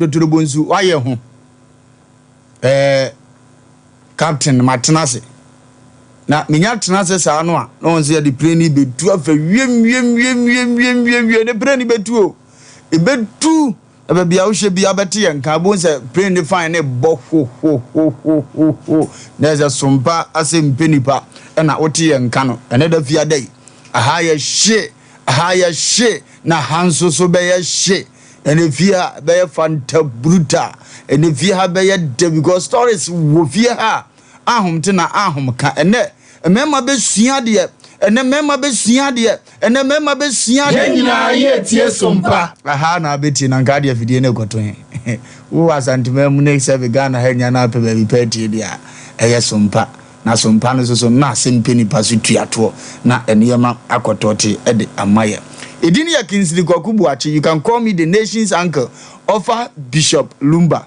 Totorobonsu wayɛ ho ɛɛ captain matena ase na menya tena ase saa no a na wɔn sɛ yɛde plane yi bɛtu afa wiem wiem wiem wiem wiem wiem wiem ne plane bɛtu o ɛbɛtu na baabi a wohyɛ bi abɛte yɛn nka abom sɛ plane ne fan ne bɔ ho ho ho ho ho ho na ɛsɛ sompa ase mpɛ nipa ɛna wote yɛn nka no ɛnɛ da fia da yi aha yɛ hye aha yɛ hye na ha nso so bɛyɛ hye. Ɛnɛ fie ha bɛyɛ fanta bruta. Ɛnɛ fie ha bɛyɛ dɛ because stories wɔ fie ha ahom te na ahom ka. Ɛnɛ mmarima bɛsua adeɛ. Ɛnɛ mmarima bɛsua adeɛ. Ɛnɛ mmarima bɛsua adeɛ. Yɛn nyinaa yɛretie Sompa. Aha na abɛtie na nka adeɛ afidie no ɛkɔto he. Wowɔ Asanteman mu ne sɛbe Ghana ha nya na apɛ baabi pɛ atie deɛ a, ɛyɛ Sompa. Na Sompa no nso so na asɛm pɛ nipa so tua toɔ na nneɛma akɔtɔte de ama yɛ. Edin yɛ Kingsley Kwaku Boakye, you can call me the nation's uncle, ɔfa Bishop Lumba.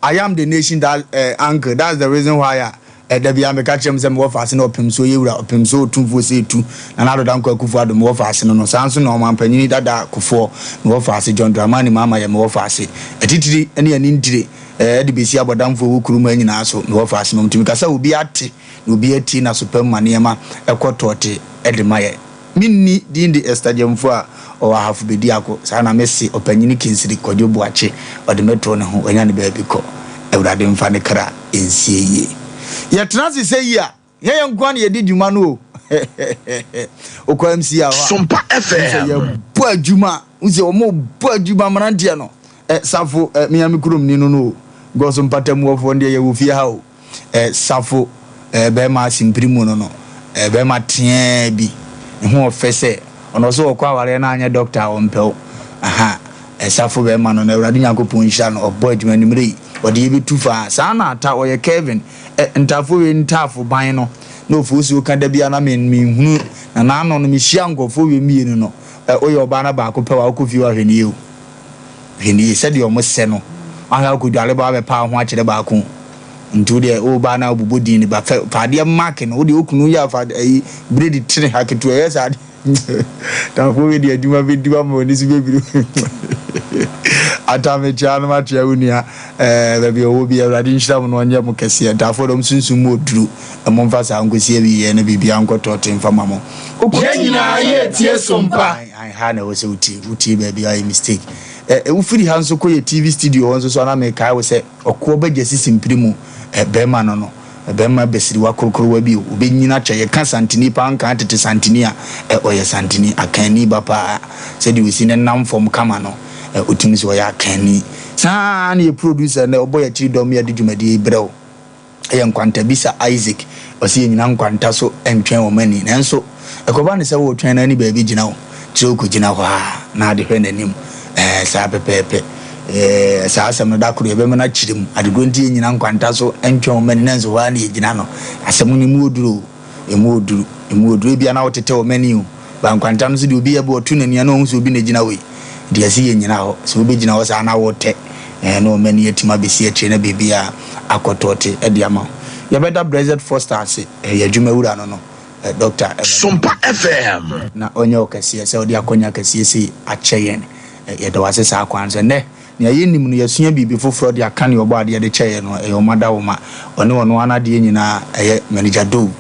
I am the nation that uh, uncle, that's the reason why a ɛda bi a meka kyerɛ m sɛ mewɔ faase na ɔpem so yɛ wura ɔpem so ɔtumfoɔ sɛ etu na Nana Addo Dankwa Akufo Addo mewɔ faase no no saa nso na ɔmampanyini dada Kufuor mewɔ faase John Dramani Mahama yɛ mewɔ faase atitiri ne ani ntire ɛde bɛsi abɔdamfoɔ wɔ kurom ha nyinaa so mewɔ faase no ntumi kasa obi ate na obi atie na so pam ma nneɛma ɛkɔ tɔɔte ɛde ma yɛ. Menni din de Esther Gyamfo a ɔwɔ Ahafo Bediako, saa na mese Ɔpanyini Kinsiri Kwadwo Boakye, ɔde me too ne ho, wanya ne baabi kɔ. Awurade mfa ne kra nsie yie. Yɛtena ase sɛ yi a, nyɛ yɛn nko ara na yɛdi dwuma no o. Wokɔ MC a hɔ a, Sompa wohu sɛ FM. yɛbɔ adwuma, wohu sɛ wɔbɔ adwuma mmeranteɛ no. Ɛ, Safo, ɛ, me ara me kuromni no no o, Gɔso mpatamuɔfoɔ no deɛ yɛwɔ fie ha o. Eh, Safo, eh, bɛrima asempiri mu no no, eh, bɛrima teaa bi, ne ho ɔfɛ sɛ, ɔno ɔsɛ ɔkɔ awareɛ na anyɛ dɔkta a ɔmpɛ wo. Aha, eh, Safo bɛrima no no, Awurade Nyankopɔn nhyira no, ɔbɔ adwuma anwummerɛ yi, ɔde yɛ bɛtu faa. Saa na ata, ɔyɛ Kevin, eh, ntafoɔ wei ntaafo ban no, na Ofosuo ka da biara na me, menhunu, na n'ano no, mehyia nkurɔfoɔ wei mmienu no, eh, woyɛ ɔbaa na baako pɛ wo a, wokɔ fie hɔ a, hwɛ no yie o. Hwɛ no yie, sɛdeɛ wɔn sɛ no, wahwɛ akɔdware ba abɛpa wo ho akyerɛ baako. Nti wo deɛ wo ba na wobobɔ din no ba fɛ fa adeɛ mark no, wo deɛ wo kunu yɛ afa ayi bredi tene ha ketewa ɛyɛ saa deɛ tamfo wei deɛ adwuma bɛdi wa ma w'ani so bɛbiri. Ata mekyea no makyea wo nua ɛɛ baabi a ɔwɔ bi Awurade nhyira mo na ɔnyɛ mo kɛseɛ. Ntafoɔ dɔm sunsum mu ɔduru momfa saa nkɔsi awieɛ na biribiara nkɔ tɔɔte mfa ma mo. Yɛn nyinaa yɛretie Sompa. Ae ha na ɛwɔ sɛ wotie, wotie baabi a ayɛ mistake. Ɛ wofiri ha nso kɔ yɛ TV studio hɔ nso so a na mekae wo sɛ ɔkoɔ bɛgya sisi mpire mu ɛ bɛrima no no bɛrima basiriwa korokorowa bi o ɔbɛnyini akyɛ yɛka santini paa nkaa tete santini a ɛ ɔyɛ santini akanni ba paa sɛdeɛ ɔsi ne nam fam kama no ɛ ɔtumi sɛ ɔyɛ akanni saa na yɛ producer nɛ ɔbɔ yɛ akyiri dɔm yɛde dwumadie yi brɛ wo. Ɛyɛ nkwantabisa Isaac, ɔse yɛnyina nkwanta so ntwɛn wɔn ani, nanso ɛkɔba no sɛ woretwɛn no ani baabi gyina wo, kyerɛ wokɔgyina hɔ a na ade hwɛ n'anim, ɛɛ saa pɛpɛɛpɛ, ɛɛ saa asɛm no da koro yɛbɛma no akyerɛ mu, adekorɔ nti yɛnyina nkwanta so ntwɛn wɔn ani nanso hɔ ara na yɛgyina no, asɛm no mu ɔduru o. Emu oduru, emu oduru. Ebia na wotetɛ wɔn ani o, but nkwanta no nso deɛ obi yɛ bɛ ɔto n'ani a na ɔhu sɛ obi na egyina hɔ yi. Nti ɛsɛ yɛnnyina hɔ. Sɛ wobɛgyina hɔ saa na wotɛ ɛɛ na wɔn ani atim abɛsi akyire na biribiara akɔ tɔɔte de ama wo. Yɛbɛda Brexit Foster ase, ɛɛ yɛn adwuma wura no no, ɛɛ Doctor Awurade Sompa FM. na ɔnyɛ wo kɛseɛ sɛ wode akɔnya kɛseɛ sei akyɛ yɛn. Ɛ yɛda wo ase saa kwan so. Ɛnnɛ Nea yennim no, yɛasua biribi foforɔ de aka nea Ɔbɔadeɛ de kyɛɛ yɛn no, ɛyɛ ɔma dawoma. Ɔne ɔno ara n'adeɛ nyinaa, ɛyɛ Manager Doe.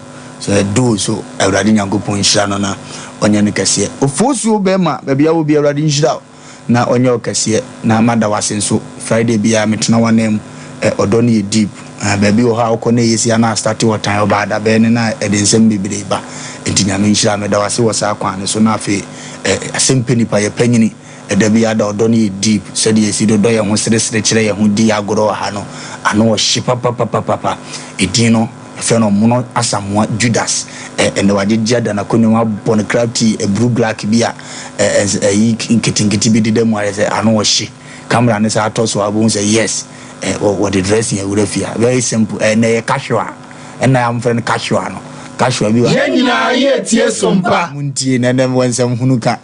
So ɛyɛ Doe so, Awurade Nyankopɔn nhyira no na ɔnyɛ no kɛseɛ. Ofosuo bɛɛma, baabi a wɔ biara Awurade nhyira wo na ɔnyɛ wo kɛseɛ. Na mada wo ase nso, Friday biara metena w'ananmu, ɛ, ɔdɔ no yɛ deep. Ɛ, baabi wɔ hɔ a wokɔ na ɛyɛ sei a na astarte ɔtan, ɔba adabɛn no na ɛde nsɛm bebree ba. Enti Nyame nhyira wo, meda wo ase wɔ saa kwan no so. Na afei, ɛ, asɛm pɛ nipa, yɛ panyini. Da biara da ɔdɔ no yɛ deep sɛdeɛ yɛsi dodɔ yɛn ho seresere kyerɛ yɛn ho di agorɔ wɔ ha no ano ɔhye papapapapa edin no yɛfrɛ no Ɔmono Asamoah Judas ɛ ɛnɛ wagyegye ada n'akonnwa mu abɔ no crab tea aburu black bi a ɛ ɛ ɛyi nketenkete bi deda mu ayɛ sɛ ano ɔhye camera no saa tɔ so a wobɛhu sɛ yes ɛ wɔ wɔde dressing awura fie ha very simple ɛ ɛnɛ yɛ casual. Ɛna a wɔfrɛ no Kashua no. Kashua bi wɔ. Yɛn nyinaa yɛretie Sompa. Montie na ɛnɛ mewɔ nsɛm hunu ka.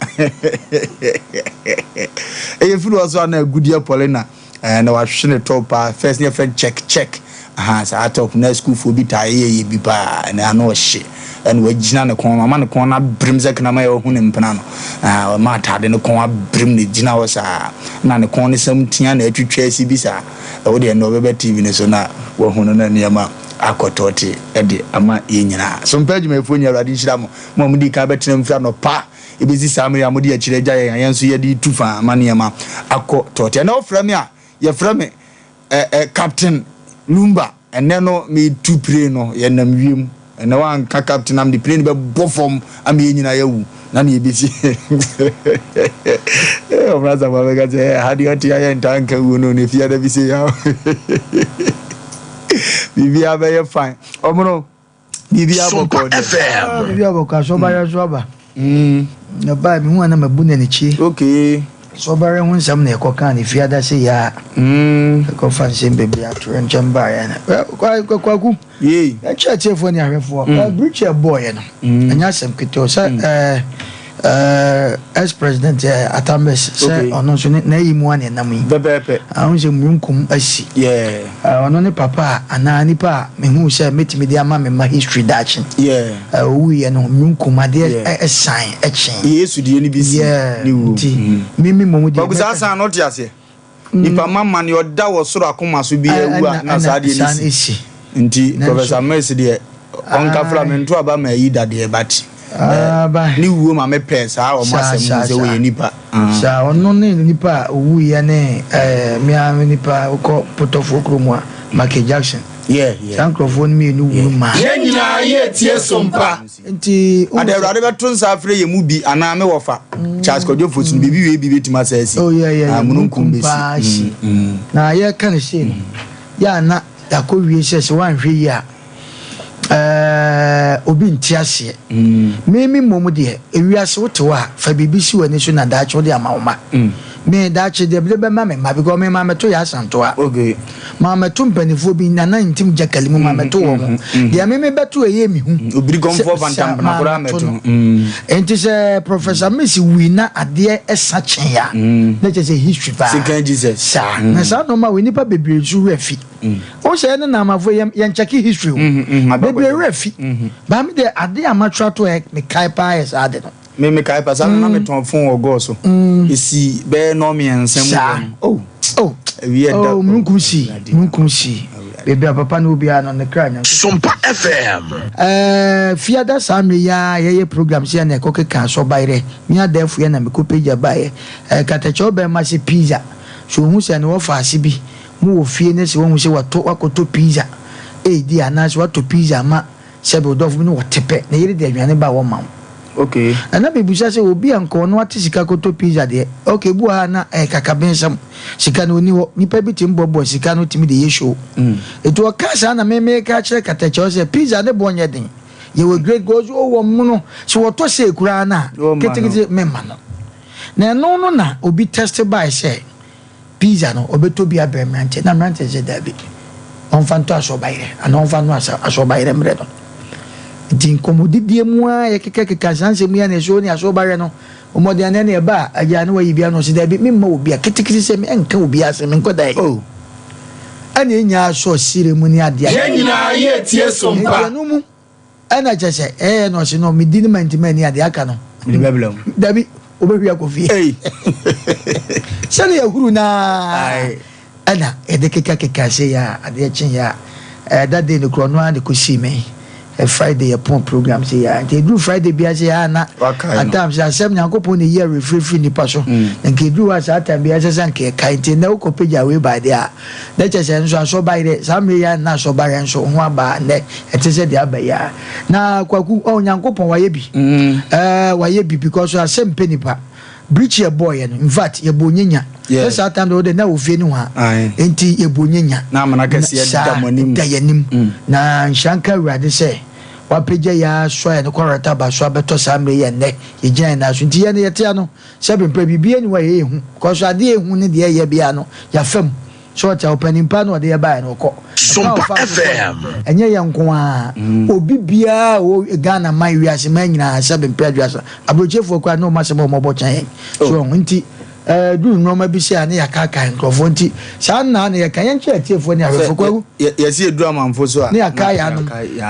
Ɛyɛ firi hɔ so a na Agudeɛ Paulina eh, na wahwe ne tɔ paa. First ne yɛfrɛ no check check. Ahaa saa top no na sukuufoɔ bi taa yɛ yɛ bi paa ɛna ano ɔhye ɛna wagyina ne kɔn no ama ne kɔn no abirim sɛ kraman a wahu ne mpena no ahaa wama ataade no kɔn abirim na egyina hɔ saa na ne kɔn no sam tia na atwitwa asi bi saa ɛwo deɛ ɛnna ɔbɛba TV no so na wahu no na nneɛma akɔ tɔɔte ɛde ama yɛn nyinaa so mpɛ adwumayɛfoɔ nyinaa Awurade nhyira mo mo a modi kan bɛtena mu firi anɔpa ebesi saa mmere a mode akyire agya yɛn a yɛn nso yɛde tu fa ama nneɛma akɔ tɔɔte ɛnna wofrɛ me a yɛfrɛ me Ɛ ɛ Captain Lumba, ɛnnɛ no meretu plane no, yɛnam wiem. Ɛnnɛ woanka Captain a mede plane no bɛbɔ fam ama yɛn nyinaa yɛawu. Na nea ɛbɛsi Ɔmena Asamoah bɛka sɛ, ɛ ha deɛ ɔte ayɛ ntaa nka wuo no, na ɛfie ada bi sei a biribiara bɛyɛ fine. Ɔmono. Biribiara bɔkɔɔ Sompa deɛ. FM. Ah, biribiara bɔkɔɔ asɔbayɛ nso aba. Mm. Ɛbaa mehu a na mabu no anikyi. Okay. Asɔbayɛ ho nsɛm na ɛkɔkaa ne fiada sɛ yɛ a. Mm. Ɛkɔfa nsɛm bebree atoyerɛnkyɛm baeɛ no. Ɛ, Kwaku. Yei. Yɛnkyɛ atiefoɔ ne ahwɛfoɔ. Mm. Bridge a ɛbɔɔyɛ no. Mm. Ɛnyɛ asɛm ketewa sɛ ɛɛ. Ex-president Atta Mills sɛ ɔno nso ne n'ayi mu a na ɛnam yi. Pɛpɛɛpɛ. Ahu sɛ mununkum asi. Yeah. Ɔno ne papa a anaa nipa a mehu sɛ mɛtumi de ama me mma history daakye. Yeah. Owuiɛ no mununkum adeɛ Yeah. ɛsan ɛkye. Yesu deɛ no bi si Yeah. ne wuo. Nti me me mmom deɛ. Kwaku saa san no wote aseɛ? Nipa ma ma nea ɔda wɔ soro akoma so biara wu a na saa adeɛ no si. Nti Professor Mills deɛ ɔnka fra me nto aba ma ayi da deɛ but ne wuo ma me pɛɛ saa ɔmo asɛm hu sɛ wɔyɛ nipa. Saa ɔno ne nipa a owuiɛ ne me ara me nipa wokɔ Potɔfoɔ kurom a Michael Jackson. Saa nkurɔfoɔ no mmienu wuru maa. Yɛn nyinaa yɛretie Sompa. Nti wohu Ada sɛ. Awurade bɛto nsa afrɛ yɛn mu bi anaa me wɔfa Charles Kwadwo Fosu no biribi wei bi bɛtumi asa asi. Oh yeah yeah Ah, yeah, mununkum mununkum bɛsi. paa si. Mm, mm. Na yɛreka no sei no, yɛ a na yɛakɔ wie sɛ sɛ woanhwɛ yie a, ɛɛ obi nte aseɛ. Me me mmom deɛ, ewiase wote hɔ a, fa biribi si w'ani so na daakye wode ama wo mma. Me daakye deɛ mede bɛma me mma because me mammɛto yɛ Asantewa. Okay. Mammɛto mpanimfoɔ bi, Nana Ntim Gyakali mu mammɛto wɔn. Deɛ me mebɛto ɛyɛ me hu. Obiri Sɛ Gɔmfoɔ sa Fantampena koraa mammɛto mmɛto. no. Enti sɛ Professor Mills wui na adeɛ sa kyee a, na kyerɛ sɛ history paa. Second Jesus. Saa. Na saa nnoɔma wei nnipa bebree nso werɛ fi. Wohu sɛ yɛne Naamafoɔ yɛn yɛnkyɛke history o. Bebree werɛ fi. But me deɛ adeɛ a matwerɛ ato hɔ a mekae paa yɛ saa ade no. Me mekae pa saa na na metɔn phone wɔ gɔɔ so. Esi bɛyɛ nnɔɔ mmiɛnsa mu Saa. hɔ no. Oh. Oh. Awie da. Oh, mununkum si. Mununkum si. Baabi a papa no wɔ biara no, ne kra Nyankopɔn. Sompa FM. Eh, fiada saa mmerɛ yi ara yɛyɛ program sei a na ɛkɔ keka asɔbayerɛ. Me adɛɛfoyɛ na mekɔ pagya baeɛ. Eh, katakyɛ ɔbɛrima se pizza. So ohu sɛ ne wɔfa ase bi mo wɔ fie ne sɛ wahu sɛ watɔ wakɔtɔ pizza redi anaasɛ watɔ pizza ama Sɛbe wo dɔfo bi ne ɔte pɛ, ne yere de aduane ba a wɔmma wo. Okay. Ɛna mebisa sɛ obi a nka ɔno ate sika kɔtɔ pizza deɛ, okay, ebi wɔ ha a na ɛyɛ kakabensɛm, sika no ɔnni hɔ, nipa bi tumi boaboa sika no tumi de yɛ show. Nti ɔkaa saa na me meka kyerɛ Katakyɛw sɛ pizza ne boɔ nyɛ den, yɛwɔ great goals, oh wɔ mono, sɛ wɔtɔ sei koraa no a, ketekete memma no. Na ɛno no na obi test bae sɛ. Pizza no, ɔbɛtɔ bi abrɛ mmeranteɛ. Na mmeranteɛ no sɛ, Dabi, ɔmfa ntɔ asɔɔbayerɛ anaa ɔmfa nnoa asɔɔbayerɛ mmerɛ no. Nti nkɔmmɔdidie mu ara yɛkekakeka saa nsɛm yi a na ɛsɛ ɔne asɔɔbayerɛ no mmɔden anaa ne ɛba a, agya na wayi bi ano. Ɔse, Dabi, memma obi a, ketekete sɛ menka obi asɛm, menkɔ da yi. Oh. Ɛna ɛnyaa sɔɔ sire mu ne adeɛ. Yɛn nyinaa yɛretie Nti Sompa. ɛno mu. Ɛna kyerɛ sɛ ɛyɛ na ɔse no medi no mantimi anni a deɛ aka no Mede bɛbrɛ wo. Dabi wobɛhwie akɔ fie. Ei. Sɛdeɛ yɛhuru no ara Ae. ɛna yɛde kekakeka sei a adeɛ kyeeɛ a eh, that day no korɔ ɔno ara na ɛkɔsii me eh, Friday yɛpɔn program sei a nti ɛduru Friday biara sei a na Wakae at no. times asɛm Nyankopɔn na ɛyi awerɛfiri firi nnipa so na nka ɛduru hɔ a saa time biara ɛsɛ sɛ nka yɛkae nti nnɛ wokɔpagya wei bae deɛ a Na kyerɛ sɛ nso asɔbayerɛ, saa mmerɛ yi ara na asɔbayerɛ nso ho aba nnɛ, ɛte sɛ deɛ aba yi ara. Na Kwaku, oh, Nyankopɔn wayɛ bi. Ɛɛ, wayɛ bi because asɛm mpɛ nipa. Birikyi yɛbɔɔyɛ no, in fact, yɛbɔɔ nyanya. Yeah. Sɛ saa time deɛ wode na wɔ fie no hɔ a. Aye. Enti yɛbɔɔ nyanya. Na amena kɛseɛ Saa, da mo anim. da yɛn anim. Na nhyira nka Awurade sɛ wapagya yɛn asoa yɛn kɔ Rataba so abɛtɔ saa mmerɛ yi a nnɛ yɛgyina yɛn nan so. Nti yɛn no yɛte ano. Sɛbe mprɛ biribiara nni hɔ a ɛyɛ hu cos adeɛ a ɛhu ne deɛ ɛyɛ biara no yɛafa mu. So ɔte a ɔpanin paa na ɔde yɛ baeɛ no ɔkɔ. Ɛkwan a Sompa ɔfaa so kɔeɛ FM. no ɛnyɛ yɛn nko ara obi biara a ɔwɔ Ghana man wiase man nyinaa sɛbe mprɛ aduasa aburokyefoɔ koraa ne wɔn asɛm a wɔbɔ kyɛn yɛn. So ɔho nti Ɛduru nnoɔma bi sei a ne yɛakaakae nkurɔfoɔ nti saa nna na yɛka yɛnkyerɛ atiefoɔ ne ahwɛfoɔ Kwaku. Yɛsi ɛduru amanfo so a. Ne yɛakae anom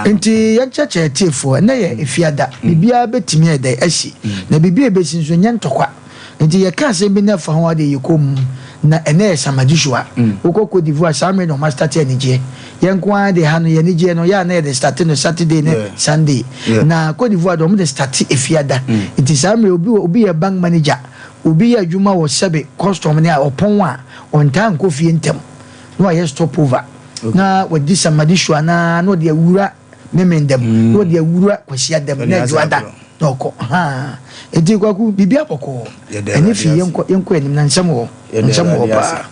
nti yɛnkyerɛkyerɛ atiefoɔ ɛnɛ yɛ efiada biribiara bɛtumi ayɛ dɛn asi na biribi a ɛbɛsi nso nyɛ ntɔkwa nti yɛka asɛm bi na ɛfa ho a deɛ yɛ komm na ɛnɛ yɛ Samadisua wokɔ Cote d'Ivoire saa mmerɛ na wɔn astate anigyeɛ yɛn nko ara de ha no yɛn anigyeɛ no yɛ a na yɛde state no Saturday ne Sunday na Cote d'Ivoire de wɔn de state efiada nti saa mmerɛ obi obi yɛ bank manager Obi yɛ adwuma wɔ sɛbe custom ne a ɔpɔn a ɔntaa nkɔ fie ntɛm na wayɛ stop over na wadi Samadishu anaa na ɔde awura Memenda mu na ɔde awura Kwasiada mu na Adwoada na ɔkɔ haa nti Kwaku biribi abɔkɔɔ ɛne fii yɛnkɔ yɛnkɔ anim na nsɛm wɔ hɔ nsɛm wɔ hɔ paa.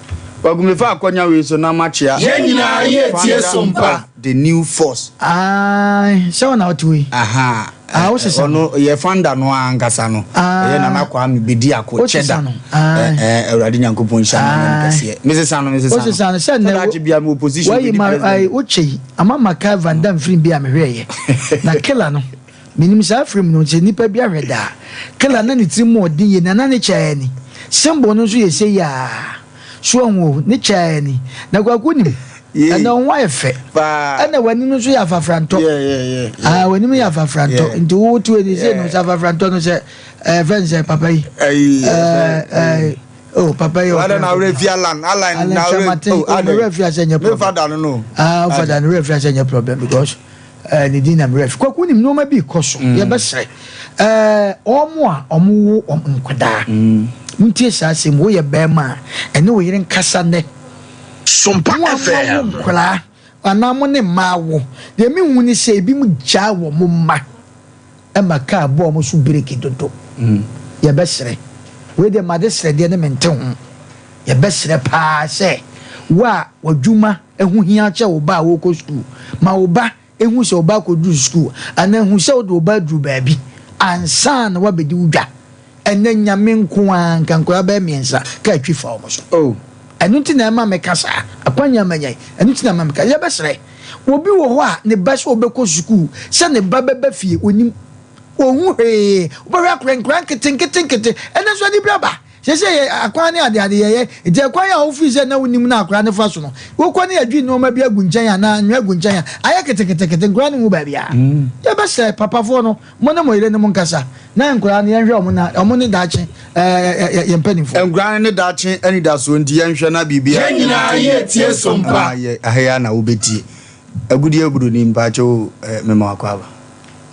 Kwaku mefa akwanya wei so na makyea. Yɛn nyinaa yɛ tie som pa. The new force. Ae sɛ wo na wote hɔ yi. Ahaa Ah, wo sesa no. Ɔno yɛ founder no ara ankasa no. Ah. Ɛyɛ Nana Kwame Bediako Wo sesa Cheddar. no. Ae. Ɛɛ Awurade Nyankopɔn nhyira no anyɛ no kɛseɛ. Me sesa no, me sesa Wo sesa no sɛ nnɛ Sɛ daakye biara me wɔ position wayi bɛdi ma president. ae wo kyɛ yi ama makae Van Damme film bi a mehwɛɛyɛ. Na killer no menim saa film no sɛ nipa bi ahwɛ daa. Killer na ne tiri mu ɔden yie na na ne kyɛ ni. Symbol no nso yɛ sei aa. So wahu o, ne kyɛɛ ni. Na Kwaku nim, ɛnɛ wo ho ayɛ fɛ. Ɛna w'anim nso yɛ afafrantɔ. Ah, w'anim yɛ afafrantɔ. Nti wo te w'ani sɛ no sɛ afafrantɔ no sɛ ɛɛ fɛn sɛ papa yi. Ɛɛ ɛɛ oh papa yi. Wada na awure fi Alan, Alan na awure. Oh, Alan awure fi asɛ nyɛ problem. Me fada no no. Ah, fada no awure fi asɛ nyɛ problem because. Eh, ne din na me werɛ fi. Kwaku nim nneɛma bi rekɔ so. Mm. Yɛbɛsrɛ. Eh, wɔn a wɔwo wɔn nkwadaa. Mm. Montie saa asɛm, woyɛ bɛrima a, ɛne wo yere nkasa nnɛ. Sompa Mo a FM. moawo nkwadaa anaa mo ne mmaa wo. Deɛ mehu ne sɛ ebi mo gyaa wɔn mma ma kaa bɔ wɔn so bireki dodo. Mm. Yɛbɛsrɛ. Wei deɛ made srɛdeɛ ne mente ho. Yɛbɛsrɛ paa sɛ wo a w'adwuma ho hia kyɛ wo ba a ɔrekɔ sukuu. Ma wo ba nhu sɛ wo ba akɔduru sukuu anaa hu sɛ wode wo ba aduru baabi ansa na woabɛdi wo dwa. Ɛnnɛ Nyame nko ara nka nkwadaa bɛyɛ mmiɛnsa kaa twi fa wɔn so. Oh. Ɛno nti na ɛma meka saa. Akwanya a manya yi, ɛno nti na ɛma meka. Yɛbɛsrɛ, obi wɔ hɔ a ne ba sɛ ɔbɛkɔ sukuu, sɛ ne ba bɛba fie, ɔnnim. Ɔnhu hwee. Wobɛhwɛ akwadaa nkwadaa nketenketenkete. Ɛnnɛ nso anibere aba. Seesei yɛ akwan ne adeade yɛyɛ, nti ɛkwan a wofii sɛ na wonim na akwadaa no fa so no, wokɔ ne yɛdwi nneɛma bi agu nkyɛn anaa anwea agu nkyɛn a, ayɛ keteketekete, nkwadaa no nhu baabiara. Yɛbɛsrɛ papafoɔ no, mo ne mo yerenom nkasa, na nkwadaa no yɛnhwɛ wɔn na wɔn ne daakye ɛɛ yɛn mpanimfoɔ. Nkwadaa no ne daakye anidasoɔ nti yɛnhwɛ na biribiara. Yɛn nyinaa yɛretie som pa. Yɛ aha yi ara na wobɛtie. Agudeɛ Buroni mpakyɛw o, mema wo akwaaba.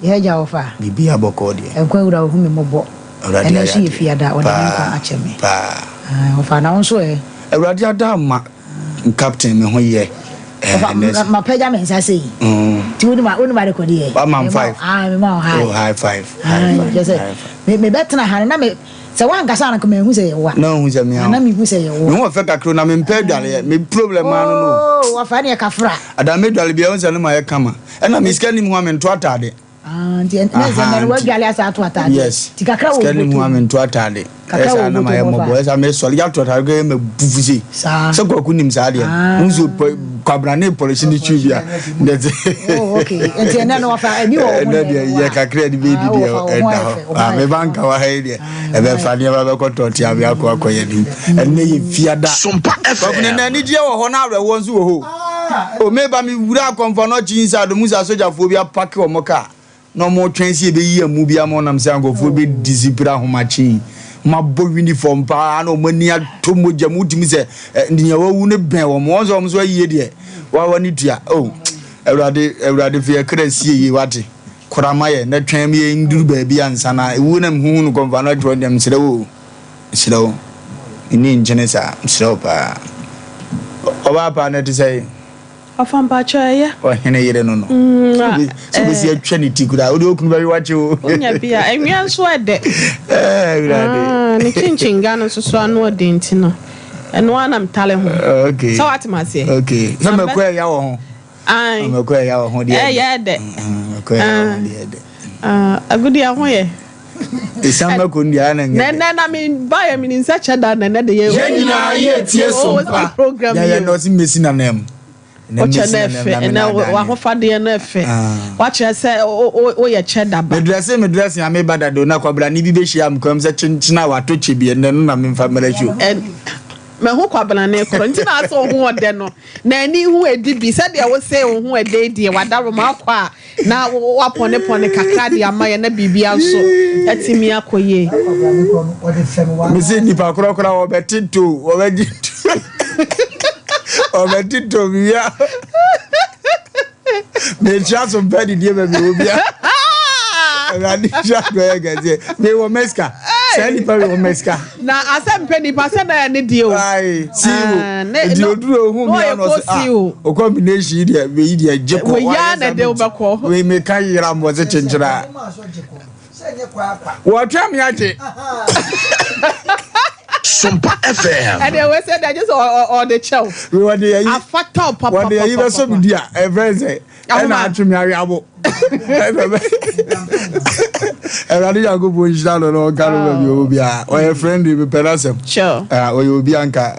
Yɛ agya wɔfa. Biribiara bɔkɔɔ deɛ. Nkwa wura ohu me mmɔbɔ. Awurade Ɛnɛ ayɛ nso yɛ adeɛ. fiada ɔde ne nkwa Paa akyɛ me. paa. Ae wɔfa na wo nso ɛ. Awurade ada ama captain me ho yɛ eh, Wɔfa ɛnɛ so. mapagya me nsa sei. Nti wonim wonim ade kɔdeɛ. Wama me five. Ae mema wo high. Oh high five. High Ae five. kyerɛ sɛ High five. me mebɛtena ha no na me sɛ woankasa a na nka manhu sɛ yɛ woa. Na wohu sɛ me a. Na mehu sɛ yɛ woa. Me ho ɔfɛ kakra o na mempɛ adwareɛ. Me problem ara no no. Oh wɔfa ɛneɛ kafra. Ada medware biara wohu sɛ no mayɛ kama. Ɛna me sika nim ho a mento ataade. Ah, nti ɛnɛ sɛ ɛnɛ no wadwale asa ato ataade. Yes. Ti kakra wɔ Sika nim ho a botom. mento ataade. Kakra Ɛsa wɔ na mayɛ botom mmɔbɔ. ɔfa. Ɛsa mesɔre yɛ ato ataade kora yɛ ma bufu sei. Saa. Sɛ kwaku nim saa deɛ. Ah. Nso kwabra ne pɔlɔsi ne twi bia. Ndɛte. Oh, okay. Nti ɛnɛ no wafa ebi wɔ ho Ɛnɛ deɛ yɛ kakra de bɛdi Ah, deɛ wɔfa wo ho ɛda ayɛ hɔ. fɛ, wo ho Ah, ayɛ me fɛ. ba nka wɔ ha yi deɛ. Ah, wo ho Ɛbɛfa ayɛ nneɛma bɛkɔ tɔɔte abe akɔ akɔyɛ nim. Ɛnɛ yɛ fiada. Sompa Kwaku ne FM. na anigyeɛ wɔ hɔ na awerɛhoɔ nso wɔ hɔ. O meba me wura akɔmfo no akyi nsa do mu sɛ asogyafoɔ bi apake wɔn kaa na wɔn retwɛn sɛ yɛbɛyi amu bi ama wɔn nam sɛ nkurɔfoɔ bɛ disipiri ahomakye mabɔ uniform paa na wɔn ani atɔ mogya mu wotumi sɛ nea wawu no bɛn wɔn wɔn sɛ wɔn nso ayie deɛ wawa ne tua o awurade awurade fi ɛkra sie yie wate korama yɛ na twɛn mi yɛ nduru baabi ansa na ewu na mehuhu no kɔmfa no atwerɛ deɛ mesrɛ wo mesrɛ wo nni nkyene saa mesrɛ wo paa ɔbaa paa na ɛte sɛ Ɔfa mpakyɛ ɛyɛ. Ɔhene yere no no. Sɛ obesi atwa ne ti koraa wode okunu bɛwe wakye o. Wonya bi a ɛnwea nso ɛdɛ. Awurade. Ne kyinkyin no nso so ano ɔden nti no ɛno ara na metale ho. Okay. Sɛ wate ma aseɛ. Okay. Sɛ mɛkɔ ɛya wɔ ho. Ae. Mɛkɔ ɛya wɔ ho deɛ. Ɛyɛ ɛdɛ. Mɛkɔ ɛya wɔ ho deɛ ɛdɛ. Agudi ɛho yɛ. Esan mɛkɔ no deɛ ana nyɛ dɛ. Nɛnɛ na me ba yɛ me nsa kyɛ da nɛnɛ de yɛ. Yɛn nyinaa yɛ tie so mpa. Program yɛ yɛ na ɔsi mesi nanam. Wokyɛ no ɛfɛ, ɛnɛ w'ahofadeɛ no ɛfɛ. Wakyerɛ sɛ woyɛ kyɛ daba. Medrɛse medrɛse a meba dada o na kwabrane bi bɛhyia me kwan mu sɛ kyenkyena a wato kye bi ɛnɛ no na memfa mmra show. Mahu kwabrane korɔ nti na asɛ wo ho ɔdɛ no na ani ho ɛdi bi sɛdeɛ wo se wo ho ɛdɛ deɛ wadarom akɔ a na woapɔnepɔne kakra de ama yɛn na biribia nso atumi akɔ yie. Mese nipa korɔ koraa wɔbɛte to wɔbɛgye to wɔbɛte to wia mekyia so mpɛ didie baabi wɔ bia awurade hyira dɔ yɛ kɛseɛ mewɔ mɛsika saa nipa wɔ mɛsika Na asɛ mpɛ nipa sɛ na ɛne deɛ o. Ayi CEO ah, nti oduru ohun mi ano sɛ ah o combination yi deɛ wei deɛ gye kɔ. Wei ya na ɛde wobɛkɔ. Wei mi ka yira mbɔ sɛ kyenkyera. Wɔtwa mi agye. Sompa FM. Ɛdeɛ wei sɛ deɛ gye sɛ ɔde kyɛw. Wɔde yɛ yi. Afata o papa. Wɔde yɛ yi bɛ sɔ mi di a ɛfɛ sɛ. Ɛna atwe me awe abo. Awurade Nyankopɔn nhyira no na ɔnka no baabi ɔwɔ biara. Ɔyɛ friendly, mepɛ n'asɛm. Ɔyɛ obi anka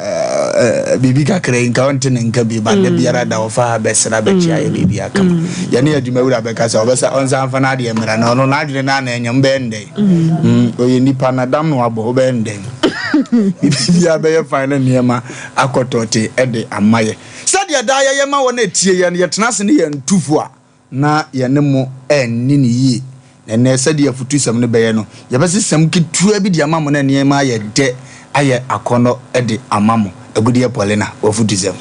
biribi kakra yi nka ɔnte ne nka bi ba da biara da ɔfa ha bɛsra bɛkyia yɛ biribi akama. Yɛne adwumawura bɛka sɛ ɔbɛsa ɔnsa mfa n'adeɛ mmra na ɔno n'adwene no ana ɛnyɛ mbɛyɛ ndɛn. Ɔyɛ nipa na dam no abɔ wobɛyɛ ndɛn. Biribiara bɛyɛ fine na nneɛma akɔtɔte de ama yɛ. Sɛdeɛ daa yɛyɛ ma wɔn a ɛtie yɛn no, yɛtena ase ne yɛn tu fo a, na yɛne mo anni no yie. Na ɛnnɛ, sɛdeɛ afutusɛm no bɛyɛ no, yɛbɛsesam ketewa bi de ama mo na nneɛma ayɛ dɛ, ayɛ akɔnnɔ de ama mo. Agudeɛ Paulina, w'afutusɛm.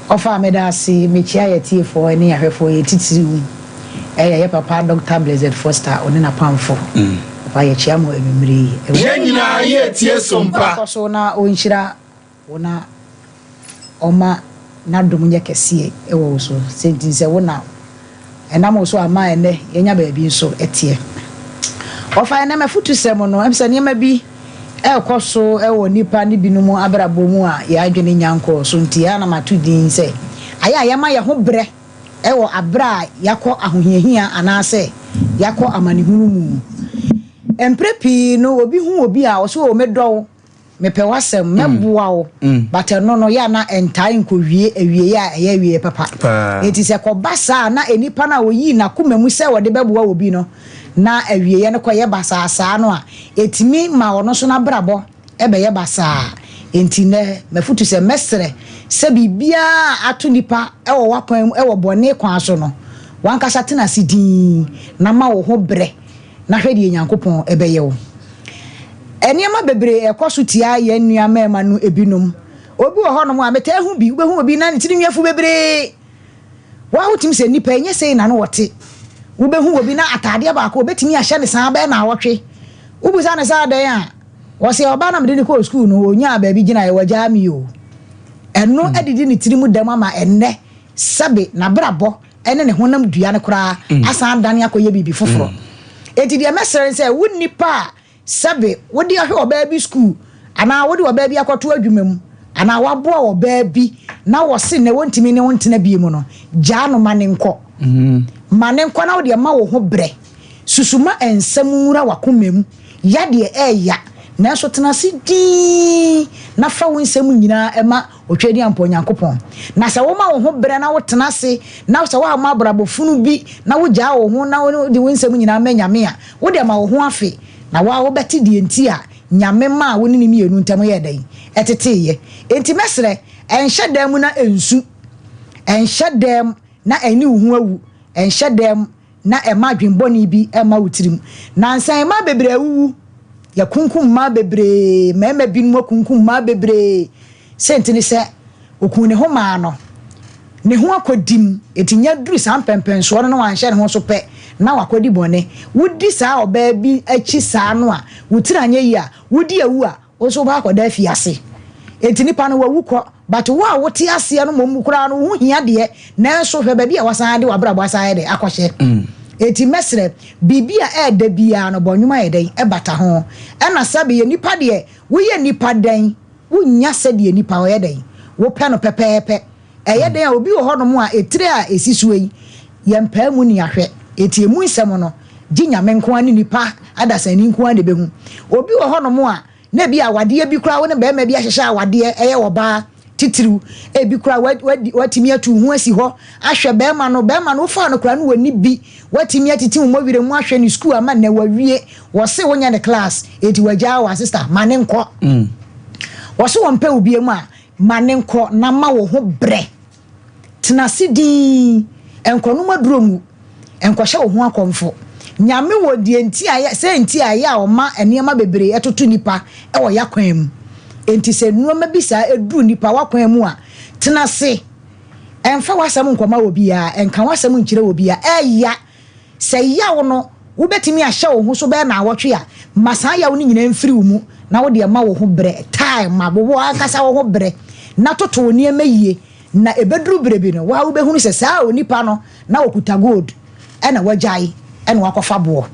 Ɔfa, meda ase. Mekyia yɛn atiefoɔ ne yɛn ahwɛfoɔ, yɛn titiriw yɛ yɛn papa Dɔkta Blessed Foster, ɔne n'apamfo. Papa, yɛkyia mo anwummere yi. Yɛn nyinaa yɛretie som pa. Ɔnkɔ so na ɔnhyira Wo na ɔma n'adom nyɛ kɛseɛ wɔ wo so, sɛ nti sɛ wo na ɛnam wo so ama ɛnnɛ yɛanya baabi nso teɛ. Ɔfa ɛnnɛ m'afutusɛm no, ɛm sɛ nneɛma bi ɛrekɔ so wɔ nnipa ne binom abrabɔ mu a yɛn adwene nnya nkɔɔ so nti a na mato din sɛ ayɛ a yɛma yɛn ho brɛ wɔ aberɛ a yɛakɔ ahohiahia anaasɛ yɛakɔ amanehunu mu. Mprɛ pii no obi hu obi a ɔse oo medɔ wo, Mepɛ w'asɛm, mɛboa wo, but ɛno no, yɛ a na ɛntaa nkɔwie awieeɛ a ɛyɛ awieeɛ papa. Enti sɛ ɛkɔba saa a, na nnipa no a ɔyii n'akoma mu sɛ ɔde bɛboa obi no, na awieeɛ no kɔyɛ basaa saa no a, ɛtumi ma ɔno nso n'abrabɔ bɛyɛ basaa. Enti nnɛ, m'afotu sɛ, mɛsrɛ sɛ biribiara a ato nnipa wɔ w'akwan mu wɔ bɔne kwan so no, w'ankasa tena ase dinn na ma wo ho brɛ na hwɛ deɛ Nyankopɔn bɛyɛ wo. Nneɛma bebree ɛkɔ so tia yɛn nua mmarima no ebinom. Obi wɔ hɔnom a metaa hu bi, wobɛhu obi na ne tiri nwi afu bebree. Waa wotumi sɛ nnipa ɛnyɛ sei na no wɔte. Wobɛhu obi na ataadeɛ baako obɛtumi ahyɛ ne saa bɛyɛ naawɔtwe. Wobisa no sɛ adɛn a, ɔse ɔbaa na mede no kɔɔ sukuu no ɔnyaa baabi gyinaeɛ wagyaa me o. Ɛno adidi ne tiri mu dɛm ama ɛnnɛ sɛbe n'abrabɔ ne ne honam dua no koraa asan adane akɔyɛ biribi foforɔ. Enti deɛ mɛsrɛ ne sɛ, wo nnipa a sɛbe wode ahwɛ ɔbaa bi sukuu anaa wode ɔbaa bi akɔto adwuma mu anaa woaboa ɔbaa bi na wɔse nnɛ wɔntumi ne wo ntena bio mu no, gyaa no ma no nkɔ. Ma no nkɔ na wo deɛ ma wo ho brɛ. Susu ma nsɛm nwura w'akoma mu. Ya deɛ ɛɛya, nanso tena ase dinn na fa wo nsɛm nyinaa ma Otwedeampɔ Onyankopɔn. Na sɛ woma wo ho brɛ na wotena ase, na sɛ woammɔ abrabɔ funu bi na wogyaa wo ho na wode wo nsɛm nyinaa ma Nyame a, wo deɛ ma wo ho afe, na wo ara wobɛte deɛ nti a Nyame maa wo ne ne mmienu ntam yɛɛ dɛn? Ɛteteeɛ. Enti mɛsrɛ, ɛnhyɛ dan mu na ɛnsu. Ɛnhyɛ dan mu na ɛne wo ho awu. Ɛnhyɛ dan mu na ɛmma adwene bɔne bi mma wo tirim. Nansa yi mmaa bebree awuwu. Yɛakunkum mmaa bebree, mmarima binom akunkum mmaa bebree. Sɛ nti ne sɛ, okuu ne ho maa no. Ne ho akɔdim. Enti nya duru saa mpɛnpɛnsoɔ no na wanhyɛ ne ho so pɛ na wakɔdi bɔne. Wodi saa ɔbaa bi akyi saa no a, wo tiri anyɛ yie a, wodi awu a, Wo nso wobɛkɔ akɔda afiase. Enti nipa no wawu kɔ but wo a wote aseɛ no mmom koraa no wo ho hia deɛ nanso hwɛ baabi a wasan de w'abrabɔ asan ayɛ dɛn akɔhyɛ. Enti mɛsrɛ biribi a ɛɛdɛ biara no bɔ nnwom ayɛ dɛn ɛbata ho. Ɛna sɛbe yɛ nipa deɛ woyɛ nipa dɛn wonnya sɛdeɛ nipa ɔyɛ dɛn wopɛ no pɛpɛɛpɛ. Ɛyɛ dɛn a obi wɔ hɔnom a etire a esi soɔ yi yɛmpaa mu nni ahwɛ enti emu nsɛm no gye Nyame nko ara ne nipa adasani nko ara na ɛbɛhu. Obi wɔ hɔnom a na ebia awadeɛ bi koraa wo ne barima bi ahyehyɛ awadeɛ ɛyɛ ɔbaa. Titiriw, ebi koraa woatumi atu wo ho asi hɔ ahwɛ barima no, barima no wofaa no koraa no wɔnni bi, woatumi atete wo mmɔwerɛ mu ahwɛ no sukuu ama nnɛ wawie, wɔse wonyɛ ne class, enti wagyaa wo a, sister, ma ne nkɔ. Wɔse wɔmpɛ wo biom a, ma ne nkɔ na ma wo ho brɛ. Tena ase dinn, nkɔnom aduro ngu, nkɔhyɛ wo ho akɔmfo. Nyame wɔ deɛ nti a ɛyɛ, sɛ nti a ɛyɛ a ɔma nneɛma bebree toto nnipa wɔ y'akwan mu. Enti sɛ nnoɔma bi saa duru nnipa w'akwan mu a, tena ase. Mfa w'asɛm nkɔma obiara, nka w'asɛm nkyerɛ obiara. Ɛya! Sɛ yaw no, wobɛtumi ahyɛ wo ho so bɛyɛ naawɔtwe a, ma saa yaw no nyinaa mfiri wo mu na wo deɛ ma wo ho brɛ, time, ma wo ankasa wo ho brɛ na toto wo nneɛma yie na ɛbɛduru berɛ bi no, wo ara wobɛhunu sɛ saa onipa no na ɔkuta gold ɛna wagyae ɛna wakɔfa boɔ.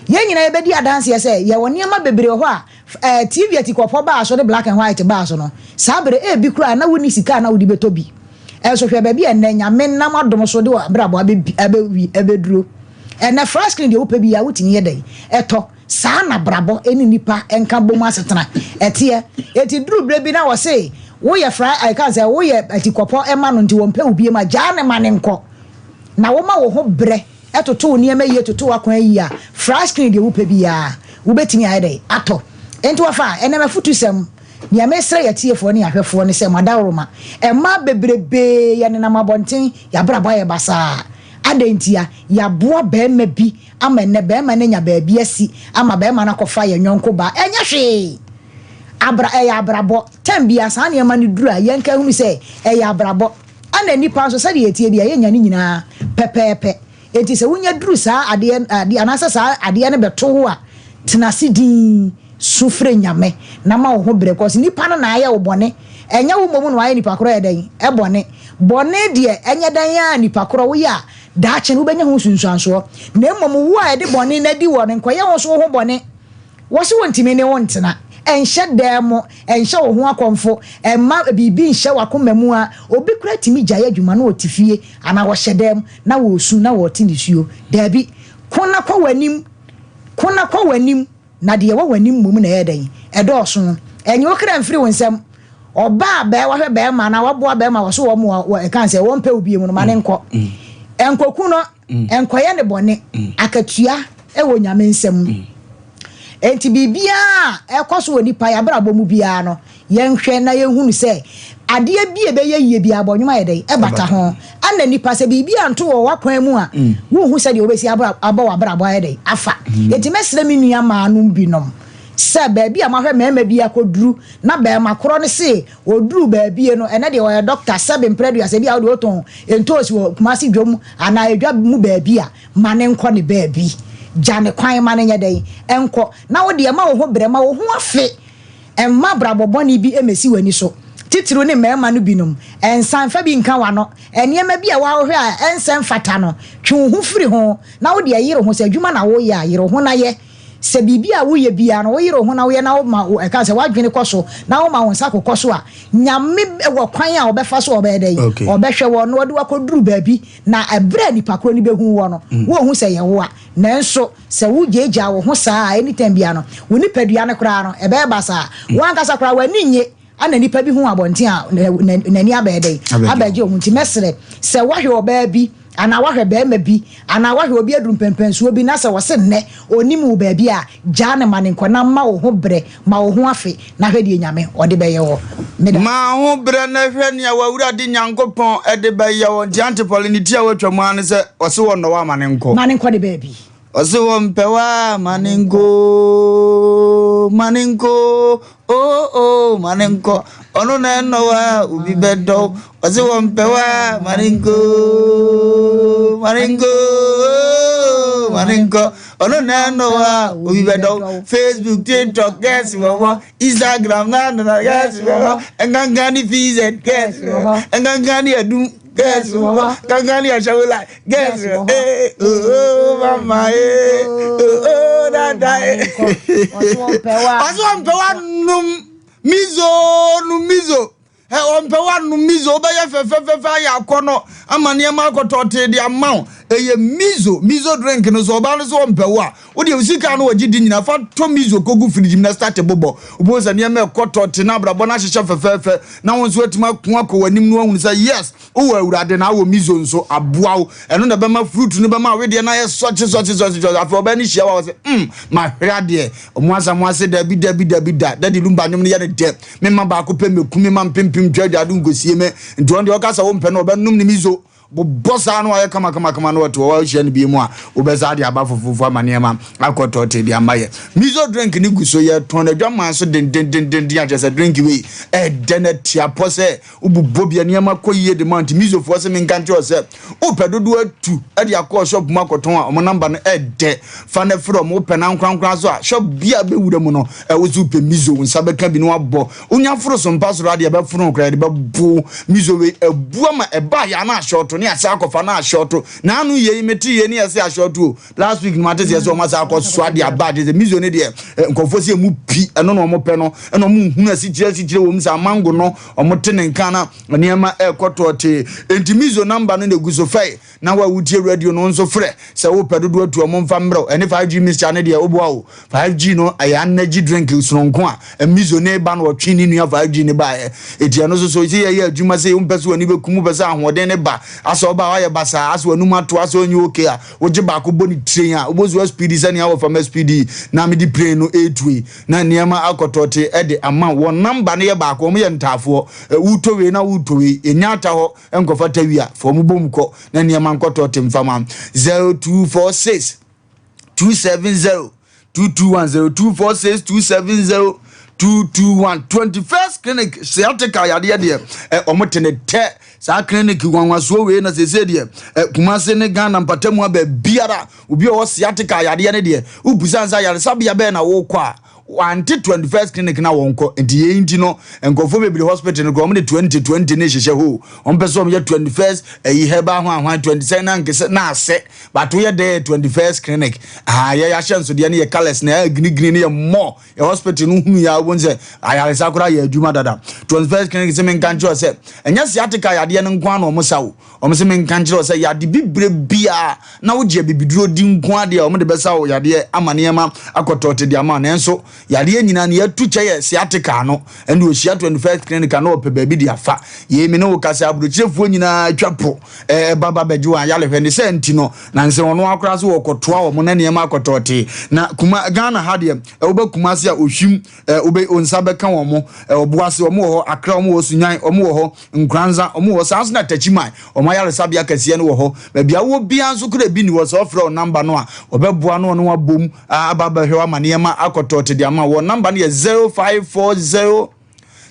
Yɛn nyinaa yɛbɛdi adanseɛ sɛ yɛwɔ nneɛma bebree wɔ hɔ a eh, TV atikɔpɔ baa so ne black and white baa so no, saa berɛ ebi koraa na wonni sika a na wode bɛtɔ bi. Nso hwɛ baabi a ɛnnɛ Nyame nam adom so de w'abrabɔ abɛ abɛduro. Ɛnnɛ flat screen deɛ wopɛ biara wotumi yɛ dɛn ɛtɔ. Saa na abrabɔ ne nnipa nkabom asetena ɛteɛ. Enti duru berɛ bi na wɔse woyɛ fra ɛka sɛ woyɛ atikɔpɔ ma no nti wɔmpɛ wo biom a, gyaa no ma no nkɔ. Na woma wo ho brɛ toto wo nneɛma yie toto w'akwan yie a, flat screen deɛ wopɛ biara wobɛtumi ayɛ dɛn atɔ. Enti wɔfa ɛnnɛ m'afutusɛm. Nea mesrɛ yɛn atiefoɔ ne yɛn ahwɛfoɔ ne sɛ, mo adaworoma, mmaa bebrebee yɛnenam abɔnten, yɛn abrabɔ ayɛ basaa. Adɛn ntia? Yɛaboa barima bi ama ɛnnɛ barima no anya baabi asi ama barima no akɔfa yɛn yɔnko baa. Ɛnyɛ hwee! Abra, ɛyɛ abrabɔ. Tɛm biara saa nneɛma no duru a, yɛnka nhunu sɛ ɛyɛ abrabɔ. Ɛna nnipa nso, sɛdeɛ yɛteɛ biara, yɛnnya ne nyinaa pɛpɛɛpɛ. Enti sɛ wonya duru saa adeɛ, adeɛ, anaasɛ saa adeɛ no bɛto wo a, tena ase dinn. Su frɛ Nyame na ma wo ho brɛ cause nipa no na ayɛ wo bɔne ɛnyɛ wo mmom na wayɛ nipa korɔ yɛ dɛn bɔne. Bɔne deɛ ɛnyɛ dɛn ara nipa korɔ woyɛ a daakye no wobɛnya ho nsunsuansoɔ na mmom wo a ɛde bɔne no adi wɔ no nkɔyɛ wo nso wo ho bɔne. Wɔse wɔntumi ne wo ntena ɛnhyɛ dan mu ɛnhyɛ wo ho akɔmfo ɛmma biribi nhyɛ w'akoma mu a obi koraa tumi gyae adwuma na ɔte fie anaa ɔhyɛ dan mu na ɔresu na ɔrete nisuo. Daabi ko na kɔ w'anim ko na kɔ w'anim. Na deɛ ɛwɔ w'anim mmom na ɛyɛ dɛn? Ɛdɔɔso. Ɛnyi wo kra mfiri wo nsam. Ɔbaa a bɛɛ wahwɛ bɛɛma anaa waboa bɛɛma wɔ so wɔ mo wɔ ɛka sɛ wɔmpɛ wo bio no ma ne nkɔ. Ɛnkɔku no, ɛnkɔyɛ ne bɔne. Akatua ɛwɔ Nyame nsam. Enti biribiara a ɛkɔ so wɔ nipa yɛabrabɔ mu biara no, Yɛnhwɛ na yɛnhunu sɛ adeɛ bi a ɛbɛyɛ yie biara bɔnwoma ayɛ dɛn? Ɛbata ho. Ɛna nipa sɛ biribi anto wɔ w'akwan mu a, wonhu sɛdeɛ wobɛsi abɔ w'abrabɔ ayɛ dɛn? Afa. Enti mɛsrɛ me nua maanom binom sɛ baabi a moahwɛ mmarima bi akɔduru na barima korɔ no se ɔduruu baabie no, ɛnɛ deɛ ɔyɛ dɔkta, sɛbe mprɛ aduasa bi a wodeɛ wotɔn ntoosi wɔ Kumasi dwam anaa edwa mu baabi a, ma no nkɔ ne baabi. Gya no kwan ma no nyɛ dɛn? Nkɔ. Na wo deɛ ma wo ho brɛ, ma wo ho afe. Mma abrabɔ bɔne bi mmesi w'ani so, titiriw ne mmarima no binom. Nsa mfa bi nka w'ano. Nneɛma bi a woahwɛ a ɛnsɛ mfata no, twe wo ho firi ho, na wo deɛ yere ho. Sɛ adwuma na woreyɛ a, yere wo ho na yɛ. Sɛ biribi a woreyɛ biara no, woyere wo ho na woyɛ na woma wo, ɛka sɛ w'adwene kɔ so na woma wo nsa kokɔ so a, Nyame wɔ kwan a ɔbɛfa so a ɔbɛyɛ dɛn? Ɔbɛhwɛ wɔ na ɔde wo akɔduru baabi, na ɛberɛ a nipa korɔ no bɛhu woɔ no, wonhu sɛ ɛyɛ wo a. Nanso sɛ wogyaagyaa wo ho saa a, anytime biara no, wo nipadua no koraa no, ɛbɛyɛ basaa. Wo ankasa koraa, w'ani nnye. Ɛna nipa bi hu abɔnten a, n'ani abɛyɛ dɛn? Abɛgye wo ho. Nti mɛsrɛ, sɛ woahwɛ ɔbaa bi, anaa woahwɛ barima bi, anaa woahwɛ obi aduru mpɛnpɛnsoɔ bi, na sɛ ɔse nnɛ ɔnnim wo baabi a, gyaa no ma no nkɔ, na mma wo ho brɛ, ma wo ho afe, na hwɛ deɛ Nyame ɔde bɛyɛ wo. Meda. Ma wo ho brɛ na hwɛ nea w'Awurade Nyankopɔn de bɛyɛ wo. Nti Auntie Pauline ne ti a watwa mu ara ne sɛ ɔse wɔnnɔ wo a ma no nkɔ. Ma no nkɔ ne baabi. Ɔse wɔmpɛ wo a ma no nkɔ, ma no nkɔ, oh oh ma no nkɔ. Ɔno na ɛnnɔ wo a obi bɛdɔ wo. Ɔse wɔmpɛ wo a ma no nkɔ, ma no nkɔ, ma no nkɔ. Ɔno na ɛnnɔ wo a obi bɛdɔ wo. Facebook, TikTok, girls wɔ hɔ. Instagram na na girls wɔ hɔ. Nkankan ne PZ girls wɔ hɔ. Nkankan ne Adum girls wɔ hɔ. Nkankan ne Ashawola girls wɔ hɔ. Ee oh oh mama ee oh oh dada ee. Ɔse wɔmpɛ wo a nom mizo nom mizo. Ɛ ɔmpɛ w'anom mizo, wobɛyɛ fɛfɛfɛfɛ ayɛ akɔnnɔ. ama nneɛma akɔtɔ de ama wo. Ɛyɛ mizo mizo drink no so. Ɔbaa no so ɔmpɛ wo a, wodeɛ wo sika no wɔgye di nyina fa tɔ mizo kɔgu fridge mu na start bobɔ. Wobɛhu sɛ nneɛma ɛkɔ tɔte na abrabɔ no ahyehyɛ fɛfɛɛfɛ, na wo nso atumi ako akɔ w'anim no ahunu sɛ yes, wowɔ Awurade na awɔ mizo nso aboa wo. Ɛno na ɛbɛma fruit no bɛma awedeɛ no ayɛ sɔkye sɔkye sɔkye sɔkye. Afei ɔbaa no hyia wa wɔ sɛ mahwere adeɛ. Ɔmo asa mo ase. Dabi, dabi, dabi da. Daddy Lumba nwom no yɛ no dɛ. Mema baako pɛ mɛku mema mpempem twa adwade nkosie me. Nti ɔno deɛ, ɔka sɛ wompɛ no, ɔbɛnom ne mizo bobɔ saa no, ayɛ kamakamakama no, wɔte hɔ. Wahyia no bi mu a, wobɛsa de aba fofofo ama nneɛma akɔtɔ te de ama yɛ. Mizo drink ne gu so, yɛtɔn adwaman so dendendendenden. Akyerɛ sɛ drink wei ɛdɛ no atiapɔ sɛ wobobɔ bia, nneɛma kɔ yie de ma. Nti mizofoɔ sɛ menka nkyerɛ sɛ wopɛ dodoɔ atu ɛde akɔ shop mu akɔtɔn a, ɔmo number no ɛdɛ, fa no frɛ ɔmo. Wopɛ na nkorankora so a, shop bia bɛwura mu no, ɛwo so wopɛ mizo, wo nsa bɛka bi no, wabɔ wonya foro so mpa soro adeɛ bɛforo koraa, yɛde bɛbo mizo wei abu ama ɛba yɛ ana ahyɛɔto ne asa akɔfa na ahyɛɔto na ano yie. Mete yie ne yɛsɛ ahyɛɔto o. Last week no, mate sɛ yɛsɛ ɔmo asa akɔ so ade aba ade sɛ mizo ne deɛ nkɔfoɔ sɛ emu pi ɛno na ɔmo pɛ no, ɛna ɔmo nhunu asikyire asikyire wɔ mu sɛ amango no, ɔmo te ne nka na nneɛma ɛrekɔ tɔɔtee. Nti mizo number no na egu so fɛɛ na wa wotie radio no nso, frɛ sɛ wopɛ dodoɔ atu, ɔmo mfa mmerɛw. Ɛne 5G mixture ne deɛ woboa o. 5G no ɛyɛ energy drink sononko a mizo ne ba no, ɔtwe ne nua 5G ne ba. Ɛ eti ɛno nso so sɛ yɛyɛ adwuma sɛ wompɛ sɛ w'ani bɛkum, wopɛ sɛ ahoɔden ne ba, asɛ ɔba wayɛ basaa, asɛ w'anum ato, asɛ ɔnyɛ okay a, wogye baako bɔ ne train a, wobɔ so speed sɛnea wɔfa ma speed na mede plane no ɛtue na nneɛma akɔtɔte ɛde ama wɔn. Number no yɛ baako, wɔn yɛ ntaafoɔ. Wotɔ wei na wotɔ wei, ɛnya ata hɔ nkɔfa tawi a fa wɔn bom kɔ na nneɛma nkɔtɔte mfama. 0246 270 221, 0246 270 221. 21st Clinic, sciatica yadeɛ deɛ, ɔmo te ne tɛ saa clinic nwanwasoɔ wei na sese deɛ Kumase ne Ghana mpatamu aba biara. Obi a ɔwɔ sciatica yadeɛ ne deɛ, wobusa nsa yaresabea bɛɛ na wokɔ a wante 21st Clinic na wɔn kɔ. Nti yɛn nti no, nkurɔfoɔ bebree hospital no kora, wɔn de 2020 ne hyehyɛ hɔ. Wɔn pɛ sɛ wɔn yɛ 21st ɛyi herbal ho ahwan 22 na nkesɛ na asɛ bato yɛ dɛ 21st Clinic. Ah, yɛ yɛahyɛ nsodeɛ no yɛ colours na ɛyɛ green green no yɛ mɔ yɛ hospital no hunu yɛ awon sɛ ayaresa koraa yɛ adwuma dada. 21st Clinic sɛ menka nkyerɛ sɛ ɛnyɛ sciatica yadeɛ no nko ara na wɔn sa o. Wɔn sɛ menka nkyerɛ sɛ yade bibire biara na wogye abibiduro di nko adeɛ a, wɔn de bɛsa wo yadeɛ ama nneɛma akɔtɔ te de ama. Nanso yadeɛ nyinaa ne yɛatu kyɛ yɛ sciatica no, ɛne ohyia 21st Clinic a na ɔpɛ baabi de afa yei. Me ne wo kasa, aburokyerefoɔ nyinaa atwa po ɛba ba bɛgye wɔn ayarehwɛ ne sɛ nti no na nsɛ ɔno akora so wɔkɔtoa wɔn na nneɛma akɔtɔ te. Na kuma Ghana ha deɛ, ɛwobɛ Kumase a, Ohwim, wobɛ nsa bɛka wɔn mo, Ɔboase wɔn wɔ hɔ, Akra wɔn wɔ hɔ, Sunyan wɔn wɔ hɔ, Nkoranza wɔn wɔ hɔ, saa nso na Takyiman wɔn ayaresabea kɛseɛ no wɔ hɔ. Baabi a wowɔ biara nso kora bi ni hɔ sɛ ɔfrɛ wɔn number no a, wɔbɛboa no, ɔno abom aba abɛhwɛ ama nneɛma akɔtɔ te de ama wɔn. Number no yɛ 0540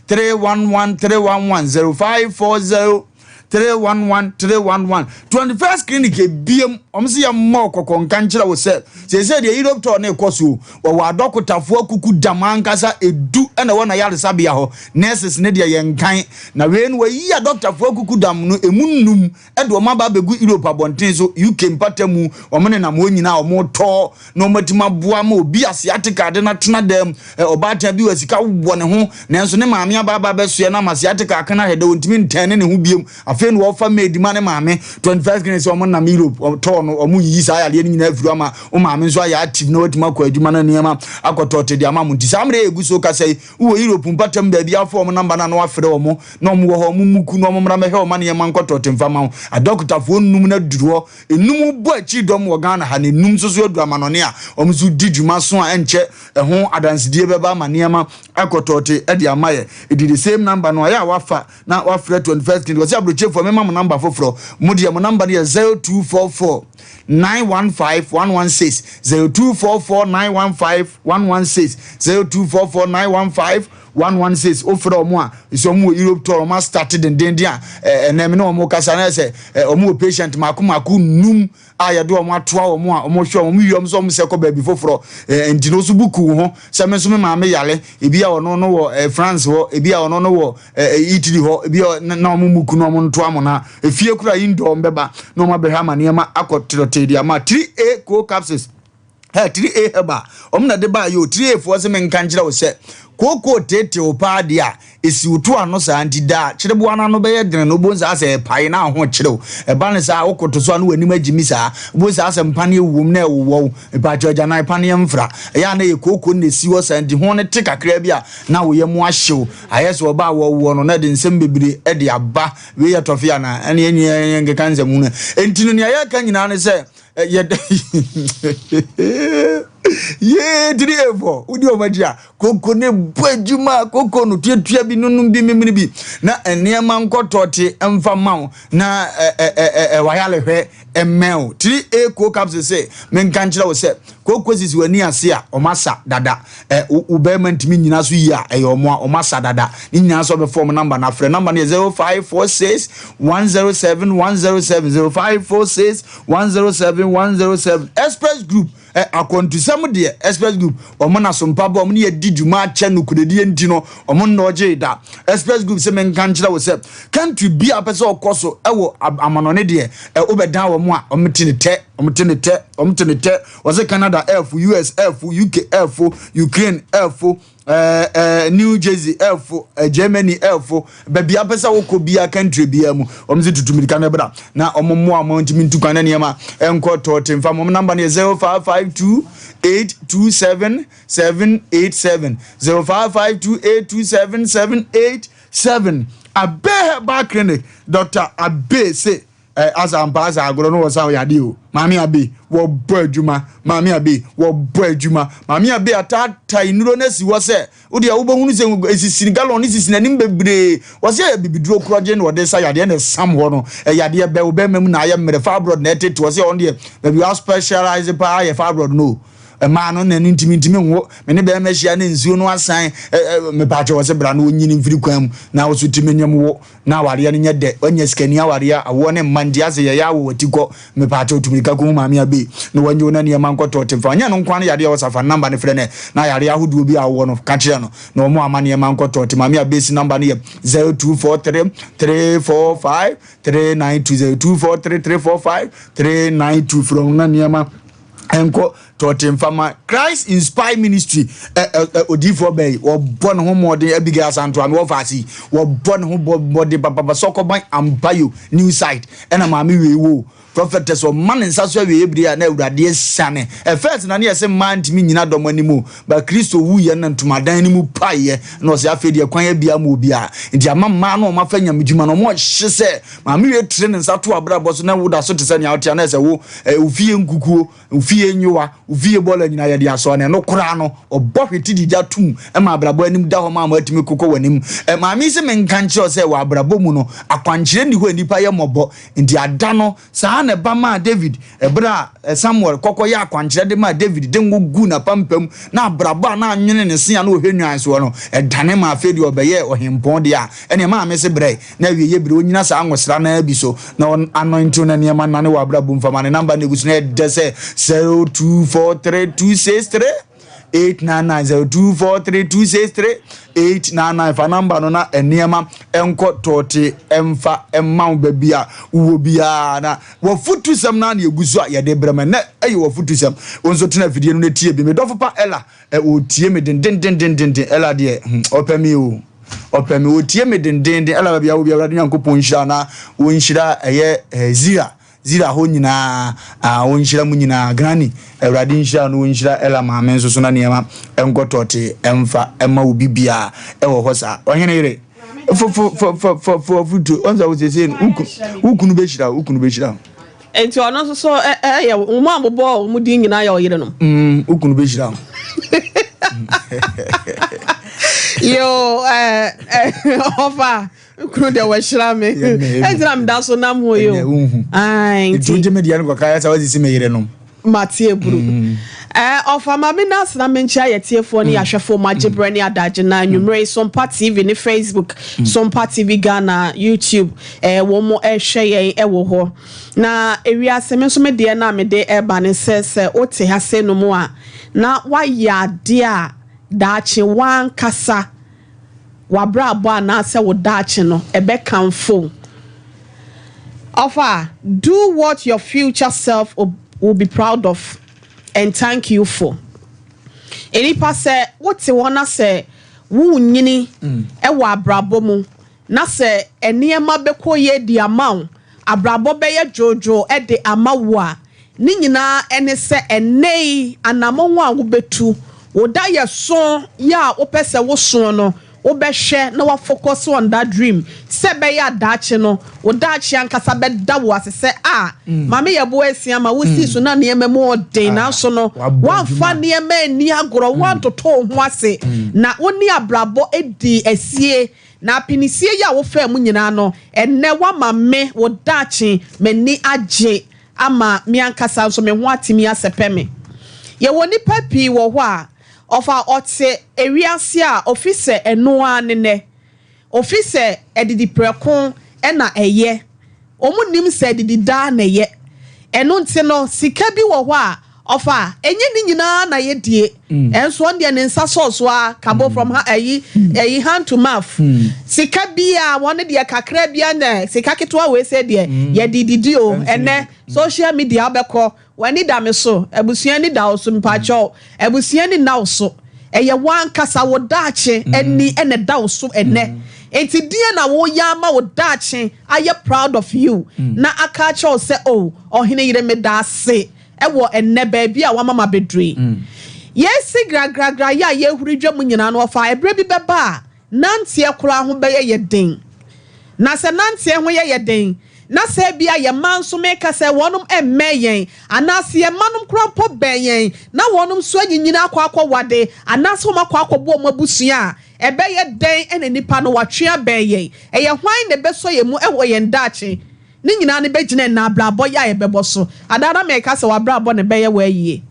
311 311, 0540 311 311. 21st Clinic ebiem, wɔn sɛ yɛ mmɔ kɔkɔ nka nkyerɛ wo sɛ seesei deɛ Europe tour ne kɔ so. Wɔwɔ adɔkotafoɔ akuku dam ankasa 10 ɛna ɛwɔ n'ayaresabea hɔ. Nurses ne deɛ yɛn nkan na wei no, wɔayi adɔkotafoɔ akuku dam no emu nnum ɛde wɔn aba abɛgu Europe abɔnten so, UK mpata mu. Wɔn nenam hɔ nyinaa, wɔn tɔ na wɔn atumi aboa ma obi a sciatica de no atena dɛm. Ɔbaatan bi wɔ sika wɔ ne ho, nanso ne maame aba aba abɛsoɛ na ama sciatica aka no ahwɛ dɛ wɔntumi ntɛn ne ne ho biem. Afei na wɔfa maid ma ne maame. 21st Clinic sɛ wɔn nam Europe tɔɔ no, wɔn yiyi saa yadeɛ no nyinaa afiri ama wɔn maame nso ayɛ active na wɔatumi akɔ adwuma no, nneɛma akɔtɔ te de ama mo. Nti saa mmerɛ yɛ egu so kasa yi, wowɔ Europe mpatam baabi afɔ wɔn number no a na wafrɛ wɔn na wɔn wɔ hɔ, wɔn muku na wɔn mmra mɛhwɛ wɔn nneɛma nkɔtɔ te mfa ma wo. Adɔkotafoɔ nnum na duru hɔ, enum bɔ akyi dɔm wɔ Ghana ha na enum nso so adu amanɔne a wɔn nso di dwuma so a ɛnkyɛ ɛho adansedie bɛba ama nneɛma akɔtɔ te de ama yɛ. Edi the same number no ayɛ a wafa na wafrɛ 21st Clinic. Wɔsɛ aburokyefoɔ, mema mo number foforɔ. Mo deɛ, mo number no yɛ 0244 915 116, 0244 915 116, 0244 915 116. Wofrɛ ɔmo a, sɛ ɔmo wɔ Europe tour, ɔmo astart dendenden a ɛnɛ me ne ɔmo kasa na sɛ ɔmo wɔ patient mako mako num a yɛde ɔmo atoa ɔmo a ɔmo hwɛ ɔmo wie, ɔmo sɛ ɔmo sɛ kɔ baabi foforɔ. Nti no nso buku wo ho sɛ me nso me maame yale, ebi a ɔno no wɔ France hɔ, ebi a ɔno no wɔ Italy hɔ, ebi a na ɔmo muku na ɔmo ntoa mo na efie kura yi ndɔm bɛba na ɔmo abɛhwɛ ama nneɛma akɔ terɛtee de ama. 3A co capsules, 3A herbal, ɔmo na de ba yi o. 3A foɔ sɛ menka nkyerɛ wo sɛ Kooko reteetee wo paa deɛ a, ɛsi wo to ano saa nti da a kyereboa no ano bɛyɛ dene no wobɛhu saa sɛ ɛpae na ho kyere wo. Ɛba no saa a, wokoto so a na w'anim agyimi saa. Wobɛhu saa sɛ mpaneɛ wowom na ɛwowɔ wo. Mpakyɛw agyanan paneɛ mfra. Ɛyɛ a na ɛyɛ kooko no na ɛsi hɔ saa nti ho no te kakraa bi a na wo yam ahye wo. Ayɛ sɛ ɔbaa a wɔwoɔ no na ɛde nsɛm bebree de aba. Wei yɛ tɔfe anaa? Ɛne yɛn nyinaa yɛnkeka nsɛm hunu. Enti no nea yɛreka nyinaa ne sɛ yɛda yee tiri efɔ wodi wɔn akyi a koko ne bɔ adwuma koko no tuatua bi nonom bi memene bi na nneɛma nkɔtɔ te mfa ma wo na ɛ ɛ ɛ wayalehwɛ mmɛn wo tiri e ko capsule sɛ menka nkyerɛ wo sɛ koko sisi w'ani ase a wɔn asa dada ɛ wo bɛrima ntumi nyina so yie a ɛyɛ wɔn a wɔn asa dada ne nyinaa sɛ ɔbɛfɔ wɔn namba na afrɛ namba no yɛ 0546 107 107 0546 107 107 Express Group ɛ akwantusɛm deɛ Express Group wɔn na sompa bɔ wɔn ne yɛdi dwuma akyɛ nokorɛdie nti no wɔn nnɔɔgye da. Express Group sɛ menka nkyerɛ wo sɛ country bi a pɛ sɛ ɔkɔ so ɛwɔ amanɔne deɛ ɛ wobɛdan wɔn a wɔn te ne tɛ wɔn te ne tɛ wɔn te ne tɛ. Wɔsɛ Canada ɛɛfo, US ɛɛfo, UK ɛɛfo, Ukraine ɛɛfo, New Jersey ɛfo, Germany ɛfo, baabi apɛ sɛ wokɔ bia country bia mu wɔn sɛ tutu mirika no bra na wɔn mmoa wɔn ntumi ntu kwan na nneɛma nkɔ tɔɔte nfa wɔn namba no yɛ 0552 827 787 0552 827 787. Abe Herbal Clinic, Dr. Abe se Eh asa ampa asa agorɔ no wɔ sa ɔyɛ adeɛ o. Maame Abe wɔbɔ adwuma, Maame Abe wɔbɔ adwuma. Maame Abe ataataa nnuro no asi hɔ sɛ wodeɛ wobɛhunu sɛ esisi galɔn no sisi n'anim bebree. Wɔsɛ ɛyɛ bibiduro korɔgye na wɔde sa yadeɛ na ɛsam hɔ no. Ɛyɛ adeɛ bɛ wo bɛrima mu na ayɛ mmerɛ, fibroid na ɛtete. Wɔsɛ ɔno deɛ baabi wa specialize paa yɛ fibroid no o. Mmaa no na ɛno ntumi ntumi nwo. Me ne bɛrima hyia ne nsuo no asan. Mepaakyɛ wɔ sɛ bra na ɔnyini mfiri kwan mu na wo so tumi nyem wo. Na awareɛ no nyɛ dɛ, wanya sikani awareɛ a awoɔ ne mma nti ase yɛyɛ awo wati kɔ, mepaakyɛw tu mirika kɔhu maame Abbey na wangye wo na nneɛma nkɔ tɔɔte mfa ɔnyɛ no nkoa no yareɛ a ɔsa fa number no frɛ no ɛ na yareɛ ahodoɔ bi a wowɔ no ka kyerɛ no na wɔn ama nneɛma nkɔ tɔɔte. Maame Abbey's number no yɛ 0243 345 392 0243 345 392 frɛ wɔn na nneɛma nkɔ tɔɔte mfa ma. Christ Inspired Ministry ɛ ɛ ɛ odiifoɔ bɛyi wɔbɔ ne ho mmɔden. Abigail Asantoa me wɔfa ase yi wɔbɔ ne ho bɔ mmɔden papapa sɔkɔban Ampayo new site ɛna maame wei wo prophetess ɔma ne nsa so awie ebire a na Awurade asiane. Ɛ first na ne yɛsɛ mmaa ntumi nyina dɔm anim o, ba Kristo wuyɛ na ntomadan no mu paeɛ na ɔsɛ afei deɛ kwan abia ma obiara nti ama mmaa no ɔma fa nyamedwuma no ɔmo ɔhye sɛ maame wei tire ne nsa to abrabɔ so na woda so te sɛ nea wote a na ɛsɛ wo ɛ ofie nkukuo, Ofie nyowa, ofie bɔɔla nyinaa yɛde asɔ na ɛno koraa no ɔbɔ hwete de gya tom ma abrabɔ anim da hɔ ma ama atumi kokɔ w'anim. Maame yi se menka nkyerɛ wo sɛ wɔ abrabɔ mu no akwankyerɛ nni hɔ a nnipa yɛ mmɔbɔ nti ada no saa na ɛba maa David ɛberɛ a Samuel kɔkɔ yɛ akwankyerɛ de maa David de ngo guu n'apampam na abrabɔ a na anwene ne se a na ɔhwɛ nnwan soɔ no ɛdane ma afei deɛ ɔbɛyɛɛ ɔhempɔn deɛ a ɛneɛ maame se brɛ na awieeɛ berɛ ɔnyina saa ngosra no ara bi so na ɔn anointing na nneɛma nnane wɔ abrabɔ mu fa ma ne number no egu so na ɛdɛ sɛ 0243263899 0243263899 fa number no na nneɛma nkɔ tɔɔte mfa mma wo baabi a wowɔ biara na wafutusɛm no ara na egu so a yɛde brɛ ma nnɛ ɛyɛ wafutusɛm. Wo nso tena afidie no na tie bi. Me dɔfo pa Ella ɔtie me dendendendenden. Ella deɛ ɔpɛ me o. Ɔpɛ me, ɔtie me dendeenden. Ɛla baabi a wɔ bi Awurade Nyankopɔn nhyira na wɔnhyira ɛyɛ eh, Zira, Zira hɔ nyinaa, ah, wɔnhyira mu nyinaa. Granny, Awurade nhyira no, wɔnhyira Ella maame nso so na nneɛma nkɔ tɔte ɛmfa ɛma obi biara ɛwɔ hɔ saa. Ɔhene yere, fo fo fo fo fo fo afutuo, ɔnsa wo sese no, wo kunu bɛhyira wo, wo kunu bɛhyira wo. Enti ɔno nso so yɛ wɔn a mobɔɔ wɔn din nyinaa yɛ ɔyerenom. Mm, wo kunu bɛhyira wo. Yo, ɔfa kunu deɛ wɔahyira me. Ɛnti na meda so nam hɔ yi o. Nti wogye me deɛ no kɔka yɛ sɛ woasisi me yerenom. Mate aburu. Mm. Ɔfa ma me nase na menkyia yɛtiefoɔ ne mm. yɛahwɛfoɔ mu agye berɛ ne adagye na anwummerɛ yi Sompa TV ne Facebook, Sompa TV Ghana, YouTube, wɔn mo ɛhwɛ yɛn ɛwɔ hɔ. Na ewiase me nso me deɛ no a mede reba ne sɛ, sɛ wote ha sei nom a, na woayɛ adeɛ a daakye w'ankasa w'abrabɔ anaasɛ wo daakye no ɛbɛkamfo wo. Ɔfa, do what your future self will be proud of and thank you for. Nnipa sɛ wote hɔ na sɛ. Worenyini wɔ abrabɔ mu na sɛ nneɛma bɛkɔ yie de ama wo, abrabɔ bɛyɛ dwoodwoo de ama wo a, ne nyinaa ne sɛ ɛnnɛ yi anammɔn a wobɛtu, wo daeɛso yɛ a wopɛ sɛ woso no, Wobɛhwɛ na woafocus on that dream sɛ ɛbɛyɛ a daakye no, wo daakye ankasa bɛda wo ase sɛ ah, Maame Yɛboa Asia ma wosii so na nneɛma mu ɔden nanso no, woamfa nneɛma anni agorɔ, woantoto wo ho ase na wo ne abrabɔ dii asie. Na apinisie yi a wofaa mu nyinaa no, ɛnnɛ woama me, wo daakye, m'ani agye ama me ankasa nso me ho atumi asɛpɛ me. Yɛwɔ nnipa pii wɔ hɔ a, Ɔfa ɔte ewiase a ofi sɛ ɛno ara ne nɛ. Ofi sɛ adidi prɛko na ɛyɛ. Wɔn nnim sɛ adidi daa na ɛyɛ. Ɛno nti no sika bi wɔ hɔ a ɔfa ɛnyɛ ne nyinaa na yɛdie. Ɛnso ɔno deɛ ne nsa sɔɔ so ara kabo from ha ɛyi ɛyi hand to mouth. Sika bi a wɔn deɛ kakra bi a na sika ketewa wei sɛ deɛ yɛde didi o. Ɛnɛ social media wobɛkɔ W'ani da me so, abusua ani da wo so, mpakyɛw, abusua ani nna wo so. Ɛyɛ w'ankasa wo daakye ani na ɛda wo so ɛnnɛ. Enti deɛn na woyɛ ama wo daakye ayɛ proud of you na aka akyerɛ wo sɛ oh, ɔhene yere meda ase wɔ ɛnnɛ baabi a woama mabɛduru yi. Yɛresi gragragra yi a yɛrehuri dwa mu nyinaa no ɔfa ɛberɛ bi bɛba a nanteɛ koraa ho bɛyɛ yɛ den. Na sɛ nanteɛ ho yɛ yɛ den, na sɛ ebia yɛn mma nso meka sɛ wɔnom mmɛn yɛn, anaase yɛn mma nom koraa mpo bɛn yɛn, na wɔnom nso anyinyini akɔ akɔwade, anaase wɔn akɔ akɔbɔ wɔn abusua a, ɛbɛyɛ dɛn na nnipa no wɔatwe abɛn yɛn? Ɛyɛ hwan na ɛbɛsɔ yɛn mu wɔ yɛn daakye? Ne nyinaa no bɛgyina ɛnnɛ abrabɔ yi a yɛbɛbɔ so. Adaa na meka sɛ w'abrabɔ na ɛbɛyɛ wo ayie.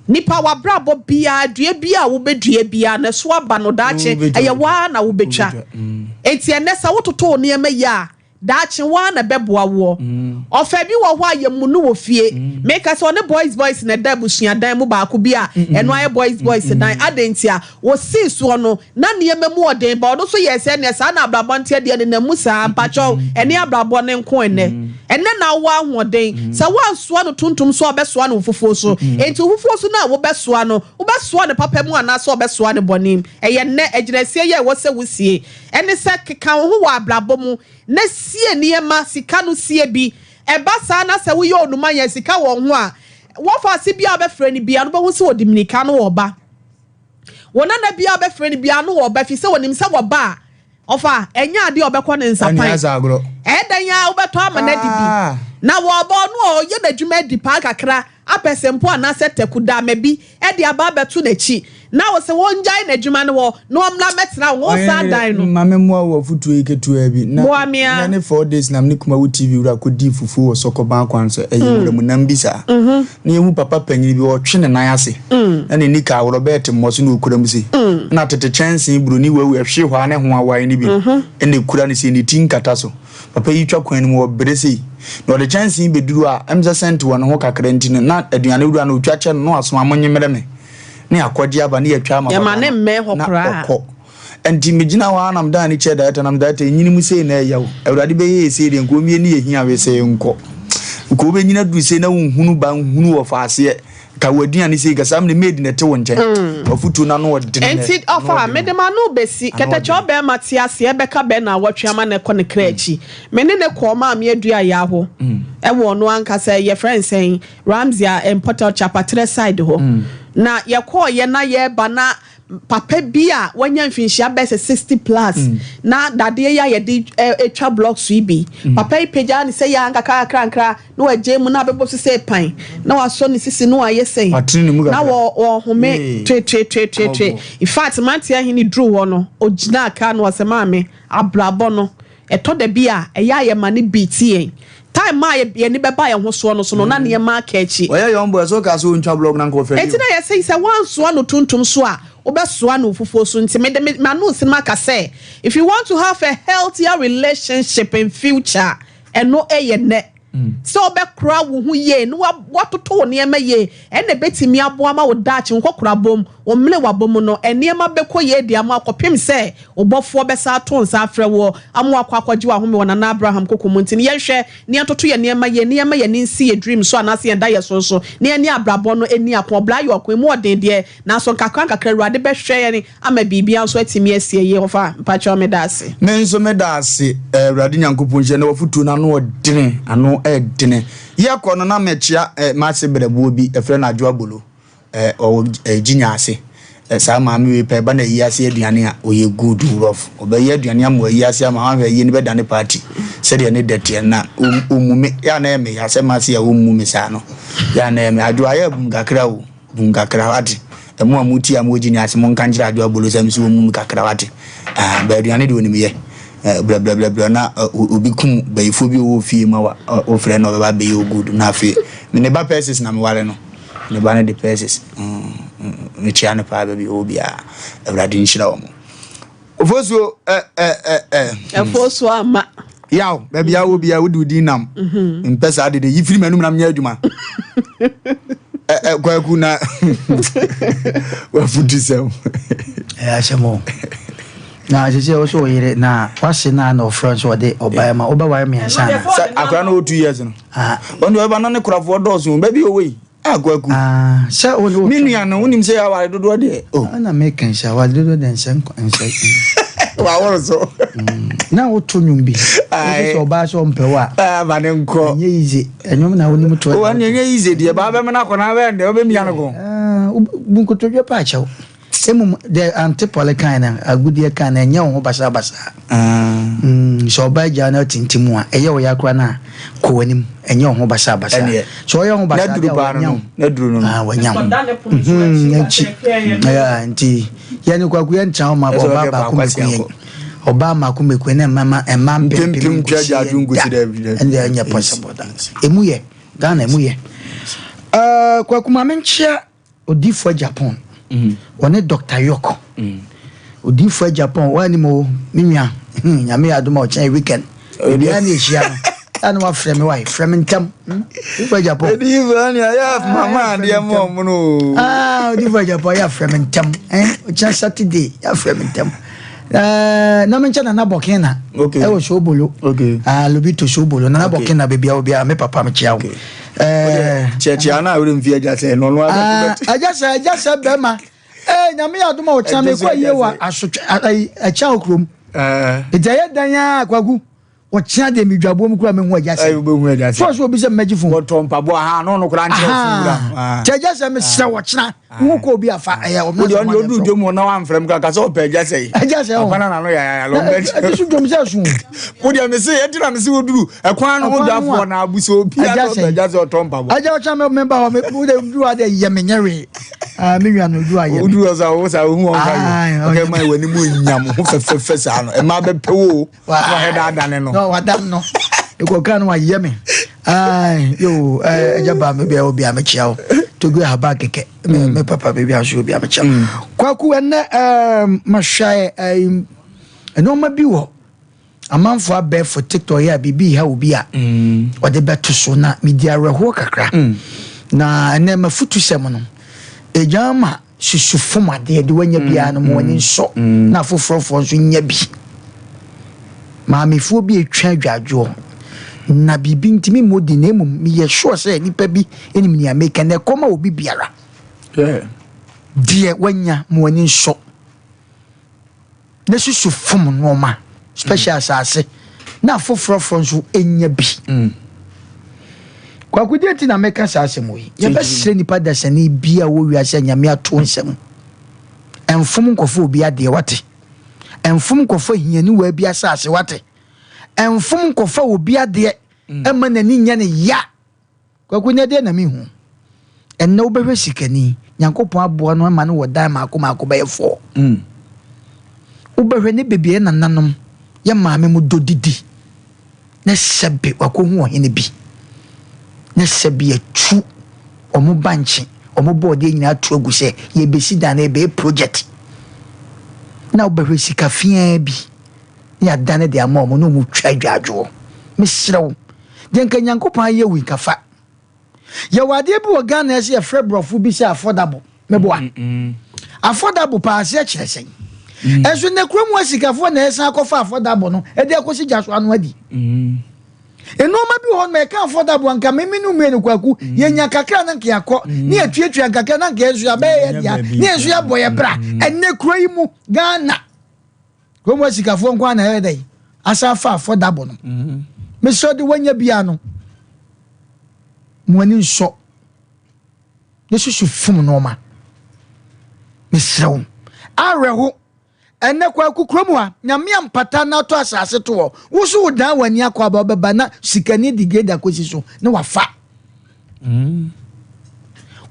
Nipa w'abrabɔ biara, dua biara a wobɛdua biara no, ɛso aba no daakye, ɛyɛ wo ara na wobɛtwa. Enti ɛnnɛ sɛ wototo wo nneɛma yie a, daakye wo ara na ɛbɛboa woɔ. Ɔfa bi wɔ hɔ a yɛmmu no wɔ fie. Meka sɛ ɔne boys boys na ɛda abusuadan mu baako bi a ɛno ayɛ boys boys dan. Adɛn ntia? Wɔsii soɔ no, na nneɛma mu wɔ den, but ɔno nso yɛɛ sɛ ɛneɛ saa na abrabɔ nteɛ deɛ nenam mu saa. Mpakyɛw, ɛne abrabɔ no nko ɛnnɛ. Ɛnnɛ na wowɔ ahoɔden. Sɛ woansoa no tuntum so a, wobɛsoa no fufuo so. Enti wo fufuo so no a wobɛsoa no, wobɛsoa no papa mu anaasɛ wobɛsoa no bɔne mu? Ɛyɛ nnɛ, agyinasie yi a ɛwɔ sɛ wosie. Ɛne sɛ, keka wo ho wɔ abrabɔ mu na sie nneɛma, sika no sie bi. Ɛba saa na sɛ woyɛ onuma nya sika wɔ wo ho a, wɔfa ase biara a wobɛfrɛ no biara no, wobɛhu sɛ ɔde mmirika no ɔba. Wo nana biara a wobɛfrɛ no biara no ɔba, ɛfiri sɛ ɔnim sɛ wɔba a, ɔfa, ɛnyɛ adeɛ a ɔbɛkɔ ne nsa pan. Ɛyɛ dɛn ara wobɛtɔ ama no adi bi. Na wɔba ɔno a ɔyɛ n'adwuma adi paa kakra apɛ sɛ mpo anaasɛ taku da ama bi de aba abɛto n'akyi na wo sɛ ɔngyae n'adwuma no hɔ na ɔmmra mmɛtena wo hɔ saa Ɔhene, dan no. ma memmoa wo afotuo yi ketewaa bi. Na Boa me ara. nnɛ ne 4 days na me ne Kumawu TV wura kɔdii fufuo wɔ Sɔkɔban kwan so. Ɛyɛ nwuramu nam bi saa. Na yɛhu papa panin bi, ɔretwe ne nan ase. Na ne nika aworɔ bɛyɛ te mmɔ so na ɔkura mu sei. Na tete kyɛnsee buroni wawu ɛhwee hɔ ara ne ho awae no bi na ɛkura no sei, ne ti nkata so. Papa yi twa kwan no mu, ɔbrɛ sei. Na ɔde kyɛnsee bɛduru a, ɛm sɛ sɛnte wɔ ne ho kakra nti no, na aduane wura no ɔtwa kyɛ no na wasoma monyemmerɛ me. Ne yɛakɔgye aba ne yɛatwa ama Yɛma papa ne no mmɛn hɔ na koraa. ɔkɔ. Nti megyina hɔ ara na medan ani kyerɛ director na me director ɛnyini mu sei na ɛyɛ o. Awurade bɛyɛ yɛ sei deɛ nka ɔmmie ne yɛhia wesee nkɔ. Nka wobɛnyini aduru sei na wonhunu ba nhunu wɔfaaseɛ. Ka w'aduane sei ka saa mene maid na ɛte wo nkyɛn. W'afotuo no ano ɔdene nɛ. Enti Ano ɔfa, ɔdene. mede m'ano rebɛsi, Ano kɛtɛkyɛ ɔdene. ɔbarima te aseɛ bɛka bɛ naawɔtwe ama no kɔ ne kra akyi. Me ne no kɔɔ Maame Aduayaho wɔ ɔno ankasa yɛfrɛ no sɛn, Ramsey a Mpɔtam Kyapatrɛ side hɔ. Na yɛkɔeɛ na yɛreba na papa bi a wanya mfinhyia bɛyɛ sɛ 60 plus na dadeɛ yi a yɛde twa blocks yi bi. Papa yi pagyaa ne sɛ yɛ ankakrankra na wagyae mu na abɛbɔ so sɛ pan na wasɔ ne sisi na wayɛ sɛn Watene ne mu na kakra. wɔhome Yee. tweetweetweetwee. Ɔbɔ. In fact, mmeranteɛ ahene duruu hɔ no, ɔgyinaa kaa no ɔsɛ maame, abrabɔ no, ɛtɔ da bi a ɛyɛ a yɛma no beat yɛn. Time a yɛn ani bɛba yɛn ho soɔ no so no, na nneɛma aka akyi. Ɔyɛ young boy so ɔkaa sɛ ɔntwa blog na nka ɔfɛre Enti o. na yɛse sɛ woansoa no tuntum so a, wobɛsoa no fufuo so. Nti mede me m'ano resi no maka sɛ, if you want to have a healthier relationship in future, ɛno yɛ nnɛ. Sɛ wobɛkora wo ho yie na woatoto wo nneɛma yie, ɛnna ɛbɛtumi aboa ma wo daakye, wo nkɔkorabɔ mu, wo mmerewabɔ mu no, nneɛma bɛkɔ yie de ama wo kɔpem sɛ wo Bɔfoɔ bɛsan ato nsa afrɛ woɔ ama woakɔ akɔgye w'ahome wɔ Nana Abraham koko mu. Nti no, yɛnhwɛ na yɛntoto yɛn nneɛma yie na yɛmma yɛn ani nsi yɛn dream so anaasɛ yɛn daeɛso so na yɛne abrabɔ no nni ako. Ɔbra yɛ ɔko, ɛmu ɔden deɛ, nanso nkakrankakra Awurade bɛhwɛ yɛn ama biribiara nso atumi asi ayie. Ɔfa, mpakyɛw meda ase. Me nso meda ase Awurade Nyankopɔn nhyira ne wafutuo no ano ɔdene ano ɛdene. Yɛ kɔ no na mɛkyea eh, m'ase brɛboɔ bi ɛfrɛ no Adwo Abolo eh, ɔwɔ eh, Gyinya ase eh, saa maame wei pɛ ɛba na ayi ase aduane a ɔyɛ good rough ɔbɛyɛ aduane ama ayi ase ama wahwɛ ayie no bɛdane party sɛdeɛ ne dɛ teɛ na ɔmmu me yɛ a na ɛyɛ me ya sɛ m'ase a ɔmmu me saa no yɛ a na ɛyɛ me Adwo ayɛ abum kakra o. Bum kakra wate. Ɛmo a motie a mowɔ gyini ase monka nkyerɛ Adwo Abolo sɛ mese wɔmmu me kakra wate. Ah, bɛ aduane deɛ onim yɛ. Eh, brɛbrɛbrɛbrɛ na eh, obi kum bayifoɔ bi ɔwɔ fie ma wa wofrɛ na ɔbɛba abɛyɛ o good na afei me ne ba Persis na meware no. Ne ba no de Persis. Mm, mm, mekyia no paa baabi ɔwɔ biara. Awurade nhyira wɔn. Ofosuo ɛ ɛ ɛ ɛ. Ɛfosuo ama. Yaw baabi a wɔ biara wode wo din nam. Mhm. Mpɛ saa dede yi firi m'anum na menyɛ adwuma. Ɛ ɛ kwaku na wafutu sɛm. Ɛyɛ asɛm o. Na sɛ sɛ wosɛ ɔyere na wase na na ɔfrɛ nso ɔde ɔbaa ma wobɛware mmiɛnsa na. Sɛ akora no wɔ 2 years no. Ah. Ɔno deɛ ɔbɛba na ne korafoɔ dɔɔso baabi ɔwɔ yi. Ah Kwaku. Ah, sɛ wo ne Me nua no, wonim sɛ aware dodoɔ deɛ. Oh. Ɛna meka sɛ aware dodoɔ deɛ nsɛ nsɛ. Waworo so. Na woto nnwom bi. Wote sɛ ɔbaa sɛ ɔmpɛ wo a. Ah, ma ne nkɔ. Ɛnyɛ yize. Ɛnwom na wonim to. Oh, ɛnyɛ yize deɛ. Baa bɛmena kɔ na bɛn deɛ wobɛmia no ko. Ah, bu nkotodwe pa akyɛw. Mmom, deɛ Ante Pɔle kae no, agudeɛ kae no, ɛnyɛ wo ho basabasa. Sɛ ɔbaa gyaa na atintim a, ɛyɛ wo ya koraa no a, kɔ w'anim. Ɛnyɛ wo ho basabasa. Sɛ ɔyɛ wo ho basaa deɛ a, wanya wo. Ah, wanya wo. Akyi. Nti, yɛne Kwaku yɛntena hɔ ma ɔbaa baako mmɛku yɛn. Ɔbaa mmaako mmɛku yɛn na mma mma mpempem nkosi yɛn da. Ɛnde ɛnyɛ possible da. Emu yɛ. Ghana emu yɛ. Kwaku ma menkyea Odiyifoɔ Agyapong, ɔne Doctor York. Odiyifoɔ Agyapong, woanim o, me nua, hmm, Nyame yɛ adom a ɔkyena yɛ weekend. Baabiara ne yɛhyia no, a na wafrɛ me wae, frɛ me ntɛm. Hmm, Odiyifoɔ Agyapong. Odiyifoɔ ne ayɛ mama adeɛ ma ɔmo no o. Ah, Odiyifoɔ Agyapong, yɛ afrɛ me ntɛm. Eh, ɔkyena Saturday, yɛ afrɛ me ntɛm. Eh, na menkyɛ Nana Bɔkena. Okay. Ɛwɔ Sobolo. Okay. Ah, Lobito Sobolo. Nana Okay. Bɔkena, baabi a obiara, me papa mekyia wo. Okay. Kyerɛkyerɛ na awere mfi agya sɛ ɛno no ah, agya sɛ agya sɛ bɛrima ee nyame yɛ adom a ɔkyena me kɔ yie wɔ asotwe ayi ɛkyɛn okurom nti ɛyɛ dan a kwaku ɔkyena deɛ medwaboɔ mu kura mehu agya sɛ fɔɔ so obi sɛ mmɛgye fon wɔtɔ mpaboa ha no no kora nkyerɛ fon wura kyɛ agya sɛ mesrɛ wɔkyena wo kɔ obi afa ɛyɛ ɔmo na sɛ ɔduru dwom hɔ na wamfrɛ m kora ka sɛ ɔpɛ agya sɛ yi agya sɛ ɔpɛ na n'ano yayaya lɔ mbɛ ɛti so dwom sɛ so wo deɛ mese ɛti na mese woduru ɛkwan no ho dwafoɔ na abu sɛ obi a ɔpɛ agya sɛ ɔtɔ mpaboa agya ɔkyɛ me meba hɔ me wo deɛ duru adeɛ yɛ me nyɛ wee me nua no duru ayɛ me woduru hɔ sɛ wo sɛ wohu wɔn ka yɛ ɔkɛ ma w'anim nyam ho fɛfɛfɛ saa no ɛma bɛpɛ wo wahɛ da adane no no wadan no ekɔka no wayɛ me yo ɛgya baa me bia obi a mekyia wo togu ahaba kɛkɛ me papa baabi a so obi a mekyia mm. Kwaku ɛnɛ mahwɛ nneɛma bi wɔ amanfoɔ abɛɛfo TikTok yɛ a biribi ha obi a ɔde bɛto so na medi awerɛhoɔ kakra na ɛnɛ mafutu sɛm no ɛgya ma Susu fam adeɛ de wanya biara no ma w'ani nsɔ na afoforɔfoɔ nso nya bi. Maamefoɔ bi retwa adwadwoɔ na biribi nti me mmɔ din na mmom meyɛ sure sɛ nipa bi nim nea meka na ɛkɔma obi biara. Deɛ wanya ma w'ani nsɔ. Na susu fam nnoɔma, special asase, na afoforɔfoɔ nso nya bi. Mm. Kwaku deɛ nti na meka saa asɛm yi. Yɛbɛsrɛ nipa dasani bi a wɔ wiase a Nyame ato nsɛm. Ɛmfom nkɔfo obi adeɛ wate. Ɛmfom nkɔfo ahianiwaa bi asase wate. Ɛmfom nkɔfa obi adeɛ ɛma n'ani nyɛ ne ya. Kwaku nnɛ deɛ na me hu. Ɛnnɛ wo bɛhwɛ sikani, Nyankopɔn aboa no ama no wɔ dan maako maako bɛyɛ four. Wo bɛhwɛ ne baabi a yɛ nananom, yɛ maame mo dɔ didi, na sɛbe wakɔ hu ɔhene bi, na sɛbe yɛtu ɔmo bankye, ɔmo bɔɔdeɛ nyinaa atu agu sɛ yɛbɛsi dan no, yɛbɛyɛ project. Na wo bɛhwɛ sika fiaa bi, na yɛadane de ama ɔmo na ɔmo twa adwadwoɔ. Mesrɛ wo. Deɛ nka Nyankopɔn ayɛ wo yi nka fa. Yɛwɔ adeɛ bi wɔ Ghana ɛsɛ yɛfrɛ borɔfo bi sɛ affordable. Meboa. Affordable paa aseɛ kyerɛ sɛn? Ɛnso nnɛ kurom hɔ asikafoɔ na ɛsan akɔfa affordable no ɛde akɔsi gya so ano adi. Nnoɔma bi wɔ hɔ nom ɛka affordable anka me me no mmienu kwaku yɛnya kakra na nka yɛakɔ ne yɛtuatua nkakra na nka yɛn nso yɛabɛyɛ yɛ dea ne yɛn nso yɛabɔ yɛ bra. Ɛnnɛ kuro yi mu Ghana kurom hɔ asikafoɔ nko ara na ɛyɛ dɛn asan afa affordable no. Mesrɛ de wanya biara no mo ani nsɔ ne susu fom nnoɔma. Mesrɛ wo awerɛho Ɛnnɛ Kwaku kurom ha, Nyame ampata na atɔ asase to hɔ, wo so wo dan w'ani akɔ aba wobɛba na sikani de grader kɔsi so na wafa.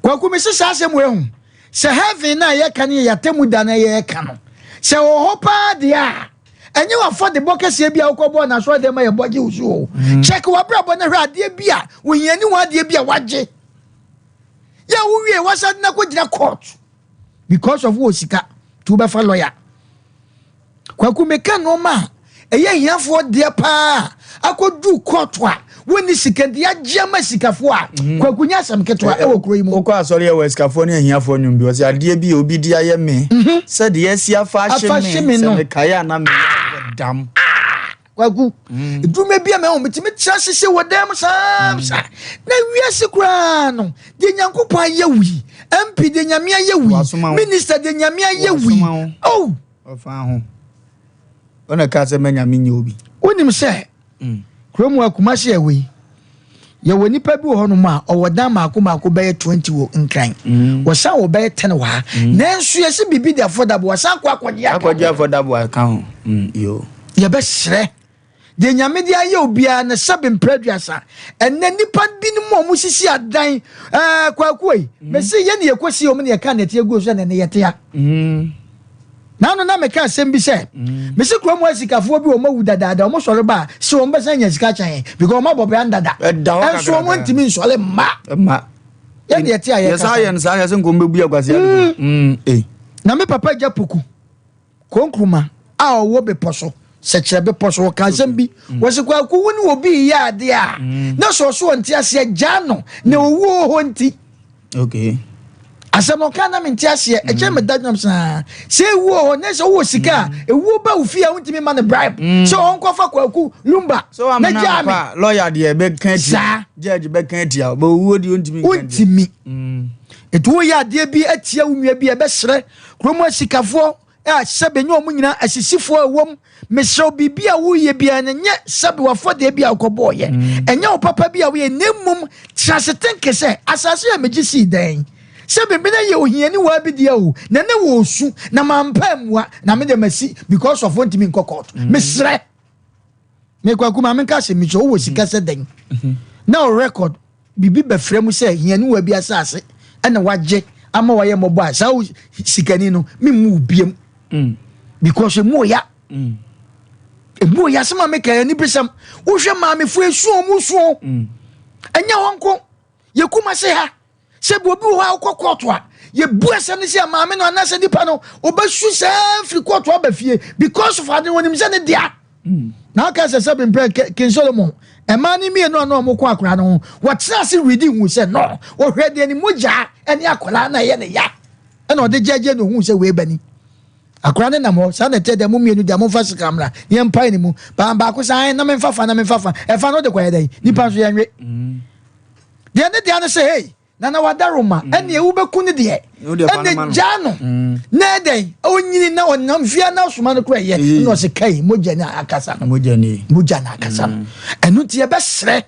Kwaku mese saa asɛm wei ho, sɛ heaven no a yɛka no yɛ yɛatɛmu da no yɛka no, sɛ wɔ hɔ paa deɛ a, ɛnyɛ w'afɔdebɔ kɛseɛ bi a wokɔbɔɔ no asɔre dɛm ma yɛbɔ gye wo so o. Check w'abrabɔ na hwɛ adeɛ bi a ohiani ho adeɛ bi a wagye. Yɛ wowie wasan de no akɔgyina court. Because of wɔ sika nti wobɛfa lawyer. Kwaku meka nneɛma a ɛyɛ ahiafoɔ deɛ paa akɔduru court a wɔnni sika nti yɛagye ama sikafoɔ a mm. Kwaku nyɛ asɛm ketewa ɛwɔ kuro yi mu. Wokɔ asɔre yɛ wɔ asikafoɔ ne ahiafoɔ nnwom bi ɔsɛ adeɛ bi a obi de ayɛ me mhm. sɛdeɛ asi afa ahye me sɛ mekaeɛ a na meyɛ dam. Ah! Kwaku, edwuma bi a mɛhu metumi tra ase sɛ wɔ dan mu saa mm. saa. Na wiase koraa no, deɛ Nyankopɔn ayɛ wo yi, MP deɛ Nyame ayɛ wo yi, minister deɛ Nyame ayɛ wo yi. Oh! Ɔfa ho. Ɔna ka sɛ mɛ Nyame nyɛ obi. Wonim sɛ, mm. kurom wa Kumasi ɛwɔ yi, Yɛwɔ nipa bi wɔ hɔnom a ɔwɔ dan mmaako mmaako bɛyɛ 20 wɔ Nkran. Mm. Wɔsan wɔ bɛyɛ 10 wɔ ha. Mm. Nanso yɛsi biribi de affordable wɔsan kɔ akɔgye aka. Akɔgye affordable aka ho. Mm, yo. Yɛbɛsrɛ deɛ Nyame de ayɛ obiara no sɛbe mprɛ aduasa. Ɛnɛ nipa binom a wɔn sisi adan ɛɛ kwakuo yi. Mm. Mesi yɛ ne yɛkɔsi wɔn ne yɛka nɛteɛ guo so ɛnɛ ne yɛte ha. Mm. Naano na meka asɛm bi sɛ, mese kurom hɔ asikafoɔ bi wɔn awu dadaada, wɔn sɔre ba a, se wɔn bɛsan anya sika akyɛn yɛn, because wɔn abɔ bra ndada. Ɛnso wɔn ntumi nsɔre mma. Mma. Yɛn deɛ te a yɛkasa. Yɛsan yɛn saa yɛsɛ nkɔm bɛbu akwasi ade. Mm. Eh. Na me papa gya puku, konkuruma a ɔwɔ bepɔ so, sɛkyerɛ bepɔ so, wɔka asɛm bi. Mm. Wɔsi kwaku wo ne obi yɛ adeɛ a, mm. na sɛ ɔso ɔnte aseɛ gyaa no, na owuo hɔ nti. Okay. Asɛm no ɔka na mente aseɛ ɛkyɛ mm. meda dwam saa sɛ ewuo hɔ ne sɛ wowɔ sika a mm. ewuo ba wo fie a wontumi ma no bribe mm. sɛ ɔnkɔfa kwaku lumba na gyaa me lɔya deɛ bɛka atia saa judge bɛka atia bɛ owuo deɛ wontumi wontumi ɛti woyɛ adeɛ bi atia wo nua bi ɛbɛserɛ kurom asikafoɔ a sɛbe nyɛ wɔn nyinaa asisifoɔ a ɛwɔ mu mesrɛ wo biribi a woyɛ biara no nyɛ sɛbe wafɔdeɛ bi a wokɔbɔɔyɛ mm. ɛnyɛ wo papa bi a woyɛ na mmom tena ase tenke sɛ asase a megye sii dɛn sɛ biribi no yɛ ohiani waa bi deɛ o na ne wɔ osu na mampa mmua na me deɛ masi because of wontumi nkɔ court mm. mesrɛ mekwaku ma menka sɛ mesɛ wowɔ sika sɛ dɛn mm-hmm. na o record Biribi bɛfrɛ mu sɛ hianiwa bi asase ɛna wagye ama wayɛ mmɔbɔ a saa sikani no memmu wo biam mm. because emu ɔya mm. emu ɔya sɛ maame ka ani besɛm wohwɛ maamefo esu ɔmo suo mm. ɛnyɛ hɔ nko yɛkum ase ha sɛ bi obi wɔ hɔ a wokɔ kɔɔto a yɛbu asɛm no sɛ maame no anaasɛ nipa no ɔbɛsu saa firi kɔɔto aba fie because of ade no wɔnim sɛ ne dea Na ɔka sɛ sɛbe mprɛ King Solomon mmaa no mmienu a na wɔn kɔ akwadaa no ho wɔtena ase redi hu sɛ no ɔhwɛ deɛ ne mogya ne akwadaa na ɛyɛ ne ya ɛna ɔde gyɛgyɛ na ohun sɛ wei bani akwadaa no nam hɔ saa na ɛtɛ deɛ mo mmienu deɛ momfa sika mmra ne yɛn mpae ne mu baa baako sɛ ae na memfa fa na memfa fa ɛfa no de kɔyɛ dɛn nipa nso yɛnwe deɛ ne deɛ no sɛ hey Nana Wadaroma mm. ɛne ewu bɛku ne deɛ ɛne gyaa no mm. na ɛdɛn ɔnyini na ɔnam fia na ɔsoma no kora yɛ ɛna ɔsɛ kai mogya ne akasa no mogya ne akasa no mm. ɛno nti yɛbɛsrɛ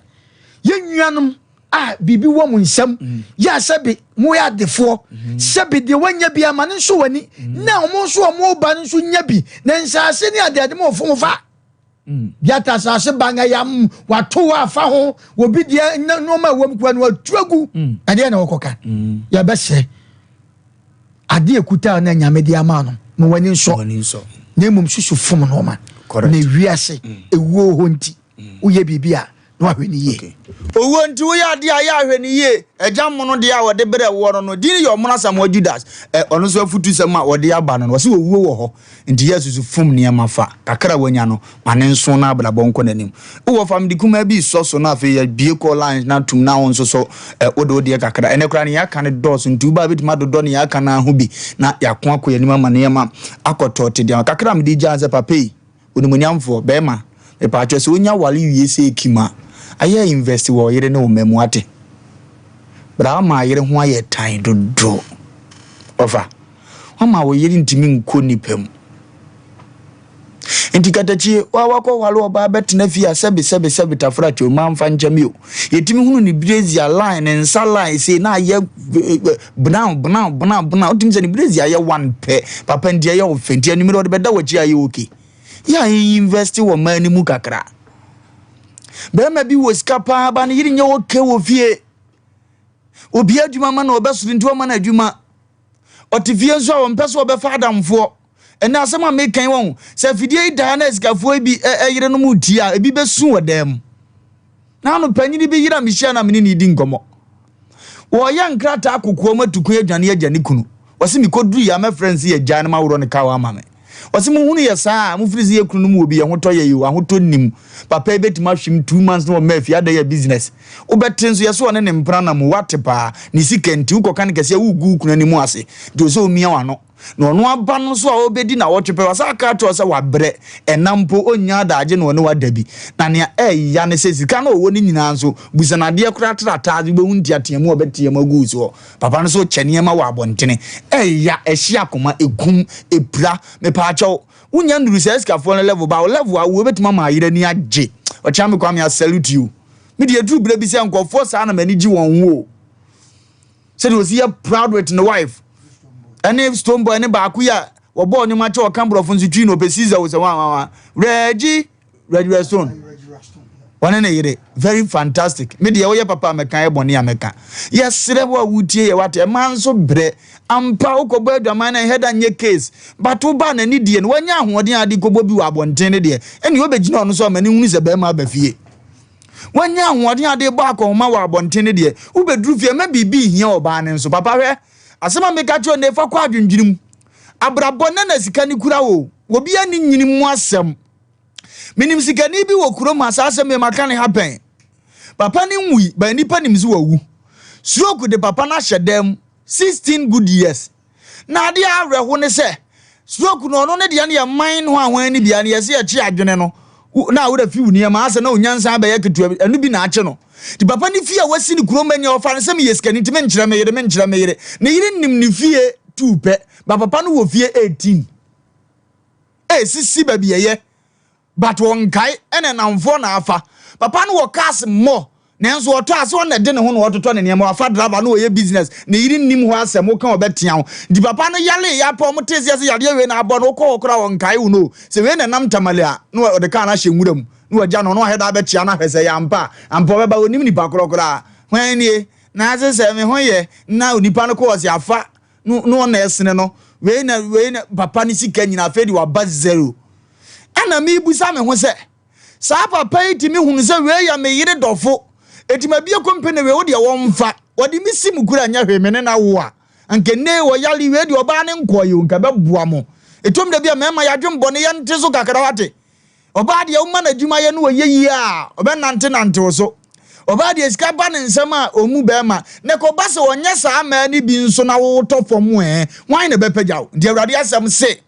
yɛn nuanom a biribi wɔ mo nsam yɛ a sɛbe moyɛ adefoɔ sɛbe deɛ wanya bi ama no nso w'ani na ɔmo nso ɔmo ba no nso nya bi na nsaase ne adeade mo fom fa Biata asase bangayam wato hɔ afa ho obi deɛ nneɛma a ɛwɔ mu kura no watu agu mm. ɛdeɛ na wɔkɔka mm. yɛbɛsrɛ adeɛ ekuta na nyame de ama no ma w'ani nsɔ na mmom susu fom nneɛma na ewiase mm. ewuo hɔ nti woyɛ biribi a. na wahwɛ no yie. Owuo nti woyɛ adeɛ a yɛ ahwɛ no yie. Agya mono deɛ a wɔde brɛ woɔ no no din yɛ Ɔmono Asamoah Judas. Ɛ ɔno nso afutusɛm a wɔde aba no no wɔse owuo wɔ hɔ nti yɛ susu fom nneɛma fa kakra a wanya no ma ne nso na abrabɔ nkɔ n'anim. Wowɔ fa mede kumaa bi resɔ so na afei yɛabue call lines no atom na wo nso so ɛ wode wo deɛ kakra. Ɛnɛ koraa nea yɛaka no dɔɔso nti woba a wobɛtumi adodɔ nea yɛaka no ara ho bi na yɛako akɔ yɛn anim ama nneɛma akɔ tɔɔte deɛ kakra a mede gyaa sɛ papa yi Onimuonyamfoɔ, bɛɛma, mepaakyɛw sɛ wonya ware wie sɛ kim a, ayɛ invest wɔ ɔyere ne wo mma mu wate? Bra wama ayere ho ayɛ tan dodo. Ɔfa, wama wo yere ntumi nkɔ nipa mu. Nti katakyie, wa wakɔ ware ɔbaa bɛtena fie a sɛbe sɛbe sɛbe tafra kyɛw ma mfa nkyɛ me o. Yɛtumi hunu ne brazier line, ne nsa line sei na ayɛ brown brown brown brown. Wotumi sɛ ne brazier ayɛ one pɛ. Papa nti ɛyɛ wo fɛ nti anwummerɛ ɔde bɛda w'akyi ayɛ okay. Yɛ a yɛn invest wɔ mmaa no mu kakra. Bɛrima bi wɔ sika paa ba ne yere nyɛ okay wɔ fie. Obi adwuma ma na ɔbɛsoro nti ɔma no adwuma. Ɔte fie nso a ɔmpɛ sɛ ɔbɛfa adamfoɔ. Ɛnɛ asɛm a meka yi wɔn sɛ afidie yi daa na asikafoɔ yi bi ɛyerenom retie a ebi bɛsu wɔ dan mu. Na ano panyin bi yere a mehyia na me ne no redi nkɔmmɔ. Wɔreyɛ nkrataa kokoam atu kwan adwane agya ne kunu. Ɔse mekɔduru yɛ a mɛfrɛ no sɛ yɛgyae no maworɔ ne kaw ama me. Ɔse mohunu yɛ saa a mofiri sɛ yɛ kunu no mu wɔ bi yɛ ho tɔ yɛ yi o ahotɔ nnim. Papa yi bɛtumi ahwem 2 months na ɔmma afie adɛn yɛ business. Wobɛte nso yɛ sɛ ɔne ne mpena nam o wate paa. Ne sika nti wokɔka no kɛseɛ wogu wo kunu anim ase nti ɔsɛ ɔmia w'ano. Na ɔno aba no nso a ɔrebɛdi nnawɔtwe pɛ, wasan aka akyerɛ wo sɛ wabrɛ, ɛna mpo ɔnnya adagye na ɔne wo ada bi. Na nea ɛya ne sɛ sika no a ɔwɔ no nyinaa nso, busa no adeɛ koraa tra taase, wobɛhu nteateamu a ɔbɛteam agu wo soɔ. Papa no nso kyɛ nneɛma wɔ abɔntene. Ɛya, ɛhye akoma, ɛkum, ɛpira. Mepaakyɛw, wonnya nnuru saa sikafoɔ no level, but wo level a wowɔ bɛtumi ama ayere ani agye. Ɔkyea me Kwame, I salute you. Me deɛ ɛduru berɛ bi sɛ nkurɔfoɔ saa na m'ani gye wɔn ho o. Sɛdeɛ ɔsi yɛ proud with ne wife ɛne stone boy ne baako yi a wɔbɔɔ nnwom akyɛ ɔka borɔfo nso twi na ɔpɛ Caesar wo sɛ wa wa wa Reggie Reggie Restone wɔne ne yere very fantastic. Me deɛ woyɛ papa a mɛka, yɛ bɔne a mɛka. Yɛserɛ wo a wotie yɛ wate ɛma nso brɛ ampa wokɔbɔ adwaman na ɛhɛ da nyɛ case but woba n'ani deɛ no wanya ahoɔden a ade kɔbɔ bi wɔ abɔnten no deɛ ɛne wobɛgyina ɔno so ama ne hunu sɛ bɛrima aba fie. Wanya ahoɔden a ɔde rebɔ akɔnhoma wɔ abɔnten no deɛ, wobɛduru fie ma biribi hia ɔbaa no nso. Papa hwɛ, asɛm a meka kyerɛ wo nnɛ, fa kɔ adwendwene mu. Abrabɔ nnɛ na sika no kura wo. Obiara nni nyini mu asɛm. Menim sikani bi wɔ kurom ha, saa asɛm yi maka ne ha pɛn. Papa no nwui, but nnipa nim sɛ wawu. Stroke de papa no ahyɛ dan mu 16 good years. Na adeɛ a awerɛho ne sɛ, stroke no ɔno ne deɛ no yɛ man no ahwan no bia no yɛsɛ yɛkye adwene no na awura fi wo nneɛma asɛ na onyansa abɛyɛ ketewa bi ɛno bi na akye no. Nti papa ne fie a wasi ne kurom bɛnyɛ ɔfa no sɛ meyɛ sikani nti menkyerɛ me yere menkyerɛ me yere. Ne yere nim ne fie tuu pɛ ba papa no wɔ fie 18 ɛsisi baabi ɛyɛ but ɔnkae ɛna nnamfoɔ na afa. Papa no wɔ cars mmɔ nanso ɔtɔ ase ɔna ɛde ne ho na ɔtotɔ ne nneɛma wafa driver na ɔyɛ business ne yere nnim hɔ asɛm woka ɔbɛtea wo. Nti papa no yare yɛ apɛ ɔmo te seɛ sɛ yadeɛ wei na abɔ no wokɔ hɔ koraa ɔnkae wo no sɛ wei na ɛnam Tamale a na ɔde car no ahyɛ nwura mu na wagya no ɔno ahwɛ da abɛkyea no ahwɛ sɛ ɛyɛ ampa a ampa ɔbɛba ɔnim nipa korɔ koraa hwan nie na ase sɛ me ho yɛ na onipa no kɔ ɔse afa no na ɔna ɛsene no wei na wei na papa ne sika nyina afei de waba zero. Ɛna mebusa me ho sɛ saa papa yi tumi hunu sɛ wei yɛ me yere dɔfo eti ma bie company wei wo deɛ wɔmfa wɔde me si mu kura nyɛ hwee me ne na wo a anka nne wɔyale wei deɛ ɔbaa ne nkɔɔ yi o nka bɛboa mo. Ɛtom da bi a mmarima yɛadwen bɔne yɛnte so kakra wate. Ɔbaa deɛ woma no adwuma yɛ no ɔyɛ yie a ɔbɛnante nante wo so. Ɔbaa deɛ sika ba ne nsam a ɔmu bɛrima na ɛkɔba sɛ ɔnyɛ saa mmaa no bi nso na wotɔ fam ɛ hwan na ɛbɛpagya wo. Nti Awurade asɛm se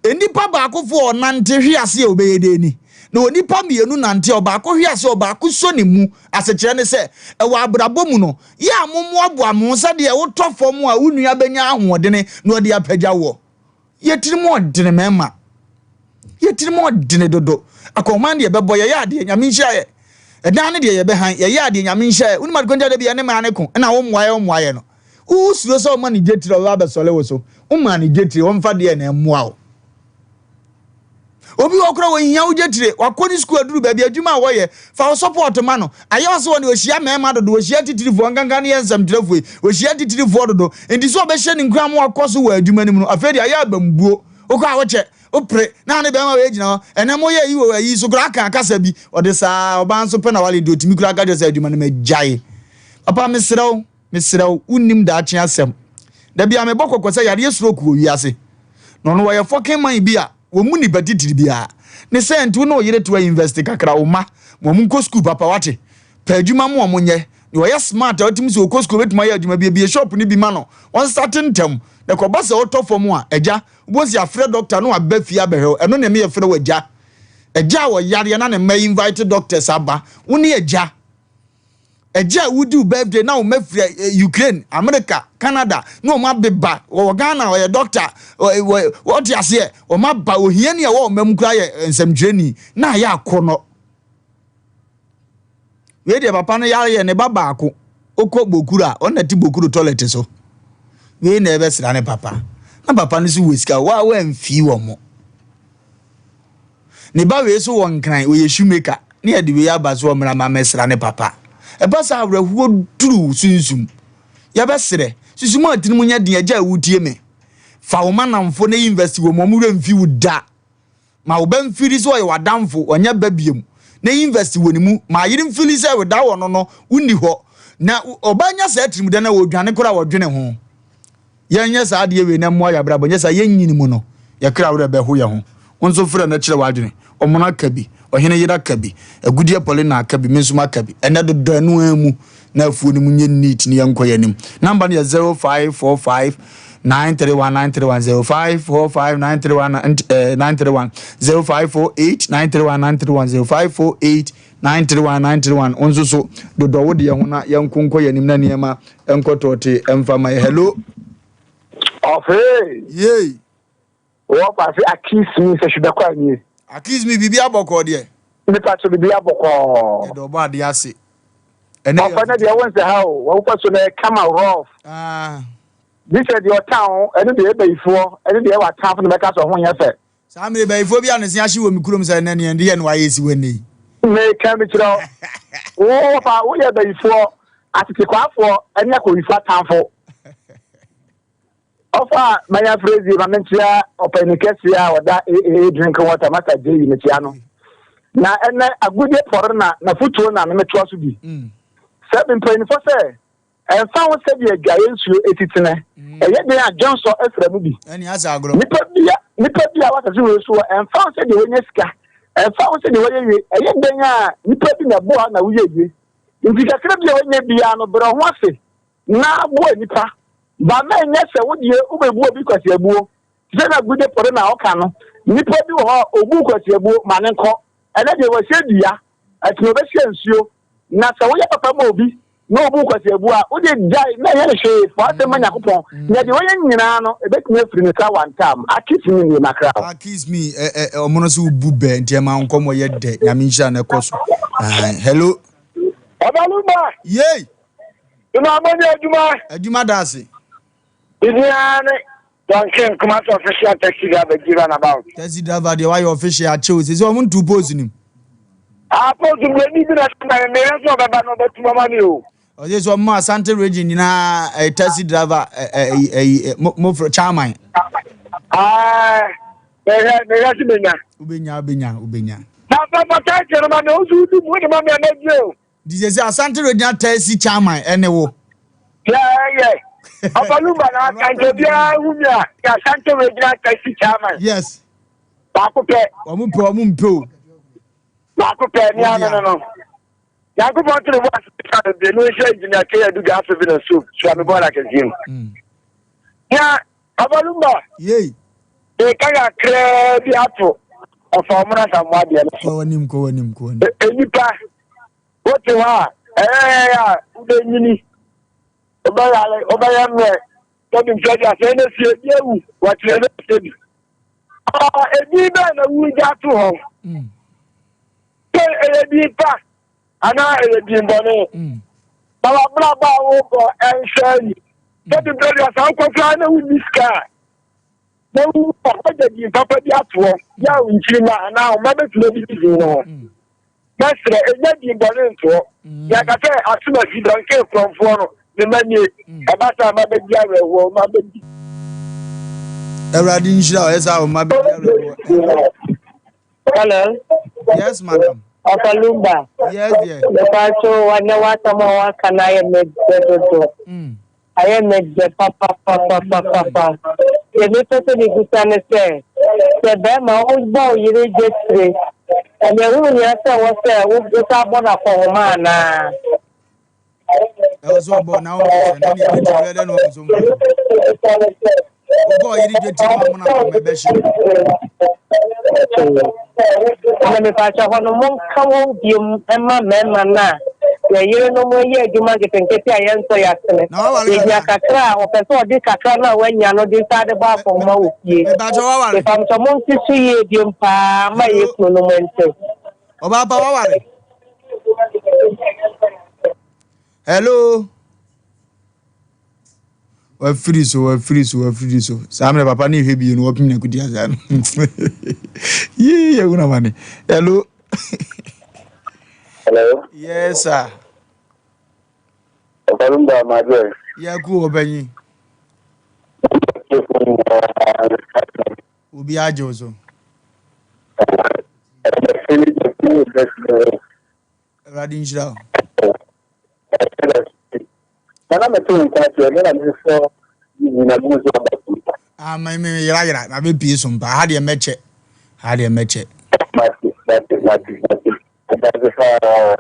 nnipa baakofoɔ ɔnante hwe ase a ɔbɛyɛ dɛn ni na onipa mmienu nante a ɔbaako hwe ase a ɔbaako sɔ ne mu. Asekyerɛ ne sɛ ɛwɔ abrabɔ mu no yɛ a mommoaboa mo ho sɛdeɛ wotɔ fam a wo nua bɛnya ahoɔdene na ɔde apagya woɔ. Yɛtirim ɔdene mmarima yɛtirim ɔdene dodo. Akɔnman deɛ bɛbɔ yɛyɛ adeɛ nyame nhyira yɛ ɛdan no deɛ yɛbɛhan yɛyɛ adeɛ nyame nhyira yɛ. Wonim adekonta da bi ɛne maa ne ko ɛna wo mmoa yɛ wo mmoa yɛ no wosuro sɛ ɔma ne dwetire ɔbɛba abɛsɔle wo so woma ne dwetire wɔmfa deɛ na ɛmmoa wo. Obi wɔ kora wɔhia wo dwetire wakɔ ne sukuu aduru baabi adwuma a wɔyɛ fa wo support ma no ayɛ ɔsɛ wɔne ɔhyia mmarima dodo ɔhyia titirifoɔ nkanka ne yɛ nsɛmtwerɛfoɔ yi ɔhyia titirifoɔ dodo nti sɛ ɔbɛhyɛ ne nkuran ma wakɔ so wɔ adwuma no mu no afei deɛ ayɛ abambuo wokɔ a wokyɛ. Wopere na ne bɛrima wei gyina hɔ. Ɛnɛ moyɛ yi wɔ ayi so koraa aka akasa bi. Ɔde saa ɔbaa nso pɛ na wale nti ɔtumi koraa ka kyerɛ sɛ adwuma no magyae. Papa mesrɛ wo, mesrɛ wo, wonnim daakye asɛm. Da bi a mebɔ kɔkɔ sɛ yareɛ stroke wɔ wiase. Na ɔno wɔyɛ fucking man bi a wɔmmu nipa titiri biara. Ne sɛ nti wo ne wo yere to a invest kakra, wo mma ma wɔn nkɔ school papa wate. Pɛ adwuma ma wɔn nyɛ. Nea ɔyɛ smart a ɔtumi sɛ ɔkɔ school ɔbɛtumi ayɛ adwuma bi, abue shop no bi ma no, ɔnstate ntɛm. Na ɛkɔba sɛ ɔtɔ fam a, agya, wobɛhu sɛ yɛafrɛ doctor na waba fie abɛhwɛ wo. Ɛno na ɛma yɛfrɛ wo agya. Agya a ɔyareɛ na ne mma invite doctors aba. Wo ne agya. Agya a wodi wo birthday na wo mma firi eh, Ukraine, America, Canada na wɔn abeba. Wɔwɔ Ghana, ɔyɛ doctor. Wɔte aseɛ. Wɔn aba. Ohiani a ɛwɔ wɔn mma mu koraa yɛ eh, nsɛmtwerɛni. Na ayɛ akɔnnɔ. Wei deɛ papa no yare yɛ ne ba baako okɔ bokuro a ɔna te bokuro toilet so. Wei na ɛbɛsra ne papa. Na papa no so wɔ sika wa wamfii wɔ mo. Ne ba wei so wɔ nkran ɔyɛ shoemaker ne yɛde wei aba so ɔmmra ma mɛsra ne papa. Ɛba saa awerɛhoɔ duru sunsum. Yɛbɛsrɛ sunsum a tirim nyɛ den agya a wotie me. Fa wo ma namfo na invest wɔ mu ɔmo werɛ mfi wo da. Ma wo ba mfiri sɛ ɔyɛ w'adamfo, ɔnyɛ ba biom, na invest wɔ ne mu. Ma yere mfili sɛ without ɔno no, wonni hɔ. Na ɔba nya saa tirimdɛ no a, ɔdwane koraa a ɔdwene ho. Yɛnyɛ saa adeɛ wei na mmoa yɛn abrabɔ, nyɛ saa yɛnyini mu no, yɛn kra werɛ bɛho yɛn ho. Wo nso frɛ na kyerɛ w'adwene. Ɔmono aka bi, ɔhene yere aka bi, agudeɛ Paulina aka bi, me nso maka bi. Ɛnnɛ dodɔ ɛno ara mu na afuo no mu nyɛ neat na yɛnkɔ yɛn anim. Number no yɛ 0545 931 931 0545 931 931 0548 931 931 0548 931 931 wo nso so dodɔ wo deɛ ho na yɛnko nkɔ yɛn anim na nneɛma nkɔ tɔɔte mfa ma yɛ. Hello. Ɔfee. Yei. Wɔ fa se accuse me sɛ hwebɛ kɔ anie. Accuse me biribi abɔkɔɔ deɛ. Mepa kyɛw biribi abɔkɔɔ. Yɛda ɔbɔ adeɛ ase. Ɛnɛ yɛ. Ɔfa no deɛ wo nsɛ ha o wɔn fa so na ɛkama rough. Ah. Bi sɛ deɛ ɔtan ho ɛno deɛ ɛbayifoɔ ɛno deɛ ɛwɔ atanfo na mɛka sɛ ɔho nyɛ fɛ. Saa mmerɛ bayifoɔ bi a ne se ahye wɔ me kurom sɛ ɛnɛ neɛ deɛ na wayɛ si wɔ ɛnɛ yi. Meka bi kyerɛ wo wo fa woyɛ bayifoɔ atetekwaafoɔ ɛne akɔwifoɔ atanfo. Ɔfa a manya frɛ die ma menkyea ɔpanin kɛseɛ a ɔda AAA Drinking Water Master JE mekyea no. Na ɛnɛ agodie pɔre na n'afotuo na memetoa so bi. Mm. Sɛ mpanyinfoɔ sɛ ɛmfa ho sɛdeɛ adwaeɛ nsuo esi tene, mm. ɛyɛ den a dwonsɔ afira mu bi. Nipa bia nipa bia wasase wei so ɛmfa ho sɛdeɛ wɔnya sika, ɛmfa ho sɛdeɛ wɔyɛ yie, ɛyɛ den a nipa bi na ɛboa na woyɛ yie. Nti kakra bi a wɔnya biara no brɛ ho ase na boa nnipa. Ba ma ɛnyɛ sɛ wo deɛ wobɛbu obi kwasiabuo. Te sɛ na Gude Pore na ɔka no, nnipa bi wɔ hɔ a ɔbu kwasiabuo, ma no nkɔ. Ɛnɛ deɛ wahyɛ dua, ɛkyena ɔbɛhyɛ nsuo. Na sɛ woyɛ papa ma obi na ɔbu kwasiabuo a, wo deɛ gyae na ɛnyɛ no hwee, fa w'asɛm ma Nyankopɔn. Na deɛ wayɛ nyinaa no, ɛbɛtumi afiri ne sa one time. Akis me nie, makra wo. Akis me, ɛ ɛ ɔmo no so wobu bɛ nti ɛma nkɔmɔ yɛ dɛ. Nyame nhyira na ɛkɔ so. Hello. Ɔbalumba. Yei. Dwuma mo nyɛ adwuma. Adwuma da ase. Bibiara ne Duncan Kumasi official taxi driver di run about. Taxi driver deɛ wayɛ official akyɛw sɛ sɛ ɔmo ntu post nim. Ah post mu ni bi na na me meyɛ sɛ ɔbɛba no ɔbɛtum ama mi o. Ɔsɛ sɛ ɔmo Asante region nyinaa ɛyɛ taxi driver ɛyi ɛyi mo mo fr chairman. Ah mehwɛ mehwɛ si menya. Wobɛnya wobɛnya wobɛnya. Na papa taxi no ma mi o nso wodi mu wode ma mi a mɛgye o. Nti sɛ sɛ Asante Regional Taxi Chairman ɛne wo. Yɛ yɛ. Papa Lumba na aka nti obiara hu mi a yɛ Asante Regional Taxi Chairman. Yes. Baako pɛ. Wɔn pɛ wɔn mpɛ o. Baako pɛ ni ano no no. Nyankopɔn tene bo ase sa bebree no nhyɛ engineer K Adu Gaso bi na so sua me bɔɔla kɛseɛ mu. Mm. Na Papa Lumba. Yei. Meka kakraa bi ato ɔfa ɔmo na samoa deɛ no so. Kɔ w'anim kɔ w'anim kɔ w'anim. Nnipa, wote hɔ a, ɛyɛ a wobɛnyini, wobɛyare, wobɛyɛ mmerɛ, sɛbi mfɛ de asɛn na sie bi awu, wɔkyerɛ na sie bi. Edin bɛn na wogya to hɔ? Mm. Sɛ ɛyɛ din pa anaa ɛyɛ din bɔne? Mm. Na wabrabɔ a wobɔ ɛnhwɛ ani. Sɛbi mfɛ de asɛn wokɔ koraa na wonni sika a, na wowu a, wagya din papa bi ato hɔ, yɛ a wo nkyirimma anaa wo mma bɛtumi adidi din no ho. Mm. Mɛsrɛ, ɛnya din bɔne ntoɔ. Mm. Yɛka sɛ asomasi dɔnkee korɔmfoɔ no, ne mma nie. Mm. Ɛba saa mma bɛdi awerɛhoɔ, mma bɛdi. Awurade nhyira wo, ɛsɛ a wo mma bɛdi awerɛhoɔ. Hello. Hello. Yes, madam. Ɔfa Lumba. Yes, dear. Mepatwo wanyɛ w'asɛm a waka no ayɛ me dɛ dodo. Ayɛ me dɛ papapapapapa. Deɛ mepɛ sɛ mebisa ne sɛ, sɛ bɛrima wobɔ wo yere dwetire, ɛnna ɛho hia sɛ wɔ sɛ wosan bɔ no akɔnhoma anaa? Ɛwɔ sɛ ɔbɔ na wɔn sɛ na nea dwetire bɛyɛ dɛ na wɔn nso mfa so. Wobɔ ɔyere dwetire ma wɔn akɔma ɛbɛhye. Na mepakyɛ hɔ no monka wɔn biom ma mmarima no a yɛn yerenom yɛ adwuma nketenkete a yɛntɔ yɛn asene. Na waware Yɛhia dada? kakra a wɔpɛ sɛ ɔde kakra no a wanya no de san de bɔ akɔnhoma wɔ fie. Mepakyɛ waware? Mepakyɛ monte so yie biom paa ma yɛn Hello? kununom nte. Ɔbaa pa waware? Hello? Wafiri so, wafiri so, wafiri so. Saa mmerɛ papa ne hwɛ bie no wɔpem na kuti asa no. Yee, yɛ wuna mane. Hello? Hello? Yes, sir. Papa Lumba, Madwe. Yɛ ku wɔ panyin. Obi agye wo so. Awurade nhyira wo. Nana mete wo nka kyerɛ me na mesɔ na mu nso aba so. Ah, me me yera yera na be pie so mpa. Ha deɛ mɛkyɛ. Ha deɛ mɛkyɛ. Mate, mate, mate, mate. Mate paa.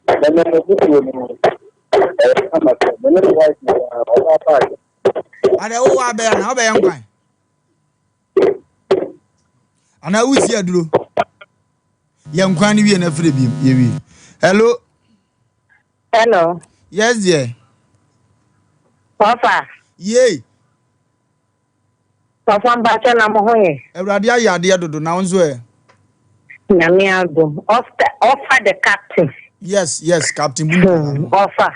Na me mo butuo no. Ɛyɛ kama sɛ me ne me wife na ɔba paaki. Ade wo wa bɛyɛ na wobɛyɛ nkwan. Anaa wosi aduro. Yɛ nkwan no wie na frɛ bi yɛwie. Hello. Hello. Yes dear. Papa. Yei. Papa mpakyɛ na mo ho yɛ. Awurade ayɛ adeɛ dodo na wo nso ɛ. Nyame adom. Ɔfa the captain. Yes yes captain Bunta. Ɔfa.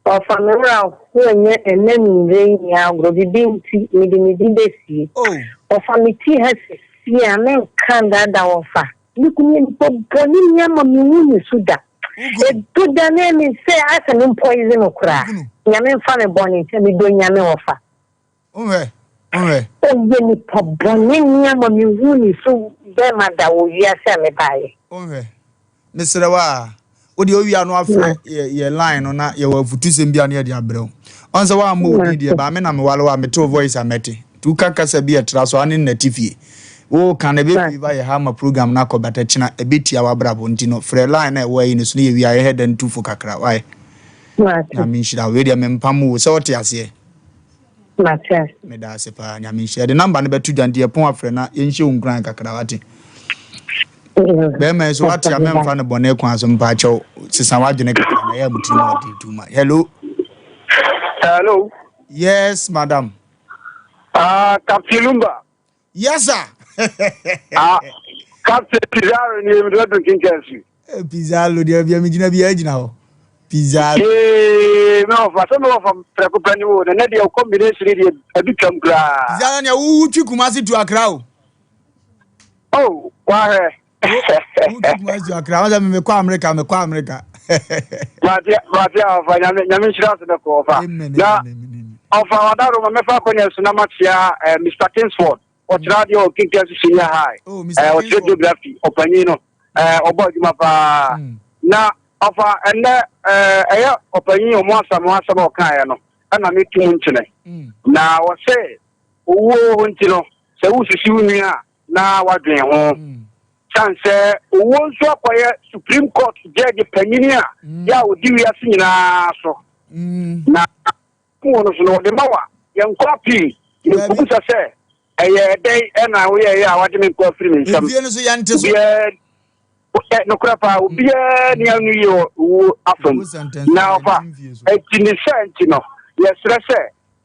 Ɔfa me wura ho nyɛ ɛnɛ nwummerɛ yi nyɛ agorɔ bibi nti mede me din bɛsie. Oh. Ɔfa me ti ha sisi a menka ndaadaa ɔfa. Me kunu yɛ nipa bɔne ni ama me wu ne so da. Edu da na ɛmi sɛ asɛ me poison no koraa. Nyame mfa me bɔne nkyɛ me dɔ Nyame ɔfa. Wohwɛ, wohwɛ. Ɔyɛ nipa bɔne ni ama me wu ne so bɛrima da wɔ wiase a mebaeɛ. Wohwɛ, mesrɛ wo a, wo deɛ wowie a na wafrɛ yɛ yɛ line no na yɛwɔ afutusɛm bi a na yɛde abrɛ wo. Ɔn sɛ woammɔ wo din deɛ, baa me na mewale wo a mete wo voice a mɛte. Nti woka kasa bi a ɛtra so a ne nna te fie. Woka no ɛbɛ favor yɛ ha ama program no akɔ but ɛkyena ɛbɛtia w'abrabɔ nti no frɛ line no a ɛwɔ ayi no so na yɛwie a yɛhɛ da ntu fo kakra. Why? Nyame nhyira wo. Wei deɛ mempam wo sɛ wote aseɛ. Mate ase. Meda ase paa. Nyame nhyira. Yɛde number no bɛto dwa nti yɛpɔn afrɛ na yɛnhyɛ wo nkuran kakra wate. Bɛrima yi so wate a mɛmfa no bɔne kwan so mpaakyɛw sesa w'adwene kakra na ɛyɛ a mo tirim ɔden too much. Hello. Hello. Yes, madam. Ah, Captain Lumba. Yes sir. Ah, Captain Pizarro ni emi do kinkansi. Eh, Pizarro deɛ bia megyina bia agyina hɔ. Pizarro. Ee, me ɔfa sɛ me ɔfa prɛko pɛ ne wo na ne deɛ combination deɛ ɛbi twam koraa. Pizarro nea wotwi Kumasi to Accra o. Oh, wahwɛ. Wotwi Kumasi to Accra. Wɔn sɛ mekɔ Amerika, mekɔ Amerika. Mate mate a ɔfa nyame nyame nhyira so ne kɔ ɔfa. Na ɔfa wadaro ma mɛfa akɔnya so na makyea eh, Mr. Kingsford. Ɔkyerɛ adeɛ wɔ Kinkansi Senior High. Oh, Eh, ɔkyerɛ geography ɔpanyin no. Eh, ɔbɔ adwuma paa. Na ɔfa ɛnɛ eh, ɛyɛ ɔpanyin ɔmo asɛm asɛm a ɔkaeɛ no ɛna metu mu nkyene. Na wɔse owuo hɔ nti no sɛ wosisi wo nua a na wadwen ho. San sɛ owuo nso akɔyɛ Supreme Court judge panyin a yɛ a ɔdi wiase nyinaa so. Na wɔ no so no wɔde ma wa yɛnkɔ appeal yɛnkɔbusa sɛ ɛyɛ dɛn ɛna woyɛyɛ a wagye me nkɔ afiri me nsam. Mfie no so yɛnte so. Obiara nokorɛ paa obiara ni ano yie wɔ owuo afam na ɔfa eti ne sɛ nti no yɛsrɛ sɛ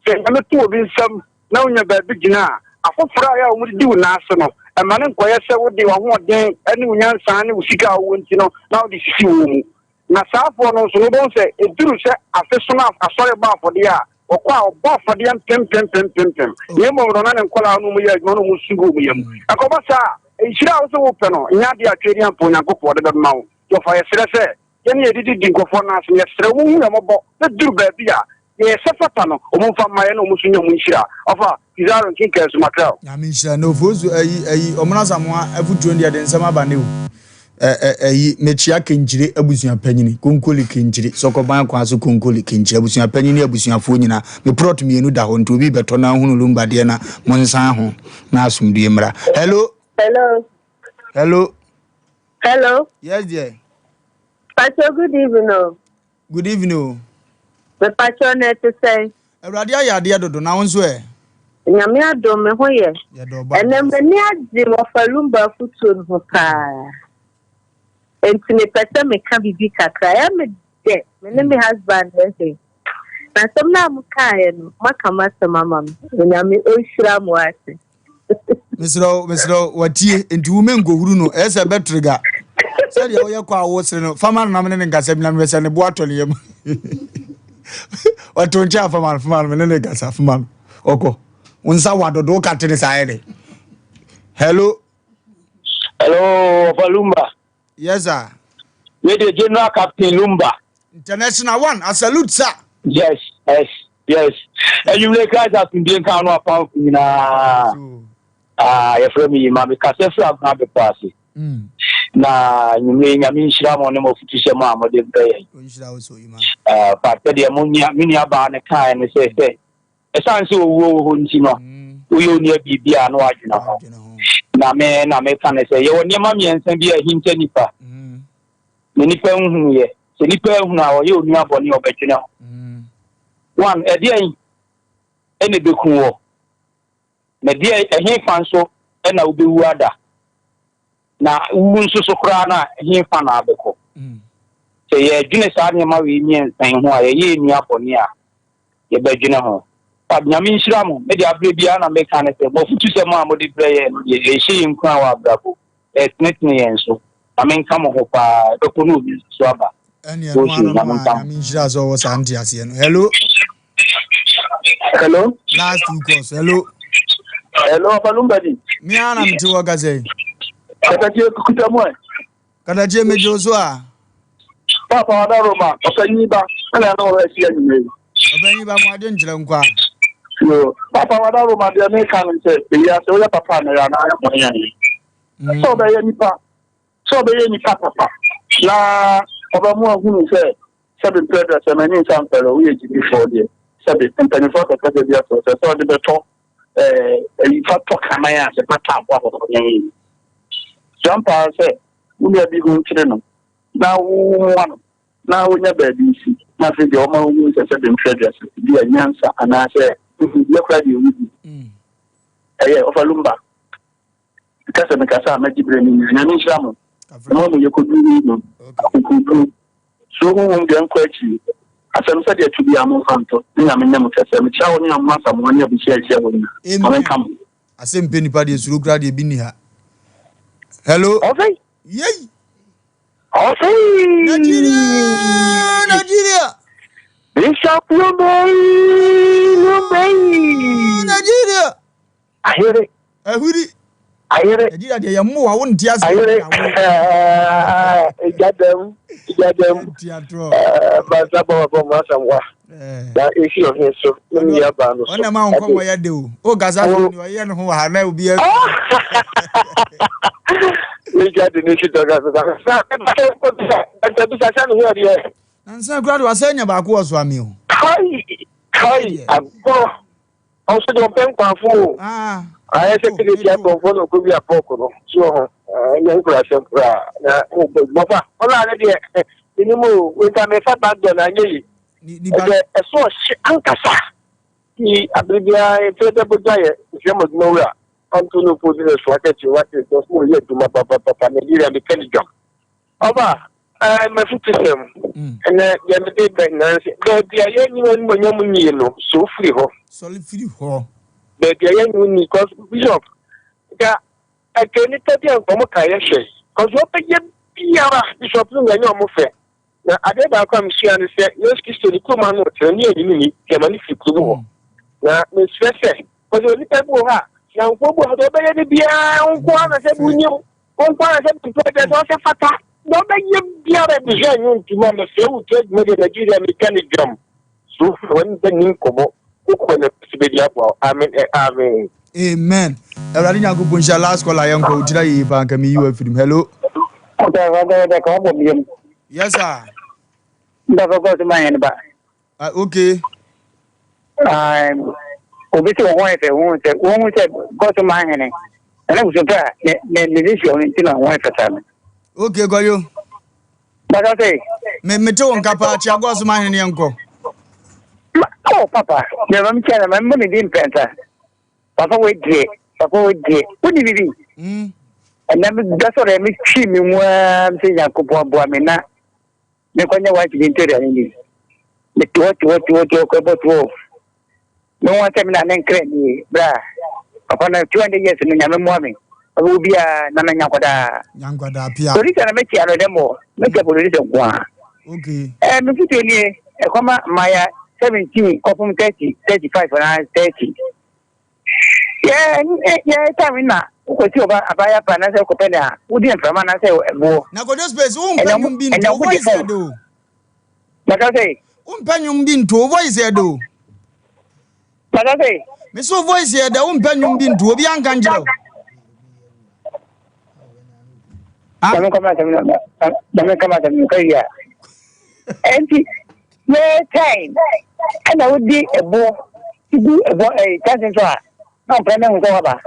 sɛ nyame to obi nsam na wonya baabi gyina a afoforɔ a yɛ a wɔde di wo nan ase no ɛma ne nkɔyɛ sɛ wode w'ahoɔden ne wo nyansa ne wo sika a wowɔ nti no na wode sisi wɔn mu na saafoɔ no nso no wobɛhu sɛ ɛduru sɛ afe so no asɔre bɔ afɔdeɛ a wɔkɔ a ɔbɔ afɔdeɛ mpempempempempem na mmom no na ne nkɔlaa no mu yɛ adwuma no mu su gu mu yam ɛkɔba saa nhyira a wo sɛ wopɛ no nyɛ adeɛ a twɛ ni ampa Onyankopɔn de bɛma wo nti ɔfa yɛserɛ sɛ yɛne yɛdidi di nkurɔfoɔ no ase yɛserɛ wo hu yɛ mmɔbɔ na duru baabi a Deɛ ɛsɛ fata no, wɔn mfa mma yɛn na wɔn nso nya mu nhyira. Ɔfa, Pizarro nkenkan so makra o. Nyame nhyira no ofosu ayi ayi ɔmono asamoa afutuo no deɛ de nsɛm aba ne o ɛ ɛ ayi mekyia kenkyire abusua panyini konkoli kenkyire sɔkɔban kwan so konkoli kenkyire abusua panyini ne abusuafoɔ nyinaa me prɔt mmienu da hɔ nti obi bɛtɔ na ahunu lumba deɛ na monsan ho na asomdue mmra hello Hello. hello Hello. yes dear Pacho, good evening. Oh. Good evening o. Mepakyɛw na ɛte sɛn? Awurade ayɛ adeɛ dodo, na wo nso ɛ? Nyame adom me ho yɛ. Yɛda ɔbɔ Ɛnɛ adeɛ ase. m'ani agye wɔfa Lumba afotuo no ho paa. Enti mepɛ sɛ meka biribi kakra. Ɛyɛ me dɛ, me ne me husband ɛhwɛ. Na asɛm no a mokaeɛ no, moaka m'asɛm ama me. Onyame ɔnhyira mo ase. Mesrɛ wo, mesrɛ wo, watie, nti wo menkohuru no, ɛyɛ sɛ ɛbɛtrega. Sɛdeɛ woyɛ kɔ a wosere no, fama no na mene ne nkasa bi na mehwɛ sɛ ne bo atɔ ne yam. Ɔto nkyɛn a fama no, fama no, mene ne nkasa, fama no. Ɔkɔ. Wo nsa wa dodo, woka te ne saa yɛ de. Hello. Hello, Ɔfa Lumba. Yes sir. Wei de General Captain Lumba. International one, I salute sir. Yes, yes, yes. Enyimire Christ asomdue nka ano apamfo nyinaa. Ah, yɛfrɛ me Yima, mekasa firi Agona Bepɔ ase. Mm. Na enyimire Nyame nhyira mo ne mo afutusɛm a mode brɛ yɛn. Ɔnhyira wo so Yima. Uh, but sɛdeɛ mo nua me nua baa no kaeɛ no sɛ sɛ Ɛsiane sɛ owuo wɔ hɔ nti no, woyɛ onua biribi a na wadwene ho. Na me na meka ne sɛ, yɛwɔ nneɛma mmiɛnsa bi a ɛhinta nipa, na nipa nhunuiɛ. Sɛ nipa ahunu a, ɔyɛ onua bɔne a ɔbɛdwene ho. One, ɛdeɛn na ɛbɛku wɔ? Na ɛdeɛn, ɛhefa nso na wobɛwu ada? Na wowu nso so koraa no a, ɛhefa na abɛkɔ? Sɛ yɛdwene saa nneɛma wei mmiɛnsa yi ho a, yɛyɛ nua bɔne a, yɛbɛdwene ho. But Nyame nhyira mo, me deɛ aberɛ biara na meka ne sɛ, mo afutusɛm a mode brɛ yɛn no deɛ ɛhyɛ yɛn nkuran wɔ abrabɔ mu, ɛtenetene yɛn so. Nyame nka mo ho paa, ɛbɛkɔ na obi nso so aba. Ɛne ɛno Osu, ano no Nyame a nka mo. Nyame nhyira sɛ ɔwɔ saa nteaseɛ no. Hello. Hello. Last two calls. Hello. Hello, Abalumbadi. Me ara na mete hɔ kasa yi. Katakyie kuta mu ɛ. Katakyie megye wo so a. Papa wada Roma, ɔpanyin ba, ɛna ɛna ɔwɔ ahyia nyina yi. Ɔpanyin ba mo adwenkyerɛ nkwa. Yo, Papa wada Roma deɛ meka no sɛ, eyi ase woyɛ papa na yɛ anaa yɛ bɔne ayɛ. Sɛ ɔbɛyɛ nipa, sɛ ɔbɛyɛ nipa papa, na ɔbɛmo ahunu sɛ sɛbe mprɛ dɛ sɛ m'ani nsa mfɛrɛ woyɛ gyidifoɔ deɛ, sɛbe mpanimfoɔ akɛkɛsɛ bi ato sɛ sɛ ɔde bɛtɔ ɛɛ ayi fa tɔ kraman a sɛ fa tɔ aboa kɔkɔɔ yɛn. Sua paa sɛ wo nua bi ho nkyere no na wommoa no na onya baabi nsi, na afei deɛ ɔma wohu sɛ sɛbe mfrɛ aduasa bi a nyansa anaasɛ nimdeɛ koraa deɛ ɛwɔ bi. Ɛyɛ ɔfa lumba. Meka sɛ mekasa a mɛgye berɛ no nyinaa. Nyame nhyira mo. Ɛma mo yɛkɔduru honhom, akokoɔduro, suro honhom deɛ nkɔ akyiri. Asɛm sɛdeɛ ɛto biara momfa nto, ne Nyame nyɛ mo kɛseɛ. Mekyia wo ne Amma Asamoah ne abusua a ɛhyia hɔ nyinaa. Nyame nka mo. Asɛm pɛ nipa deɛ suro koraa deɛ bi nni ha. Hello. Ɔsɛe. Yei. Ɔsɛe. Nigeria, Nigeria. Bishop Lumbe, Lumbe. Nigeria. Ayere. Ahuri. Ayere. Nigeria deɛ yɛ mmoa wo nte ase. Ayere. Ɛgya dɛm. Ɛgya dɛm. Bansa bɔ bɔ mu asamwa. Na esi ɔhe so ne mi yɛ ba no so. Ɔna ma nkɔmɔ yɛ de o. O kasa so ni ɔyɛ ne ho wɔ ha na obi yɛ. Ɛgya de ne si dɔgɔ so. Sa ɛbisa bisa sa ne ho ɛdeɛ. Nansa kura de wasɛ nya baako wɔ so ami o. Kai kai agorɔ. Ɔnso deɛ ɔpɛ nkwafo o. Ayɛ sɛ kede tia kɔnfɔ na ɔkɔ wia pɔk no. So ho. Ɛnyɛ nkurasɛm koraa. Na mo bɔ adwuma fa. Ɔno a ne deɛ menim o. Wei nka mefa backdoor na anyɛ yi. Ɛdeɛ ɛso ɔhye ankasa. Ti abere biara yɛfrɛ sɛ bogya yɛ nhwɛ mo adwuma wura. Ɔnto no po sɛ so akɛkye wate dɔs mo yɛ adwuma papapapa Nigeria meka ne dwam. Ɔba ɛɛ mafutusɛm ɛnɛ deɛ mede bɛ nanse baabi a yɛnyi animonyam nnie no so firi hɔ. Sɔre firi hɔ. Baabi a yɛnyi wo nni cause bishop nka ɛkɛ nipa bi a nka ɔmo ka yɛ hwɛ cause ɔbɛyɛ biara bishop no nyɛ ɔmo fɛ na adeɛ baako a mesua ne sɛ Yesu Kristo ne kurom ano ɔtena ne yɛnyi ne ni gyama ne firi kurom hɔ na mesrɛ sɛ cause onipa bi wɔ hɔ a nanfoɔ bi wɔ hɔ deɛ ɔbɛyɛ ne biara nko ara na sɛ bi wonim Wo nko ara sɛ mepɛ sɛ ɔsɛ fata na ɔbɛyɛ biara bi hwɛ nyo ntoma mefrɛ wo to adwuma deɛ Nigeria meka ne dwam. So wofrɛ wɔne da nni nkɔmmɔ wokɔ na so bɛdi aboa wo. Amen ɛ amen. Amen awurade nyankopɔn nhyira last caller yɛnkɔ wo tira yeye paa nka meyi wo afiri mu hello. Yes sir. Ah, okay. Obi sɛ wɔn ho ayɛ fɛ wɔn sɛ wɔn ho sɛ gɔsɔ maa hene ɛna kusumpa a ne ne ne ne si ɔno nti na wɔn ayɛ fɛ saa no. Okay kɔyo. Bàtà sɛ. Me me te wo nka paa kyia gɔsɔ maa hene yɛn kɔ. Ma oh papa mɛ ma mi kyia na ma mi bɔ ne din mpɛnsa papa wo deɛ papa wo deɛ wo ni bibi. Ɛnna mi dasɔrɔ yɛ mi twi mi mu aa mi sɛ Nyankopɔn aboa mi na. Menkɔnyɛ white bi nto aduane ni. Mete hɔ te hɔ te hɔ te hɔ kɔ ɛbɔ 12. Me ho asɛm na ne nkra nie. Bra, papa no 200 years no nyame mmoa me. Ɔbɛwo biara na manya nkwadaa. Nya nkwadaa pia. Producer na mɛkyia no dɛm wɔ. Mɛkyia producer nko a. Okay. Eh, me futuo nie, ɛkɔma mmaya 17 kɔpem 30, 35 anaa 30. Yɛ yɛ time na wokɔsi ɔba abaya pa anaasɛ wokɔpɛ ne a wodi mframa anaasɛ ɛboɔ. Na Kojo Space wompɛ nnwom bi nto wo voice yɛ de o. Maka sɛ. Wompɛ nnwom bi nto wo voice yɛ de o. Maka sɛ. Me so voice yɛ de wompɛ nnwom bi nto obi anka nkyerɛ wo. Dame kama asɛm no dame kama asɛm no kari a. Ɛnti yɛ time ɛna wodi ɛboɔ gu ɛboɔ ɛyi kyɛnse so a na ɔmpɛ ne ho sɛ waba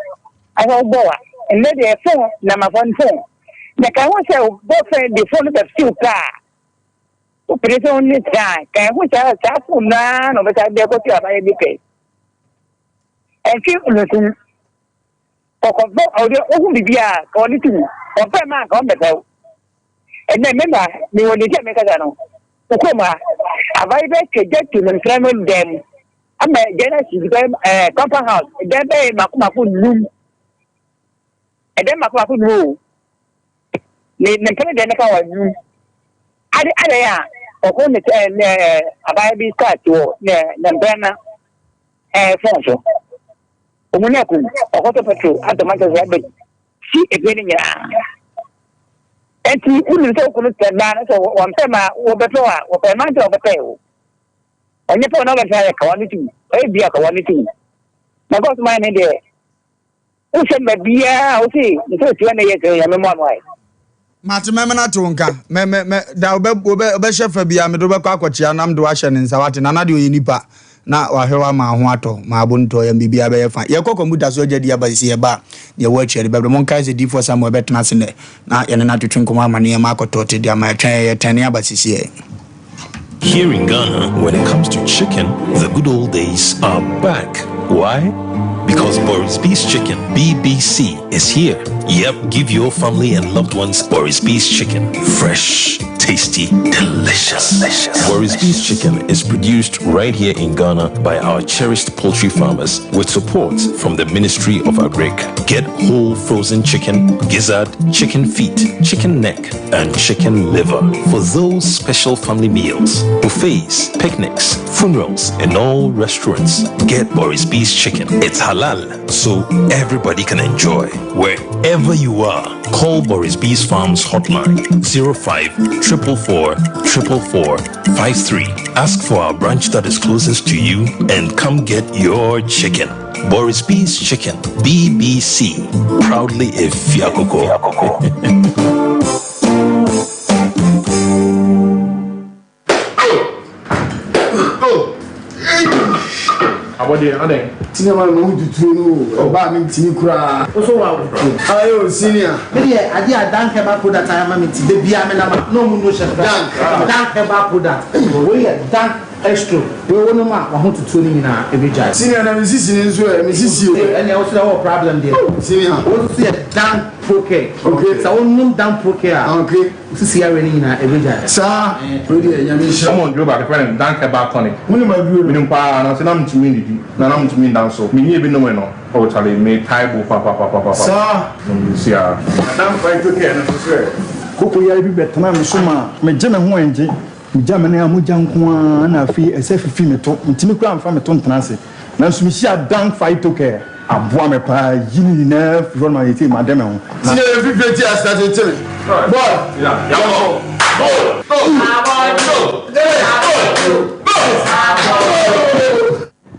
asɛ wobɔ wa nnɛ deɛ fon na ma fon fon na ka ho sɛ wobɔ fɛn de fon no bɛftew paa wopere sɛ wo ne saa ka ho sɛ saa fon no ara na ɔbɛsa de akɔto abayɛ bi pɛ ɛntwe nusum Ɔkɔmfo ɔde ohu biribi a ka ɔde to mu. Ɔmpɛ mma anka ɔmbɛpɛ wo. Ɛnnɛ me mma, mewɔ ne nti a mekasa no. Wo kurom ha, aban yi bɛtwa gya tu me mfra no dan mu ama gya no ahye bɛyɛ ɛɛ compound house dan bɛyɛ mako mako num. Ɛdan mako mako num o. Ne ne mpene deɛ ne ka wɔ num. Ade adɛn a ɔko ne ɛɛ ne ɛɛ aban bi kaa si wɔ ne ne mpene na ɛɛ fɔn so. Ɔmu no akum, ɔkɔtɔ petrol atɔ Manchester abɛ si efie no nyinaa. Enti wonim sɛ wokunu tɛ baa no sɛ wɔmpɛ ma wɔbɛpɛ a wɔpɛ ma nti wɔbɛpɛ o. Ɔnyɛ pɛ na wɔbɛpɛ ayɛ kawa no tum. Ɔyɛ bia kawa no tum. Na gɔs man ne deɛ wohyɛ mma biara wo se nso otua na yɛ sɛ nyame mmoa no ayɛ. Mate mɛmena ate wo nka mɛ mɛ mɛ da wobɛ wobɛ wobɛhyɛ fa bia mede wobɛkɔ akɔkyea na mede wahyɛ ne nsa wate nana deɛ ɔyɛ nipa na wahwɛ wa ma ho atɔ ma abo ntɔ yɛn biribiara bɛyɛ fa yɛkɔ kɔmputa so agya di aba sisi yɛba a deɛ ɛwɔ akyire de bɛbrɛ monkae sɛ diifoɔ Samuel bɛtena ase nnɛ na yɛne no atwetwe nkɔmmɔ ama nneɛma akɔtɔ te de ama yɛtwɛn yɛ yɛtɛne aba sisi yɛ. Here in Ghana, when it comes to chicken, the good old days are back. Why? Because Boris B's Chicken, BBC, is here. Yep, give your family and loved ones Boris B's Chicken. Fresh, tasty, delicious. delicious. Boris B's Chicken is produced right here in Ghana by our cherished poultry farmers with support from the Ministry of Agric. Get whole frozen chicken, gizzard, chicken feet, chicken neck, and chicken liver for those special family meals, buffets, picnics, funerals, and all restaurants. Get Boris B's chicken. It's halal, so everybody can enjoy. Wherever you are, call Boris B's Farms hotline 05 444 444 53. Ask for our branch that is closest to you and come get your chicken. Boris B's Chicken, BBC, proudly a Fiakoko. Abɔdeɛ adɛn? Senior man ma wo tuturo no o, ɔbaa me ntumi koraa. Wo so wa wo. Aye o senior. Me deɛ adeɛ a Dank herbal product ayɛ ama me nti da biara me nam a na ɔmo no hyɛ me Dank. Dank herbal product wei yɛ Dank Estro wei wo nom a wahotutuo no nyinaa ɛbɛgyae. Senior na me sisi no nso ɛ, me sisi o. Ɛnneɛ wo so deɛ wowɔ problem deɛ. Senior. Wo nso yɛ Dank Procare. Okay. Sɛ wo nom Dank Procare a. Okay. Wo sisi yareɛ no nyinaa ɛbɛgyae. Saa, wei deɛ Nyame nhyira. Wɔn duro baako yɛfrɛ no Dank Herbal Tonic. Wonim aduro no? Menim paa, nanso na mentumi nnidi, na na mentumi nda nso. Menyɛɛ bi nomee no, oh charlie, metae bo papapapapa. Saa. Seesei ara. Na Dank Phyto Care no nso sɛ. Koko yare bi bɛtenaa me so maa megye me ho ɛngye. Megya me nan a mogya nko ara na afei ɛsɛ fifi me to. Mentumi koraa mfa me to ntena ase. Nanso mehyiaa Dan Phytocare. Aboa me paa yi ne nyinaa firi hɔ no ma seesei made me ho. Na. Senior yɛ fifire ti ase tete me boy. Yɛnkɔ. Go go go go.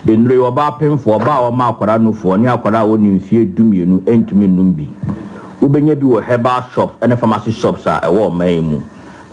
Nnuro yi, ɔbaa pemfoɔ, ɔbaa a ɔma akwadaa nufoɔ, ne akwadaa a ɔnni mfeɛ dumienu ntumi nnom bi. Wobɛnya bi wɔ herbal shops ne pharmacy shops a ɛwɔ ɔman yi mu.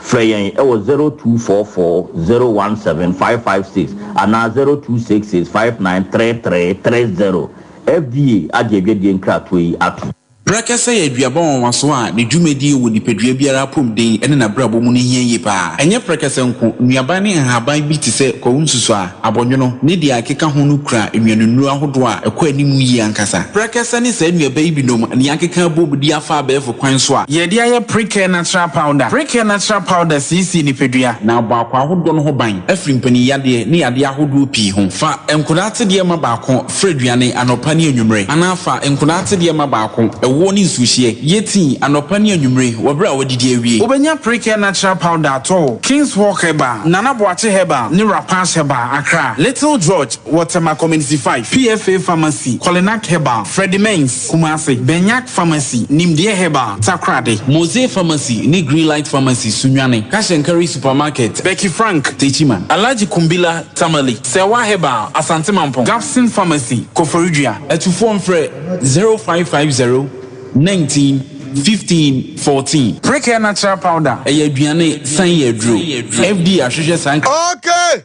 Frɛ yɛn wɔ 0244 017 556 anaa 0266 593330. FDA agye adwadie nkratoɔ yi atom. Prɛkɛsɛ yɛ aduaba nwanwaso a ne dwumadie wɔ nipadua biara apɔmuden ne n'abrabɔ mu no hia yie pa ara. Ɛnyɛ prɛkɛsɛ nko, nnuaban ne nhaban bi te sɛ kwawu nsusuaa, abɔnwono, ne deɛ ɛkeka ho no kura nnuanennuro ahodoɔ a ɛkɔ anim yie ankasa. Prɛkɛsɛ ne saa nnuaba yi binom na yɛakeka abom de afa abɛɛfo kwan so a. Yɛde ayɛ Precare Natural Powder. Precare Natural Powder siesie nipadua na abɔ akwaa ahodoɔ no ho ban afiri mpaninyadeɛ ne yadeɛ ahodoɔ pii ho. Fa nkwadaa atedeɛ ma baako. Fra aduane anɔpa ne anwummere, anaa fa nkwadaa atedeɛ ma baako, ɛwoɔ ne nsuohyeɛ. Yɛ tii anɔpa ne anwummere wɔ berɛ a woadidi awie. Wobɛnya Precare Natural Powder atɔ wɔ King's Hawk Herbal, Nana Boakye Herbal ne Rapash Herbal, Accra, Little George wɔ Tema Community 5, PFA Pharmacy, Kolinak Herbal, Freddie Mens, Kumasi, Benyak Pharmacy, Nimdeɛ Herbal, Takoradi, Mose Pharmacy ne Greenlight Pharmacy, Sunyani, Cash and Carry Supermarket, Becky Frank, Techiman, Alhaji Kumbila, Tamale, Serwaa Herbal, Asante Mampong, Gapson Pharmacy, Koforidua. Atufoɔ mfrɛ 0550 19 15 14. Precare Natural Powder, ɛyɛ aduane san yɛ aduro. FDA ahwehwɛ saa nkra. Okay!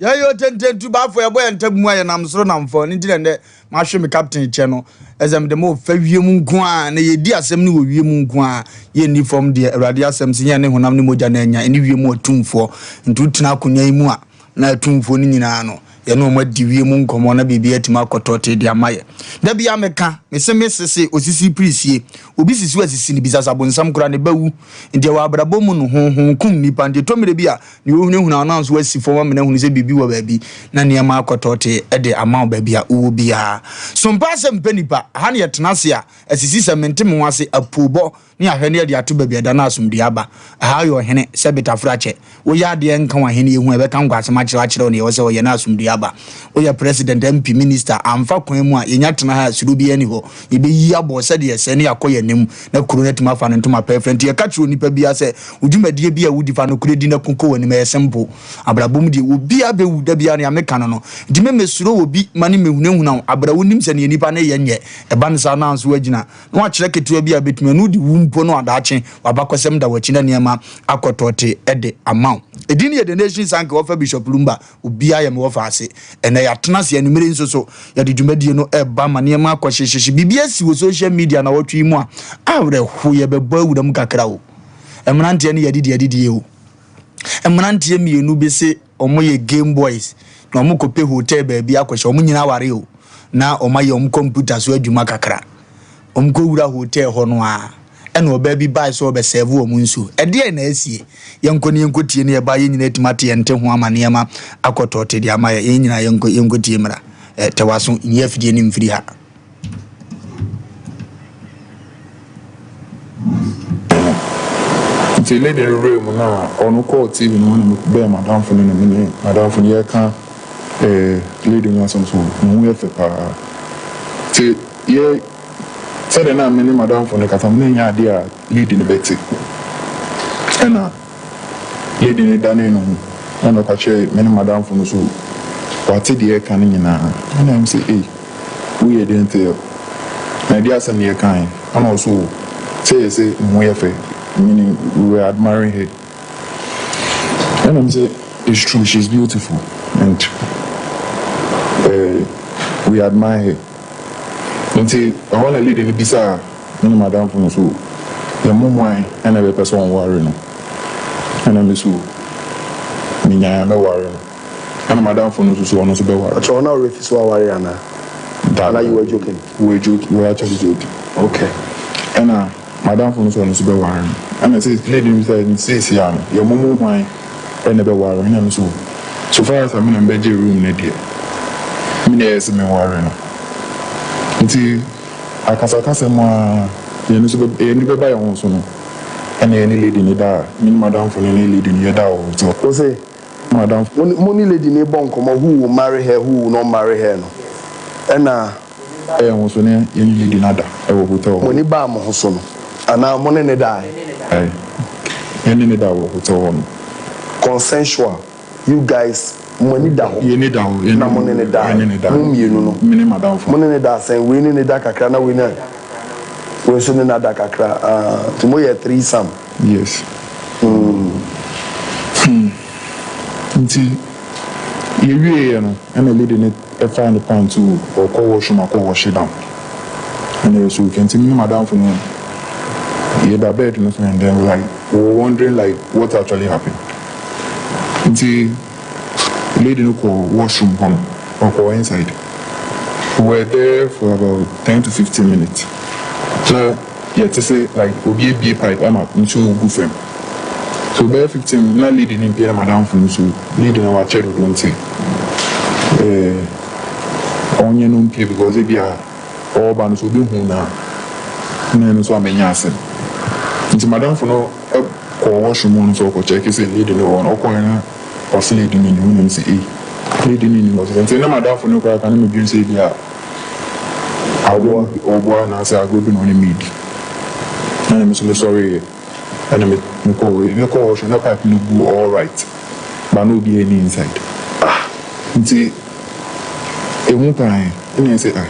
Yɛyɛ otententu baafo yɛbɔ yɛn ntabu mu a yɛnam soro nam fam ɛno nti na ɛnnɛ mahwe me captain kyɛ no ɛsɛ mede mo fa wiem nko a na yɛdi asɛm no wɔ wiem nko a yɛnni fam deɛ Awurade asɛm sɛ yɛn ne honam ne mogya na anya ɛne wiem atumfoɔ nti wotena akonnwa yi mu a na atumfoɔ no nyinaa no, yɛne wɔn adi wiem nkɔmmɔ na biribi atumi akɔ tɔtee de ama yɛ. Da biara meka, mese me sese osisi pirisie, obi sisi wo asisi no bisa sɛ abonsam koraa ne ba wu. Nti ɛwɔ abrabɔ mu no, honhom kum nnipa, nti ɛtɔ mmerɛ bi a nea ɔhunahuna wo no nso asi fam amena ahunu sɛ biribi wɔ baabi na nneɛma akɔ tɔtee de ama wo baabi a wowɔ biara. So mpa asɛm mpɛ nnipa, aha na yɛtena ase a asisi sɛ mente me ho ase, apoobɔ ne ahwɛ ne ɛde ato baabi a ɛda na asomdwoeɛ aba. Ɛha woyɛ ɔhene, sɛ betafra kyɛ. Woyɛ adeɛ nka w'ahennie ho a, ɛbɛka nkwasɛm akyerɛ wo akyerɛ wo deɛ ɛwɔ sɛ woyɛ na asomdwoeɛ aba. Woyɛ president, MP, minister, amfa kwan mu a, yɛnya tena ha a, suro biara nni hɔ. Yɛbɛyi abɔ sɛdeɛ ɛsɛ ne yɛakɔ yɛn anim na kuro no atumi afa ne ntoma pɛ afira. Nti yɛka kyerɛ onipa biara sɛ, wo dwumadie bi a wodi, fa nokorɛ di na ko kɔ w'anim. Ɛyɛ simple. Abrabɔ mu deɛ, obiara bɛwu, da biara nea meka no no. Nti memmɛsuro obi ma no mmɛhunahuna wo. Abrɛ wonim sɛ deɛ nipa no reyɛ nyɛ. Ɛba no saa na nso woagyina. na wakyerɛ ketewa bi a ebetumi ɛno de wu mpo no a daakye w'abakɔsɛm da w'akyi na nneɛma akɔ tɔɔte de ama wo. Edin no yɛ The Nation Sanke wɔfa Bishop Lumba obiara yɛ me wɔfa ase. Ɛnɛ yɛatena ase anwummere nso so yɛde dwumadie no ɛreba ma nneɛma akɔ hyehyeehye. Biribi asi wɔ social media nawɔtwe yi mu a awerɛho yɛbɛbɔ awura mu kakra o. Mmeranteɛ no yɛadidi adidie o. Mmeranteɛ mmienu bi se Wɔyɛ game boys na wɔkɔpɛ hotel baabi akɔhyɛ. Wɔn nyinaa aware o, na wɔayɛ wɔn kɔmputa so adwuma kakra. Wɔkɔwura hotel hɔ no ara, ɛna ɔbaa bi bae sɛ ɔrebɛsɛɛve wɔn nsuo. Ɛdeɛn na asie? Yɛnkɔ na yɛnkɔtie na yɛba a, yɛn nyinaa atumi ate yɛn nte ho ama nneɛma akɔ tɔɔte de ama yɛn. Yɛn nyinaa yɛnkɔ yɛnkɔtie mmra. Ɛ, tɛ w'aso, nyi afidie no mfiri ha. Ntsi lady no wuraa mu na ɔno kɔɔ TV no ho na mebɛɛn m'adamfo no na menye m'adamfo no yɛreka lady no ho asɛm so no ho yɛ fɛ paa. Ntsi yɛ sɛdeɛ na me ne m'adamfo no kasa no na nnyɛ adeɛ a lady no bɛtse. Nna Lady no danee ne ho na ɔka kyerɛɛ me ne m'adamfo no so wate deɛ yɛreka no nyinaa. Ɛna me sɛ ei, woyɛ dɛn tell? Na ɛdeɛ asɛm na yɛkaeɛ? Ɛna ɔse oh, sɛ yɛse ne ho yɛ fɛ, meaning we were admiring her. Ɛna me sɛ it's true, she's beautiful and eh, we admire her. Nti ɛhɔ na lady no bisaa Me ne m'adamfo no so yɛn mu hwan na ɛbɛpɛ sɛ ɔware no? Ɛna me so menyae a mɛware no. Ɛna m'adamfo no nso so ɔno nso bɛware. Ɔkyerɛ wo na wo werɛ fi sɛ waware anaa? Dabi. Anaa you were joking? We were joking, we were actually joking. Okay. Ɛna m'adamfo no nso ɔno nso bɛware no. Ɛna sɛ lady no bisae no seesei ara no yɛn mu hwan na ɛbɛware no? Ɛna me so so far as a me na mebɛgye room no deɛ, me na ɛyɛ sɛ menware no. Nti. Akasakasa mu ara, yɛn nso bɛ, yɛn ani bɛba yɛn ho so no, ɛna yɛne lady no daa, me ne m'adamfo no ne lady no yɛdaa wɔ hotel. Wo se, M'adamfo. mo ne, mo ne lady no rebɔ nkɔmmɔ who will marry her, who will not marry her no, ɛna. Baa yɛn ho so ne yɛne lady no ada wɔ hotel hɔ. Mo ani baa mo ho so no, anaa mo ne no dae? Dae. Yɛne no daa wɔ hotel hɔ no. Consensual, you guys. Mo ani da hɔ. Yɛn ani da hɔ. Yɛn Na mo ne no dae. Yɛne no dae. Mo mmienu no. Me ne m'adamfo. Mo ne no da sɛn? Wei ne no da kakra na wei ne wei nso ne no ada kakra. Ah, nti moyɛ threesome. Yes. Hmm. Nti yɛwieeɛ no ɛna lady no faa ne pant o, ɔkɔ washroom akɔ washe down. Ɛna yɛ so okay. Nti me ne m'adamfo no yɛda bed no so and then like we were wondering like what actually happened. Nti lady no kɔɔ washroom hɔ no, ɔkɔɔ inside. We were there for about 10 to 15 minutes na yɛte sɛ like obi abue pipe ama nsuo regu fam. So bɛyɛ 15 na lady no mpue na m'adamfo no nso lady no wakyɛ dodo nti eh, ɔnyɛ no mpue because ebia ɔreba no so obehu no a na ɛno nso amɛnyɛ asɛm. Nti m'adamfo no kɔɔ washroom hɔ no sɛ ɔkɔ check sɛ lady no wɔ hɔ no, ɔkɔɛ na ɔse lady no nni hɔ na mese ei lady no nni hɔ sɛ nti na m'adamfo no koraa ka na medwene sɛ ebia agorɔ bi ɔboa anaasɛ agorɔ bi na ɔne me redi ɛna me nso mesɔreeɛ ɛna me mekɔɔ mekɔɔ washroom na pipe no gu alright but na obiara nni inside ah nti emu kaa yɛn ɛna yɛse ah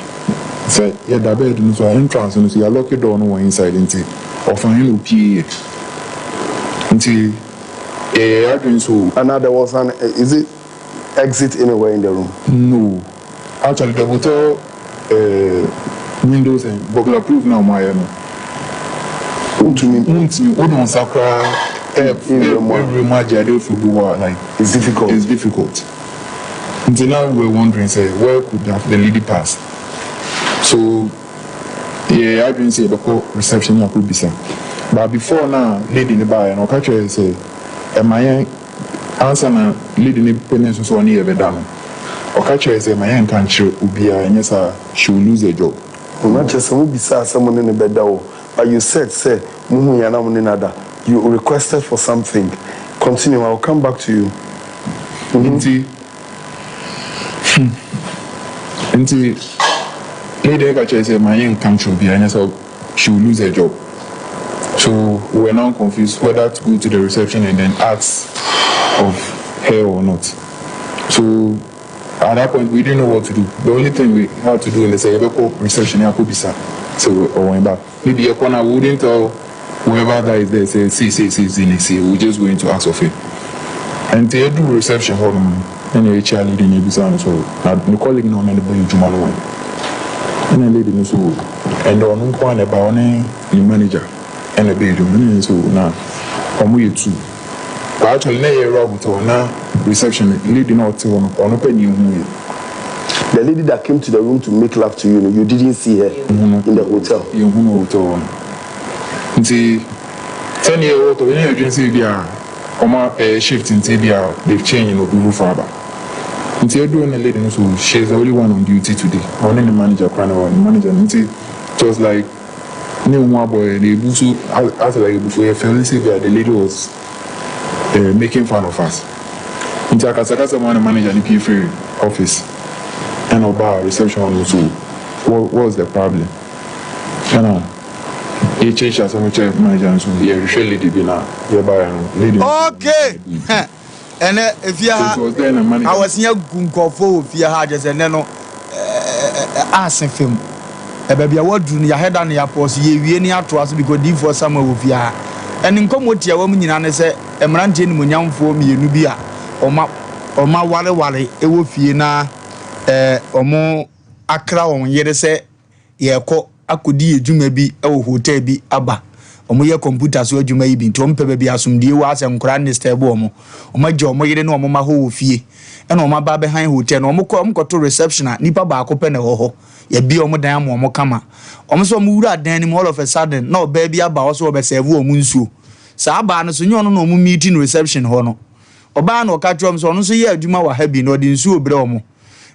sɛ yɛda bed no so a entrance no so yɛalɔke door no wɔ inside nti ɔfa he na opieeɛ nti yɛyɛ yɛn adwene sɛ o. Anaa there was an is it exit anywhere in the room? No, actually the hotel eh, windows and burglar proof na wɔn ayɛ no. Wontumi. Wontumi, wode wo nsa koraa ɛ Ewura mu a. ewura mu agye ade afiri obi hɔ a like. It's difficult. It's difficult. Nti na we were wondering sɛ where could have the lady pass? So yɛyɛɛ yɛn adwene sɛ yɛbɛkɔ reception ne akɔbisa. But before na lady no baeɛ no, ɔka kyerɛɛ yɛn sɛ ɛma yɛn, ansa na lady no penee so sɛ ɔne yɛn bɛda no, ɔka kyerɛɛ yɛn sɛ ɛma yɛnka nkyerɛ obiara, ɛnyɛ saa a she will lose her job. Na kyerɛ sɛ mobisaa sɛ mo ne no bɛda o, but you said sɛ mohuiɛ a na mo ne no ada, you requested for something. Continue, I will come back to you. Nti. Hmm. Nti lady no ka kyerɛ sɛ ma yɛnka nkyerɛ obiara nyɛ sɛ she will lose her job. So we were now confused whether to go to the reception and then ask of her or not. So at that point we didn't know what to do. The only thing we had to do is sɛ yɛbɛkɔ reception akɔbisa sɛ ɔwɔ ba. Maybe yɛkɔ no a we wouldn't tell whoever that is there sɛ sei sei sei sei na ɛsiiɛ, we were just going to ask of him. Nti yɛduruu reception hɔ nom no ɛna yɛkyia lady no yɛbisaa no sɛ na ne colleague no a ɔne no bɛyɛ adwuma no wɔ he? Ɛna lady no so ɛndɛ ɔno nko ara na ɛbaeɛ ɔne ne manager ɛna ɛbɛyɛ adwuma no ɛna yɛn so na ɔmo yɛ two. But actually na yɛwura hotel na reception lady no a ɔte hɔ no ɔno pɛ na yɛhuuiɛ. The lady that came to the room to make love to you no, you didn't see her in the hotel? Yɛnhu no wɔ hotel hɔ no. Nti sɛdeɛ yɛwɔ hotel yɛn adwene sɛ ebi a wɔn ɛyɛ shift nti ebi a they've changed na obi foforɔ aba. Nti ɛduru na lady no so she is the only one on duty today. Ɔne ne manager koraa na ɛwɔ hɔ, ne manager no nti it was like ne ho abɔ yɛn na ebu so asɛ like ebufuo yɛ feel sɛ ebi a the lady was eh, making fun of us. Nti akasakasa mu a na manager no pue firi office ɛna ɔbaa reception hɔ nom so what what's the problem? Ɛna yɛkyerɛkyerɛ asɛm no kyerɛ manager no so yɛhwehwɛ lady bi na yɛbaeɛ no lady no Okay! Ɛnɛ efie ha awɔse agu nkurɔfoɔ wɔ fie ha kyerɛ sɛ ɛnɛ no ase fam. Baabi a wɔaduru no yɛahɛ da no yɛapɔɔso yɛwie ne yɛatoa so because diifoɔ Samuel wɔ fie ha. Ɛne nkɔmmɔ tiawa mu nyinaa ne sɛ mmeranteɛ animuonyamfoɔ mmienu bi a wɔn wɔn awareware wɔ fie na wɔn akra wɔn yere sɛ yɛrekɔ akɔdi yɛn dwuma bi wɔ hotel bi aba. Wɔyɛ kɔmputa so adwuma yi bi nti wɔmpɛ baabi a asomdwoeɛ wɔ asɛ nkwadaa nnistɛɛbo wɔn. Wɔagya wɔn yere ne wɔn mma hɔ wɔ fie ɛna wɔn aba abɛhan hotel no. Wɔkɔ wɔkɔto reception a nnipa baako pɛ na ɛwɔ hɔ. Yɛabue wɔn dan ama wɔn kama. Wɔn nso wɔwura dan no mu all of a sudden na ɔbaa bi aba hɔ sɛ ɔrebɛsɛɛve wɔn nsuo. Saa baa no so nyɛ ɔno na wɔn meeti no reception hɔ no. Ɔbaa na ɔka kyerɛɛ wɔn sɛ ɔno nso yɛ adwuma wɔ ha bi na ɔde nsuo rebrɛ wɔn.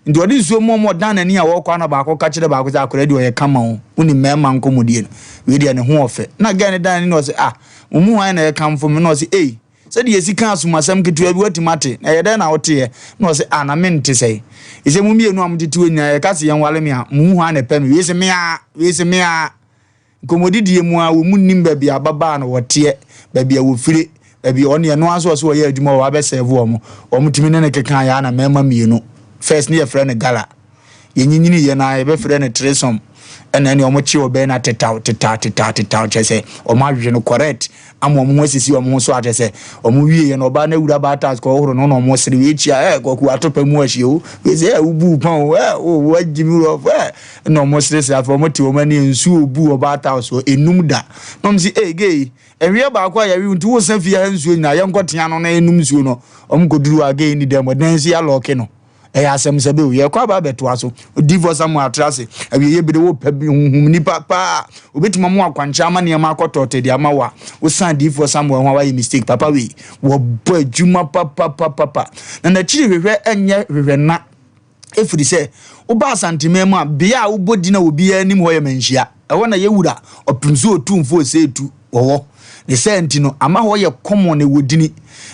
Nti ɔde nsuo ma wɔn, ɔdan n'ani a ɔrekɔ a na baako ka kyerɛ baako sɛ akwadaa yi deɛ ɔyɛ kama o, wonim mmarima nkɔmmɔdie no, wei deɛ ne ho ɔfɛ. Na girl no dan n'ani na ɔse ah, mo mu hwan na ɛrekamfo me? Na ɔse ei, sɛdeɛ yɛsi ka asomasɛm ketewa bi woatumi ate, na ɛyɛ dɛn na woteeɛ? Na ɔse ah, na mente sɛn? Ɛsɛ mo mmienu a motete hɔ nyinaa yɛka se yɛnware me a, mo mu hwan na ɛpɛ me? Wei se me ara, wei se me ara. Nkɔmmɔdidie mu ara, wɔn nnim baabi a ababaa no wɔteɛ, baabi a wɔfire. Baabi ɔno deɛ ɛno ara nso ɔsɛ ɔyɛ adwuma wɔ abɛsɛɛvo wɔn. Wɔn tumi ne no keka yɛ ana mmarima mmienu. First ne yɛfrɛ no gala. Yɛnyinyini yɛ na yɛbɛfrɛ no threesome. Ɛna ɛne wɔn kye ɔbɛn na tetaw tetaw tetaw tetaw kyerɛ sɛ wɔn ahwehwɛ no correct ama wɔn ho asisi wɔn ho so akyerɛ sɛ wɔn wie yɛ no ɔbaa no awura bathhouse kɔ ɔhoro no na wɔn sere wei kyia ɛ kɔku atopa mu ahyi o wei sɛ ɛ wobu pa o ɛ o wagyi mi rɔf ɛ ɛna wɔn sere sere afei wɔn te wɔn ani nsuo bu wɔ bathhouse hɔ enum da na wɔn si ɛ gay Ɛnweɛ baako a yɛwe nti wosa fie ha nsuo nyinaa yɛnkɔ tea no na yɛnum nsuo no. Wɔn kɔduru hɔ a gay nni dɛm ɛdan nso yɛalɔɔke no. Ɛyɛ asɛm sɛbe o. Yɛkɔ aba abɛtoa so. Odiyifoɔ Samuel atra ase. Awieeɛ bere wopɛ bi honhom nipa paa a obɛtumi ama wo akwankyerɛ ama nneɛma akɔ tɔɔtee de ama wo a wosan adiyifoɔ Samuel ho a woayɛ mistake. Papa wei wɔbɔ adwuma papapapapa na n'akyiri hwehwɛ nyɛ hwehwɛ nna. Ɛfiri sɛ, woba Asanteman mu a, bea a wobɔ din a obiara nim hɔ yɛ Manhyia. Ɛhɔ na yɛwura Ɔpemso Otumfoɔ Osei-Tutu wɔ hɔ. Ne saa nti no, ama hɔ yɛ common na ɛwɔ dini.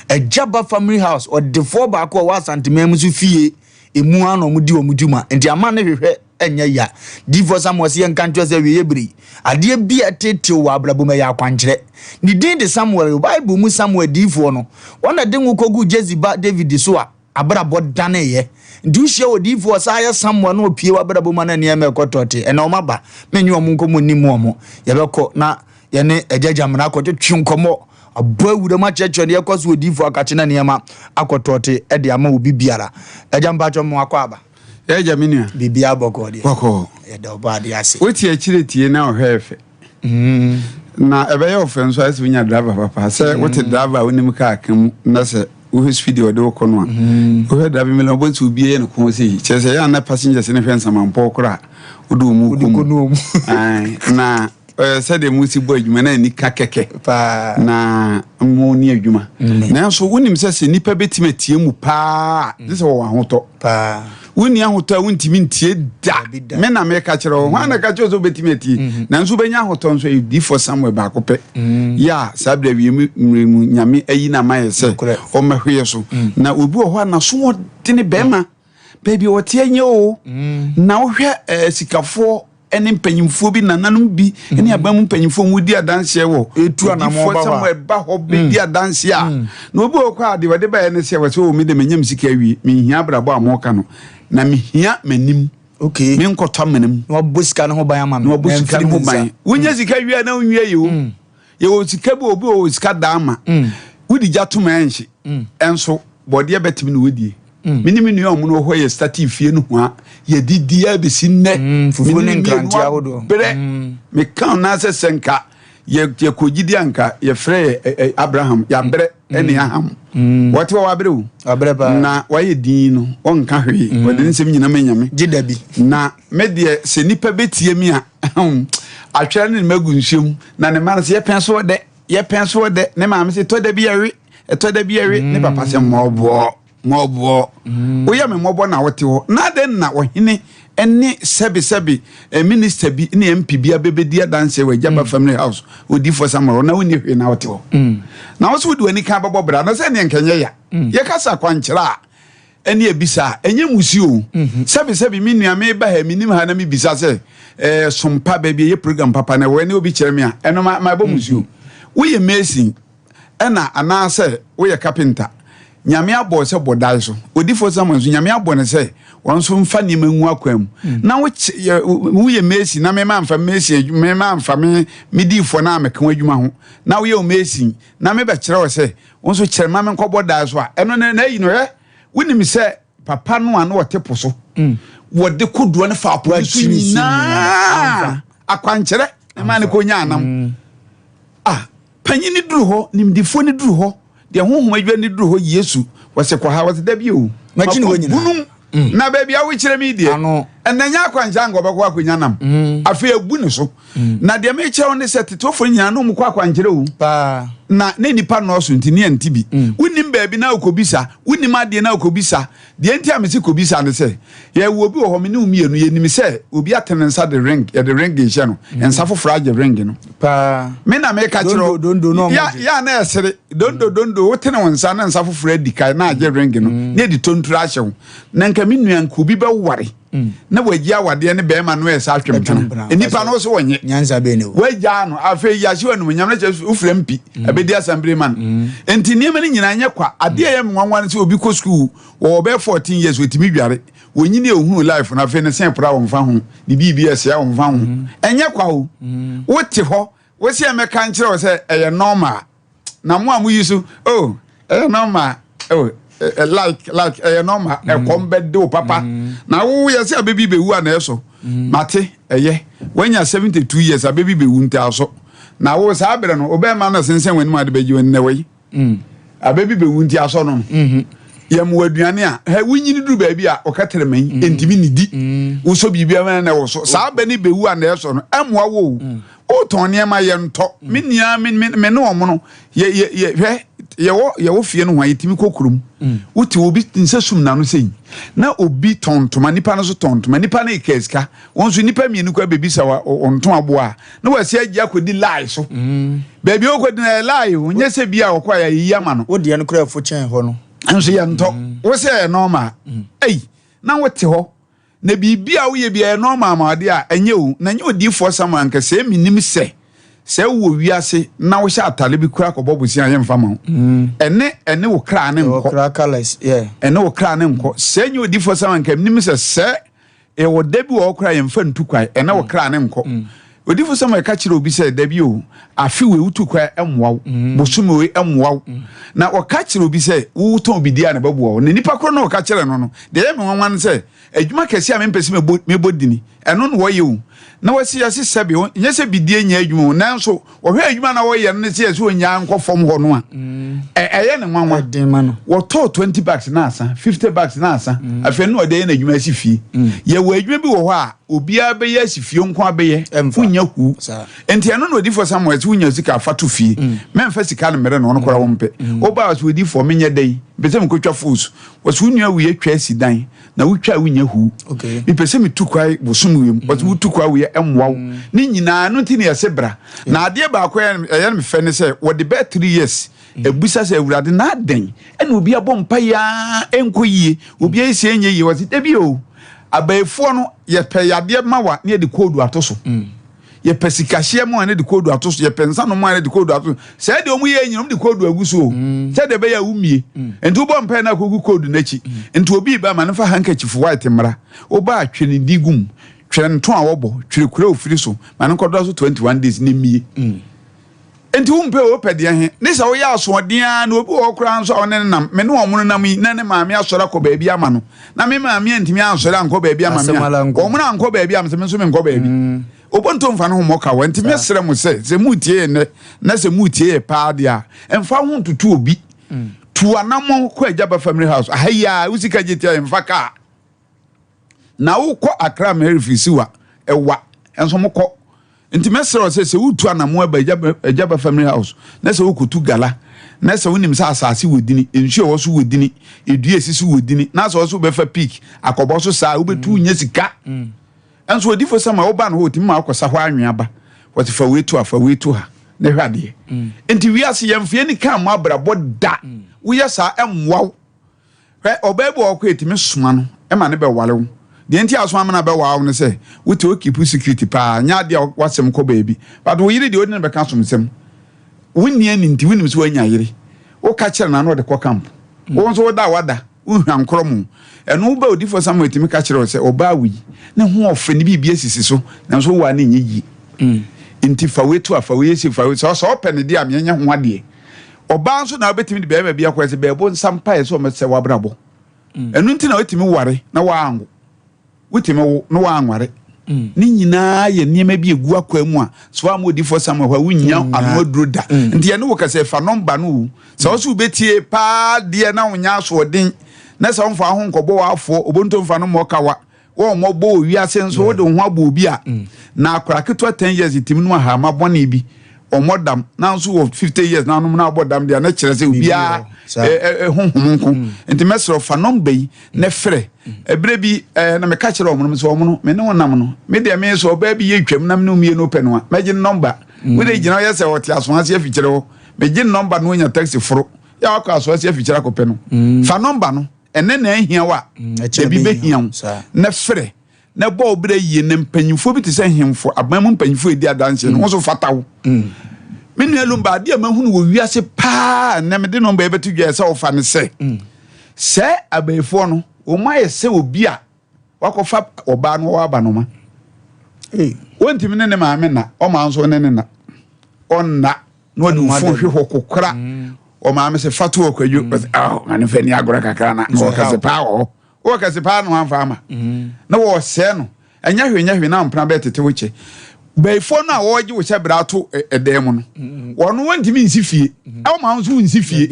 Agya Ba Family House, ɔdefoɔ baako a ɔwɔ Asanteman mu nso fie, ɛmu ara na wɔdi wɔn dwuma. Nti ama ne hwehwɛ nyɛ ya. Diyifoɔ Samuel se yɛnka nkyerɛ sɛ awieeɛ bere yi, adeɛ bi a ɛteetew wɔ abrabɔ mu ɛyɛ akwankyerɛ. Ne din de Samuel. Bible mu Samuel diyifoɔ no, wɔn na ɛde ngo kɔguu Jesse ba David so a abrabɔ daneeɛ. Nti wohyia odiyifoɔ a ɔsan yɛ Samuel na ɔpue w'abrabɔ mu a na nneɛma ɛkɔ tɔte. Ɛnɛ wɔn aba, menye wɔn nkɔmmɔ nni mu wɔn. Yɛbɛkɔ na yɛne Agya Gyamena akɔtwetwe nkɔmmɔ, abɔ awura mu akyerɛkyerɛ deɛ ɛkɔ so odiyifoɔ akakye na nneɛma akɔ tɔte de ama obi biara. Agya mpakyɛ mo akɔ aba. Agya me nua. Biribiara bɔkɔɔ deɛ. Bɔkɔɔ. Yɛda ɔbɔ adeɛ ase. Wote akyire tie na ɔhwɛ yɛ fɛ. Na ɛbɛyɛ ɔfɛ nso ayɛ sɛ wonya driver papa sɛ wote driver a wonim kaa ka mu na sɛ wohwɛ speed a ɔde wokɔ no a wohwɛ driving mill wobɛhu sɛ obi yɛ ne kɔn sɛ yi kyerɛ sɛ ɛyɛ a na passengers no hwɛ nsamampɔw koraa wode wɔn kɔ mu na sɛdeɛ mo si bɔ adwuma na ani ka kɛkɛ na mo ni adwuma nanso wonim sɛ sɛ nnipa bɛtumi atie mu paa gye sɛ wɔwɔ ahotɔ Wonni ahotɔ a wontumi ntie da. Me na meka kyerɛ wo. Hwan na ka kyerɛ wo sɛ wobɛtumi atie? Mhm. Nanso wobɛnya ahotɔ nso ɛyɛ difoɔ Samuel baako pɛ. Mm. Yɛ a saa berɛ awie mu mmerɛ mu Nyame ayi no ama yɛ sɛ ɔmmɛhwe yɛ so. Mm. Na obi wɔ hɔ a n'aso ɔdene bɛrima. Mm. Baabi a ɔteɛ nyɛ o. Na wohwɛ eh, sikafoɔ ne mpanyimfoɔ bi nananom bi ne mm. aban mu mpanyimfoɔ mu di adanseɛ wɔ etu anamɔ ba hɔ Samuel ba hɔ bɛdi mm. adanseɛ a mm. na obi wɔ kɔ a deɛ wɔde baeɛ ne sɛ wɔsɛ o oh, me de manya me sika awie menhia abrabɔ a moka no na mehia m'anim okay menkɔtɔ amena mu na wabɔ sika no ho ban ama me na wabɔ sika no ho ban wonya sika wie a na wonwie yi o yɛwɔ sika bi obi wɔ sika daa ma wode gya tom ɛnhye ɛnso bɔdeɛ bɛtumi na wodie me ne me nua ɔmo no wɔ hɔ yɛ stati fie no hoa yɛdidi a bɛsi nnɛ fufuo ne nkrante ahodoɔ berɛ meka na sɛ sɛ nka yɛkɔ gyidi anka yɛfrɛ yɛ Abraham yɛabrɛ ɛne aham wɔte hɔ wabrɛ o na wayɛ din no ɔnka hwee wɔde ne nsɛm nyina ma nyame gye da bi na me deɛ sɛ nipa bɛtie mi a atwerɛ ne ne magu nsuo mu na ne ma no sɛ yɛpɛn so ɔdɛ yɛpɛn so ɔdɛ ne maame sɛ ɛtɔ da bi yɛwe ɛtɔ da bi yɛwe ne papa sɛ mmɔboɔ mmɔboɔ mm. woyɛ me mmɔbɔ na wote hɔ na adɛn na ɔhene ne sɛbesɛbe eh, minister bi ne mp bi abɛbɛdi adanseɛ wɔ agyaba mm. family house odifoɔ samuel na wonni hwee na wote hɔ mm. na wo sɛ wode w'ani ka bɛbɔ bra na sɛ neɛ nkɛnyɛ ya yɛka sɛ akwankyerɛ a ɛne abisa a, ɛnyɛ musuo o. Sɛbi sɛbi me nua meba ha menim ha na mebisa sɛ ɛɛ sompa baabi ɛyɛ program papa na ɛwɔ ɛne obi kyerɛ me a ɛno ma ma ɛbɔ musuo. Woyɛ mason ɛna anaasɛ woyɛ carpenter Nyame abɔ sɛ bɔ dae so. Odifoɔ Samuel nso Nyame abɔ no sɛ wɔn nso mfa nneɛma ngu akwan mu. Na woyɛ mason na mema mfa mason mema mfa me me diifoɔ na meka adwuma ho. Na woyɛ o mason na mebɛkyerɛ wo sɛ Wo nso kyerɛ ma menkɔbɔ dae so a, ɛno ne na ayi no hwɛ. Wonim sɛ papa no a na ɔte po so, mm. wɔde kodoɔ no fa po no so nyinaa akwankyerɛ ɛma ne kɔnya anam. Mm. Ah, panyin no duru hɔ, nimdifoɔ no duru hɔ, deɛ honhom adwuma no duru hɔ, Yesu, wɔsɛ kɔ ha, wɔsɛ da bi o. Makyi ne hɔ nyinaa. Bunum. Mm. Na baabi a wokyerɛ me deɛ, ɛnna nyɛ akwankyerɛ anka ɔbɛkɔ akɔnya nam. Afei abu ne so. Mm. Na deɛ mekyerɛ wo ne sɛ tetefoɔ nyinaa na wɔkɔ akwankyerɛ o. Na ne nnipa nnɔɔso nti ne yɛnte bi. Mm. Wonim baabi na wokɔbisa, wonim adeɛ na wokɔbisa. Deɛ nti a mese kɔbisa ne sɛ, yɛwɔ obi wɔ hɔ me ne wo mmienu yɛnim sɛ obi ate ne nsa de ring, yɛde ring rehyɛ no, mm. nsa foforɔ agye ring no. Me na meka kyerɛ wo, yɛ a na ɛsere, dondo dondo, wotene wo nsa na nsa foforɔ adi kan na agye ring no, na yɛde tontoro ahyɛ wo. Na nka me nua nka obi bɛware. Na wagyi awadeɛ ne bɛrima no ɛsa atwem mpena. Nnipa no so wɔnyɛ. Nyansa bɛn ne wo. Wagyaa no afei yɛahye wɔ animuonyam na kyerɛ wofira mpi ɛbɛdi asambere ma no. Nti nneɛma no nyinaa nyɛ kwa. Adeɛ a ɛyɛ me nwanwa no sɛ obi kɔ sukuu wɔ ɔbɛyɛ 14 years ɔtumi dware. Wɔnyini a ɔhunu life no afei ne sɛn pra wɔmfa ho ne biribi ɛsea wɔmfa ho. Ɛnyɛ kwa o. Wote hɔ wo se ɛmɛka nkyerɛ wo sɛ ɛyɛ normal. Na mo a moyi so oh ɛyɛ normal oh like like ɛyɛ normal ɛkɔm bɛde wo papa. Na wo yɛ sɛ abɛbi bɛwu a na ɛsɔ. Mate ɛyɛ wanya 72 years abɛbi bɛwu nti asɔ. Na wo saa berɛ no wobɛma no sensɛn w'anim ade bɛgye w'ani na wei. Abɛbi bɛwu nti asɔ no no. Yɛm wɔ aduane a hɛ wonyini duru baabi a ɔka tɛrɛmɛ yi ntumi nidi. Wosɔ biribi ama na ɛwɔ so. Saa bɛ ne bɛwu a na ɛsɔ no ɛmmoa wo o. Wotɔn nneɛma yɛntɔ. Me nua me me me ne wɔn no yɛ yɛ yɛ hwɛ yɛwɔ yɛwɔ fie no ho a yɛtumi kɔ kurom. Wote obi nsa sum n'ano sɛ yi na obi tɔn ntoma nipa no so tɔn ntoma nipa no kɛ sika wɔn nso nipa mmienu kɔ abɛbisa wa ɔntɔn aboa a na wɔasi agye akɔdi lie so. Baabi a wɔkɔdi no ɛyɛ lie o nyɛ sɛ bi a wɔkɔ a yɛayiyi ama no. Wo deɛ no koraa ɛfo kyɛn hɔ no. Nso yɛntɔ. Wo sɛ ɛyɛ normal. Ei na wote hɔ Na biribi a woyɛ biara ɛyɛ normal ma ade a, ɛnyɛ o. Na ɛnyɛ odiyifoɔ Samuel anka sɛ menim sɛ sɛ wowɔ wiase na wohyɛ atare bi koraa kɔbɔ bosea a yɛmfa ma wo. Ɛne ɛne wo kra ne nkɔ. Kra colors, yeah. Ɛne wo kra ne nkɔ. Sɛ ɛnyɛ odiyifoɔ Samuel anka menim sɛ sɛ ɛwɔ da bi wɔ hɔ koraa yɛmfa ntu kwan. Ɛne wo kra ne nkɔ. Odiyifo Samuel ka kyerɛɛ obi sɛ, Dabi o, afe wei wotu kwan mmoa wo, bosome wei mmoa wo. Na ɔka kyerɛɛ obi sɛ, Wotɔn biribi a na ɛbɛboa wo. Na nipa koro no a ɔka kyerɛɛ no no, deɛ ɛyɛ me nwanwa ne sɛ, adwuma kɛseɛ a mempɛ sɛ mebɔ dini, ɛno na ɔyɛ o. Na wasi ase sɛbe, nyɛ sɛ bidie nyɛ adwuma o, nanso ɔhwɛ adwuma na ɔyɛ no ne sɛ yɛsɛ ɔnyaa nkɔ fam hɔ no a, ɛyɛ ne nwanwa. Wɔtɔɔ 20 bags na asa, 50 bags na asa, afei no ɔde yɛ n'adwuma asi fie. Yɛwɔ adwuma bi wɔ hɔ a, obiara bɛyɛ asi fie nko abɛyɛ, wonya hu. Nti ɛno na odifoɔ Samuel sɛ wonya sika fa to fie. Mɛmfa sika no mmerɛ no, ɔno koraa wɔmpɛ. Wobaa sɛ odifoɔ menyɛ dɛn? Mepɛ sɛ mekɔtwa fos. Wɔsɛ wo nua wei atwa asi dan, na wotwa a wonya hu. Mepɛ sɛ metu kwae bosom wei mu. Wɔsɛ wotu kwae wei ɛmmoa wo. Ne nyinaa no nti na yɛse bra. Na adeɛ baako ɛyɛ me fɛ ne sɛ wɔde bɛɛ 3 years ɛbusa sɛ Awurade na adɛn ɛna obi abɔ mpaeɛ ara ɛnkɔ yie, obi ayɛ sei ɛnyɛ yie. Wɔse dabi o, abayifoɔ no yɛpɛ yadeɛ ma wa ne yɛde koodu ato so. Yɛpɛ sikahyeɛ ma wa ne de koodu ato so. Yɛpɛ nsa nom ma ne de koodu ato so. Sɛ deɛ wɔn yɛ nyina wɔn de koodu agu so o. Sɛ deɛ ɛbɛyɛ a womie. Nti wobɔ mpaeɛ na akɔgu koodu n'akyi. Nti obi ba ma no fa handkerchief white mmra. Woba a twe ne din gu mu. Twerɛ nto a wɔbɔ. Twerɛ kura ofiri so. Ma no nkɔdɔ so 21 days ne mmie. Enti wompɛ o, wopɛ deɛ he? Ne sɛ woyɛ asoɔden ara na obi wɔ hɔ koraa nso a ɔne no nam, me ne wɔn no nam yi, na ne maame asɔre akɔ baabi ama no, na me maame antumi ansɔre ankɔ baabi ama me a, wɔn ankɔ baabi a, me nso menkɔ baabi. Obonto mfa ne ho mmɔ kawa. Enti mɛsrɛ mo sɛ, sɛ moretie yɛn nnɛ, na sɛ moretie yɛn paa deɛ a, mfa wo ho ntoto obi. Tu anammɔn kɔ Agya Ba Family House. Aha yi ara, wo sika gye tia yɛn, mfa kaa. Na wokɔ Accra Mary Siwa, ɛwa, nso mokɔ. Nti mɛsrɛ wo sɛ, sɛ woretu anammoa aba Agya Ba Family House, na sɛ worekɔtu gala, na sɛ wonim sɛ asase wɔ dini, nsuo a ɛwɔ so wɔ dini, edua a ɛsi so wɔ dini, na sɛ wo nso wobɛfa peak akɔbɔ so saa a, wobɛtu wonya sika. Nso odifo Samuel, woba no hɔ, ɔtumi ma wokɔsa hɔ anwea ba. Wɔte fa wei to ha, fa wei to ha, na hwɛ adeɛ. Nti wiase yɛmfa yɛn ani ka mmɔ abrabɔ da. Woyɛ saa ɛmmoa wo. Hwɛ, ɔbaa bi wɔ hɔ koraa a etumi soma no ma no bɛware wo. Deɛ nti a asoma ma no abɛware wo ne sɛ, wote wo keep secret paa, nyɛ adeɛ a w'asɛm kɔ baabi. But wo yere deɛ wode no bɛka asomsɛm. Wonni ani nti wonim sɛ woanya yere. Woka kyerɛ no a na ɔde kɔ camp. Wo nso woda a wada, wonhwa nkorɔmo. Ɛno wo ba odiyifoɔ Samuel tumi ka kyerɛ wo sɛ ɔbaa wei, ne ho ɔfɛ, ne biribi asisi so, nanso woware no nyɛ yie. Nti fa wei to ha, fa wei yɛ sei, fa wei, sɛ ɔpɛ no deɛ a menyɛ ho adeɛ. Ɔbaa nso na wobɛtumi de barima bi akɔyɛ sɛ bɛɛbo nsa mpaeɛ sɛ ɔmɛsɛ w'abrabɔ. Mm. Ɛno nti na wotumi ware na woanwo. Wotumi wo na woanware. Mm. Ne nyinaa yɛ nneɛma bi egu akwa mu a so a mo odifoɔ Samuel hɔ a wonnya ano aduro da. Mm. Nti ɛne wo kasa fa nɔmba no o. Sɛ wo so wobɛtie paa deɛ na wonya asoɔden na sɛ womfa ho nkɔbɔ w'afoɔ obonto mfa no mmɔ kawa Wɔn wɔbɔ wɔ wiase nso wode wo ho abɔ obi a na akora ketewa 10 years timi no ahama bɔne bi ɔmmɔ dam nanso wɔ 50 years na anom na abɔ dam deɛ na kyerɛ sɛ obiara honhom nko nti mɛsrɛ fa nɔmba yi na frɛ ɛberɛ bi na meka kyerɛ wɔn no sɛ wɔn no me ne wɔn nam no me deɛ me sɛ ɔbaa bi yɛ twam na me ne mmienu pɛ no a mɛgye nɔmba wode gyina yɛ sɛ ɔte aso ase afikyerɛ hɔ megye nɔmba no onya taxi foro yɛ wakɔ aso ase afikyerɛ akɔpɛ no fa nɔmba no Ɛnnɛ na ahia wo a, dabi bɛhia wo. Na frɛ. na bɔ wo berɛ yie na mpanyimfoɔ bi te sɛ nhemfo aban mu mpanyimfoɔ ɛdi adanseɛ no wo nso fata wo mm. Me nua Lumba adeɛ a mahunu wɔ wiase paa nnɛ mede nɔmba yi bɛto dwa sɛ wofa ne sɛ mm. sɛ abayifoɔ no wɔn ayɛ sɛ obi a wakɔfa ɔbaa no wɔwɔ abanoma wɔntumi ne ne maame na ɔma nso ne ne na ɔnna na ɔde ofo hwe hɔ kokora mm. ɔmaame sɛ fa to ɔkwadwo mm. ɔsɛ ah ma ne fɛ ni agorɔ kakra na ɔkɛse paa wɔ hɔ ɔkɛse paa na wamfa ama mm. na wɔsɛɛ no ɛnyɛ hwee nyɛ hwee na mpena bɛɛ tete wo kyɛ bɛyifoɔ no a wɔregye wo hyɛ berɛ ato ɛdan mu no wɔn wɔntumi nsi fie ɔma nso nsi fie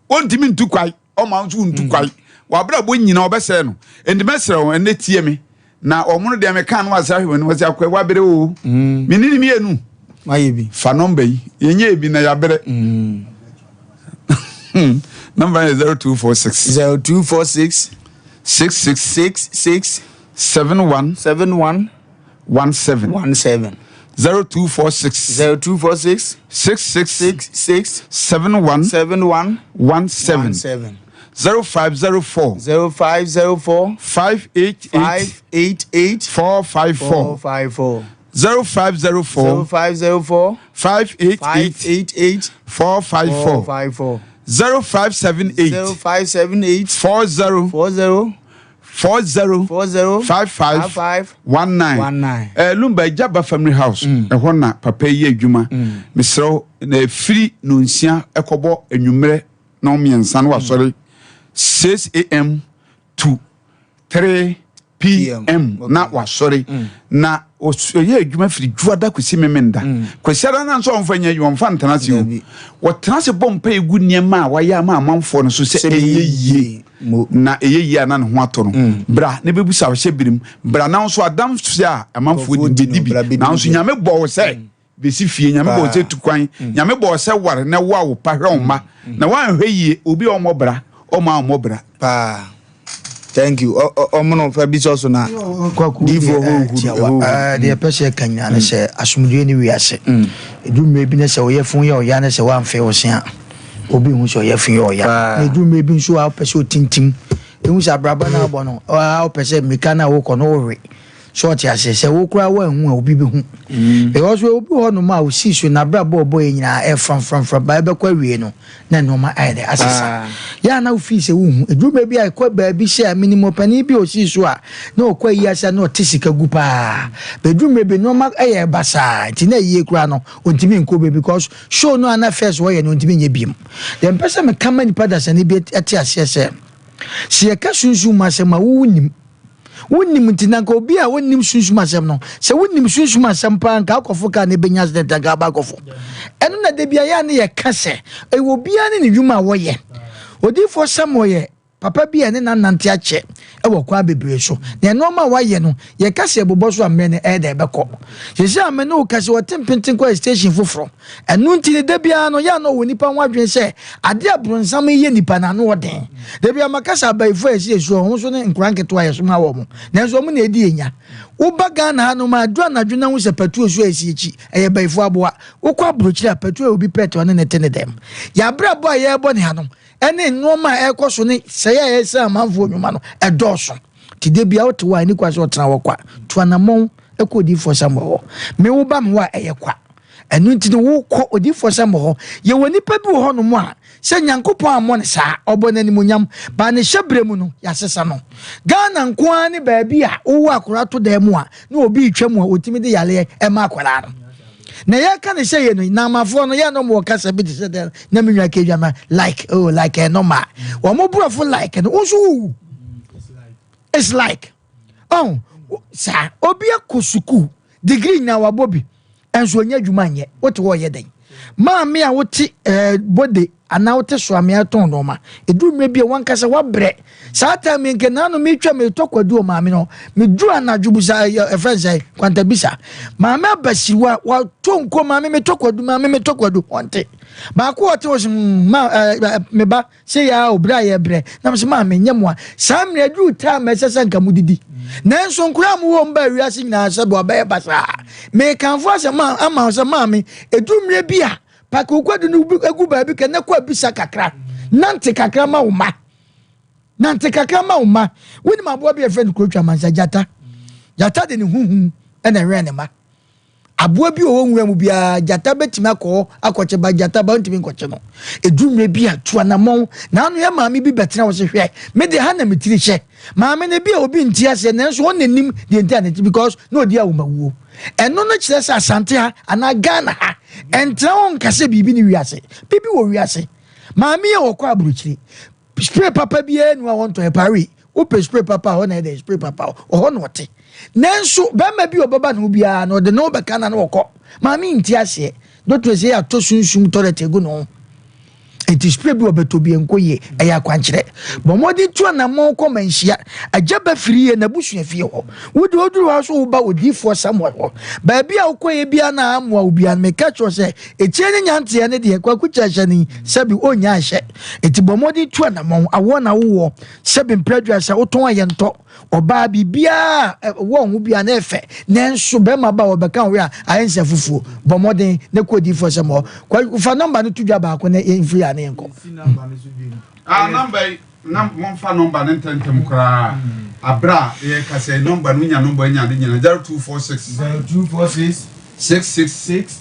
wɔntumi ntu kwae ɔma nso ntu kwae w'abrabɔ nyina ɔbɛsɛe no nti mɛsrɛ wo ɛnɛ tie me na ɔmo no deɛ meka no asɛ ahwɛ m'anim ɔsɛ akɔ wabere o mm. me ne ne mmienu fa nɔmba yi yɛnyɛ ebi na yɛabrɛ mm. nɔmba yɛ 0246 0246 66 66 71 71 17 17 0246 0246 66 66 71 71 17 17 0504 0504 588 588 454 454 0504 0504 588 588 454 454 0578 0578 40 40 40 40 55 55 19 19. Eh, Lumba agya ba family house Mm. ɛhɔ na papa yi yɛ adwuma mesrɛ wo na ɛfiri nonsia ɛkɔbɔ anwummerɛ na mmiɛnsa no wasɔre 6 am to 3 pm na wasɔre Mm. na ɔyɛ adwuma firi dwoada kɔsi memenda Mm. kwasiada no nso ɔmfa nyɛ adwuma ɔmfa ntena ase o wɔtena ase bɔ mpa egu nneɛma a wayɛ ama amanfoɔ no so sɛ ɛyɛ yie na ɛyɛ yie a na ne ho atɔ no Mm. bra na bɛbusa ɔhyɛ birim bra na nso adamfo a amanfoɔ di bɛdi bi nanso nyame bɔ wo sɛ bɛsi fie nyame bɔ wo sɛ tu kwan nyame bɔ wo sɛ ware na wo a wo pa hwɛ wo mma na woanhwɛ yie obi a ɔmmɔ bra ɔma ɔmmɔ bra paa thank you ɔmono fa bi sɔ so na diifoɔ hɔ deɛ ɛpɛ sɛ ɛka nyinaa ne sɛ asomdwoe ne wiase ɛdu mmerɛ bi ne sɛ woyɛ fo yɛ ɔya ne sɛ woamfe wo se a obi hu sɛ ɔyɛ fo yɛ ɔya na ɛdu mmerɛ bi nso a wopɛ sɛ ɔtintim ɛhu sɛ abrabɔ no abɔ no wopɛ sɛ mmirika no a wokɔ no wowe So ɔte aseɛ? Sɛ wo koraa woanhu a, obi bɛhu. Because obi wɔ hɔnom a osii so n'abrabɔ a ɔbɔeɛ nyinaa ɛframframfram ba ɛbɛkɔ awie no na nneɛma ayɛ dɛ asesa. Yɛ a na wofii sɛ wohu. Ɛduru baabi a ɛkɔ baabi sɛ menim ɔpanin bi a osii so a na ɔkɔ ayi ase a na ɔte sika gu paa. Bɛduru mmerɛ bi nneɛma yɛ basaa nti na ayie koraa no ɔntumi nkɔ bio because show no a na first ɔyɛ no ɔntumi nyɛ biom. Deɛ mepɛ sɛ meka ma nipa dasani bi te aseɛ sɛ, sɛ yɛka sunsum mu asɛm a wo wonnim. Wonnim nti, na nka obi a onnim sunsum asɛm no, sɛ wonim sunsum asɛm paa nka akɔfo kaa na ebenya accident anka aba akɔfo. Ɛno na da bi a yɛ a ne yɛka sɛ, ɛwɔ obiara ne ne dwuma a wɔyɛ. Odiyifoɔ Samuel yɛ papa bi a ɛne no anante akyɛ wɔ kwan bebree so. Na nneɛma a wayɛ no, yɛka sɛ yɛbobɔ so a mmerɛ no ɛyɛ dɛ ɛbɛkɔ. Seesei a me ne wo ka sɛ ɔte mpenten kɔ station foforɔ. Ɛno nti no, da biara no, yɛ a na ɔwɔ nnipa ho adwene sɛ ade a bronsam yi yɛ nnipa no, ano wɔ den. Da biara maka sɛ abayifo a yɛsi yɛsuro wɔn nso ne nkwadaa nketewa a yɛsoma wɔn, nanso wɔn na edi yɛn nya. Woba Ghana hanom a, ɛduru anadwo na wohu sɛ patuo so a esi akyi, ɛyɛ bayifo aboa. Wokɔ aburokyiri a, patuo yɛ obi pet a ɔne no te ne dɛm. Yɛn abrabɔ a yɛrebɔ ne ha no, ɛne nneɛma a ɛrekɔ so ne sɛe a yɛresɛe amanfoɔ nnwuma no, ɛdɔɔso. Nti da biara wote hɔ a, ɛnni kwan sɛ wotena hɔ kwa. Tu anammɔn kɔ Odiyifoɔ Samuel hɔ. Me wo ba me hɔ a, ɛyɛ kwa. Ɛno nti no, wokɔ odiyifoɔ Samuel hɔ. Yɛwɔ nnipa bi wɔ hɔnom a, sɛ Nyankopɔn ammɔ no saa, ɔbɔ no animuonyam, but ne hyɛberɛ mu no, yɛasesa no. Ghana nko ara ne baabi a wowɔ akwadaa to dan mu a, na obi retwa mu a, ɔtumi de yareɛ ma akwadaa no. Na yɛka ne sɛ yɛ no, Namafoɔ no, yɛ na wɔwɔ kasa bi te sɛ dɛn, na me nua Kedwa ma, like, oh, like ɛyɛ normal. Wɔn borɔfo like no, wo nso wowu. It's like, oh, saa, obi akɔ sukuu, Degree nyinaa wabɔ bi nso ɔnya adwuma nyɛ. Wote hɔ ɔyɛ dɛn? Maame a wote eh, bode anaa wote soamea tɔn nneɛma. Ɛduru mmerɛ bi a wankasa wabrɛ. Saa time yi nke naano metwa metɔ kwadu wɔ maame no. Meduru anadwo busa ɛfrɛ sɛ kwantabisa. Maame abasiriwa watɔ nko maame metɔ kwadu maame metɔ kwadu ɔnte. Baako ɔte hɔ sɛ mm, ma eh, me ba Sei ara o, berɛ a yɛrebrɛ. Na mese, Maame, nyɛ mo a. Saa mmerɛ aduru time a ɛsɛ sɛ nka modidi. Nanso nkoraa a mowɔ mu baa wiase nyinaa sɛ wɔabɛyɛ basaa. Merekamfo asɛm ama wo sɛ, maame, ɛduru mmerɛ bi a, pake wo kwadu no gu baabi kɛ na kɔ abisa kakra. Nante kakra ma wo mma. Nante kakra ma wo mma. Wonim aboa bi a yɛfrɛ no kurotwa mansa gyata. Gyata de ne ho hu na ɛwɛn ne mma. Aboa bi a ɔwɔ nwura mu biara, gyata bɛtumi akɔ hɔ akɔkye ba gyata ba ntumi nkɔkye no. Ɛduru mmerɛ bi a, tu anammɔn. Naano yɛ maame bi bɛtena hɔ sɛ, hwɛ, me deɛ ha na me tiri hyɛ. Maame no bi a obi nte aseɛ nanso ɔno na nim deɛ nti a ne ti because na ɔdi awomawuo. Ɛno no kyerɛ sɛ Asante ha anaa Ghana ha, ɛntena hɔ nka sɛ biribi ne wiase. Biribi wɔ wiase. Maame yi a ɔkɔ aburokyire, spray papa biara ni hɔ a wɔntɔn, ɛpare. Wopɛ spray papa a, hɔ na ɛdɛ spray papa, ɔhɔ na ɔte. Nanso bɛrima bi a ɔbɛba ne ho biara no, ɔde ne ho bɛka na na ɔkɔ. Maame nti aseɛ. Dɔkta sɛ yɛatɔ sunsum toilet agu ne ho. Enti spray bi ɔbɛtɔ bi nkɔ yie, ɛyɛ akwankyerɛ. Bɔ mmɔden tu anammɔn kɔ manhyia. Agya ba firi yie n'abusua fie hɔ. Wode oduru hɔ so woba odiyifoɔ Samuel hɔ. Baabi a wokɔeɛ biara na amoa wo biara no, meka kyerɛ wo sɛ ekyir ne nyanteɛ ne deɛ Kwaku Kyerɛhyɛne sɛbi ɔnnya nhyɛ. Enti bɔ mmɔden tu anammɔn. Awoɔ na wowɔ. Sɛbi mprɛ aduasa wotɔn a yɛntɔ. Ɔbaa biribiara a ɛwɔ wo ho biara na ɛfɛ. Nanso bɛrima ba a ɔbɛka wo hwɛ a ayɛ nsɛ fufuo. Bɔ mmɔden na kɔ odiyifoɔ sɛm hɔ. Kwaku fa nɔmba no to dwa baako na yɛmfiri ha na yɛnkɔ. Ah, nɔmba yi, na momfa nɔmba no ntɛmntɛm koraa. Aberɛ a yɛreka sɛ nɔmba no, wonya nɔmba anya ade nyinaa. 0246. 0246. 66. 6.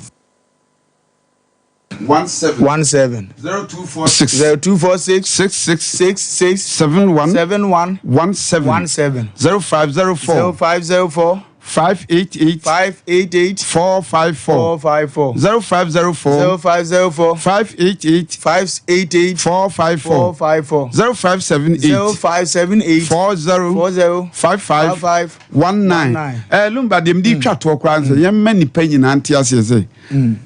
17. 17. 0246. 0246. 66. 66. 71. 71. 17. 17. 0504. 0504. 588. 588. 454. 454. 0504. 0504. 588. 588. 454. 454. 0578. 0578. 40. 40. 55. 55. 19. Eh, Lumba, deɛ mede twa toɔ koraa sɛ yɛmma nnipa nyinaa nte aseɛ sɛ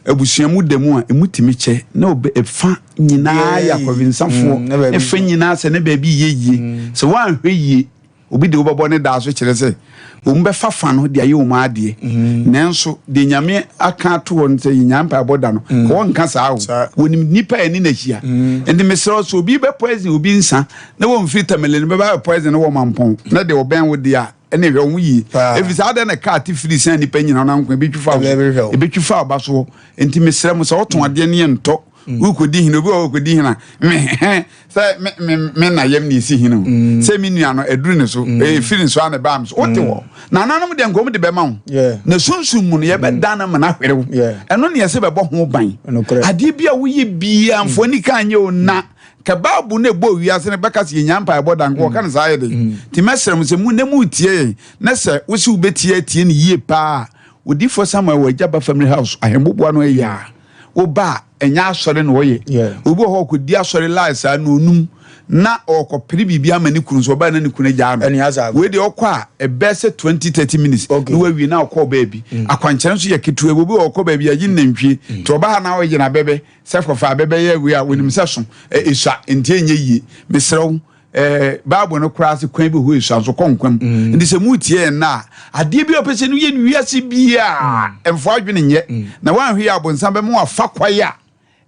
abusua mu da mu a ɛmu tumi kyɛ na ɔbɛ ɛfa nyinaa yɛ akɔwensafoɔ ɛfa nyinaa sɛ ne baabi yɛ yie sɛ woanhwɛ yie obi de wobɛbɔ ne daa so kyerɛ sɛ wɔn bɛfa fa no de ayɛ wɔn adeɛ nanso deɛ Nyame aka ato hɔ no sɛ yɛnya mpaebɔ da no mm. wɔnka saa o wɔnim nipa a ɛne n'ahyia mm. nti mesrɛ sɛ obi bɛ poison obi nsa na wɔmfiri tamale no bɛba bɛ poison no wɔ mampɔn na deɛ ɔbɛn wo deɛ a ɛne hwɛ wo yie ɛfiri saa dɛn na kaa te firi sɛn nipa nyina no anko ɛbɛtwi fa so ɛbɛtwi fa ɔba soɔ nti mesrɛ mo sɛ wotɔn adeɛ no yɛ ntɔ mm. wokɔdi hene obi wɔ wokɔdi hene a me sɛ me me me na yam na esi hene o mm. sɛ me nua no aduru ne so mm. efiri ne so a na ɛbaa me so wote hɔ na ananom deɛ nkɔm de bɛma wo na sunsun mu no yɛbɛdan no ma no ahwere wo ɛno ne yɛsɛ bɛbɔ ho ban adeɛ bi a woyɛ biara mfoɔ ani ka nyɛ o na ka baabu no ɛbɔ wiase no bɛka sɛ yɛnya mpaebɔ da nka wɔka no saa yɛ de nti mɛsrɛ mo sɛ mu na mu tie yɛn na sɛ wosi wobɛtie atie no yie paa odifoɔ Samuel wɔ agya ba family house ahemboboa no ɛyɛ a Wo ba a, ɛnyɛ asɔre na ɔyɛ. Obi wɔ hɔ ɔkɔdi asɔre line saa na ɔnum na ɔkɔpere biribi ama ne kunu nso ɔbaa na ne kunu agyaa no. Wei deɛ ɔkɔ a ɛbɛyɛ sɛ 20 30 minutes na wawie na ɔkɔ baabi. Mm. Akwankyerɛ nso yɛ ketewa bi. Obi wɔ ɔkɔ baabi ayi nantwie. Mm. Nti ɔba ha na ɔyɛ n'abɛbɛ sɛ kɔfa abɛbɛ yɛ wei a wɔnim sɛ so ɛsua nti ɛnyɛ yie. Mesrɛ wo Eh, Bible no koraa se kwan bi hɔ esua nso kɔ nkwa mu. Mm. Nti sɛ mutie yɛn na adeɛ bi a ɔpɛ sɛ no yɛ no wiase biara mm. mfo adwene nyɛ. Mm. Na wanhwɛ yɛ abonsam bɛma wafa kwae a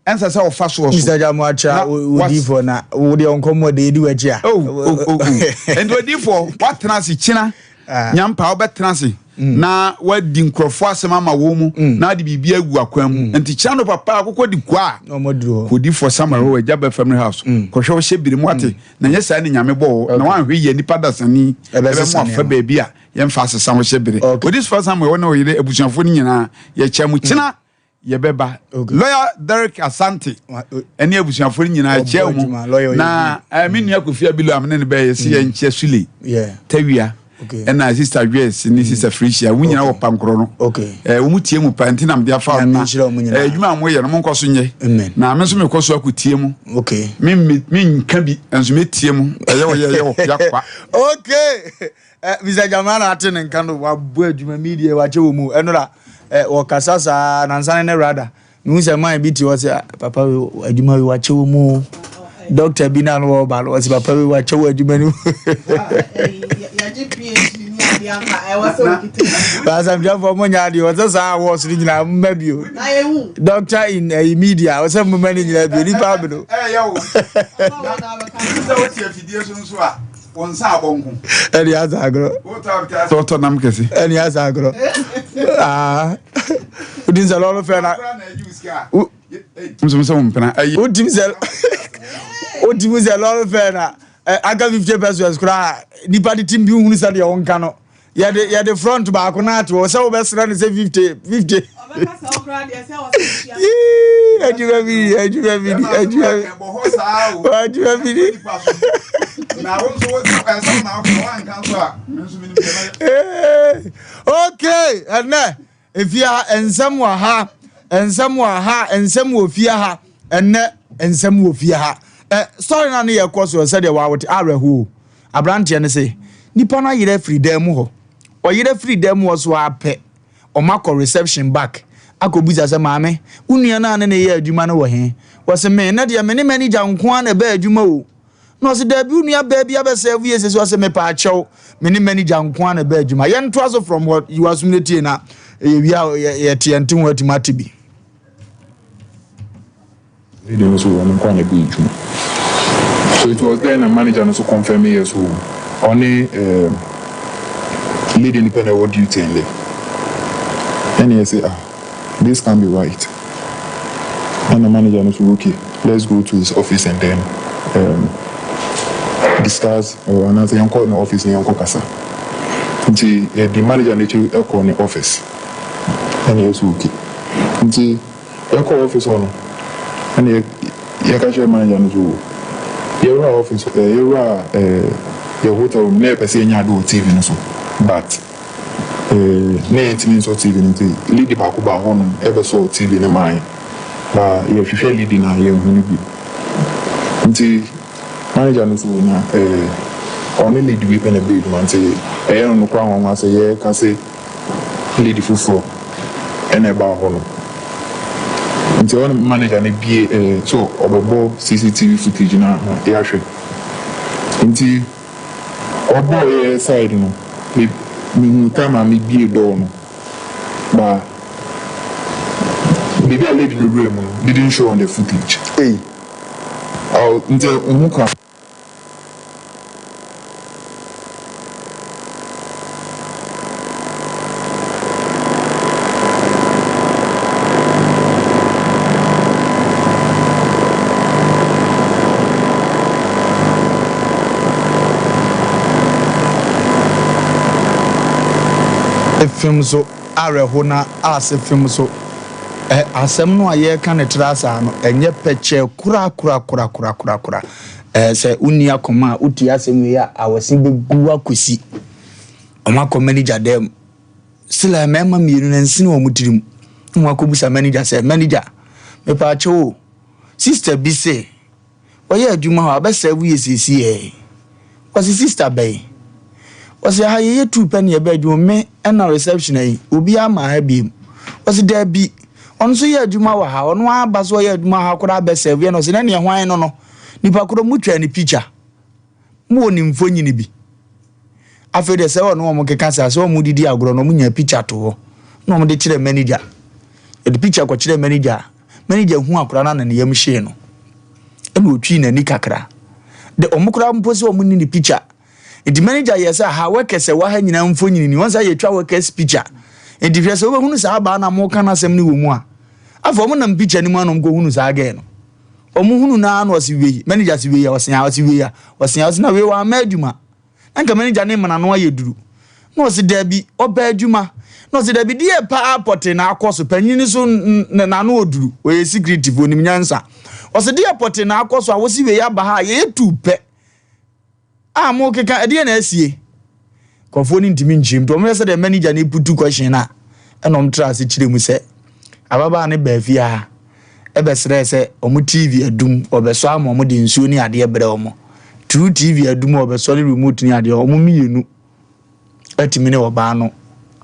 ɛnsɛ sɛ ɔfa soɔ so. Mr. Jamu akyerɛ odiifoɔ na wo deɛ nkɔmmɔ de ɛdi w'akyi a. Oh, oh, oh, oh. Nti odiifoɔ watena ase kyina ah. nyampa wobɛtena ase mm. na wadi nkurɔfoɔ asɛm ama wɔn mu mm. na ade biribi agu akwan mu mm. nti kyerɛ no papa akokɔ di kua a kɔdifoɔ Samuel wɔ agya bɛ family house kɔhwɛ wo hyɛ biri mu ate na nyɛ saa ne nyame bɔ wɔ na wanhwɛ yie nipa dasani ɛbɛmo afa baabi a yɛmfa asesa wo hyɛ bere odifoɔ Samuel wɔ ne ɔyere abusuafoɔ no nyinaa yɛkyɛ mo kyena yɛbɛba lawyer Derek Asante ɛne abusuafoɔ no nyinaa kyia mu na eh, me nua Kofi Abilo a mene ne bɛyɛ sɛ mm. yɛnkyia Sule Tawia ɛna sister Joyce ne mm. sister Felicia wɔn nyinaa wɔ pankorɔ no eh, wɔn tie mu pa nti na mede afa wɔn na eh, adwuma a wɔyɛ no monkɔ so nyɛ na me nso mekɔ so akɔtie mu me me nka bi nso metie mu ɛyɛ wɔyɛ ɛyɛ wɔ yakwa. okay Eh, Mr. Jamala ate ne nka no wabɔ adwuma media wakyɛ wɔ mu ɛnora eh, wɔkasa saa nansa ne ne rada mehu sɛ man bi te hɔ sɛ ah, papa wei adwuma wei wakyɛ wɔ mu dɔkta bi na no wɔba no wɔsɛ papa wei wakyɛ wɔ adwuma no mu asamdwafoɔ mo nyɛ adeɛ wɔsɛ saa awɔs no nyinaa mma bio doctor in uh, media wɔsɛ moma no nyinaa bio nipa abeno Wo nsa abɔ nko. Ɛne asa agorɔ. Sɛ ɔtɔ nam kɛse. Ɛne asa agorɔ. Aa. Wodi nsɛ lɔɔre fɛ na. Nso sɛ wo mpena. Wodi sɛ wodi sɛ lɔɔre fɛ na aka 50 pesos koraa nipa de tim bi hunu sɛ deɛ ɔnka no. Yɛde yɛde front baako no ato hɔ sɛ wobɛsrɛ no sɛ 50 50. Yee, adwuma bi ni, adwuma bi ni, adwuma bi. Adwuma bi ni. Okay, ɛnɛ efie ha nsɛm wɔ ha, nsɛm wɔ ha, nsɛm wɔ fie ha, ɛnɛ nsɛm wɔ fie ha. Ɛ sɔre na ne yɛ kɔ so sɛdeɛ wɔawote awerɛhoɔ. Aberanteɛ no se nipa no ayera afiri dan mu hɔ. Ɔyera firi dan mu hɔ so ara pɛ, wɔakɔ reception back akɔbisa sɛ, Maame, wo nua no a ne no yɛ adwuma no wɔ he? Ɔse, Me, nnɛ deɛ me ne manager nko ara na ɛbaa adwuma o. Na ɔse, Daabi, wo nua baa bi abɛsɛɛvo yɛ sese. Ɔse, Mepaakyɛw, me ne manager nko ara na ɛbaa adwuma. Yɛntoa so from hɔ, yi w'asom no tie na yɛwie a yɛte yɛnte ho atumi ate bi. Lady no so ɔno nkoaa na ɛbɛyɛ adwuma so it was there na manager no so confirm yɛ so ɔne eh, lady no pɛ na ɛwɔ duty ɛndɛ ɛna yɛse ah this can't be right ɛna manager no so okay let's go to his office and then um, discuss or anaasɛ yɛnkɔ ne office na yɛnkɔ kasa nti yɛde manager no akyi ɛkɔ ne office ɛna yɛse okay nti Yɛkɔɔ office hɔ no, ɛna yɛka kyerɛɛ manager no sɛ oh, yɛwuraa office eh, yɛwuraa eh, yɛ hotel room na yɛpɛ sɛ yɛnya ade wɔ TV no so but eh, na yɛntumi nsɔ TV no nti lady baako baa hɔnom ɛbɛsɔɔ TV no maa yɛn. Ba yɛhwehwɛ lady no a yɛnhu no bio. Nti manager no so na eh, ɔne lady wei pɛ na ɛbɛyɛ adwuma nti ɛyɛ no no koraa nwanwa sɛ yɛka sɛ lady foforɔ na ɛbaa hɔ no nti ɛhɔ no manager no bie ɛɛ sɛ ɔbɛbɔ CCTV footage no a yɛahwɛ nti ɔbɔɔ yɛ side no me mehu time a mebie door no ba baabi a lady no wura mu no didn't show on the footage. Ei. Aw nti ho ka. Fem so awerɛho na ase fem so ɛ asɛm no a yɛreka no tra saa no ɛnyɛ pɛkyɛɛ korakorakorakorakorakora. Ɛɛ sɛ wonni akoma a wotie asɛm wei a awɔse bɛgu wo akɔsi. Wɔn akɔ manager dan mu. Still a mmarima mmienu no nsene wɔn tirim. Na wɔn akɔbusa manager sɛ, manager, mepaakyɛw o, sister bi se ɔyɛ adwuma hɔ a ɔbɛsɛɛvo yɛ seesei. Ɔse sister bɛn? Ɔse aha yɛyɛ tuu pɛ na yɛba adwuma me ɛna reception yi obiara ma ha biem. Ɔse daabi ɔno nso yɛ adwuma wɔ ha ɔno ara ba so ɔyɛ adwuma ha koraa bɛ serve yɛ na ɔse na neɛ hwan no no nipa korɔ mo twaa ne picture mo wɔ ne mfonyini bi afei deɛ sɛ ɔne wɔn keka saa sɛ wɔn didi agorɔ na wɔn nya picture to hɔ na wɔn de kyerɛ manager yɛde picture kɔ kyerɛ manager manager hu akora no na ne yam hyee no ɛna otwii n'ani kakra de wɔn koraa mpo sɛ wɔn ni ne picture nti manager yɛ sɛ ha workers ɛwɔ ha nyinaa mfonyini ni wɔn sɛ yɛtwa workers picture nti hwɛ sɛ wobɛhunu saa abaa na mo ka n'asɛm no wɔ mu a afɔ wɔn nam picture no mu anam kɔ hunu saa girl no wɔn hunu naa na ɔsi wei manager si wei a ɔsi a ɔsi wei a ɔsi a ɔsi na wei wɔn ama adwuma Na nka manager ne mena no ayɛ duru. Na ɔse dabi, ɔpɛ adwuma. Na ɔse dabi, deɛ paa pɔtee na akɔ so, panyin no so n'ano ɔduru, ɔyɛ secretive, ɔnim nyansa. Ɔse deɛ pɔtee na akɔ so a wose wei aba ha a, yɛyɛ tuu pɛ a mokeka, ɛdeɛ na asie? Nkurɔfoɔ no ntumi nkyerɛ mu. Nti wɔhwɛ sɛdeɛ manager no putu question no a, ɛna wɔtra ase kyerɛ mu sɛ ababaa no baa fie ha bɛsrɛɛ sɛ wɔn TV adum, wɔbɛsɔ ama wɔn de nsuo ne adeɛ brɛ wɔn. Through TV adum a wɔbɛsɔ ne remote ne adeɛ, wɔn mmienu atumi ne ɔbaa no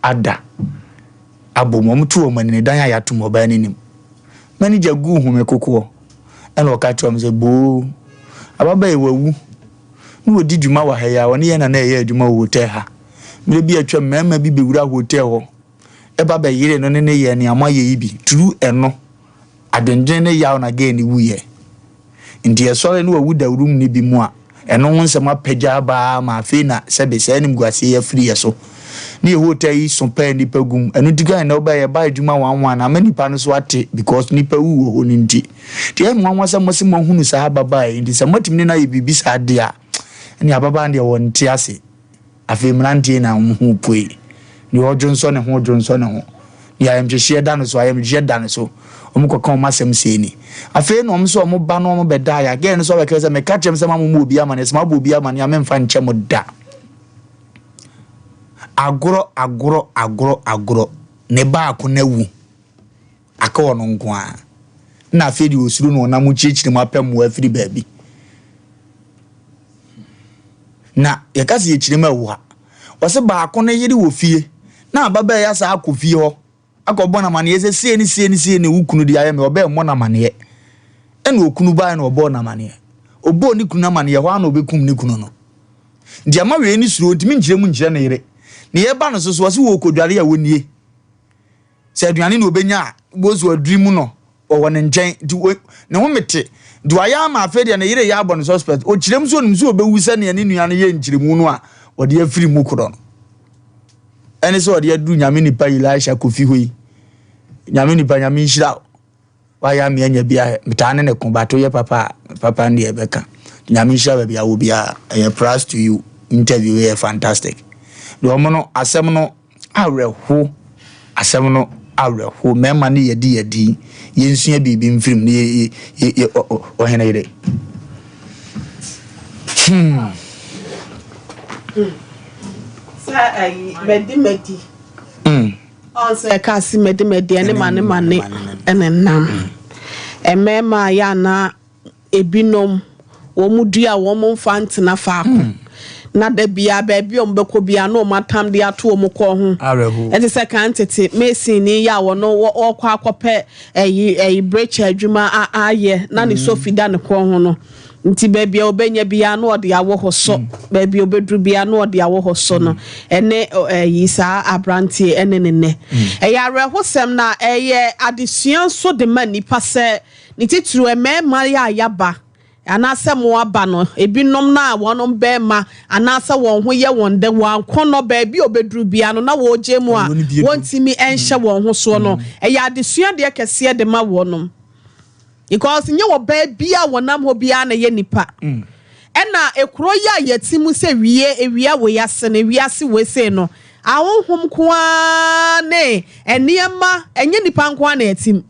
ada abom. Wɔn to wɔn ani ne dan a yɛatom ɔbaa no anim. Manager guu home kokoɔ ɛna ɔka kyerɛ wɔn sɛ boo ababaa yi wawu na wɔdi dwuma wɔ ha yi a wɔne yɛn na na ɛyɛ adwuma wɔ hotel ha. Mmerɛ bi atwam mmarima bi bɛwura hotel hɔ ba bɛyeree no ne no yɛɛ nea moayɛ yi bi, turu ɛno, adwendwen ne yaw na gɛɛ no wuiɛ. Nti ɛsɔre ne wawu dawurum no bi mu a, ɛno ho nsɛm apagya aba ara ma afei na sɛbe saa animguaseɛ yi afiri yɛ so. Ne yɛ hotel yi so paa nnipa gu mu, ɛno nti koraa nnɛ wobɛyɛ yɛba adwuma one one ama nnipa no so ate because nnipa wu wɔ hɔ no nti. Nti ɛyɛ me nwanwa sɛ mose moahunu saa ababaa yi, nti sɛ moatumi ne no ayɛ biribi saa deɛ a, ɛnneɛ ababaa no deɛ wɔnte ase. Afei mmeranteɛ na wɔn ho pue. Deɛ ɔdwonsɔ ne ho dwonsɔ ne ho. Deɛ ayamhyehyeɛ da no so ayamhyehyeɛ da no so. Wɔn kɔka wɔn asɛm sei ni. Afei na wɔn sɛ wɔn ba na wɔn bɛda ya. Gɛɛ no nso abɛka sɛ meka kyerɛ mo sɛ ma mo mu obi amaneɛ sɛ mabɔ obi amaneɛ a memfa nkyɛ mo da. Agorɔ agorɔ agorɔ agorɔ ne baako no awu. Aka ɔno nko ara. Ɛna afei deɛ ɔsuro na ɔnam kyirikyiri mu apɛ mmoa afiri baabi. Na yɛka sɛ yɛkyiri mu awu ha. Ɔse baako no yere wɔ fie na ababaa yi asa akɔ fie hɔ akɔbɔ no amaneɛ sɛ sei ne sei ne sei ne wo kunu de ayɛ me ɔbɛɛ mmɔ no amaneɛ. Ɛna okunu baeɛ na ɔbɔɔ no amaneɛ. Ɔbɔɔ ne kunu amaneɛ hɔ ara na ɔbɛkum ne kunu no. Nti ama wei ne suro ɔntumi nkyerɛ mu nkyerɛ ne yere. Ne yɛba no so so ɔse wɔrekɔdware a wɔnie. Sɛ aduane na ɔbɛnya a, wobɛhu sɛ waduri mu no, ɔwɔ ne nkyɛn. Nti o, ne ho mete. Nti wayɛ ama afei deɛ ne yere yɛ abɔ no suspect. Ɔkyerɛ mu sɛ ɔnim sɛ ɔbɛwu sɛdeɛ ne nua no yɛ nkyerɛmu no a ɔde afiri mu korɔ no. Ɛne sɛ ɔde aduru Nyame nipa Elisha Kofi hɔ yi. Nyame nipa, Nyame nhyira wo. Wayɛ ame anya bi ahwɛ. Metaa ne ne ko but woyɛ papa a papa no deɛ ɛbɛka. Nyame nhyira baabi a wɔ biara. Ɛyɛ proud to you. Interview yɛ fantastic. Deɛ ɔmo no asɛm no awerɛho asɛm no awerɛho mmarima no yɛdi yɛdi yɛnsua biribi mfiri mu ne yɛ yɛ yɛ ɔhene yere. Hmm. Sɛ ayi mɛdi mɛdi. Hmm. Ɔn sɛ ɛka se madi madi ɛne mane mane ɛna ɛnam. Mmarima a yɛ ana ebinom wɔn dua wɔn mfa ntena faako. Na da biara baabi a wɔn bɛkɔ biara na wɔn atam de ato wɔn kɔn ho. Ɛte sɛ kan tete mason ni yɛ a wɔn wɔkɔ akɔpɛ ɛyi ɛyi brekya adwuma ayɛ na ne sofi da ne kɔn ho no. Nti baabi a ɔbɛnya biara na ɔde awɔ hɔ sɔ, baabi a ɔbɛduru biara na ɔde awɔ hɔ sɔ no, ɛne ɛyi saa aberanteɛ ɛne ne nnɛ. Ɛyɛ awerɛhosɛm na ɛyɛ adesua nso de ma nnipa sɛ, ne titiriw mmarima yɛ a yɛaba anaasɛ mo aba no, ebinom no a wɔn barima anaasɛ wɔn ho yɛ wɔn dɛ, wɔn akɔnnɔ baabi a ɔbɛduru biara no na wɔregye mu a wɔntumi nhyɛ wɔn ho soɔ no, ɛyɛ adesua deɛ kɛseɛ de ma wɔnom. Because nyɛ ɔbaa biaa a wɔnam hɔ biaa na ɛyɛ nipa. Ɛna ekuro yi a yɛte mu sɛ wie ewia wei ase no ewiase wei sei no ahonhom nko ara ne nneɛma ɛnyɛ nipa nko ara na ɛte mu.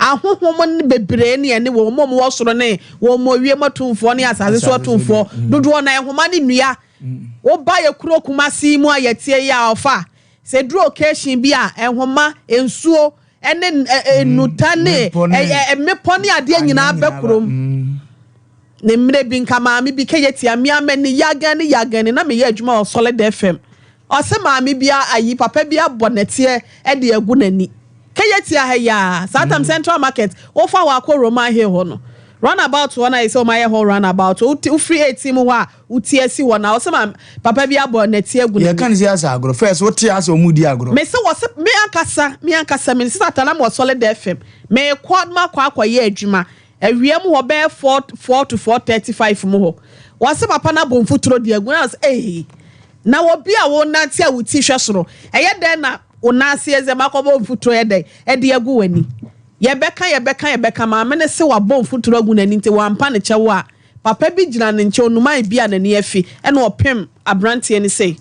Ahonhom bebree ne ɛne wɔn a wɔwɔ soro ne wɔn wɔ wiem atumfoɔ ne asase so atumfoɔ dodoɔ na nhoma ne nnua. Woba yɛ kuro Kumasi yi mu a yɛteɛ yi a ɔfa sɛ duru occasion bi a nhoma nsuo ɛne nnuta ne mmepɔ ne adeɛ nyinaa bɛ kurom. Ne mmerɛ bi nka maame bi kɛyɛ tia me ama ni yagan ne yagan ni na meyɛ adwuma wɔ Solid FM. Ɔse maame bi ayi papa bi abɔ nɛteɛ de agu n'ani. Kɛyɛ tia ha yi aa saa tam Central Market wofa hɔ akɔ Roman Hill hɔ no runabout hɔ no ayɛ sɛ wɔn ayɛ hɔ runabout wofiri 18 mu hɔ a Wo ti asi hɔ na ɔse ma papa bi abɔ nɛteɛ agu n'ani. Yɛka no sei asɛ agorɔ. First wo te asɛ ɔmo di agorɔ. Me se wɔse me ankasa me ankasa me sista Tala me wɔ Solid FM me kɔ makɔ akɔ yɛ adwuma awia mu hɔ bɛyɛ 4 4 to 4:35 mu hɔ wɔse papa no abɔ mfuturo de agu na ɔse eii na obi a wo nante a wo ti hwɛ soro ɛyɛ dɛn na wo nan ase ɛsɛ makɔ bɔ mfuturo yɛ dɛn ɛde agu w'ani yɛbɛka yɛbɛka yɛbɛka maame no se wabɔ mfuturo agu n'ani nti wampa ne kyɛw a Papa bi gyina ne nkyɛn, onuman bi a n'ani afi, ɛnna ɔpem aberanteɛ no sei.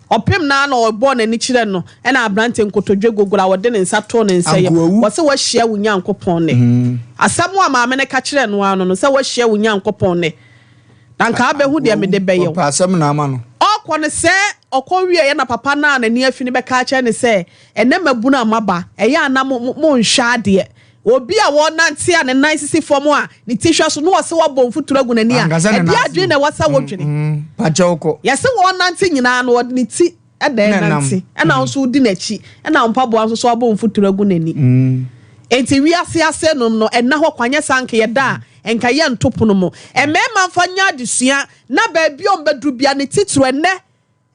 Ɔpem no ara na ɔbɔɔ n'ani kyerɛɛ no, ɛnna aberanteɛ nkotodwe gogoro a ɔde ne nsa too ne nsa yam. Ankoawu. Ɔse, Woahyia wo Nyankopɔn nnɛ. Asɛm a maame no ka kyerɛɛ no ara no no, sɛ woahyia wo Nyankopɔn nnɛ, na anka abɛhu deɛ mede bɛyɛ wo. Ɔpɛ asɛm na ama no. Ɔrekɔ no, sɛ ɔkɔ wieeɛ na papa no a n'ani afi no bɛka akyerɛ no sɛ, Ɛnnɛ mmabunu a moaba, ɛyɛ a na mo, mo, monhwɛ adeɛ. Obi a ɔrenante a ne nan sisi fam a ne ti hwɛ so na ɔse wabɔ mfuturo agu n'ani a, ɛdeɛ adwene na ɛwɔ sɛ wodwene? Yɛse ɔrenante nyinaa no ɔde ne ti na ɛnante, ɛna wo nso wodi n'akyi, ɛna wo mpaboa nso so abɔ mfuturo agu n'ani. Enti wiase asɛnum no, ɛnna hɔ kwa, nyɛ saa nka yɛda a, nka yɛnto pono mu. Mmarima mfa nyɛ adesua na baabi a wɔbɛduru biara, ne titiriw ɛnnɛ,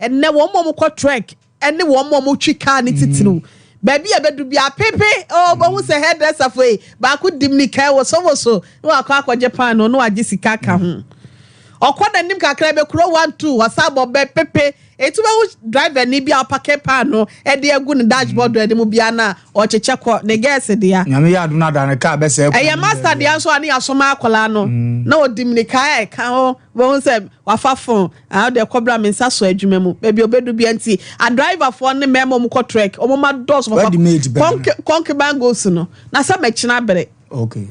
Ɛnnɛ, wɔn a wɔkɔ trek ne wɔn a wɔtwi kaa ne titiriw, baabi a ɛbɛdu biara, pepe, oh, wobɛhu sɛ hairdresser fo yi, baako di mmirika wosowoso na wakɔ akɔgye paanoo na wagye sika aka ho. Ɔkɔ n'anim kakra bɛkuro 1 2 ɔsan bɔ bɛ pepe. Enti wobɛhu driver ni bi a ɔpake paano de agu ne dashboard anim biara no a ɔkyekyɛ kɔ ne girls dea. Nyame yɛ adom no ada ne car bɛsɛe kwan Ɛyɛ mu master baabi a. dea nso a ne yɛasoma akwadaa no na ɔdi mmirika ɛka ho wobɛhu sɛ wafa phone ah wodeɛ kɔbra me nsa sɔ adwuma mu baabi a ɔbɛdu biara nti adriverfoɔ ne mmarima a wɔkɔ trek wɔn mma dɔɔso papa Wadi mate bɛn no? Concubine goes no na sɛ mɛkyena bere. Okay, okay.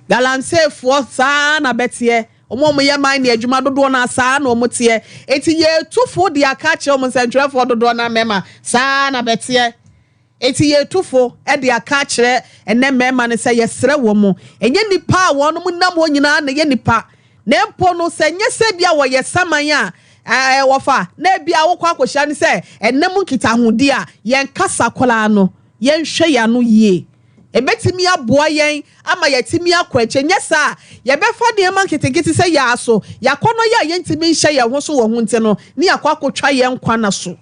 Galamseyfoɔ saa na bɛteɛ. Wɔn a wɔyɛ mining adwuma dodoɔ no ara saa ara na wɔteɛ. Enti yɛretu fo de aka akyerɛ wɔn nsɛntwerɛfoɔ dodoɔ no ara mmarima, saa ara na bɛteɛ. Enti yɛretu fo de aka akyerɛ ɛnnɛ mmarima no sɛ yɛsrɛ wɔn, ɛnyɛ nnipa a wɔn nam hɔ nyinaa na ɛyɛ nnipa, na mpo no sɛ ɛnyɛ sɛ ebia wɔyɛ saman a ɛɛ wɔfa na ebia wokɔ akɔhyia no sɛ ɛnna mu nkitahodie a, yɛn kasa koraa no yɛnhwɛ yɛn ano yie. Ebetumi aboa yɛn ama yɛatumi akɔ akyiri. Anyɛ saa a, yɛbɛfa nneɛma nketenkete sɛ yɛn aso, yɛn akɔnnɔ yɛ a yentumi nhyɛ yɛn ho so wɔ ho nti no, ne yɛakɔ akotwa yɛn nkwa nna so.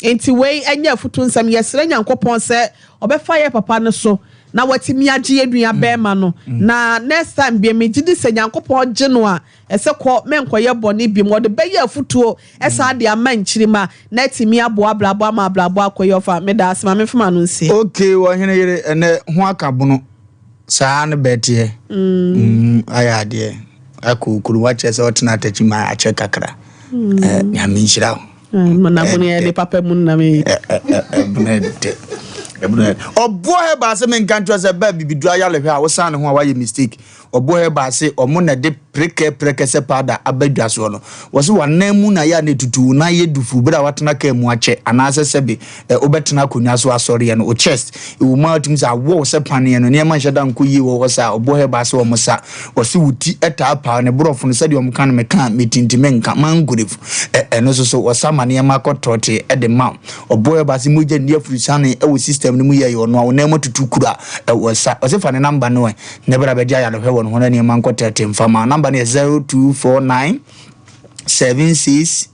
Enti wei nyɛ afotu nsɛm. Yɛsrɛ Nyankopɔn sɛ ɔbɛfa yɛn papa no so na watumi agye yɛn nua barima no. Na next time deɛ megye di sɛ Nyankopɔn gye no a, Ɛsɛ kɔ mɛnkɔyɛ bɔne biom. Wɔde bɛyɛ afutuo saa de ama nkyirimma na atumi aboa abrabɔ ama abrabɔ akɔ yie. Ɔfa, meda ase, ma memfa m'ano nsie. Ok ɔhene yere ɛnɛ ho aka bono saa ne bɛteɛ mm ayɛ adeɛ akɔ okunu wakyerɛ sɛ ɔtena atakyi ma akyɛ kakra eh, nyame nhyira wo. Na bono yɛ de papa mu nam yi. Ɛbono ɛdɛ ɛbono ɛdɛ ɔboɔ hɛ baase menka nkyerɛ sɛ bɛɛ bibiduro ayalehwɛ a wosan ne ho a wayɛ mistake. Ɔbɔ herbal se ɔmo na ɛde prekɛ prɛkɛsɛ powder aba dwa soɔ no, wɔse w'anan mu na yɛ a na etutu wo nan yɛ dufuu bere a woatena kaa mu akyɛ anaasɛ sɛbe ɛ wobɛtena akonnwa so asɔreɛ no, wo chest ɛwɔ mu a wotumi sɛ awɔ wo sɛ paneɛ no, nneɛma nhyɛ da nkɔ yie wɔ hɔ saa, ɔbɔ herbal se ɔmo sa, wɔse wo ti taa paw ne borɔfo no sɛdeɛ ɔmo ka no meka a metinti menka, mangrove ɛ ɛno nso so wɔsa ma nneɛma kɔ trɔtee de ma wo. Ɔbɔ herbal se mogya nni afurusane wɔ system no mu yɛ ɛyɛ ɔno a wo nan mu atutu kuru a ɛ wɔsa, wɔse fa ne number no ɛ. Ne bra bɛgye ayarehwɛ wɔ ne ho na nneɛma nkɔ tɛɛtee mfa ma. Namba no yɛ 0249 76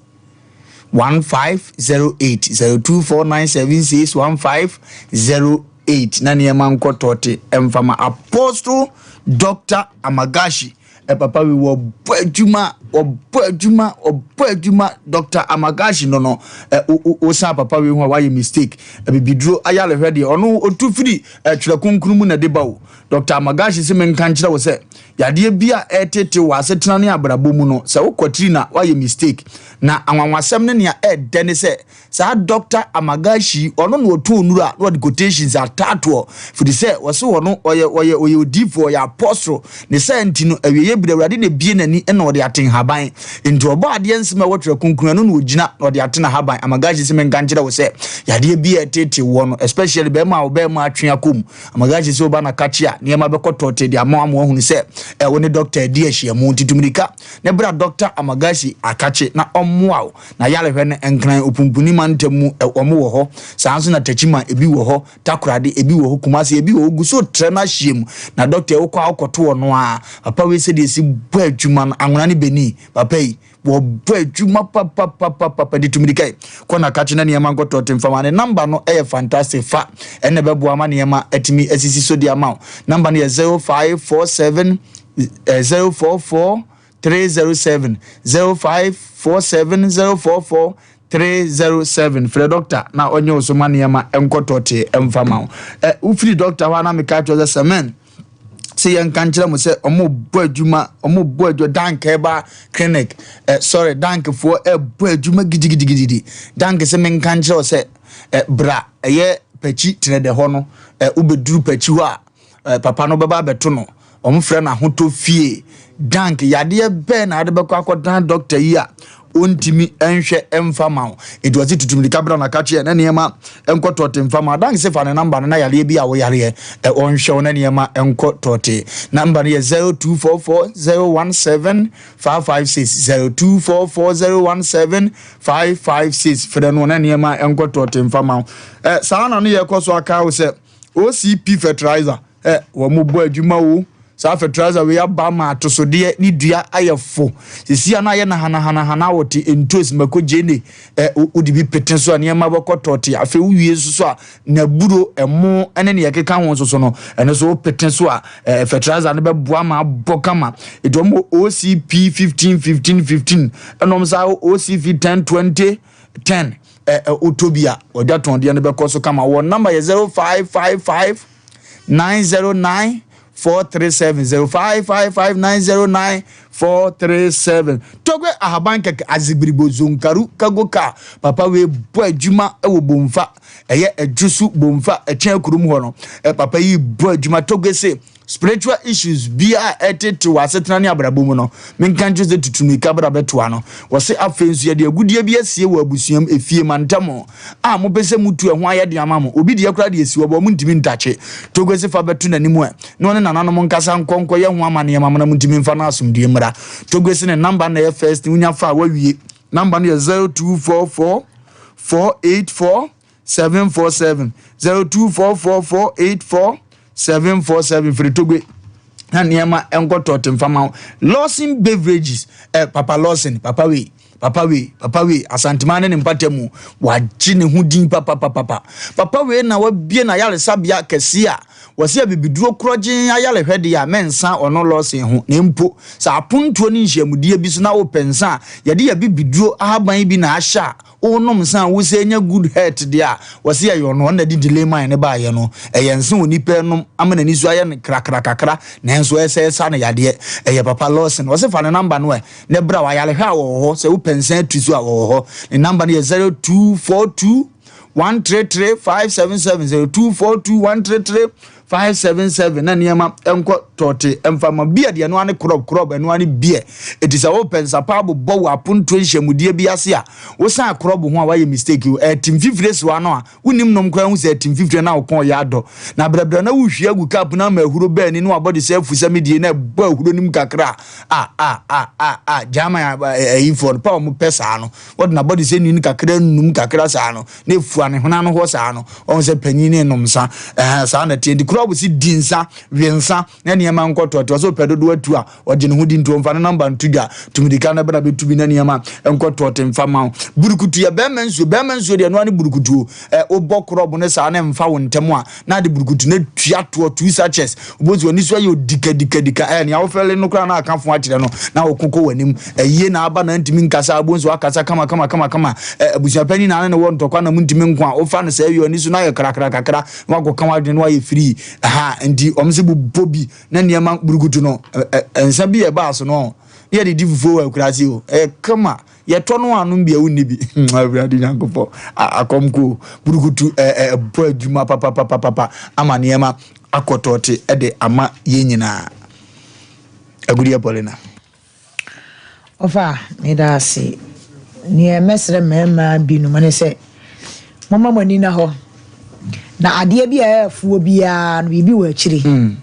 1508 0249 76 1508 na nneɛma nkɔ tɔɔte mfa ma. Apostle Dr. Amagashi eh, papa wi wɔbɔ adwuma wɔbɔ adwuma wɔbɔ adwuma Dr. Amagashi no no eh, wosan papa wi ho a wayɛ mistake abibiduro ayarehwɛ deɛ ɔno otu firi eh, twerɛ kronkron mu na ɛde ba o. Dɔkta Amagashi se menka nkyerɛ wo sɛ, yadeɛ bi a ɛretetew w'asetena ne abrabɔ mu no, sɛ wokwatiri no a, woayɛ mistake. Na anwanwasɛm ne nea ɛɛdɛ ne sɛ, saa Dɔkta Amagashi yi, ɔno na ɔtɔn nnuro a na ɔde quotations ataatoɔ, firi sɛ wɔse ɔno ɔyɛ ɔyɛ ɔyɛ odiyifoɔ, ɔyɛ apostle. Ne saa nti no, awieeɛ berɛ Awurade na ebie n'ani na ɔde ate nhaban. Enti ɔbɔ adeɛ nsɛm a ɛwɔ Twerɛ Kronkron ɛno na ɔgyina na ɔde ate n'ahaban. Amagashi se menka nkyerɛ wo sɛ, yadeɛ bi a ɛreteetee woɔ no, especially bɛrima a wo bɛrima atwe akɔ mu, Amagashi sɛ woba na kakye a, nneɛma bɛkɔ tɔɔtee de ama wo ama woahunu sɛ ɛ, wo ne dɔkta adi ahyiamu. Nti tu mmirika na bra Dɔkta Amagashi akakye na ɔmmoa wo. Na yarehwɛ no, Nkran, Opumpuni mantam mu ɛ, wɔn wɔ hɔ. Saa nso na Techiman, ebi wɔ hɔ, Takoradi, ebi wɔ hɔ, Kumasi, ebi wɔ hɔ. Gu so trɛ no ahyiam. Na dɔkta yi, wokɔ a wokɔto ɔno ara. Papa wei sɛdeɛ ɛsi bɔ adwuma no, Anwona ne Benin, papa yi. Wɔbɔ adwuma papapapapa de tu mirika yi. Kɔ na kakye na nneɛma nkɔ tɔɔte mfa ma. Ne namba no yɛ fantastic fa. Ɛna ɛbɛboa ma nneɛma atumi asisi so de ama wo. Namba no yɛ 0547 044 307 0547 044 307. Frɛ dɔkta na ɔnyɛ wo so ma nneɛma nkɔ tɔɔte mfa ma wo. Ɛ wofiri dɔkta hɔ a na meka kyerɛ sɛ sɛmɛn sɛ yɛnka nkyerɛ mo sɛ ɔmo bɔ adwuma ɔmo bɔ adwuma dank ɛba clinic ɛ eh, sorry dankfoɔ ɛbɔ adwuma gidigidigidi dank sɛ menka nkyerɛ wo sɛ ɛ bra ɛyɛ pakyi tenɛ dɛ hɔ no ɛ wobɛduru pakyi hɔ a ɛ papa no bɛba abɛto no wɔn frɛ no ahotɔ fie dank yadeɛ bɛn na ade bɛkɔ akɔdan dɔkta yi a ɔntumi nhwɛ mfa ma wo nti ɔse tutu mirika bra na ka kyeɛ na nneɛma nkɔ tɔte mfa ma adanse fa ne namba no na yareɛ bi a woyareɛ ɔnhwɛ wo na nneɛma nkɔ tɔte namba no yɛ 0244 017 556 0244 017 556 frɛ no na nneɛma nkɔ tɔte mfa ma wo saa na no yɛkɔ so aka wo sɛ OCP fertilizer wɔn bɔ adwuma o. Saa fertilizer wei aba ama atosodeɛ ne dua ayɛ fo. Sisi a na ayɛ nahanahanahana wote ntos, mako, gyeene, ɛ wode bi pete so a nneɛma bɛkɔ tɔte. Afei wowie nso so a n'aburo, ɛmo ne nea ɛkeka ho nso so no, ɛno nso wopete so a ɛ fertilizer no bɛboa ma abɔ kama. Eti wɔn wɔ OCP 15 15 15 ɛna wɔn saa OCP 10 20 10 ɛ ɛ wotɔ bi a wɔde atɔndeɛ no bɛkɔ so kama. Wɔn number yɛ 0555 909 437 0555 909 437 Togbe ahaban kɛkɛ azigbiribo zonkaru kago car papa wei bɔ adwuma wɔ Bomfa ɛyɛ Adwosu Bomfa ɛkyɛn kurom hɔ no ɛ papa yi bɔ adwuma Togbe se spiritual issues bi a ɛtete wɔ asetena ne abrabɔ mu no menka nkyerɛ sɛ tutu mmirika bra bɛtoa no wɔse afei nso yɛde agudeɛ bi asie wɔ abusuam efie mantam a mopɛ sɛ mutu ɛho ayɛ den ama mo. Obi deɛ koraa deɛ esi hɔ bɔ, montumi ntakye. Togo se fa bɛto n'anim ɛ, na ɔne nananom nkasa nkɔ nkɔyɛ ho amanneɛ ma mo na montumi mfa no asomdwoeɛ mmra. Togo se ne number na ɛyɛ first, wonya fa a woawie. Number no yɛ 0244 484 747, 0244 484 747 firi Togo na nneɛma nkɔ tɔɔte mfa ma wo. Lawson Beverages, eh, Papa Lawson, papa wei. Papa wei, papa wei, Asanteman ne ne mpata mu, wagye ne ho din papapapapa. Papa wei na wabue n'ayaresabea kɛseɛ a wɔse abibiduro korɔgyenn ayarehwɛ deɛ a mɛnsa ɔno Lawson ho. Na mpo sɛ apontoɔ ne nhyiamudeɛ bi so na wopɛ nsa a yɛde abibiduro ahaban bi na ahyɛ a wonom nsa a wosɛ nya good health deɛ a wɔse ɛyɛ ɔno, ɔno na ɛde delay mine no baeɛ no. Ɛyɛ nsa a onipa renom ama n'ani so ayɛ no krakra kakra nanso ɛsɛ ɛsa no yadeɛ. Ɛyɛ Papa Lawson. Wɔse fa ne number no ɛ. Ne bra wayarehwɛ a wɔwɔ hɔ sɛ wopɛ nsa atu so a wɔwɔ hɔ ne namba no yɛ 0242 133 577 0242 133 577 na nneɛma nkɔ tɔɔte mfa ma bia deɛ ɛno ane korɔb korɔb ɛno ane bia ɛti sɛ wopɛ nsapa abobɔ wɔ apontoɔ nhyiamudeɛ bi ase a wosan korɔb ho a wayɛ mistake o ɛte mfifire so ano a Wonnim nom koraa hu sɛ ɛte mfifire na wo kɔn yɛ adɔ. Na brɛbrɛ na wohwie agu cup no ama ahuro baa ani na wabɔ de sɛ afu sɛ me deɛ na ɛbɔ ahuro no mu kakra a a a a a German ayifoɔ no pa wɔn pɛ saa no wɔde na bɔ de sɛ nini kakra num kakra saa no na efua ne hwene ano hɔ saa no wɔn sɛ panyin ne nom nsa ɛhɛn saa na ɛteɛ nti kura wɔ si di nsa we nsa na nneɛma nkɔ tɔɔtɔɔ sɛ ɔpɛ dodoɔ atu a Ɔgye ne ho di nti ɔmfa ne nɔmba nto dwa. Tumidika no bɛna bɛtu bi na nneɛma nkɔ tɔɔte mfa ma wo. Burukutu yɛ bɛrima nsuo. Bɛrima nsuo deɛ ɛno ara ne burukutuo. Ɛ wobɔ korɔbo no saa na ɛmfa wo ntɛm a na ade burukutu no atua toɔ two sachets. Wobɛhu sɛ w'ani so ayɛ odikadikadika. Ɛ nea wofɛle no koraa na aka fo akyerɛ no na woko kɔ w'anim. Ayie na aba na ntumi nkasa a wobɛhu sɛ wakasa kama kama kama kama. Ɛ abusuapanyin na ne ne wɔ ntɔkwa na montumi nko a wofa no saa wie a w'ani so no ayɛ krakra kakra na wakɔka w'adwene na wayɛ firii. Ɛha nti wɔn se bobɔ bi na nneɛma burukutu no nsa bi a ɛbaa so no ne yɛde di fufuo wɔ akuraase o ɛyɛ kama yɛtɔ no anom bi a wonni bi awurade nyankopɔn akɔm ko burukutu ɛbɔ adwuma papapapapa ama nneɛma akɔtɔɔte ɛde ama yɛn nyinaa agudeɛ Paulina. Ɔfa, meda ase. Neɛ mɛsrɛ mmarima binom ne sɛ, momma mo ani nna hɔ. Na adeɛ bi a ɛyɛ afuo biara no, biribi wɔ akyire.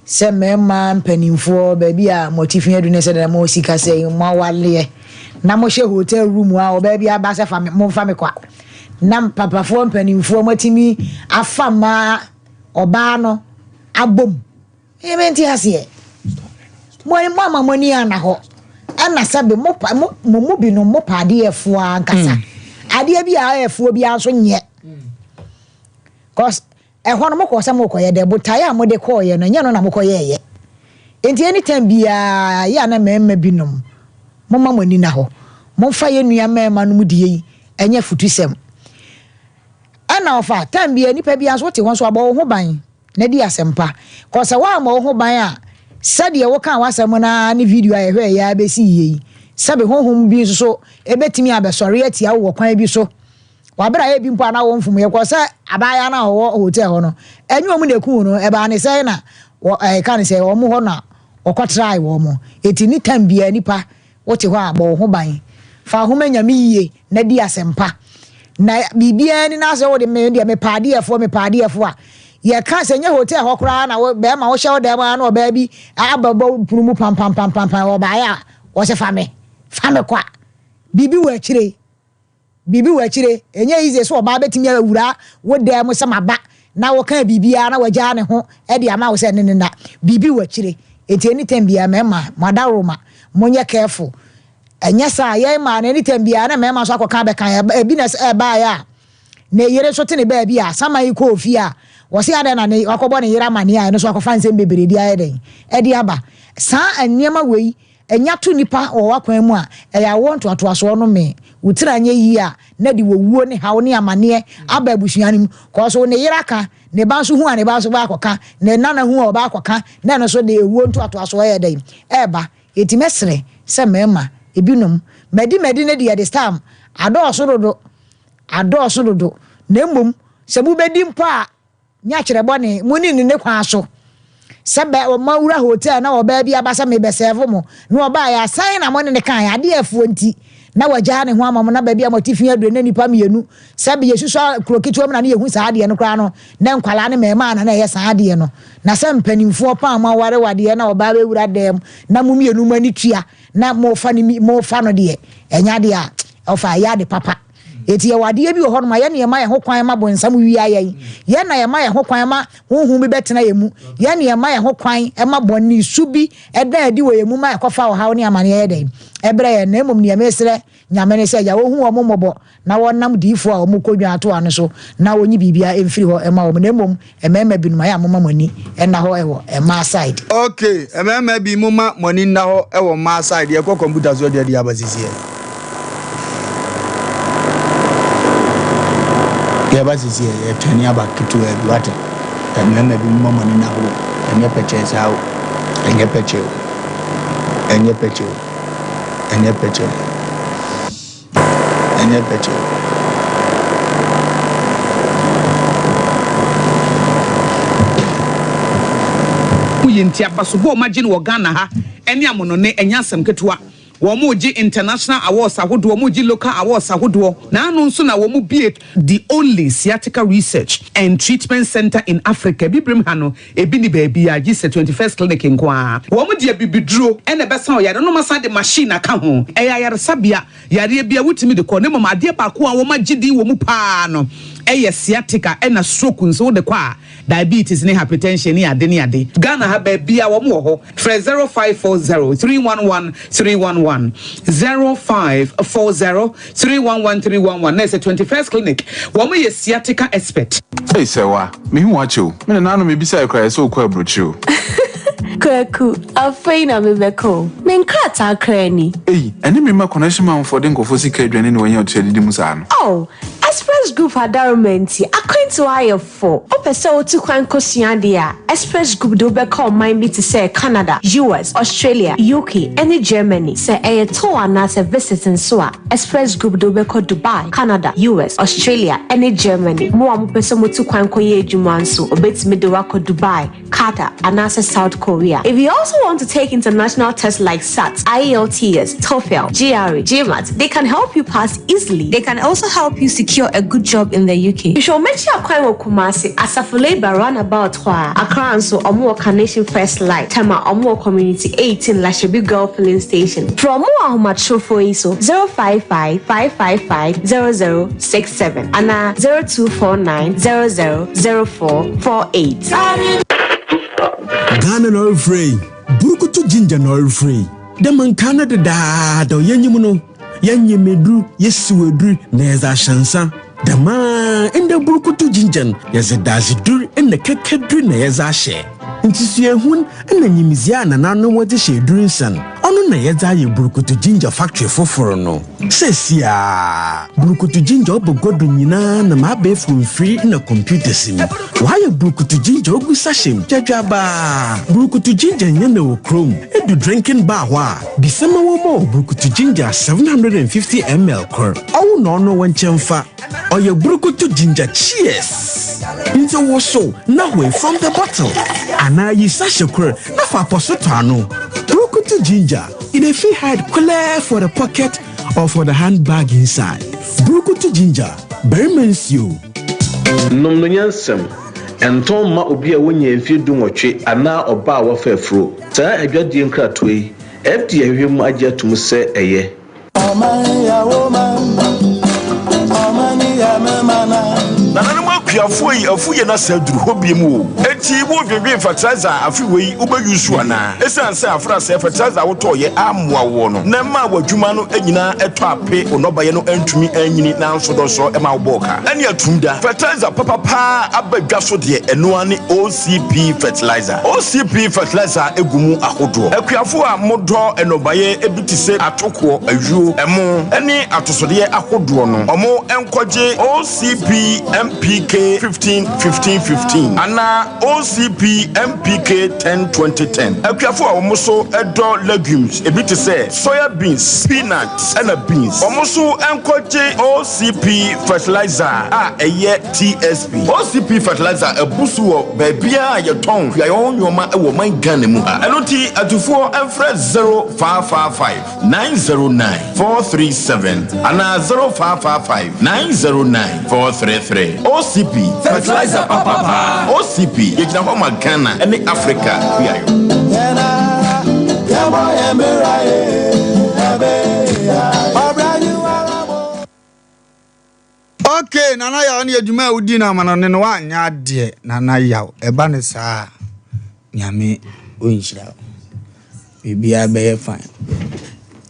Sɛ mmarima mpanimfoɔ, baabi a mo atifi adu ne sɛdeɛ mo sika sɛ mo awaleɛ, na mohyɛ hotel room a ɔbaa bi aba sɛ fa me, momfa me kwa. Na papafoɔ mpanimfoɔ moatumi afa mmaa ɔbaa no abom. Ɛyɛ me nte aseɛ. Mo mo ama mo ani anna hɔ. Ɛna sɛbe mo pa mo mo mu binom mo pa adeɛ ɛfoɔ ankasa. Mm. Adeɛ bi a ɛyɛ ɛfoɔ bi nso nyɛ. Cause ɛhɔ no mo kɔ sɛ mo kɔyɛ dɛ botaeɛ a mo de kɔɔyɛ no ɛnyɛ no na mo kɔyɛɛyɛ. Nti anytime biara yɛ a na mmarima binom mo ma mo ani na hɔ. Momfa yɛn nua mmarima no mu deɛ yi ɛnyɛ afutusɛm. Ɛna ɔfa time biara nipa biara nso wote hɔ nso abɔ wo ho ban. na di asɛmpa. Kɔ sɛ woammɔ wo ho ban a, sɛdeɛ wokaa w'asɛm no ara ne video a yɛhwɛɛ yi ara bɛsi yie yi, sɛbe honhom bi nso so bɛtumi abɛsɔre atia wo wɔ kwan bi so wɔ berɛ a ebi mpo a na wo mfomyɛ kɔ sɛ abaayewa no a ɔwɔ hotel hɔ no, ɛnyɛ wɔn na ɛkuu no, ɛbaa ne sɛn na wɔ ɛka ne sɛ wɔn hɔ na wɔkɔtrae wɔn. Enti ne tam biara nipa Wote hɔ a, bɔ wo ho ban. Fa wo ho ma Nyame yie na di asɛmpa. Na biribiara ni na sɛ wode me deɛ mepɛ adeɛfoɔ mepɛ adeɛfoɔ a, yɛka sɛ nyɛ hotel hɔ koraa na wo bɛrima wohyɛ wo dan mu ara na ɔbaa bi abɛbɔ pono mu pampampampampan ɔbaeɛ a wɔsɛ fa me fa me kwa. Biribi wɔ akyire. Biribi wɔ akyire. Ɛnyɛ easy sɛ ɔbaa bɛtumi awura wo dan mu sɛ maba na wokaa biribiara na wagyaa ne ho de ama wo sɛ ne ne nna. Biribi wɔ akyire. Enti anytime biara mmarima, mo adaworoma, monyɛ careful. Ɛnyɛ saa a, yɛn mmaa no anytime biara na mmarima nso akɔka abɛka yɛn. Ebi na ɛbaeɛ a, ne yere nso te ne baabi a, saman yi kɔɔ fie a, wɔse adɛn na ne wakɔbɔ ne yere amaneɛ a ɛno nso akɔfa nsɛm bebree de ayɛ dɛn? Ɛde aba. Saa nneɛma wei, nya to nnipa wɔ w'akwan mu a, ɛyɛ awoɔ ntoatoasoɔ no mee. Wo tiri anyɛ yie a, na de owuo ne haw ne amaneɛ aba abusua no mu. Kɔɔso ne yere aka, ne ba nso hu a ne ba nso bɛ akɔka, ne nana hu a ɔbɛ akɔka, na ɛno nso de owuo ntoatoasoɔ yɛ dɛn? Ɛreba. Enti mɛsrɛ sɛ mmarima, ebinom, madi madi no deɛ this time adɔɔso dodo, adɔɔso dodo, na mmom sɛ mobɛdi mpo a, Nyɛ akyerɛ bɔne, monni no ne kwan so. Sɛ bɛ moawura hotel na ɔbaa bi aba sɛ mebɛsɛɛvo mo, na ɔbaeɛ a, sɛn na mo ne no kaeɛ? Adeɛ afuo nti, na wagyaa ne ho ama mo, na baabi a mote fi aduro na nnipa mmienu, sɛ yɛsusua kuro ketewa mu na ne yɛhu saa adeɛ no koraa no, na nkwadaa ne mmarimaa na na ɛyɛ saa adeɛ no. Na sɛ mpanimfoɔ paa moaware wadeɛ na ɔbaa bɛwura dan mu na mo mmienu mo ani tua na mofa no mofa no deɛ, ɛnyɛ adeɛ a ɔfa ɛyɛ ade papa. Enti yɛwɔ adeɛ bi wɔ hɔnom a yɛn na yɛma yɛn ho kwan ma bonsam wia yɛn. Yɛn na yɛma yɛn ho kwan ma honhom bi bɛtena yɛn mu. Yɛn na yɛma yɛn ho kwan ma bɔne su bi da adi wɔ yɛn mu ma ɛkɔfa ɔhaw ne amaneɛ yɛ dɛn? Ɛbrɛ yɛn. Na mmom deɛ mesrɛ Nyame ne sɛ, Agya, wɔnhu wɔn mmɔbɔ na wɔnam diyifoɔ a wɔkɔ dwan atoa no so na wɔnyi biribiara mfiri hɔ mma wɔn. Na mmom mmarima binom, ayɛ a momma mo ani nna hɔ wɔ mmaa side. Ok mmarima bi momma mo ani nna hɔ wɔ mmaa side yɛkɔ computer so aduadi aba sisiɛ yɛba sisiɛ yɛtwɛne aba ketewa bi wate mmarima bi momma mo ani nna hɔ ɛnyɛ pɛkyɛɛ saa o ɛnyɛ pɛkyɛɛ o ɛnyɛ pɛkyɛɛ o ɛnyɛ pɛkyɛɛ. Ɛnyɛ pɛkyɛ. Ho yɛ nti abasobɔ a wɔagye no wɔ Ghana ha ne amonone ɛnyɛ asɛm ketewa. Wɔregye international awards ahodoɔ, wɔregye local awards ahodoɔ. Naano nso na wɔbue the only sciatica research and treatment centre in Africa. Abibirem ha no, ebi nni baabiara gye sɛ 21st Clinic nko ara. Wɔde abibiduro na ɛbɛsa ɔyare no na wɔasan de machine aka ho. Ɛyɛ ayaresabea. Yareɛ biara wotumi de kɔ na mmom adeɛ baako a wɔagye din wɔ mu pa ara no yɛ sciatica ɛna stroke nso wode kɔ a diabetes ne hypertension ne ade ne ade. Ghana ha baabiara wɔn wɔ hɔ. Frɛ 0540 311 311, 0540 311 311 na ɛsɛ 21st Clinic wɔn yɛ sciatica expert. Ei Sɛwa, mehu wo akyɛ o. Me nananom mebisae koraa yɛ sɛ wokɔ aburokyire o. Kwaku, afei na mebɛkɔ o. Me nkrataa koraa ni. Ei, ɛne me mma connection manfoɔ de nkurɔfoɔ sika adwane na wɔanya ɔtua didi mu saa no. Oh, Express Group adaworoma nti, akwantuo ayɛ fo. Wopɛ sɛ wotu kwan kɔsua adeɛ a, Express Group de wo bɛkɔ ɔman bi te sɛ Canada, US, Australia, UK, ne Germany. Sɛ ɛyɛ tour anaasɛ visit nso a, Express Group de wo bɛkɔ Dubai, Canada, US, Australia, ne Germany. Mo a mopɛ sɛ motu kwan kɔyɛ adwuma nso, wɔbɛtumi de wo akɔ Dubai, Qatar, anaasɛ South Korea. If you also want to take international tests like SAT, IELTS, TOEFL, GRE, GMAT, they can help you pass easily. They can also help you secure a good job in the UK. Hwehwɛ wɔn akyi akwan wɔ Kumasi, Asafo Labour roundabout hɔ ara. Accra nso, wɔn wɔ Carnation First Light, Tema, wɔn wɔ Community 18, Lashibi Girl Filling Station. Frɛ wɔn wɔ ahomatorofo yi so, 055 555 0067 anaa 0249 00 0448. Ghana na ɔrefrɛ yi, burukutu ginger na ɔrefrɛ yi. Dɛ ma nkaa no dedaada yɛnyim no, yɛnyem edur, yesiw edur na yɛdze ahyɛ nsa. Dɛm ara ndɛ burukutu ginger no, yɛdze dadzedur na kɛkɛdur na yɛdze ahyɛ. Ntsi suahun na nyimdzee a nananom wɔdze hyɛ edur nsa no, ɔno na yɛdze ayɛ burukutu ginger factory fofor no. Seseiara, Burukutu Ginger ɔba gua do nyina nam abaɛfor mfir na computers mu. Wɔayɛ Burukutu Ginger ogu sachet mu gyadwabaa. Burukutu Ginger nnyɛ na wɔ kurom. Edu drinking bar hɔ a, bisa ma wɔmma wo Burukutu Ginger 750 ml kor. Ɔwo na ɔno wo nkyɛn fa. Ɔyɛ Burukutu Ginger Cheers! Ntsi wosow na hue from the bottle anaa yi sachet kor na fa apɔso tɔ ano. Burukutu Ginger. E dey fit hide clear for the pocket or for the handbag inside. Burukutu ginger, barima nsuo. Nom no nyansam. Ɛntɔn mma obi a wonyaa mfeɛ dunwɔtwe anaa ɔbaa a wafa afuro. Saa adwadie nkratoɔ yi, FDA ahwehwɛ mu agye atom sɛ ɛyɛ. Nananom. Akuafoɔ yi afu yɛ no asa aduru hɔ biom o. Enti wo dwendwen fertilizer a afe wei wo bɛ use anaa? Esiane sɛ afra sɛɛ fertilizer a wo tɔɔ yɛ ammoa woɔ no na ɛmaa w'adwuma no nyinaa ɛtɔ ape, wo nnɔbaeɛ no antumi anyini nanso dɔsɔ ɛma wo bɔɔ ka. Ɛne atum da. Fertilizer papa paa aba dwa so deɛ ɛno ara ne OCP fertilizer. OCP fertilizer gu mu ahodoɔ. Akuafoɔ a mo dɔ nnɔbaeɛ bi te sɛ atokoɔ, ayuo, ɛmo ne atosodeɛ ahodoɔ no, ɔmo nkɔgye OCP MPK 15 15 15 anaa OCP MPK 10 20 10. Akuafoɔ a wɔn nso dɔ legumes ebi te sɛ soya beans, peanut ɛna beans, wɔn nso nkɔgye OCP fertilizer a ɛyɛ TSP. OCP fertilizer abu so wɔ baabiara a yɛtɔn kuayɔ nnoɔma wɔ ɔman Ghana mu ha. Ɛno nti atufoɔ mfrɛ 0555 909 437 anaa 0555 909 433. OCP, fertilizer papa paa. OCP, yɛgyina hɔ ma Ghana ne Africa kuayɔ. Okay, Nana Yaw ne adwuma a wodi no amanɔne no woanyɛ adeɛ Nana Yaw ɛba no saa a Nyame ɔnhyira wo biribiara bɛyɛ fine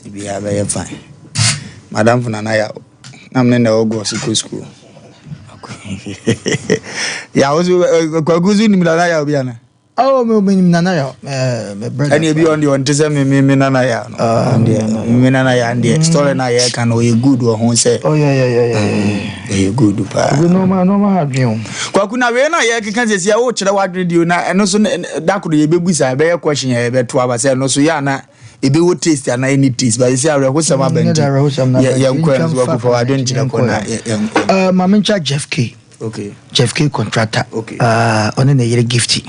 biribiara bɛyɛ fine Madamfo Nana Yaw na mene na ɛwɔ gɔs kɔ school Yaw so kwaku so nim Nana Yaw bi ana? Oh, me me nana ya eh me brother. Ɛne ebi ɔn deɛ ɔnte sɛ me me me nana ya no. Ah, Ɔn deɛ me me nana ya deɛ story na yɛ ka no ɔyɛ good wɔ ho sɛ. Oh yeah yeah yeah yeah. Ɔyɛ good paa. Obi nneɛma nneɛma ha dwen o. Kwaku na wei na yɛ keka sɛ sia wokyerɛ w'adwene deɛ na ɛno so da koro yɛbɛbu saa ɛbɛyɛ question a yɛbɛto aba sɛ ɛno so yɛ ana ɛbɛwɔ taste anaa ɛni taste but ɛsɛ awerɛhosɛm aba nti yɛnkɔ ɛno so Kwaku fa w'adwene kyerɛ kɔ na yɛnkɔ. Maame nkyɛ Jeff K. Okay. Jeff K contractor. Okay. Ɔne ne yere Gifty.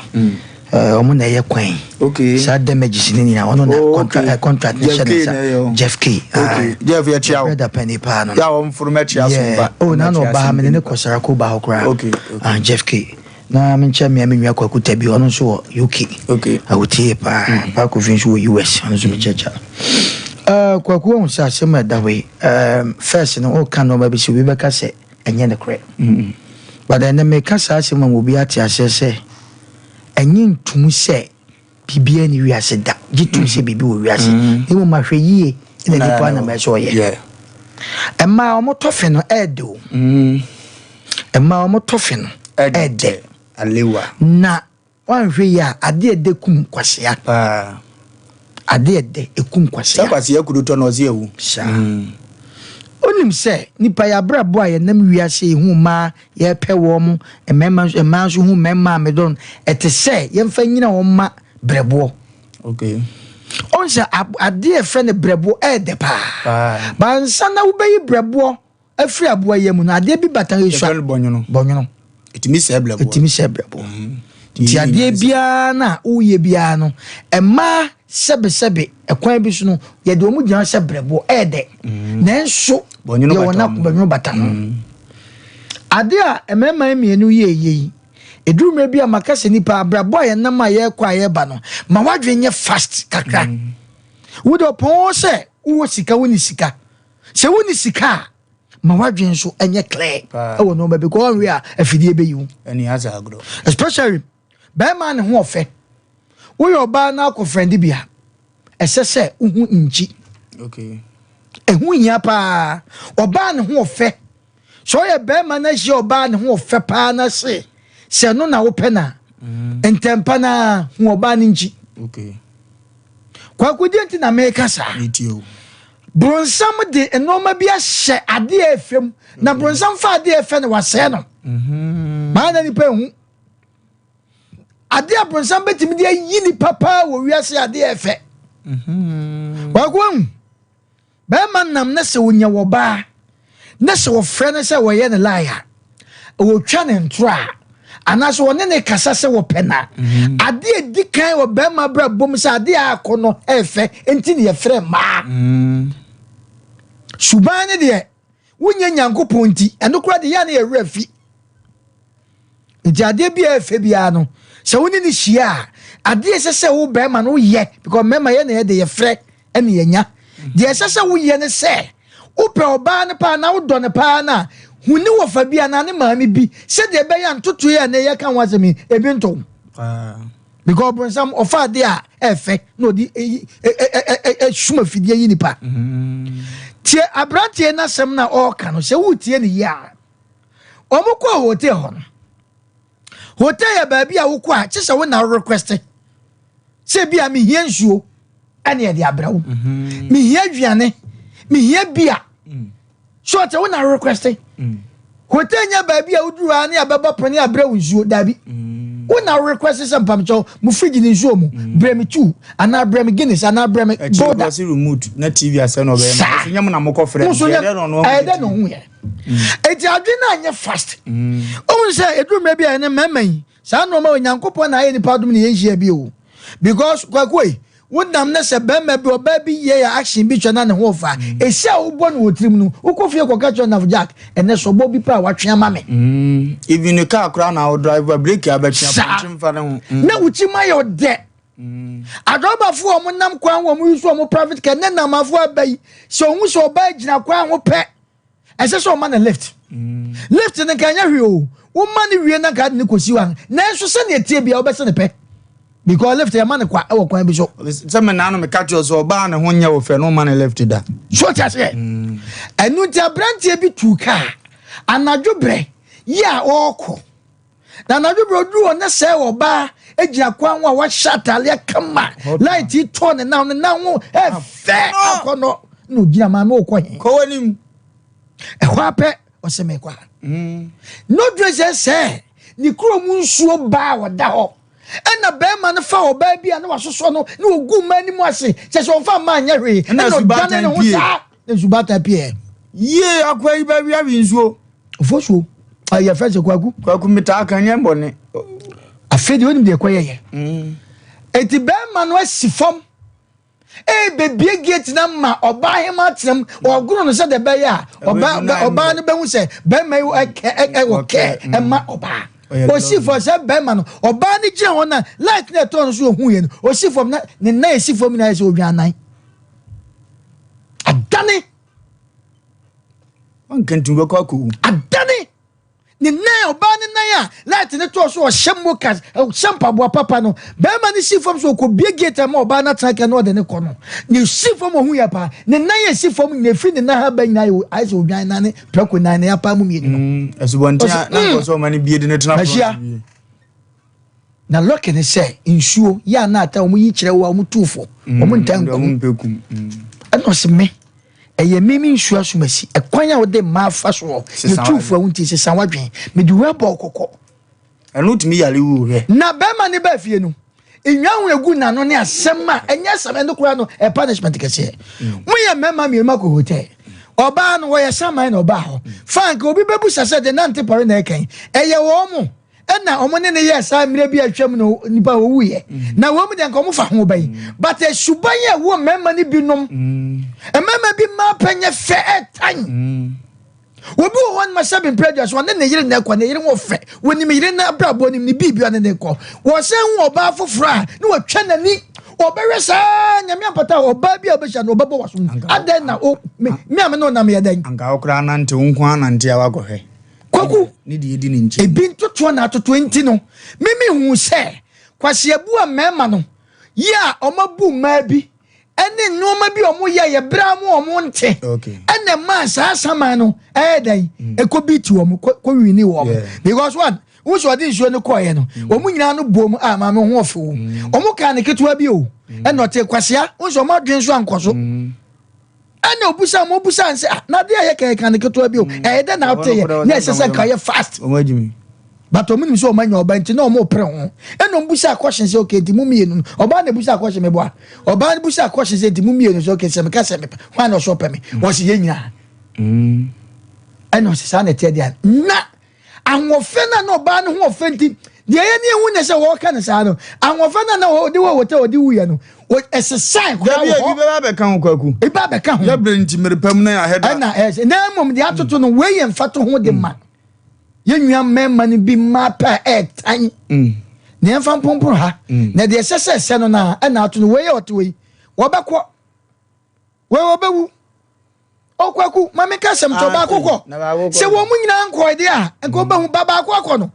Ɔmo na ɛyɛ kwan. Okay. Saa damages ne nyinaa ɔno na oh, contract okay. contract ne hyɛ ne nsa. Jeff K. Okay. Jeff yɛ kyia o. Brother panyin paa no. Yà wɔn furu mɛ kyia so ba. Oh na na ɔba ha mene ne kɔ sarako ba hɔ koraa. Okay. Okay. Ah Jeff K. Na me nkyɛn mmea me nua Kwaku Tabi ɔno nso wɔ UK. Okay. Awotie paa. Paa Kofi nso wɔ US ɔno nso me kyerɛkyerɛ. Kwaku ohun sɛ asɛm a ɛda hɔ yi first no ɔka nneɛma bi sɛ obi bɛka sɛ ɛnyɛ nokorɛ. But ɛnnɛ meka saa asɛm ama obi ate aseɛ sɛ ɛnye ntom sɛ biribiara nni wiase da. Gye tom sɛ biribi wɔ wiase. Na mmom ahwɛ yie na nipa nam ɛsɛ ɔyɛ. Mmaa wɔn tɔfe no ɛɛdɛ o. Mmaa wɔn tɔfe no ɛɛdɛ. Na Woanhwɛ yie a, adeɛ a ɛdɛ kum kwasea. Paa. Adeɛ a ɛdɛ ɛkum kwasea. Sɛ kwasea kuru tɔ na ɔse awu. Saa. Wonim sɛ nipa yɛ abrabɔ a yɛnam wiase yi hu mmaa yɛpɛ wɔn, mmarima nso mmaa nso hu mmarima a medɔ no, ɛte sɛ yɛmfa nyina wɔn ma brɛboɔ. Okay. Ɔn sɛ adeɛ a yɛfrɛ no brɛboɔ ɛɛdɛ paa. Paa. Bansa na wobɛyi brɛboɔ Afiri aboa yam no, adeɛ bi bata hɔ esua. Yɛfrɛ no bɔnwono. Bɔnwono. Ɛtumi sɛe brɛboɔ. Ɛtumi sɛe brɛboɔ. Mm. Nti adeɛ biara no a woyɛ biara no, ɛmaa sɛbesɛbe ɛkwan bi so no, yɛde wɔn gyina sɛ brɛboɔ ɛyɛ dɛ. Mm. Nanso yɛwɔ na bɔnwono bata ho. Mm. Adeɛ a mmarima mmienu yɛ yie yi, ɛduru mmerɛ bi a maka sɛ nipa abrabɔ a yɛnam a yɛrekɔ a yɛreba no, ma w'adwene nyɛ fast kakra. Wode ɔpɔn sɛ wowɔ sika wonni sika. Sɛ wonni sika a, ma w'adwene nso nyɛ clear wɔ nneɛma bi kɔ ɔnwe a afidie bɛyi wo. Ɛni asa agorɔ. Especially bɛrima ne ho ɔfɛ. Woyɛ ɔbaa na akɔ friend bi a, ɛsɛ sɛ wohu nkyi. Okay. Ɛho hia paa. Ɔbaa ne ho ɔfɛ. Sɛ ɔyɛ bɛrima na hyia ɔbaa ne ho ɔfɛ paa na se sɛ no na wopɛ na mm. ntɛmpa na hu ɔbaa ne nkyi. Okay. Kwaku deɛ nti na meka saa. Bronsam de nneɛma bi ahyɛ adeɛ a ɛfɛ mu na bronsam fa adeɛ a ɛfɛ no wasɛe no. Mm-hmm. Maa na nipa ehu. Adeɛ a bronsam bɛtumi de ayi nipa paa wɔ wiase adeɛ a ɛfɛ. Mm-hmm. Kwaku ehu. Bɛrima nam na sɛ onya wɔ baa na sɛ wɔfrɛ no sɛ wɔyɛ no lie a, wɔtwa ne ntoro a, anaasɛ wɔne ne kasa sɛ wɔpɛ no a, mm. adeɛ a ɛdi kan wɔ bɛrima abrabɔ mu sɛ adeɛ a akɔ no ɛfɛ nti ne yɛfrɛ mmaa. Mm. Suban no deɛ wonyɛ Nyankopɔn nti ɛno koraa de yɛ a ne yɛwerɛ fi. Nti adeɛ bi a ɛfɛ biara no sɛ wo ne ne hyia a adeɛ ɛsɛ sɛ wo bɛrima no woyɛ because mmarima yɛ na yɛde yɛfrɛ ɛne yɛnya deɛ ɛsɛ sɛ woyɛ ne sɛ wopɛ ɔbaa no paa na wodɔ no paa no a Hu ne wɔfa bi anaa ne maame bi sɛdeɛ ɛbɛyɛ a ntotoeɛ a ɛnɛ yɛka ho asɛm yi ebi nto wo. Because ɔbronsam ɔfa adeɛ a ɛfɛ na ɔde eyi ɛsum afidie yi nipa. Tie aberanteɛ n'asɛm na ɔreka no sɛ wotie ne yie a wɔn kɔɔ hotel hɔ no. Hotel yɛ baabi a wokɔ a kye sɛ wo na request sɛ bi a mehia nsuo ɛne ɛde abrɛ wo. Mehia aduane, mehia bia. So ɔte wo na request. Hotel nyɛ baabi a woduru a ne abɛbɔ pon ne abrɛ wo nsuo daabi. Wo na request sɛ mpamkyɛw mo fridge ne nsuo mu brɛ me tuu anaa brɛ me Guinness anaa brɛ me Gulder. Ɛkyɛ remote na TV asɛ na ɔbɛyɛ no. So nyɛ mo na mokɔ frɛ no. Ɛyɛ dɛ na ɔhu yɛ. Eti adwene no anyɛ fast. Ohun sɛ eduru mmerɛ bi a ɛne mmarima yi saa nneɛma Onyankopɔn na ayɛ nipa adom ne yɛn nhyia bi o. Because kwaku yi Wonam na sɛ bɛrima bi, ɔbaa bi yɛ action bi kyerɛ na ne ho ɔfa a, esi a wobɔ no wɔ tirim no, wokɔ fie kɔka kyerɛ ɔnafo Jack, ɛnɛ sɔbɔ bi pɛ a watwe ama me. Mm, even ne car koraa na wo drive a brake abɛtwe Saa. apɔnkye mfa ne ho. Mm. Na wo ti mu ayɛ ɔdɛ. Adrɔbafo a wɔnam kwan ho a wɔyi so wɔn private car ne namafo aba yi, sɛ ohun sɛ ɔbaa gyina kwan ho pɛ, ɛsɛ sɛ ɔma no lift lift no nka nyɛ hwee o woma no wie na nka ade no kɔsi wa nanso sɛnea ɛteɛ bia wobɛsɛ ne pɛ because lift yɛma no kwa wɔ kwan bi so sɛ me naano meka kyerɛ sɛ ɔbaa ne ho nyɛ wo fɛ no woma no lift da so te aseɛ ɛno nti aberanteɛ bi tuu kaa anadwo berɛ yi a ɔrekɔ Na anadwo berɛ ɔduru hɔ na sɛ ɔbaa gyina kwan ho a wahyɛ ataadeɛ kama light yi tɔ ne nan ne nan ho ɛfɛ akɔnɔ na ɔgyina maame wokɔ he kɔ w'anim ɛhɔ apɛ ɔsɛ mekɔ a mm. na ɔduru sɛ sɛ ne kurom nsuo baa ɔda hɔ ɛna bɛrima no fa ɔbaa bi a na wasosɔ no na ɔgu mmaa anim ase kyɛ sɛ ɔmfa mmaa nyɛ hwee ɛna ɔdane ne ho saa na nsubatan pie yie akwa yi bɛwia wi nsuo Ofosuo, ɛyɛ fɛ sɛ Kwaku. Kwaku metaa ka nyɛ bɔne. Afei deɛ wonim deɛ ɛkɔyɛyɛ. Mm. Eti bɛrima no asi fam ɛrebɛbie gate no ma ɔbaa hema atenam ɔgoro no sɛdeɛ ɛbɛyɛ a ɔbaa no bɛhu sɛ bɛrima yi ɛwɔ kɛ mm. ɛma ɔbaa osi fam sɛ bɛrima no ɔbaa no gyina hɔ na light na ɛtɔ no so ohun yɛ no osi fam na ne nan esi fam nyinaa yɛ sɛ odwan nan adane. Wanka nti wobɛkɔ akɔwu. Adane ne nan ɔbaa ne nan a light ne tɔɔ so ɔhyɛ mokas ɔhyɛ mpaboa papa no bɛrima no si fam so ɔkɔbie gate ama ɔbaa no atena kɛ na ɔde ne kɔ no ne si fam ɔhu yɛ paa ne nan yɛ si fam nyina ɛfiri ne nan ha ba nyina ayɛ sɛ odwan nan ne prɛko nan ne apaa mu mmienu no mm, asubɔnten a na nkɔ sɛ ɔma no bie de no tena ahyia na lɔki ne sɛ nsuo yɛ a na ata wɔn yi kyerɛ wo a wɔn tu fo wɔn mm, nta nkum mm. ɛna ɔsɛ me Ɛyɛ me me nsuo asomasi. Ɛkwan a wode mmaa fa soɔ yɛ tuufoɔ wo nti sesa w'adwene. Mede wo abɔ wo kɔkɔ. Ɛno tumi yare wu hwɛ. Na bɛrima no baa fie no, nnwa ho egu n'ano ne asɛm a ɛnyɛ asɛm ɛno koraa no ɛ punishment kɛseɛ. Mm. Moyɛ mmarima mmienu akɔ hotel. Ɔbaa no wɔyɛ saman na ɔbaa hɔ. Frank obi bɛbusa sɛ de nante pɔre na ɛkɛn. Ɛyɛ wɔn mo. ɛna wɔn ne no yɛɛ saa mmerɛ bi a atwam no nipa wɔwuiɛ mm. na wɔn mu deɛ nka wɔn fa ho bɛyi mm. but suban yɛ ɛwɔ mmarima no binom mm. mmarima bi mmaa pɛ nyɛ fɛ ɛtan obi wɔ hɔ no ma sɛ bempere adwa so ɔne ne yere na ɛkɔ ne yere ho fɛ wɔnim yere no abrabɔ nim ne biribi ɔne ne kɔ wɔsɛn ho ɔbaa foforɔ a ne wɔtwa n'ani ɔbɛhwɛ saa nyame ampata ɔbaa bi a ɔbɛhyia no ɔbɛbɔ waso adɛn na o me a me ne ɔnam yɛ dɛn anka wokora nante wo nko anante a wakɔhwɛ Kwaku, ne deɛ edi ne nkyɛn. Ebi ntotoɔ na atotoɔ nti no, me me huu sɛ kwaseabu a mmarima no yɛ a wɔn abu mmaa bi ɛne nneɛma bi a wɔn yɛ yɛ bere a wɔn nte ɛna ɛmaa saa saman no ɛyɛ dɛn mm. ɛkɔ bi ti wɔn kɔ wini wɔn because one wosɔ ɔde nsuo no kɔɔyɛ no mm. wɔn nyinaa no bom a maame ho ɔfo mm. wɔn kaa ne ketewa bi o ɛna ɔte kwasea wosɔ wɔn adwene so ankɔ so. Ɛna obusa mo obusa nsɛ ah na adeɛ a yɛ kɛn kan ne ketewa bi o mm. ɛyɛ dɛ na ate yɛ na ɛsɛ sɛ nka yɛ fast but ɔmo nim sɛ ɔmo anya ɔba nti na ɔmo pere ho ɛna ɔmo busa akɔhyɛn sɛ okay nti mu mmienu ɔbaa na ebusa akɔhyɛn mi boa ɔbaa no busa akɔhyɛn sɛ nti mu mmienu sɛ okay sɛ meka sɛ mepɛ hwan na ɔsɔ pɛ mi wɔsi yɛ nyinaa mm. ɛna ɔsɛ saa na ɛteɛ deɛ na Ahoɔfɛ no a na ɔbaa no ho ɔfɛ nti, deɛ ɛyɛ ne ehu ne sɛ wɔreka no saa no, ahoɔfɛ no a na ɔde wɔ hotel ɔde wuiɛ no, ɛsesae koraa wɔ hɔ. Dabi, ebi bɛba abɛka ho kwaku. Ebi abɛka ho. Yɛbrɛ nti mmere pa mu na yɛahɛ da. Ɛna ɛsɛ na mmom deɛ atoto no wei yɛ mfatoho de ma yɛn nua mmarima no bi mmaa pɛ a ɛɛtan. Mm. Na yɛmfa mpomporo ha. Mm. Na deɛ ɛsɛ sɛ ɛsɛ no na ɛna ato no wei yɛ ɔte wei wɔbɛkɔ wei wɔbɛwu. Ɔkwaku, ma menka asɛm kyerɛ wo, baako kɔ. Sɛ wɔn mu nyinaa nkɔe deɛ a, nka wobɛhu ba baako akɔ no.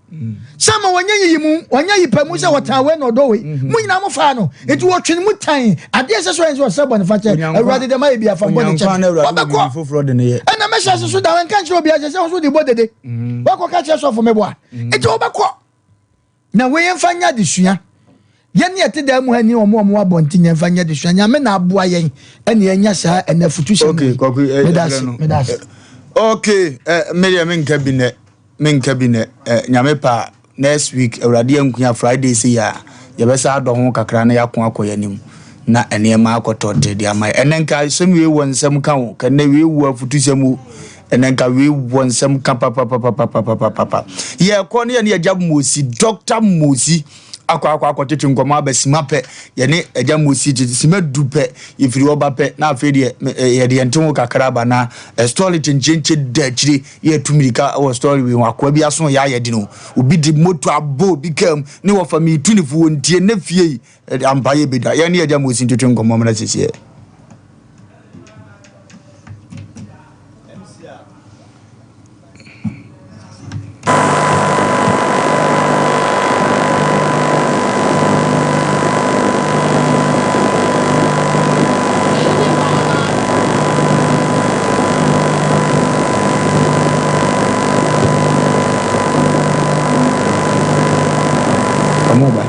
Sɛ ama wɔnyɛ nyiyimu, wɔnyɛ yipamu sɛ wɔtan wei na ɔdɔ wei. Mo nyinaa mo faa no. Nti wɔtwe mu tan. Adeɛ ɛsɛ sɛ ɔyɛ sɛ ɔsrɛ bɔne fakyɛ. Awurade deɛ mayɛ bi afa bɔne kyɛ me. Wɔbɛkɔ. Ɛna mɛhyɛ ase so da nka nkyerɛ obiara sɛ sɛ wo nso de bɔ dede. Wakɔka kyerɛ sɔfo meboa. Nti wɔbɛkɔ. Na wei yɛmfa nyɛ adesua. Yɛn ne yɛte dan mu ha ni wɔn a wɔwɔ abɔnten yɛmfa nyɛ adesua. Nyame na aboa yɛn ɛna yɛanya saa ɛna afutusɛm Okay, yi. Kwaku, eh, Meda yɛfrɛ ase, no. meda ase. Eh, okay, eh, me deɛ menka bi nɛ, menka bi nɛ. Eh, Nyame pa next week Awurade ankunya Friday sei a yɛbɛsa adɔ ho kakra na yɛako akɔ yɛn anim na nneɛma akɔtɔ te de ama yɛn. Ɛnɛ nka asɛm wei wɔ nsɛm ka o, ka nnɛ wei wɔ afutusɛm o. Ɛnɛ nka wei wɔ nsɛm ka papapapapapapa. Yɛkɔ ne yɛne agya Mosi, Dr. Mosi akɔ akɔ akɔtwetwe nkɔmmɔ aba sima pɛ. Yɛne agya Mosi tete sima du pɛ, yɛfiri hɔ ba pɛ na afei deɛ yɛde yɛn te ho kakra aba na story kyenkyenkye da akyire yɛtu mmirika wɔ story wei ho. Akoa bi aso yɛ ayɛ den o. Obi de moto abɔ obi kaa mu ne wɔfa metu ne fo wɔntie ne fie yi. Ampa yɛbɛdwa. Yɛne agya Mosi ntwetwe nkɔmmɔ mmra sisiɛ. Ɔmo ba.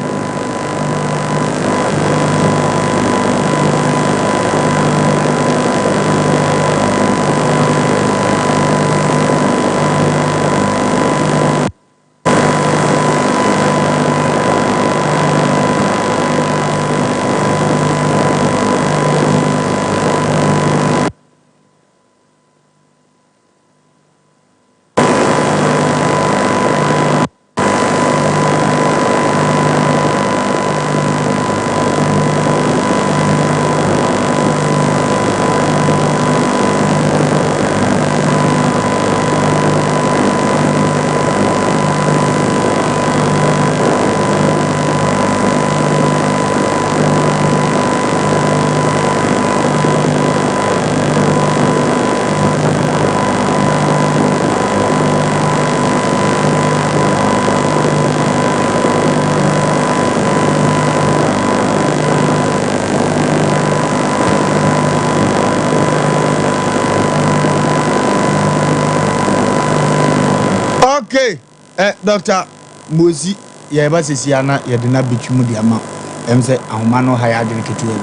Okay, eh, Dr. Mosi, yɛreba sɛsi a na yɛde no abɛtwi mu de ama ɛm sɛ ahoma no ha yɛ adwene ketewa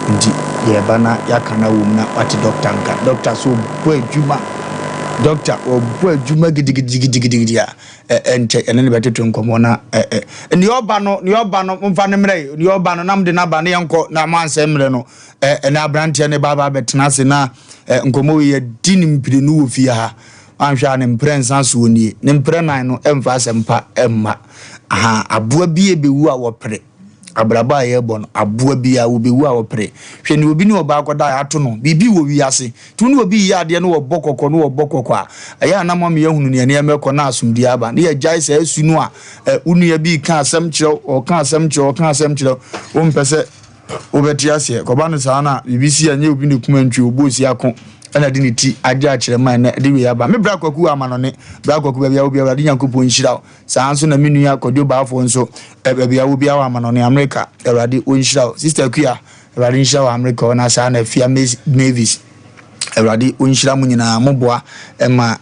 bi nti yɛreba na yɛaka no awom na wate dɔkta nka. Dɔkta so ɔbɔ adwuma. Dɔkta ɔbɔ adwuma gidigidigidigidi a ɛnkyɛ yɛne no bɛtwetwe nkɔmmɔ na nea ɔba no nea ɔba no momfa no mmerɛ yi nea ɔba no na mode no aba ne yɛnkɔ na moansɛ mmerɛ no ɛne aberanteɛ ne ba ba abɛtena ase na nkɔmmɔ wei yɛdi no mprenu wɔ fie ha. Wanhwɛ a ne mprɛnsa soɔ nie, ne mprɛnan no ɛmfa asɛmpa mma. Aha, aboa bi ɛbɛwu a wɔpere. Abrabɔ a yɛrebɔ no, aboa bi a wɔbɛwu a wɔpere. Hwɛ nea obi ne ɔbaa kɔda a ato no, biribi wɔ wiase. Nti wo ne obi reyɛ adeɛ na wɔbɔ kɔkɔ na wɔbɔ kɔkɔ a, ɛyɛ a na moama yɛahunu nea nneɛma ɛkɔ na asomdwoeɛ aba. Na yɛagyae saa su no a, ɛ, wo nua bi reka asɛm kyerɛ wo, ɔreka asɛm kyerɛ wo, ɔreka asɛm kyerɛ wo, wompɛ sɛ Wobɛte aseɛ. Kɔba no saa na biribi si a, ɛnyɛ obi na ɛkum antwi, ɔbɔ osi ako ɛna de ne ti agye akyerɛ ma ɛnɛ ɛde wei aba. Me bra Kwaku wɔ amanɔne. Bra Kwaku baabi a wɔ biara Awurade Nyankopɔn nhyira wo. Saa nso na me nua Kwadwo Baafoɔ nso baabi a wɔ biara wɔ amanɔne, Amerika, Awurade ɔnhyira wo. Sister Akua, Awurade nhyira wo wɔ Amerika hɔ na saa na Afia Mavis. Awurade ɔnhyira mo nyinaa mo boa ma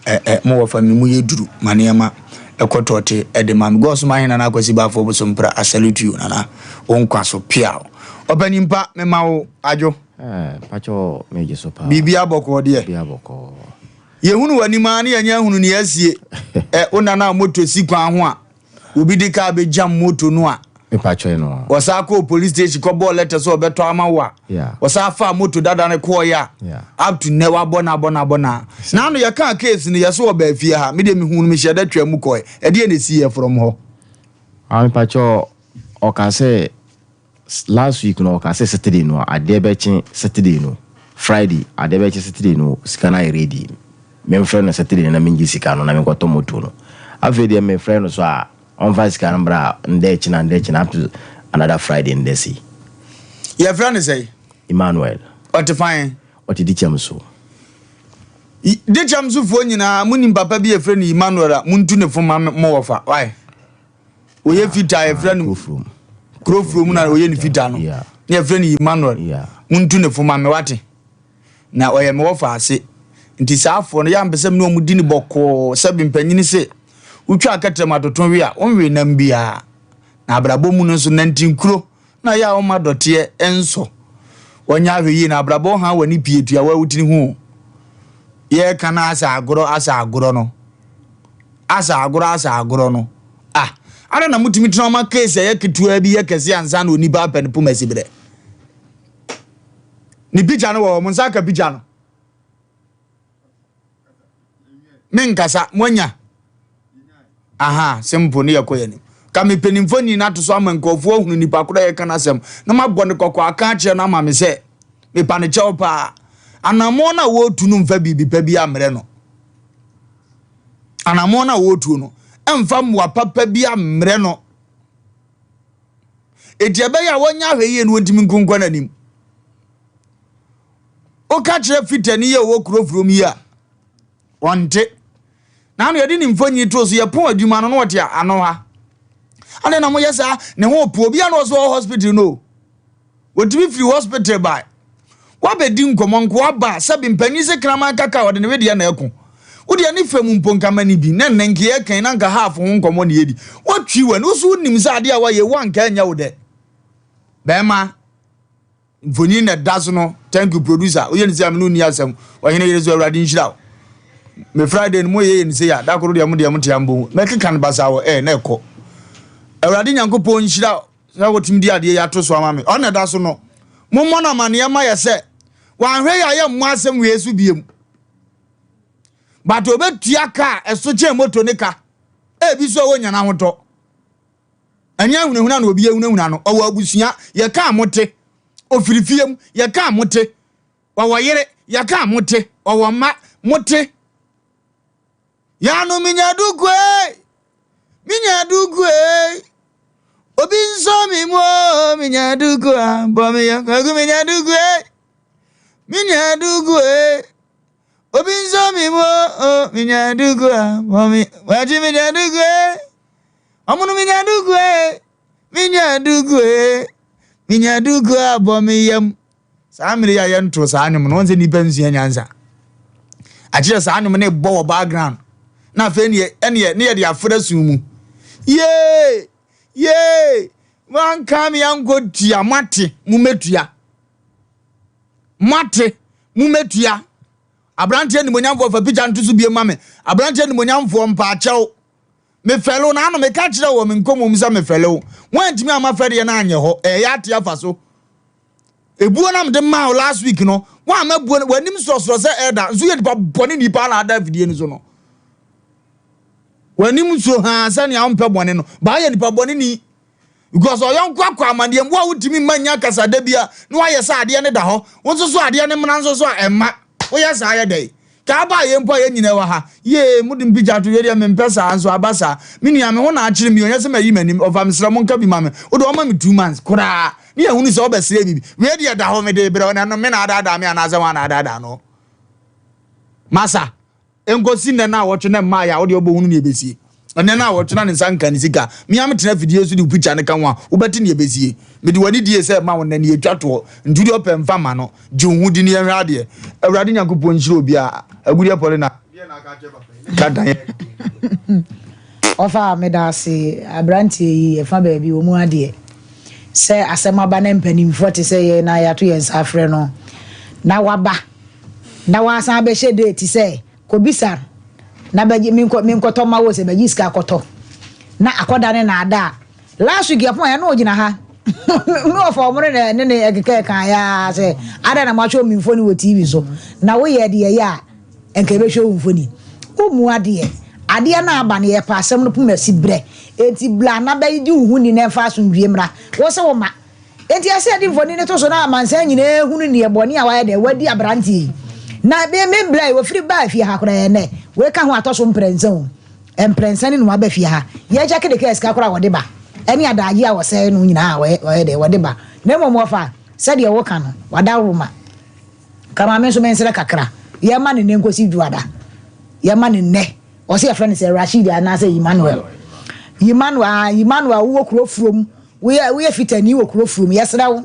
mo wɔfa me mu yɛ duru ma nneɛma ɛkɔ tɔɔte ɛde ma me God so ma he Nana Akwasi Baafoɔ Bosompra I salute you Nana wo nkwa so piaw Ɔpanyimpa me ma wo adwo Eh, pacho megye so paa. Biribi abɔkɔɔ deɛ. Biribi abɔkɔɔ. Yɛhunu w'anim ara ne yɛnyɛ ahunu nea asie. Ɛ wo nana a moto si kwan ho a Obi de kaa bɛgyam moto no a, wɔsan kɔɔ police station kɔbɔɔ lɛtɛ sɛ ɔbɛtɔ ama wo a, wɔsan faa moto dada no kɔɔeɛ a, up to nnɛ wabɔ no abɔ no abɔ no a. Naano yɛkaa case no, yɛse ɔbaa fie ha, me deɛ mehuu no mehyɛɛ da twaa mu kɔɔe. Ɛdeɛn na ɛsiiɛ from hɔ? Ah, mepakyɛ ɔka sɛ Last week no ɔka sɛ Saturday no adeɛ bɛkye Saturday no Friday adeɛ bɛkye Saturday no sika no ayɛ ready memfrɛ no Saturday no na mengye sika no na menkɔtɔ moto no afei deɛ mefrɛ no so a ɔmfa sika no mbra ndɛ kyena ndɛ kyena up to another Friday ndɛ sei. Yɛfrɛ no sɛn? Emmanuel. Ɔte fan? Ɔte Dikyɛm so. Dekyɛm sofoɔ nyinaa monim papa bi yɛfrɛ no Emmanuel a montu ne fo ma mo wɔfa why wɔyɛ fitaa yɛfrɛ no kurofurom na ɔyɛ ne fitaa no na yɛfrɛ no Emmanuel montu ne fo ma me wate na ɔyɛ me wɔfa ase nti saa afoɔ no yɛ ampɛ sɛ me ne wɔn di ne bɔkɔɔ sɛ mpanyini se wotwa akɛtrɛm atoto we a wonwe nam biara na abrabɔ mu no nso nantinkuro na yɛ a wɔma dɔteɛ nsɔ wɔnyɛ ahwɛ yie na abrabɔ ha wɔ ne pie tua wɔawutiri ho yɛka no asɛ agorɔ asɛ agorɔ no asɛ agorɔ asɛ agorɔ no ah ada na motumi tena ɔma case ɛyɛ ketewa bi yɛ kɛse ansa na onipa apɛ ne poma si berɛ ne picture no wɔ hɔ mo nsa aka picture no menkasa moanya aha simple ne yɛkɔ yɛn anim ka me mpanimfoɔ ni no ato so ama nkurɔfoɔ ahunu nipa korɔ yɛka no asɛm na mabɔ ne kɔkɔ aka akyerɛ no ama me sɛ mepa ne kyɛw paa anammɔn no a wɔretu no mfa biribi pa bi ammrɛ no anammɔn no a wɔretuo no mfa mmoa papa bi ammrɛ no enti ɛbɛyɛ a wɔnyɛ ahwɛ yie no wɔntumi nkonkɔ n'anim Woka kyerɛ fitani yi a ɔwɔ kuro furom yi a, ɔnte. Na ano yɛde ne mfonyin too so, yɛpɔn adwuma no na ɔte ano ha. Adɛn na moyɛ saa? Ne ho po. Obi a na ɔsɛ ɔwɔ hospital no. Wɔtumi firi hospital bae. Wabɛdi nkɔmmɔ nko aba sɛbi mpanyin sɛ kraman kaka a ɔde ne wedeɛ na ɛko. Wodeɛ ne fam mpo nka ma ne bi na nnɛ nka yɛkan na nka half ho nkɔmmɔ ne yɛdi. Watwi w'ani, wo so wonim sɛ adeɛ a wayɛ wo anka ɛnyɛ wo dɛ. Bɛrima. Mfonyin na ɛda so no thank you producer woyɛ ne sei a me ne wo nni asɛm ɔhene yere so awurade nhyira wo me friday no moyɛ yɛ ne sei a da koro deɛ mo deɛ mo te ambɔ mɛkeka no basaa wɔ ɛɛ na ɛkɔ awurade nyankopɔn nhyira wo sɛ wotumi di adeɛ yi ato so ama me ɔna ɛda so no mommɔ no amanneɛ ma yɛ sɛ wanhwɛ yɛ a yɛmmɔ asɛm wei so biem but obɛtua ka a ɛso kyɛn moto ne ka ebi so a wɔnya no ahotɔ Ɛnyɛ ahunahuna na obi ahunahuna no. Ɔwɔ abusua, yɛka a mote. Ɔfiri fie mu, yɛka a mote. Ɔwɔ yere, yɛka a mote. Ɔwɔ mma, mote. Yano minya duku ee, minya duku ee. Obi nsɔ mi mu o, minya duku a, bɔ mi yɛ kwaku minya duku ee, minya duku ee. Obi nsɔ mi mu o, minya duku a, bɔ mi, wakyi minya duku ee. Ɔmo no minya duku ee, minya duku ee, minya duku a bɔ me yam. Saa mmere yi a yɛnto saa nnwom no, wɔn sɛ nnipa nsua nyansa. Akyerɛ saa nnwom no bɔ wɔ background. Na afei neɛ ɛneɛ ne yɛde afra sum mu. Yee! Yee! Wanka me ankɔ tua, moate, mumɛtua. Moate, mumɛtua. Aberanteɛ nimonyamfoɔ fa pikya nto so bie ma me. Aberanteɛ nimonyamfoɔ mpaakyɛw. Mefɛle wo, na ano meka kyerɛɛ wo wɔ me nkɔmmɔ mu sɛ mefɛle wo. Woantumi amma fɛdeɛ no anyɛ hɔ, ɛyɛ ate afa so. Ebuo na mede maa wo last week no, woamma buo no, w'anim sorɔsorɔ sɛ ɛda, nso yɛ nipa bɔne nipa na ada afidie no so no. W'anim so haa sɛnea wompɛ bɔne no, baa yɛ nipa bɔne ni. Because ɔyɔnko akɔ amaneɛ mu, wo a wotumi mma nya kasa da bi a na wayɛ sɛ adeɛ no da hɔ, wo nso so adeɛ no mmra nso so a ɛmma. Woyɛ saa yɛ dɛn? Ka aba a yɛn mpo a yɛn nyinaa wɔ ha. Yee, mode mpikya to, wei deɛ mempɛ saa, nso aba saa. Me nua, me ho na akyere me o, ɛnyɛ sɛ mayi m'anim, ɔfa mesrɛ monka bi ma me. Wode ɔma me 2 months koraa ne yɛhunu sɛ wobɛsrɛ biribi. Wei deɛ da hɔ mede rebrɛ wo, na ɛno me na adaadaa me anaasɛ hwan na adaadaa no? Masa. Enkosi nnɛ naawɔtwe na mmaeɛ a, wo deɛ wobɛhunu nea ɛbɛsie. Ɛnnɛ naawɔtwe na ne nsa nka ne sika. Me ara metena afidie so de wo pikya no ka ho a, wobɛte nea ɛbɛsie. Mede w'ani die sɛ ɛma wo nnɛ nea ɛtwa toɔ. Nti wodeɛ ɔpɛ mfa mma no. Gye wo ho di na yɛnhwɛ adeɛ. Awurade Nyankopɔn nhyira obiara. Agudeɛ Paulina. Ka dan yɛ. Ɔfa meda ase abranteɛ yi ɛfa baabi wɔ mu adeɛ sɛ asɛm aba na mpanimfoɔ te sɛ yɛn na yɛato yɛn nsa afrɛ no na waba na wasan abɛhyɛ date sɛ kɔbisa na bɛgye menkɔ menkɔtɔ ma wo sɛ bɛgye sika akɔtɔ na akɔda ne na ada a last week yɛpɔn yɛ na ɔgyina ha me wɔfa ɔmo ne ne ne ɛkeka ɛka ya sɛ ada na moatwerɛ me mfoni wɔ tv so na woyɛ deɛ yɛ a nka yɛbɛhwɛ wo mfoni wommu adeɛ adeɛ no aba no yɛpɛ asɛm no poma si berɛ enti bla na bɛgye wo ho ni na ɛmfa asomdwie mmra wo sɛ wo ma Enti ɛsɛ yɛde mfoni no to so na amansan nyinaa hunu neɛ bɔne a wayɛ dɛn wadi aberanteɛ yi. Na me me bla yi wɔfiri baa fie ha koraa ɛnɛ wei ka ho atɔ so mprɛnsa o. Mprɛnsa ne na waba fie ha. Yɛkyɛke de kaa sika koraa a wɔde ba ɛne adaagye a wɔsɛe no nyinaa a wɔyɛ wɔyɛ dɛn wɔde ba. Na mmom wɔfa sɛdeɛ woka no wadaworo ma. Ka ma me nso mensrɛ kakra. Yɛma no nnɛ nkosi Dwoada. Yɛma no nnɛ. Ɔse yɛfrɛ no sɛ Rashid anaasɛ Emmanuel. Emmanuel, ah, Emmanuel, wowɔ kuro furom. Woyɛ, woyɛ fitani wɔ kuro furom. Yɛsrɛ wo.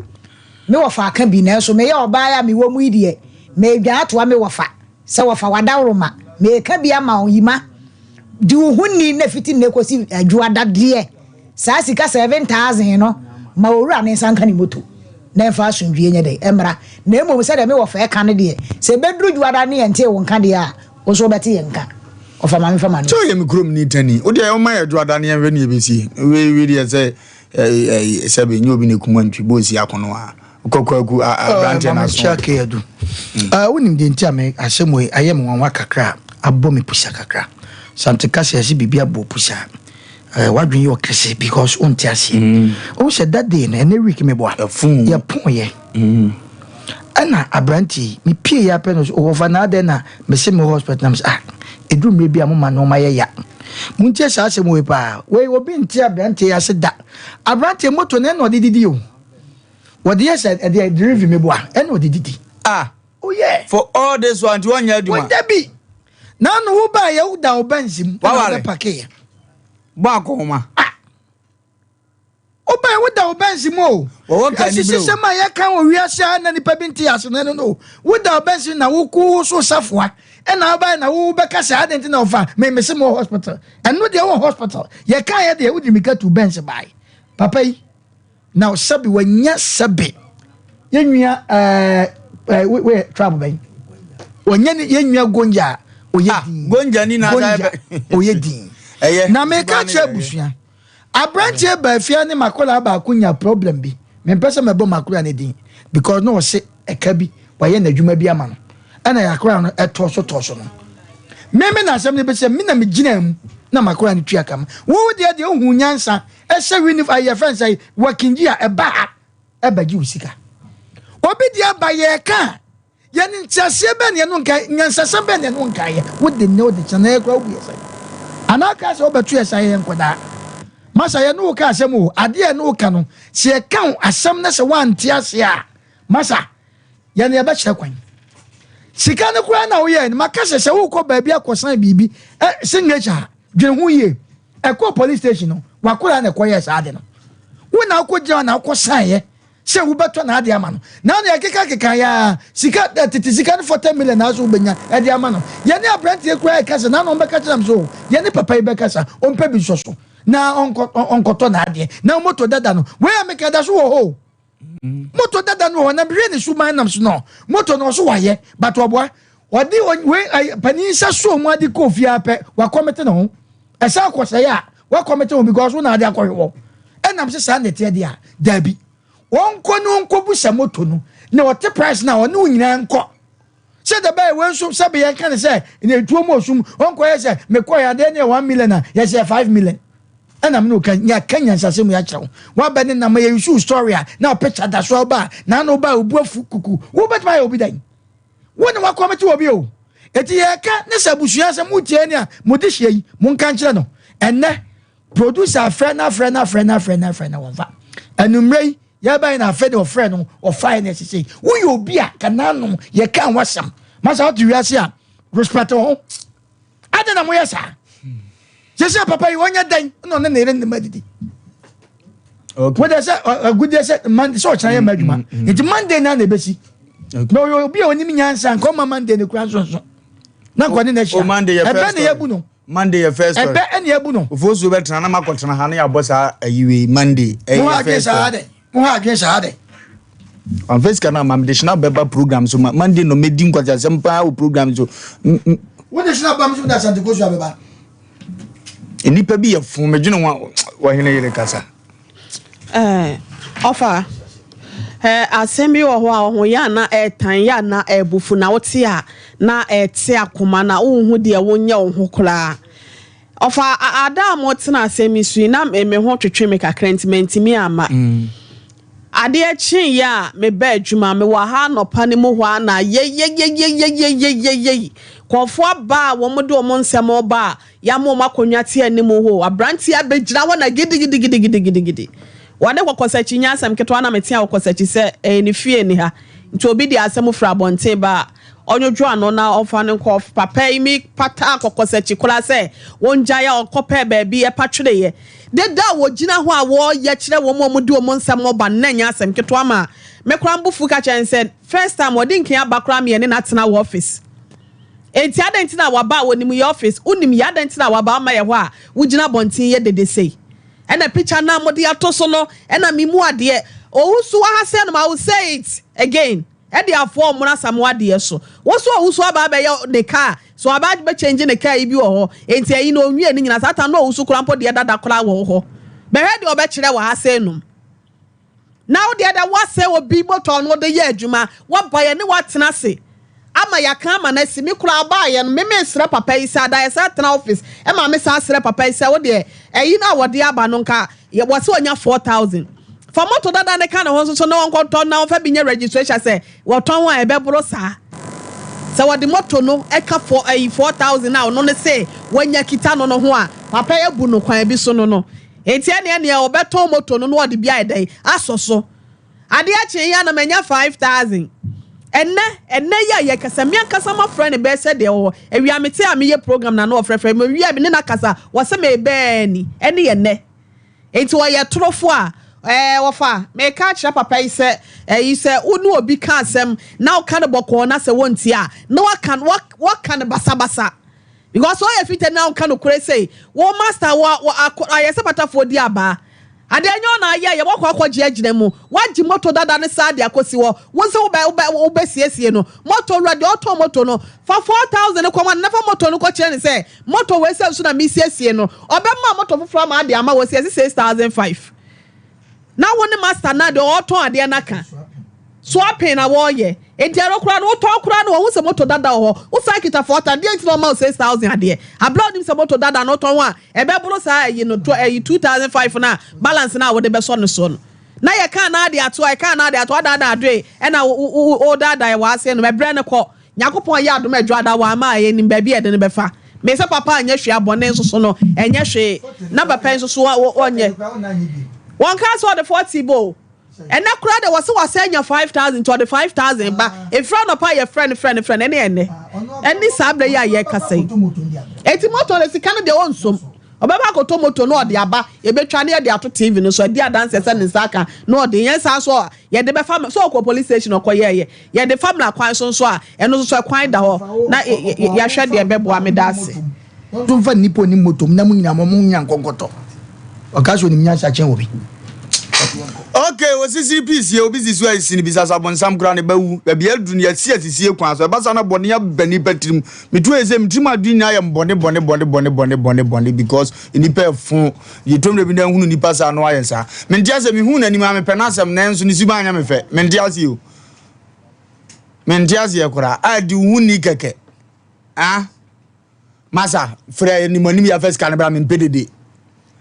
Me wɔfa aka bi, nanso meyɛ ɔbaa a mewɔ mu yi deɛ, meredwan atoa me wɔfa. Sɛ wɔfa w'adaworoma, mereka bi ama wo, Yima. Di wo ho ni na fiti nnɛ kɔsi Dwoada deɛ, saa sika 7,000 no, ma owura no nsa nka ne moto na ɛmfa asomdwie nyɛ dɛn? Ɛmmra. Na mmom sɛdeɛ me wɔfa ɛka no deɛ, sɛ ɛbɛduru Dwoada ne yɛntee wo nka deɛ a, wo nso wobɛte yɛn nka. Ɔfa ma memfa m'ano Sɛ ɔyɛ me kurom ni tani, wo deɛ ɔma yɛ Dwoada ne yɛnhwɛ ne yɛbɛsie. Wei wei deɛ sɛ sɛbe nyɛ obi na ɛkum antwi bɔ ɔsi akono a kɔkɔaku aberanteɛ no aso. Adu. Wonim deɛ nti a me asɛm wei ayɛ me nwanwa kakra a abɔ me pusa kakra. Sante kasa yɛse biribi abɔ pusa a wadwene yɛ ɔkɛse because wonte aseɛ. Wohu sɛ that day no ɛnɛ week meboa yɛpoeɛ ɛna aberanteɛ yi mepie yɛ apɛ no so wɔfa na adɛn na mese me hospital na mese ah ɛduru mmerɛ bi a moma nneɛma yɛ ya. Montie saa asɛm wei paa. Wei obi nte aberanteɛ yi ase da. Aberanteɛ moto no ɛna ɔde didi o. Wɔde yɛ sɛ ɛdeɛ delivery meboa ɛna ɔde didi. Ah. Oh yeah. For all this one nti wɔnyɛ adwuma. Wɔda bi. Na ano wo baa yɛ woda wo Benz mu. Waware. Ɛna wobɛpake yɛ. Bɔ akɔnma. Ah. Wobae woda wo Benz mu o. Wɔwɔ nka anibere o. Asisisɛm a yɛka wɔ wiase a na nipa bi nte ase no ɛno no o. Woda wo Benz mu na woko wo so safoa. Ɛna wobae na wo bɛka sɛ adɛn nti na ɔfa me mese mo hospital. Ɛno deɛ wɔ hospital. Yɛka yɛ deɛ wode mika tu Benz bae. Papa yi na sɛbe wanya sɛbe yɛnwia ɛɛ ɛɛ wei tribe bɛn. Wɔnyɛ ne yɛnwia gonja a ɔyɛ Ah, din. gonja ni na Gonja ɔyɛ din. Ɛyɛ. Na meka kyerɛ abusua. Abranteɛ baa fie a ne makɔlaa baako nya problem bi. Mempɛ sɛ mɛbɔ makɔlaa no din because na ɔse ɛka bi wayɛ n'adwuma bi ama no ɛna yakɔlaa no ɛtɔ so tɔ so no. Me me na asɛm no bɛsɛ me na megyinaa mu na makɔlaa no tua ka ma. Wo deɛ deɛ wohu nyansa ɛhyɛ wini ayɛ fɛn sɛ working a ɛba ha ɛbɛgye wo sika. Obi deɛ aba yɛka a Yɛn nteaseɛ bɛn na ɛno nka, nyansasɛm bɛn na ɛno nka yɛ? Wode nnɛ wode kyena na yɛ koraa wobu yɛ sɛn? Anaa kaa sɛ wobɛto yɛ sa yɛyɛ nkwadaa? Masa yɛne wo ka asɛm o, adeɛ a ɛne wo ka no, sɛ yɛka wo asɛm na sɛ woante aseɛ a, masa yɛne yɛbɛkyerɛ kwan. Sika no koraa na woyɛɛ no, maka sɛ sɛ wokɔ baabi akɔsan biribi, eh, signature a, dwene ho yie. Ɛkɔɔ police station no, wakoraa na ɛkɔyɛɛ saa ade no. Wo na wokɔgyina hɔ na wokɔsan yɛ. sɛ wobɛtɔ n'ade ama no na nea ɛkekakeka yɛ a sika tete sika no 40 million na so wobɛnya ɛde ama no. Yɛne aberanteɛ koraa ɛka sɛ na ɔmbɛka kyerɛ m so yɛne papa yi bɛkasa ɔmpɛ bi nsɔ so na ɔnkɔtɔ n'adeɛ na moto dada no wei a meka da so wɔ hɔ moto dada no wɔ hɔ na mehwɛ ne suban nam so no moto no ɔso wayɛ but ɔboa ɔde wei panin nsa so mu ade kɔ fie apɛ wakɔmete ne ho ɛsɛ akɔsɛe a wakɔmete ho because wo na ade akɔhwe wɔ ɛnam sɛ saa na ɛteɛ deɛ a daabi wɔnkɔ ne wɔnkɔbu sɛ moto no na ɔte price na ɔne wo nyinaa nkɔ sɛ da bɛyɛ wei nso sɛ bɛyɛ nka ne sɛ na etuo mu osum ɔnkɔyɛ sɛ mekɔ yɛ adeɛ ne yɛ 1 million a yɛsɛ 5 million ɛna mene woka nya ka nyansasɛm mu yɛakyerɛ wo woabɛ ne nam yɛ yusu story a na ɔpɛkya da so ɔba a na ano ba a obu afu kuku wobɛtumi ayɛ obi dɛn wo ne wakɔmete wɔ bi o eti yɛka ne sɛ abusua sɛ motie ne a mode hyia yi monka nkyerɛ no ɛnnɛ Producer afrɛ no afrɛ no afrɛ no afrɛ no afrɛ no wɔmfa. Anummerɛ yi yɛbɛn na afei de ɔfrɛ no ɔfae no ɛsese. Woyɛ obi a kanano yɛka ho asɛm. Masa wote wiase a respect ho. Adɛn na moyɛ saa? Sese papa yi ɔnyɛ dɛn na ɔne ne yere ne ma didi. Wode sɛ agudeɛ sɛ Monday sɛ ɔkyena yɛ ma adwuma. Nti Monday na na ɛbɛsi. Na ɔyɛ obi a ɔnim nyansa nka ɔma Monday ne kura nsonso. Na nkɔ ne na ahyia. Ɛbɛ na yɛbu no. Monday yɛ first story. Ɛbɛ ɛna ebu no. Ofosuo bɛ tena na ma kɔ tena ha na yɛ abɔ saa ayi wei Monday. Ɛyɛ Mo ha adwene first saa story. dɛ. Mo ha adwene saa dɛ. Wamfa sika no ama me de hyena bɛba program so ma Monday no mɛdi nkwaseasɛm paa wɔ program so. Wo de hyena ba me so de Asante Kosua bɛba. Nnipa bi yɛ fo medwene ho a wɔhene yere kasa. Eh, ɔfa. Eh, asɛm bi wɔ hɔ a ɔho yɛ a na ɛɛtan, yɛ a na ɛɛbufu, na wote a na ɛɛte akoma na wonhu deɛ wonyɛ wo ho koraa. Ɔfa, ada a motena asɛm yi so yi, na me ho twetwe me kakra nti mantumi amma. Adeɛ kyeeɛ a mebaa adwuma, mewɔ ha anɔpa no mu hɔ a na yeyeyeyeyeyeyeyeyey, nkurɔfoɔ aba a wɔde wɔn nsɛm reba a Yɛama wɔn akonnwa te anim hɔ o. Aberanteɛ abɛgyina hɔ na gidigidigidigidigidi. Wɔne kɔkɔsakyi nyɛ asɛm ketewa na metea kɔkɔsakyi sɛ ɛyɛ ne fie ni ha. Nti obi de asɛm firi abɔnten ba a, ɔnwodwo ano na ɔmfa no nkɔ. Papa yi me pata akɔkɔsakyi koraa sɛ wɔngyae a ɔkɔpɛɛ baabi ɛpa twereeɛ. Deda a wɔgyina hɔ a wɔyɛ kyerɛ wɔn a wɔde wɔn nsɛm ba no na ɛnyɛ asɛm ketewa ma me koraa me bo fu ka kyerɛ no sɛ first time ɔde nkan aba koraa me yɛne no atena wɔ office. Enti adɛn nti na waba a wɔnim yɛ office wonim yɛ adɛn nti na waba ama yɛ hɔ a wogyina abɔnten yɛ dede sei? Ɛna picture no a mode ato so no ɛna me mu adeɛ owusu wɔ ha sɛ nom I will say it again ɛde afoɔ ɔmono Asamoah adeɛ so wo so owusu aba abɛyɛ ne car so aba abɛ change ne car yi bi wɔ hɔ enti ɛyi no onwie ne nyina saa time no owusu koraa mpo deɛ dada koraa wɔ hɔ bɛhwɛ deɛ ɔbɛkyerɛ wɔ ha sɛ nom. Na wo deɛ dɛ woasɛe obi motor no wode yɛ adwuma, woaba yɛne wo atena ase ama yɛaka ama no asi. Me koraa ɔbaeɛ no me mesrɛ papa yi sɛ ada yɛsan tena office ma me san srɛ papa yi sɛ wo deɛ ayi no a wɔde aba no nka wɔ sɛ ɔnya 4000 fa motor dada no ka ne ho nso so na ɔnkɔtɔ na ɔmfa bi nyɛ registration sɛ wɔtɔn a ɛbɛboro saa. Sɛ wɔde motor no ka four ayi 4000 a ɔno no se wanya kita no no ho a papa yi abu no kwan bi so no no. Enti ɛneɛ neɛ ɔbɛtɔn moto no na ɔde bi ayɛ dɛn asɔ so. Adeɛ kyee yi a na manya 5000. Ɛnnɛ, ɛnnɛ yi a yɛkasa, me ankasa mafrɛ no bɛyɛ sɛ deɛ ɔwɔ awia mete a meyɛ program na na ɔfrɛfrɛ me, ɔwie a me ne no akasa, ɔse mebɛɛ ni, ɛne ɛnnɛ. Enti ɔyɛ torofo a, ɛɛ wɔfa, meka akyerɛ papa yi sɛ, ɛyi sɛ wo ne obi ka asɛm na woka no bɔkɔɔ na sɛ wɔntie a, na waka, waka no basabasa. Because ɔyɛ fita na ɔnka nokorɛ sei wo master wɔ wɔ akɔ ayɛ sɛ patafoɔ di abaa adeɛ nyɛ ɔna ayɛ yɛ wakɔ akɔ gye agyina mu wagye moto dada ne saa de akɔsi hɔ wo nso wobɛ wobɛ wobɛ siesie no moto wura deɛ ɔtɔn moto no fa 4000 no kɔma no na fa moto no kɔ kyerɛ no sɛ moto wei sɛ nso na mesiesie no ɔbɛma moto foforɔ ama ade ama wɔ si ɛsi 6005 Na wo ne master no a deɛ ɔretɔn adeɛ no aka. Swapping na wɔreyɛ. Enti ɛno koraa no wotɔn koraa no wɔhu sɛ moto dada wɔ hɔ. Wosan kita 4,000 deɛ nti na ɔma wo 6,000 adeɛ. Aberɛ a wonim sɛ moto dada no wotɔn a ɛbɛboro saa ayi no to ayi 2,500 no a balance no a wode bɛsɔ no soɔ no. Na yɛkaa no ara de ato a yɛkaa no ara de ato adaadaa adoe ɛna wo wo wo wodaadaa yɛn wɔ ase no ɛberɛ no kɔ. Nyankopɔn yɛ adom a Adwoada wamma a yɛnim baabi a yɛde no bɛfa. Me sɛ papa anyɛ hwee a bɔne nso so no ɛnyɛ hwee na papa yi nso so ɔnyɛ. Wɔnkaa sɛ ɔde 40 ba o. Ɛnɛ koraa deɛ wɔse wasan anya 5000 nti ɔde 5000 ba. Ɛfiri anɔpa a yɛfrɛ no frɛ no frɛ no ɛne ɛnɛ. Ɛne saa berɛ yi a yɛrekasa yi. Enti moto no sika no deɛ ɔnsom. Ɔbɛba akɔtɔ moto na ɔde aba, yɛbɛtwa na yɛde ato TV no so, adi adanseɛ sɛ ne nsa aka na ɔde, nyɛ saa nso a, yɛde bɛfa, sɛ ɔkɔ police station ɔkɔyɛɛyɛ, yɛde fa mmara kwan so nso a, ɛno nso so ɛkwan da hɔ na yɛahwɛ deɛ ɛbɛboa. Meda ase. Nso mfa nnipa onim moto mu na mo nyinaa mo mo nya nkɔnkɔtɔ. Ɔka sɛ onim nyansa kyɛn obi. Ok osisi peace yɛ obi sisi a esi no bisa sɛ abonsam koraa ne ba wu baabi aduru no yɛsi asisie kwan so ɛba saa na bɔne aba nipa tirim metu ayɛ sɛ me tirim adwene nyinaa yɛ bɔne bɔne bɔne bɔne bɔne bɔne bɔne because nipa ɛfo yɛtɔm da bi na ahunu nipa saa na wayɛ saa mente asɛ mehu n'anim a mepɛ n'asɛm nanso ne suban anyɛ me fɛ mente aseɛ o mente aseɛ koraa a di wo ho ni kɛkɛ ah Masa, frɛ anim anim yɛ fa sika no bra mempɛ dede.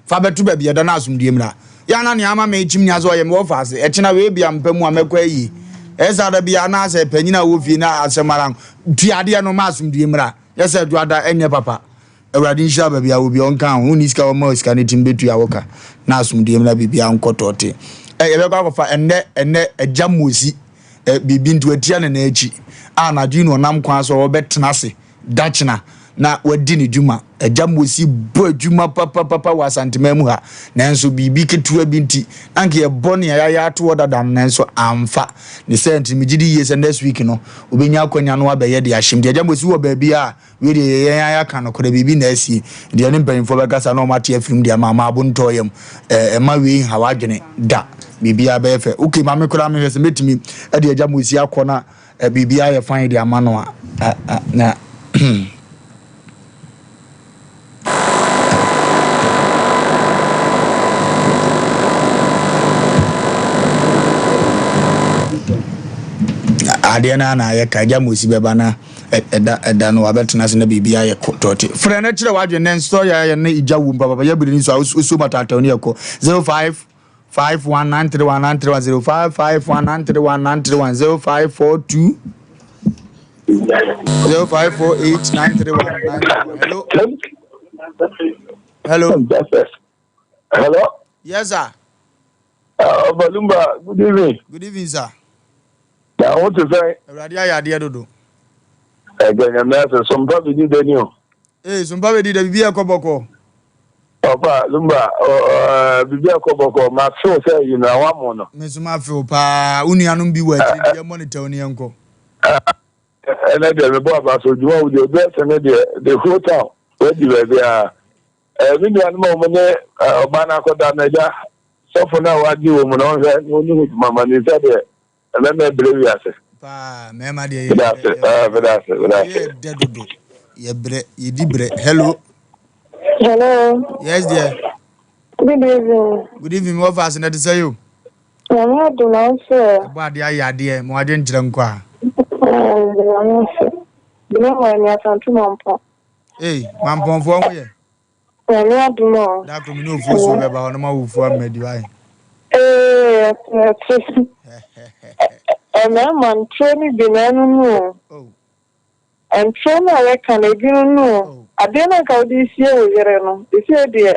Fa bɛto baabi ɛda no asomdue mmra. Yɛ ana nea ama mekyim nya sɛ ɔyɛ me wɔfa ase. Ɛkyena wei bia mpa mu a mɛkɔ ayie. Ɛyɛ saa da bia na asɛ panyin a wɔ fie na asɛm ara tua adeɛ no ma asomdue mmra. Yɛ sɛ adwoada ɛnyɛ papa. Awurade nhyira baabi a wɔ bia ɔnka ho. Wonni sika wɔma sika no tim bɛtua wo ka na asomdue mmra biribiara nkɔ tɔɔte. Ɛ yɛbɛkɔ akɔfa ɛnnɛ ɛnnɛ agya Mosi ɛ biribi nti watia ne nan akyi a anadwo yi na ɔnam kwan so a ɔbɛtena ase dakyena na wadi ne dwuma. Agya Mosi bɔ adwuma papapapa wɔ Asanteman mu ha, nanso biribi ketewa bi nti, na anka yɛbɔ nea yɛayɛ ato hɔ dada no, nanso amfa. Ne saa nti, megye di yie sɛ next week no, obenya akwanya no abɛyɛ de ahyem. Nti Agya Mosi wɔ baabi a, wei deɛ yɛn ara yɛaka nokorɛ, biribi na asie. Nti yɛne mpanyimfoɔ bɛkasa na wɔate afiri mu de ama ama abo ntɔ yam. Ɛɛ, mma wei nha w'adwene da. Biribiara bɛyɛ fɛ. Okay, ma me koraa mehwɛ sɛ mɛtumi de Agya Mosi akɔ na Biribiara yɛ fine de ama no a, na adeɛ no a na ayɛ ka agya mosi bɛba na ɛda ɛda no wabɛtena ase na biribi ayɛ tɔte frɛ no kyerɛ w'adwene ne nsɔ yɛ ayɛ ne igya wom papapa yɛ bere ni so a osuo matataw ne yɛkɔ 05 5 1 9 3 1 9 3 1 0 5 5 1 9 3 1 9 3 1 0 5 4 2 0 5 4 8 9 3 1 9 3 1 Hello. Hello. Hello. Yes, sir. Balumba, good evening. Good evening, sir. Na wo te sɛ. Awurade ayɛ adeɛ dodo. Ɛgya nyame ase sompa bedi dɛ ni o. Ee sompa bedi dɛ bibi ɛkɔ bɔkɔ. Ɔfa lumba ɔɔ bibi ɛkɔ bɔkɔ ma feel sɛ you know awa mo no. Me nso ma feel paa wo nuanom bi wɔ akyiri nti yɛ monitor wo ne yɛn kɔ. Ɛnɛ deɛ mebɔ aba so dwuma wo deɛ obi ɛsɛ ne deɛ the whole town wadi baabi a ɛɛ me nuanom a wɔn ne ɔbaa no akɔda no agya sɔfo no a wagye wɔn mu no ɔnhwɛ na ɔni ho dwuma ma ne nsa deɛ Mmarima brɛ wiase. Paa mmarima deɛ yɛ Meda ase, ah, meda ase, meda ase. Yɛ dɛ dodo. Yɛ brɛ, yɛ di brɛ. Hello. Hello. Yes dear. Good evening. Good evening, wɔ faase na ɛte sɛ yo. Nyame adom na wo sɛ. Ɛbɔ adeɛ ayɛ adeɛ, ma wadwe nkyerɛ nkɔ a. Nyame ase. Bena wɔ ɛni asanto mampɔn. Ei, mampɔnfoɔ ho yɛ. Nyame adom o. Da koro me ne ofuo bɛba hɔ na ma wo fuo ama di wae. Ee, ɛte. Mmarima nturo no bi na ɛno no o. Nturo no a yɛka no ebi no no o. Adeɛ no anka wode resie wo yere no, seesei deɛ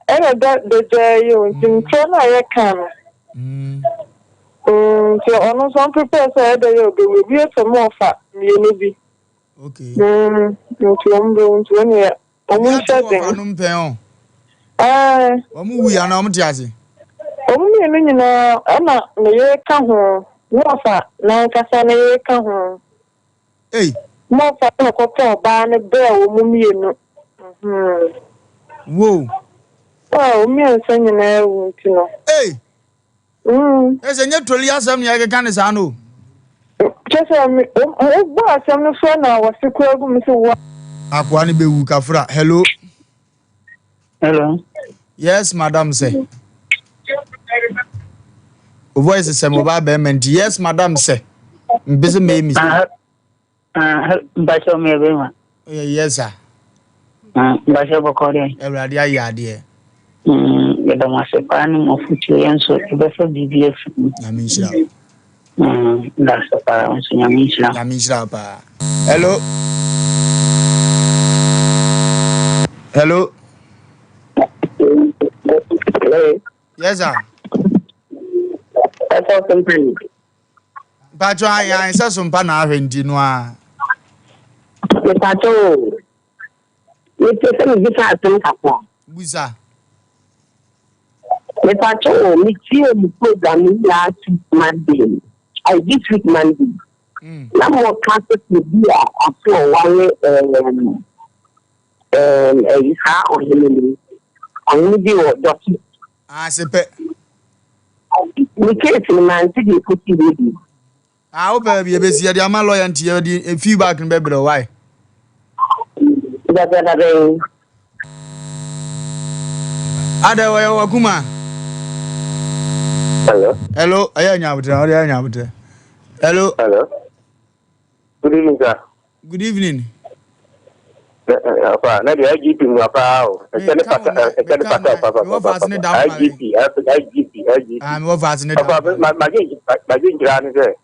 ɛna da dagyaa yi o. Nti nturo no a yɛka no. Mm, nti ɔno nso ɔmprepare sɛ ɛdɛ yɛ ɔbɛwu. Ebi yɛ sɛ mo ɔfa mmienu bi. Okay. Mm, nti wɔn bɛ nti wɔn yɛ wɔn nhyɛ den. Ebi ato wɔn mpɛn o. Ɛɛ. Wɔn wu ya na wɔn te ase. Wɔn mmienu nyinaa ɛna ne yere ka ho wɔfa n'ankasa ne yere ka ho. Ei. Wɔfa na ɔkɔpɛ ɔbaa no brɛ wɔn mmienu. Wo. Wɔn mmiɛnsa nyinaa wu nti no. Ei. Ɛsɛ nyɛ toli asɛm na yɛkeka ne saa no. Kyɛ sɛ me wobɔ asɛm no so na wɔse kora gu me so wa. Akoa no bɛwu kafra. Hello. Hello. Yes, madam sɛ. O voice sɛ mo ba bɛrima nti. Yes, madam sɛ. Mpɛ sɛ mɛyɛ mistake. Ah, mpakyɛw meyɛ bɛrima. Ɔyɛ yes sir. Ah, mpakyɛw bɔkɔ dɛ. Awurade ayɛ adeɛ. Mm, yɛda mo ase paa ne mo afotuo yɛn nso yɛbɛfa biribi afiri mu. Nyame nhyira wo. Mm, da ase paa nso nyame nhyira. Nyame nhyira wo paa. Hello. Hello. Hello. Yes sir. Ɛsɛ ɔsɛmpa Mpatsɔ ayi ayi sɛ so mpa na ahwɛ nti no a. Mepatsɔ o, mepɛ sɛ mebisa asɛm kakra. Busa. Mepatsɔ o, metie mo program yi last week Monday, ay this week Monday. Mm. Na mo ka sɛ obi a ɔso ɔware ɛɛm ɛɛm ɛyi saa ɔhene no, ɔhene bi wɔ dɔkye. Ase pɛ. Me case no mante deɛ ɛkɔsi hɔ bi. Ah, wopɛ baabi yɛbɛsi yɛde ama lawyer nti yɛde eh, feedback no bɛbrɛ wo why? Dabɛn dabɛn. Adɛ wɔyɛ wakuma. Hello. Hello, ɛyɛ anyabotrɛ, ɔde ɛyɛ anyabotrɛ. Hello. Hello. Good evening, sir. Good evening. Afa, na deɛ IGP mu apa o. Ɛkyɛ ne pata, ɛkyɛ ne pata papa papa. IGP, IGP, IGP. Ah, mi wɔ faasi ne da. Afa, ma ma gye ma gye nkyerɛ ne sɛ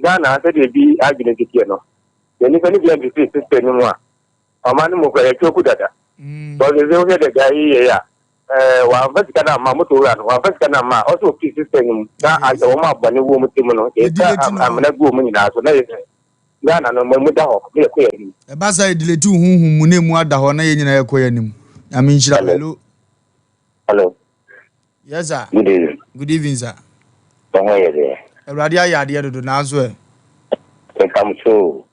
Ghana sɛdeɛ bi adwene teteɛ no, yɛn nipa ne bi antete system no mu a, ɔman no mu kura yɛtwa ku dada. Because sɛ wohwɛ dɛ guy yi yɛ a, ɛɛ wamfa sika no amma moto wura no, wamfa sika no amma a, ɔsɛ ofi system no mu na wɔn a bɔne wɔ wɔn ti mu no, yɛtwa amena gu wɔn nyinaa so na yɛ Ghana no, mo da hɔ na yɛkɔ yɛn anim. Ɛba saa yɛdelete wo honhom mu na emu ada hɔ na yɛn nyinaa yɛkɔ yɛn anim. Nyame nhyira wo. Hello. Hello. Yes sir. Good evening. Good evening sir. Wɔn ho yɛ deɛ. Awurade ayɛ adeɛ dodo nanso ɛ. Mepam so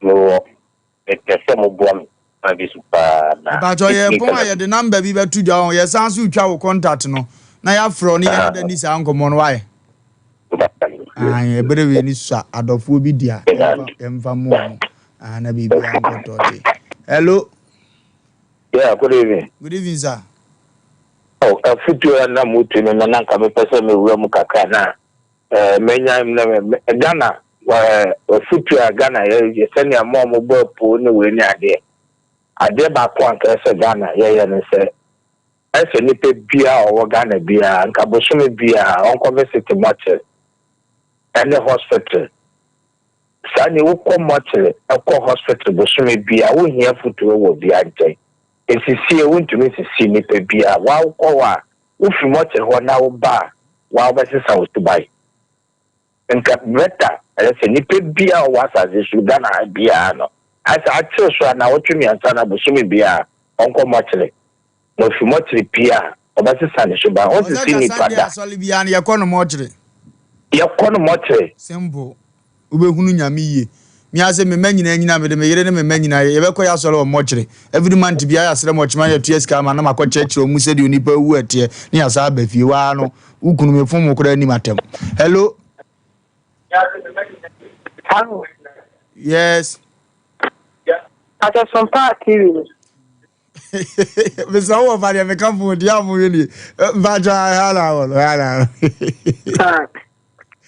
mewɔ mepɛ sɛ moboa me kwan bi so paa na. Mepakyɛw yɛ pɔn a yɛde number bi bɛto dwa wɔn yɛsan so retwa wo contact no na yɛafrɛ wo ne yɛne da ni saa nkɔmmɔ no wae. Aane ɛberɛ wei ni sua adɔfoɔ bi di a yɛmfa mmoa mo ah, na biribiara nkɔtɔ de. Hello. Yeah, good evening. Good evening, sir. Oh, afutuo a na motu no na na nka mepɛ sɛ mewura mu kakra na eh, menya na Ghana eh, afutuo a Ghana yɛ sɛnea mo a mobɔ apuo ne wei ne adeɛ. Adeɛ baako a nka ɛsɛ Ghana yɛyɛ no sɛ Ɛsɛ nipa biaa a ɔwɔ Ghana biaa nka bosome biaa ɔnkɔ visit mɔkyere ɛne hospital saa ni wokɔ mɔkyere ɛkɔ hospital bosome biaa wonhia afutuo wɔ obiaa nkyɛn nsisie wontumi nsisi nipa biaa waa wokɔ hɔ a wofiri mɔkyere hɔ na woba a waa wobɛsesa wo suban nka better. Ɛyɛ sɛ nipa biara a ɔwɔ asase so Ghana ha biara no, ayɛ sɛ akyere so a naawɔtwe mmiɛnsa anaa bosome biara ɔnkɔ mɔkyere. Na ofi mɔkyere pue a, ɔbɛsesa ne suban. Ɔsɛ Ɔnsisi ka nipa Sunday da. asɔre biara no yɛkɔ no mɔkyere. Yɛkɔ no mɔkyere. Simple. Wobɛhunu Nyame yie. Me ara sɛ me mma nyinaa nyina mede me yere ne me mma nyinaa yɛbɛkɔ yɛ asɔre wɔ mɔkyere. Every month biara yɛasrɛ mɔkyere ma yɛtua sika ama na makɔ kyerɛkyerɛ wɔn mu sɛdeɛ onipa awu ɛteɛ ne yɛasan aba fie. Waa no wo kunu mefom wo koraa anim atɛm. Hello. Hello. Yes. Atɛsompa TV ni. Mesɛ wowɔ fa deɛ meka fo deɛ a moyɛ nie mpakyɛ ha na wɔ no ha na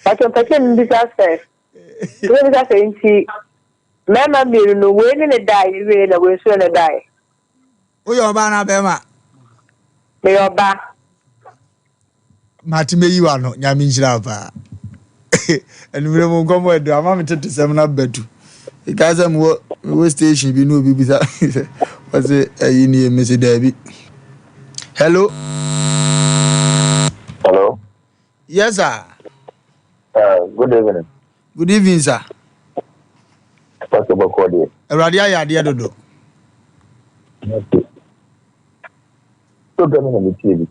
Mpakyɛ mpɛ sɛ mbisa sɛ mbisa sɛ nti mmarima mmienu no wei ne ne daeɛ wie na wei nso ne ne daeɛ. Woyɛ ɔbaa na bɛrima? Meyɛ ɔbaa. Mate mɛyi w'ano nyame nhyira wo paa anumere mu nkɔmmɔ ɛdo ama me tete sɛm no abatu ɛka sɛ mewɔ mewɔ station bi ne obi bisa sɛ wɔse ayi nie mese daabi hello. Hello. Yes sir. Good evening. Good evening sir. Pastor Bɔkɔ deɛ. Awurade ayɛ adeɛ dodo. Okay. Program na metie bi.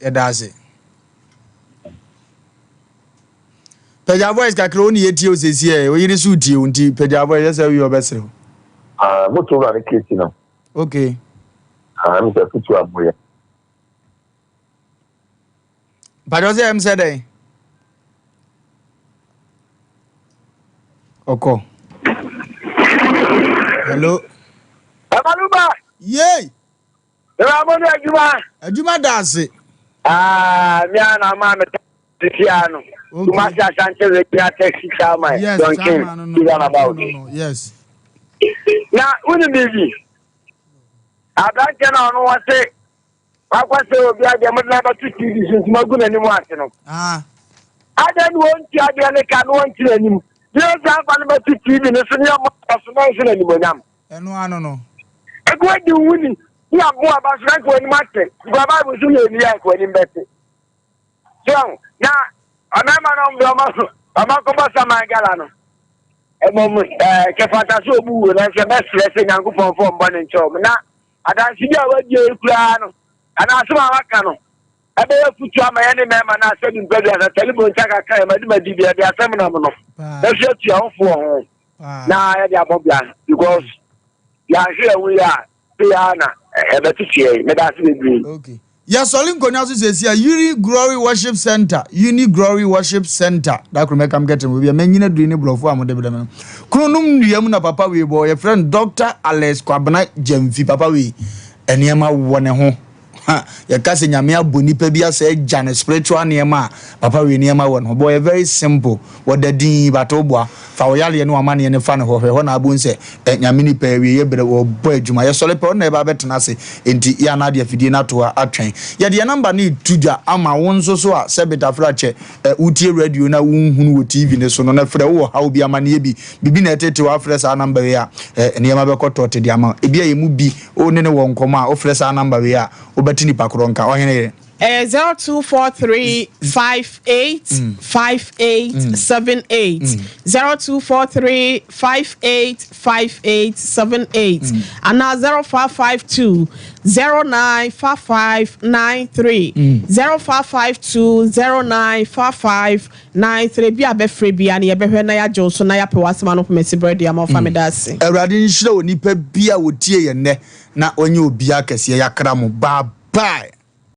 Yɛda ase. Pagya voice kakra wo ne yɛtie wo sɛsi ɛ wo yere so tie wo nti pagya voice yɛ sɛ wowie ɔbɛsere wo. Ah, moto wura ne kesi no. Okay. Ah, mi sɛ futu aboyɛ. Mpakyɛw sɛ ɛm sɛ dɛn? Ɔkɔ. Hello. Ɛmaluba. Yay. Ɛwɛ mo ne adwuma. Adwuma da ase. Ah, mi a na ama mi sisi ano. Okay. Kumasi Asante Regional Taxi Chairman. Yes, John King. chairman no no Susan no about. no no yes. Na wuni bibi. Aberanteɛ na ɔno wɔ se wakɔ sɛ obi adeɛ mode no abɛto TV so nti magu n'anim ase no. Ah. Adɛn ne wɔntua adeɛ ne ka ne wɔnte n'anim. Ne ɔsan fa no bɛto TV no so ne ɔmɔ so na nso n'animonyam. Ɛno ano no. Ɛkò adi wo ni ne abo aba so na nka w'anim ate. Nka Bible so yɛ ni a nka w'anim bɛte. So na ɔmɛma no ɔmbrɛ ɔma ɔma kɔbɔ saman gala no. Mmom ɛɛ kɛfata sɛ ɔmu wuo nanso ɛbɛsrɛ sɛ Nyankopɔn fɔ ɔmbɔ ne nkyɛw na adanse bi a wadie yi koraa no anaa asɛm a waka no ɛbɛyɛ futu ama yɛne mmarima no asɛ bi mpɛ duasa tɛlifon nkyɛ kakra yɛ madi madi bi ɛde asɛm nam no na so atua ho foɔ ho na yɛde abɔ bra because yɛahwɛ yɛn ho yie a sɛ yɛ na ɛbɛtete yɛn meda ase bebree. Okay. Yɛsɔre nkonnwa so seesei a, Uni Glory Worship Center, Uni Glory Worship Center, da koro mɛka mkɛte mo bia, manyina duri ne borɔfo a mode brɛ me no. Kronom nnua mu na papa wei bɔ, yɛfrɛ no Dr. Alex Kwabena Gyamfi, papa wei, nneɛma wɔ ne ho. Ha, yɛka sɛ Nyame abɔ nipa bi asɛ agya no spiritual nneɛma a, papa wei nneɛma wɔ ne ho. Bɔ yɛ very simple, wɔda din, but woboa. Fa wo yareɛ ne w'amaneɛ no fa ne hɔ, hwɛ hɔ na abɛhu sɛ ɛ, Nyame nipa awieɛ berɛ wɔbɔ adwuma. Yɛsɔre pɛ, ɔno na ɛba abɛtena ase, enti yɛ a na ade afidie no ato hɔ atwɛn. Yɛde yɛn number no reto dwa ama wo nso so a sɛ Betafra kyɛ ɛ, wotie radio na wonhunu wɔ TV no so no, na frɛ, wowɔ haw bi, amaneɛ bi, biribi na ɛtete wo a, frɛ saa number wei a, ɛ, nneɛma bɛkɔ tɔɔte de ama wo. Ebia yɛn mu bi, wo ne no wɔ nkɔmmɔ a, wofrɛ saa number wei a, wobɛte nipa korɔ nka. Ɔhene yere. Ɛyɛ 0243 58 58 78 0243 58 58 78 anaa 0552 09 55 93 0552 09 55 93 Bi a bɛfrɛ biara no yɛbɛhwɛ na yɛagye wo so na yɛapɛ w'asɛm ano poma si berɛ de ama wo fa meda ase. Awurade nhyira onipa biara a ɔtie yɛn nnɛ na ɔnyɛ obiara kɛseɛ. Yɛakra mo. Bye bye.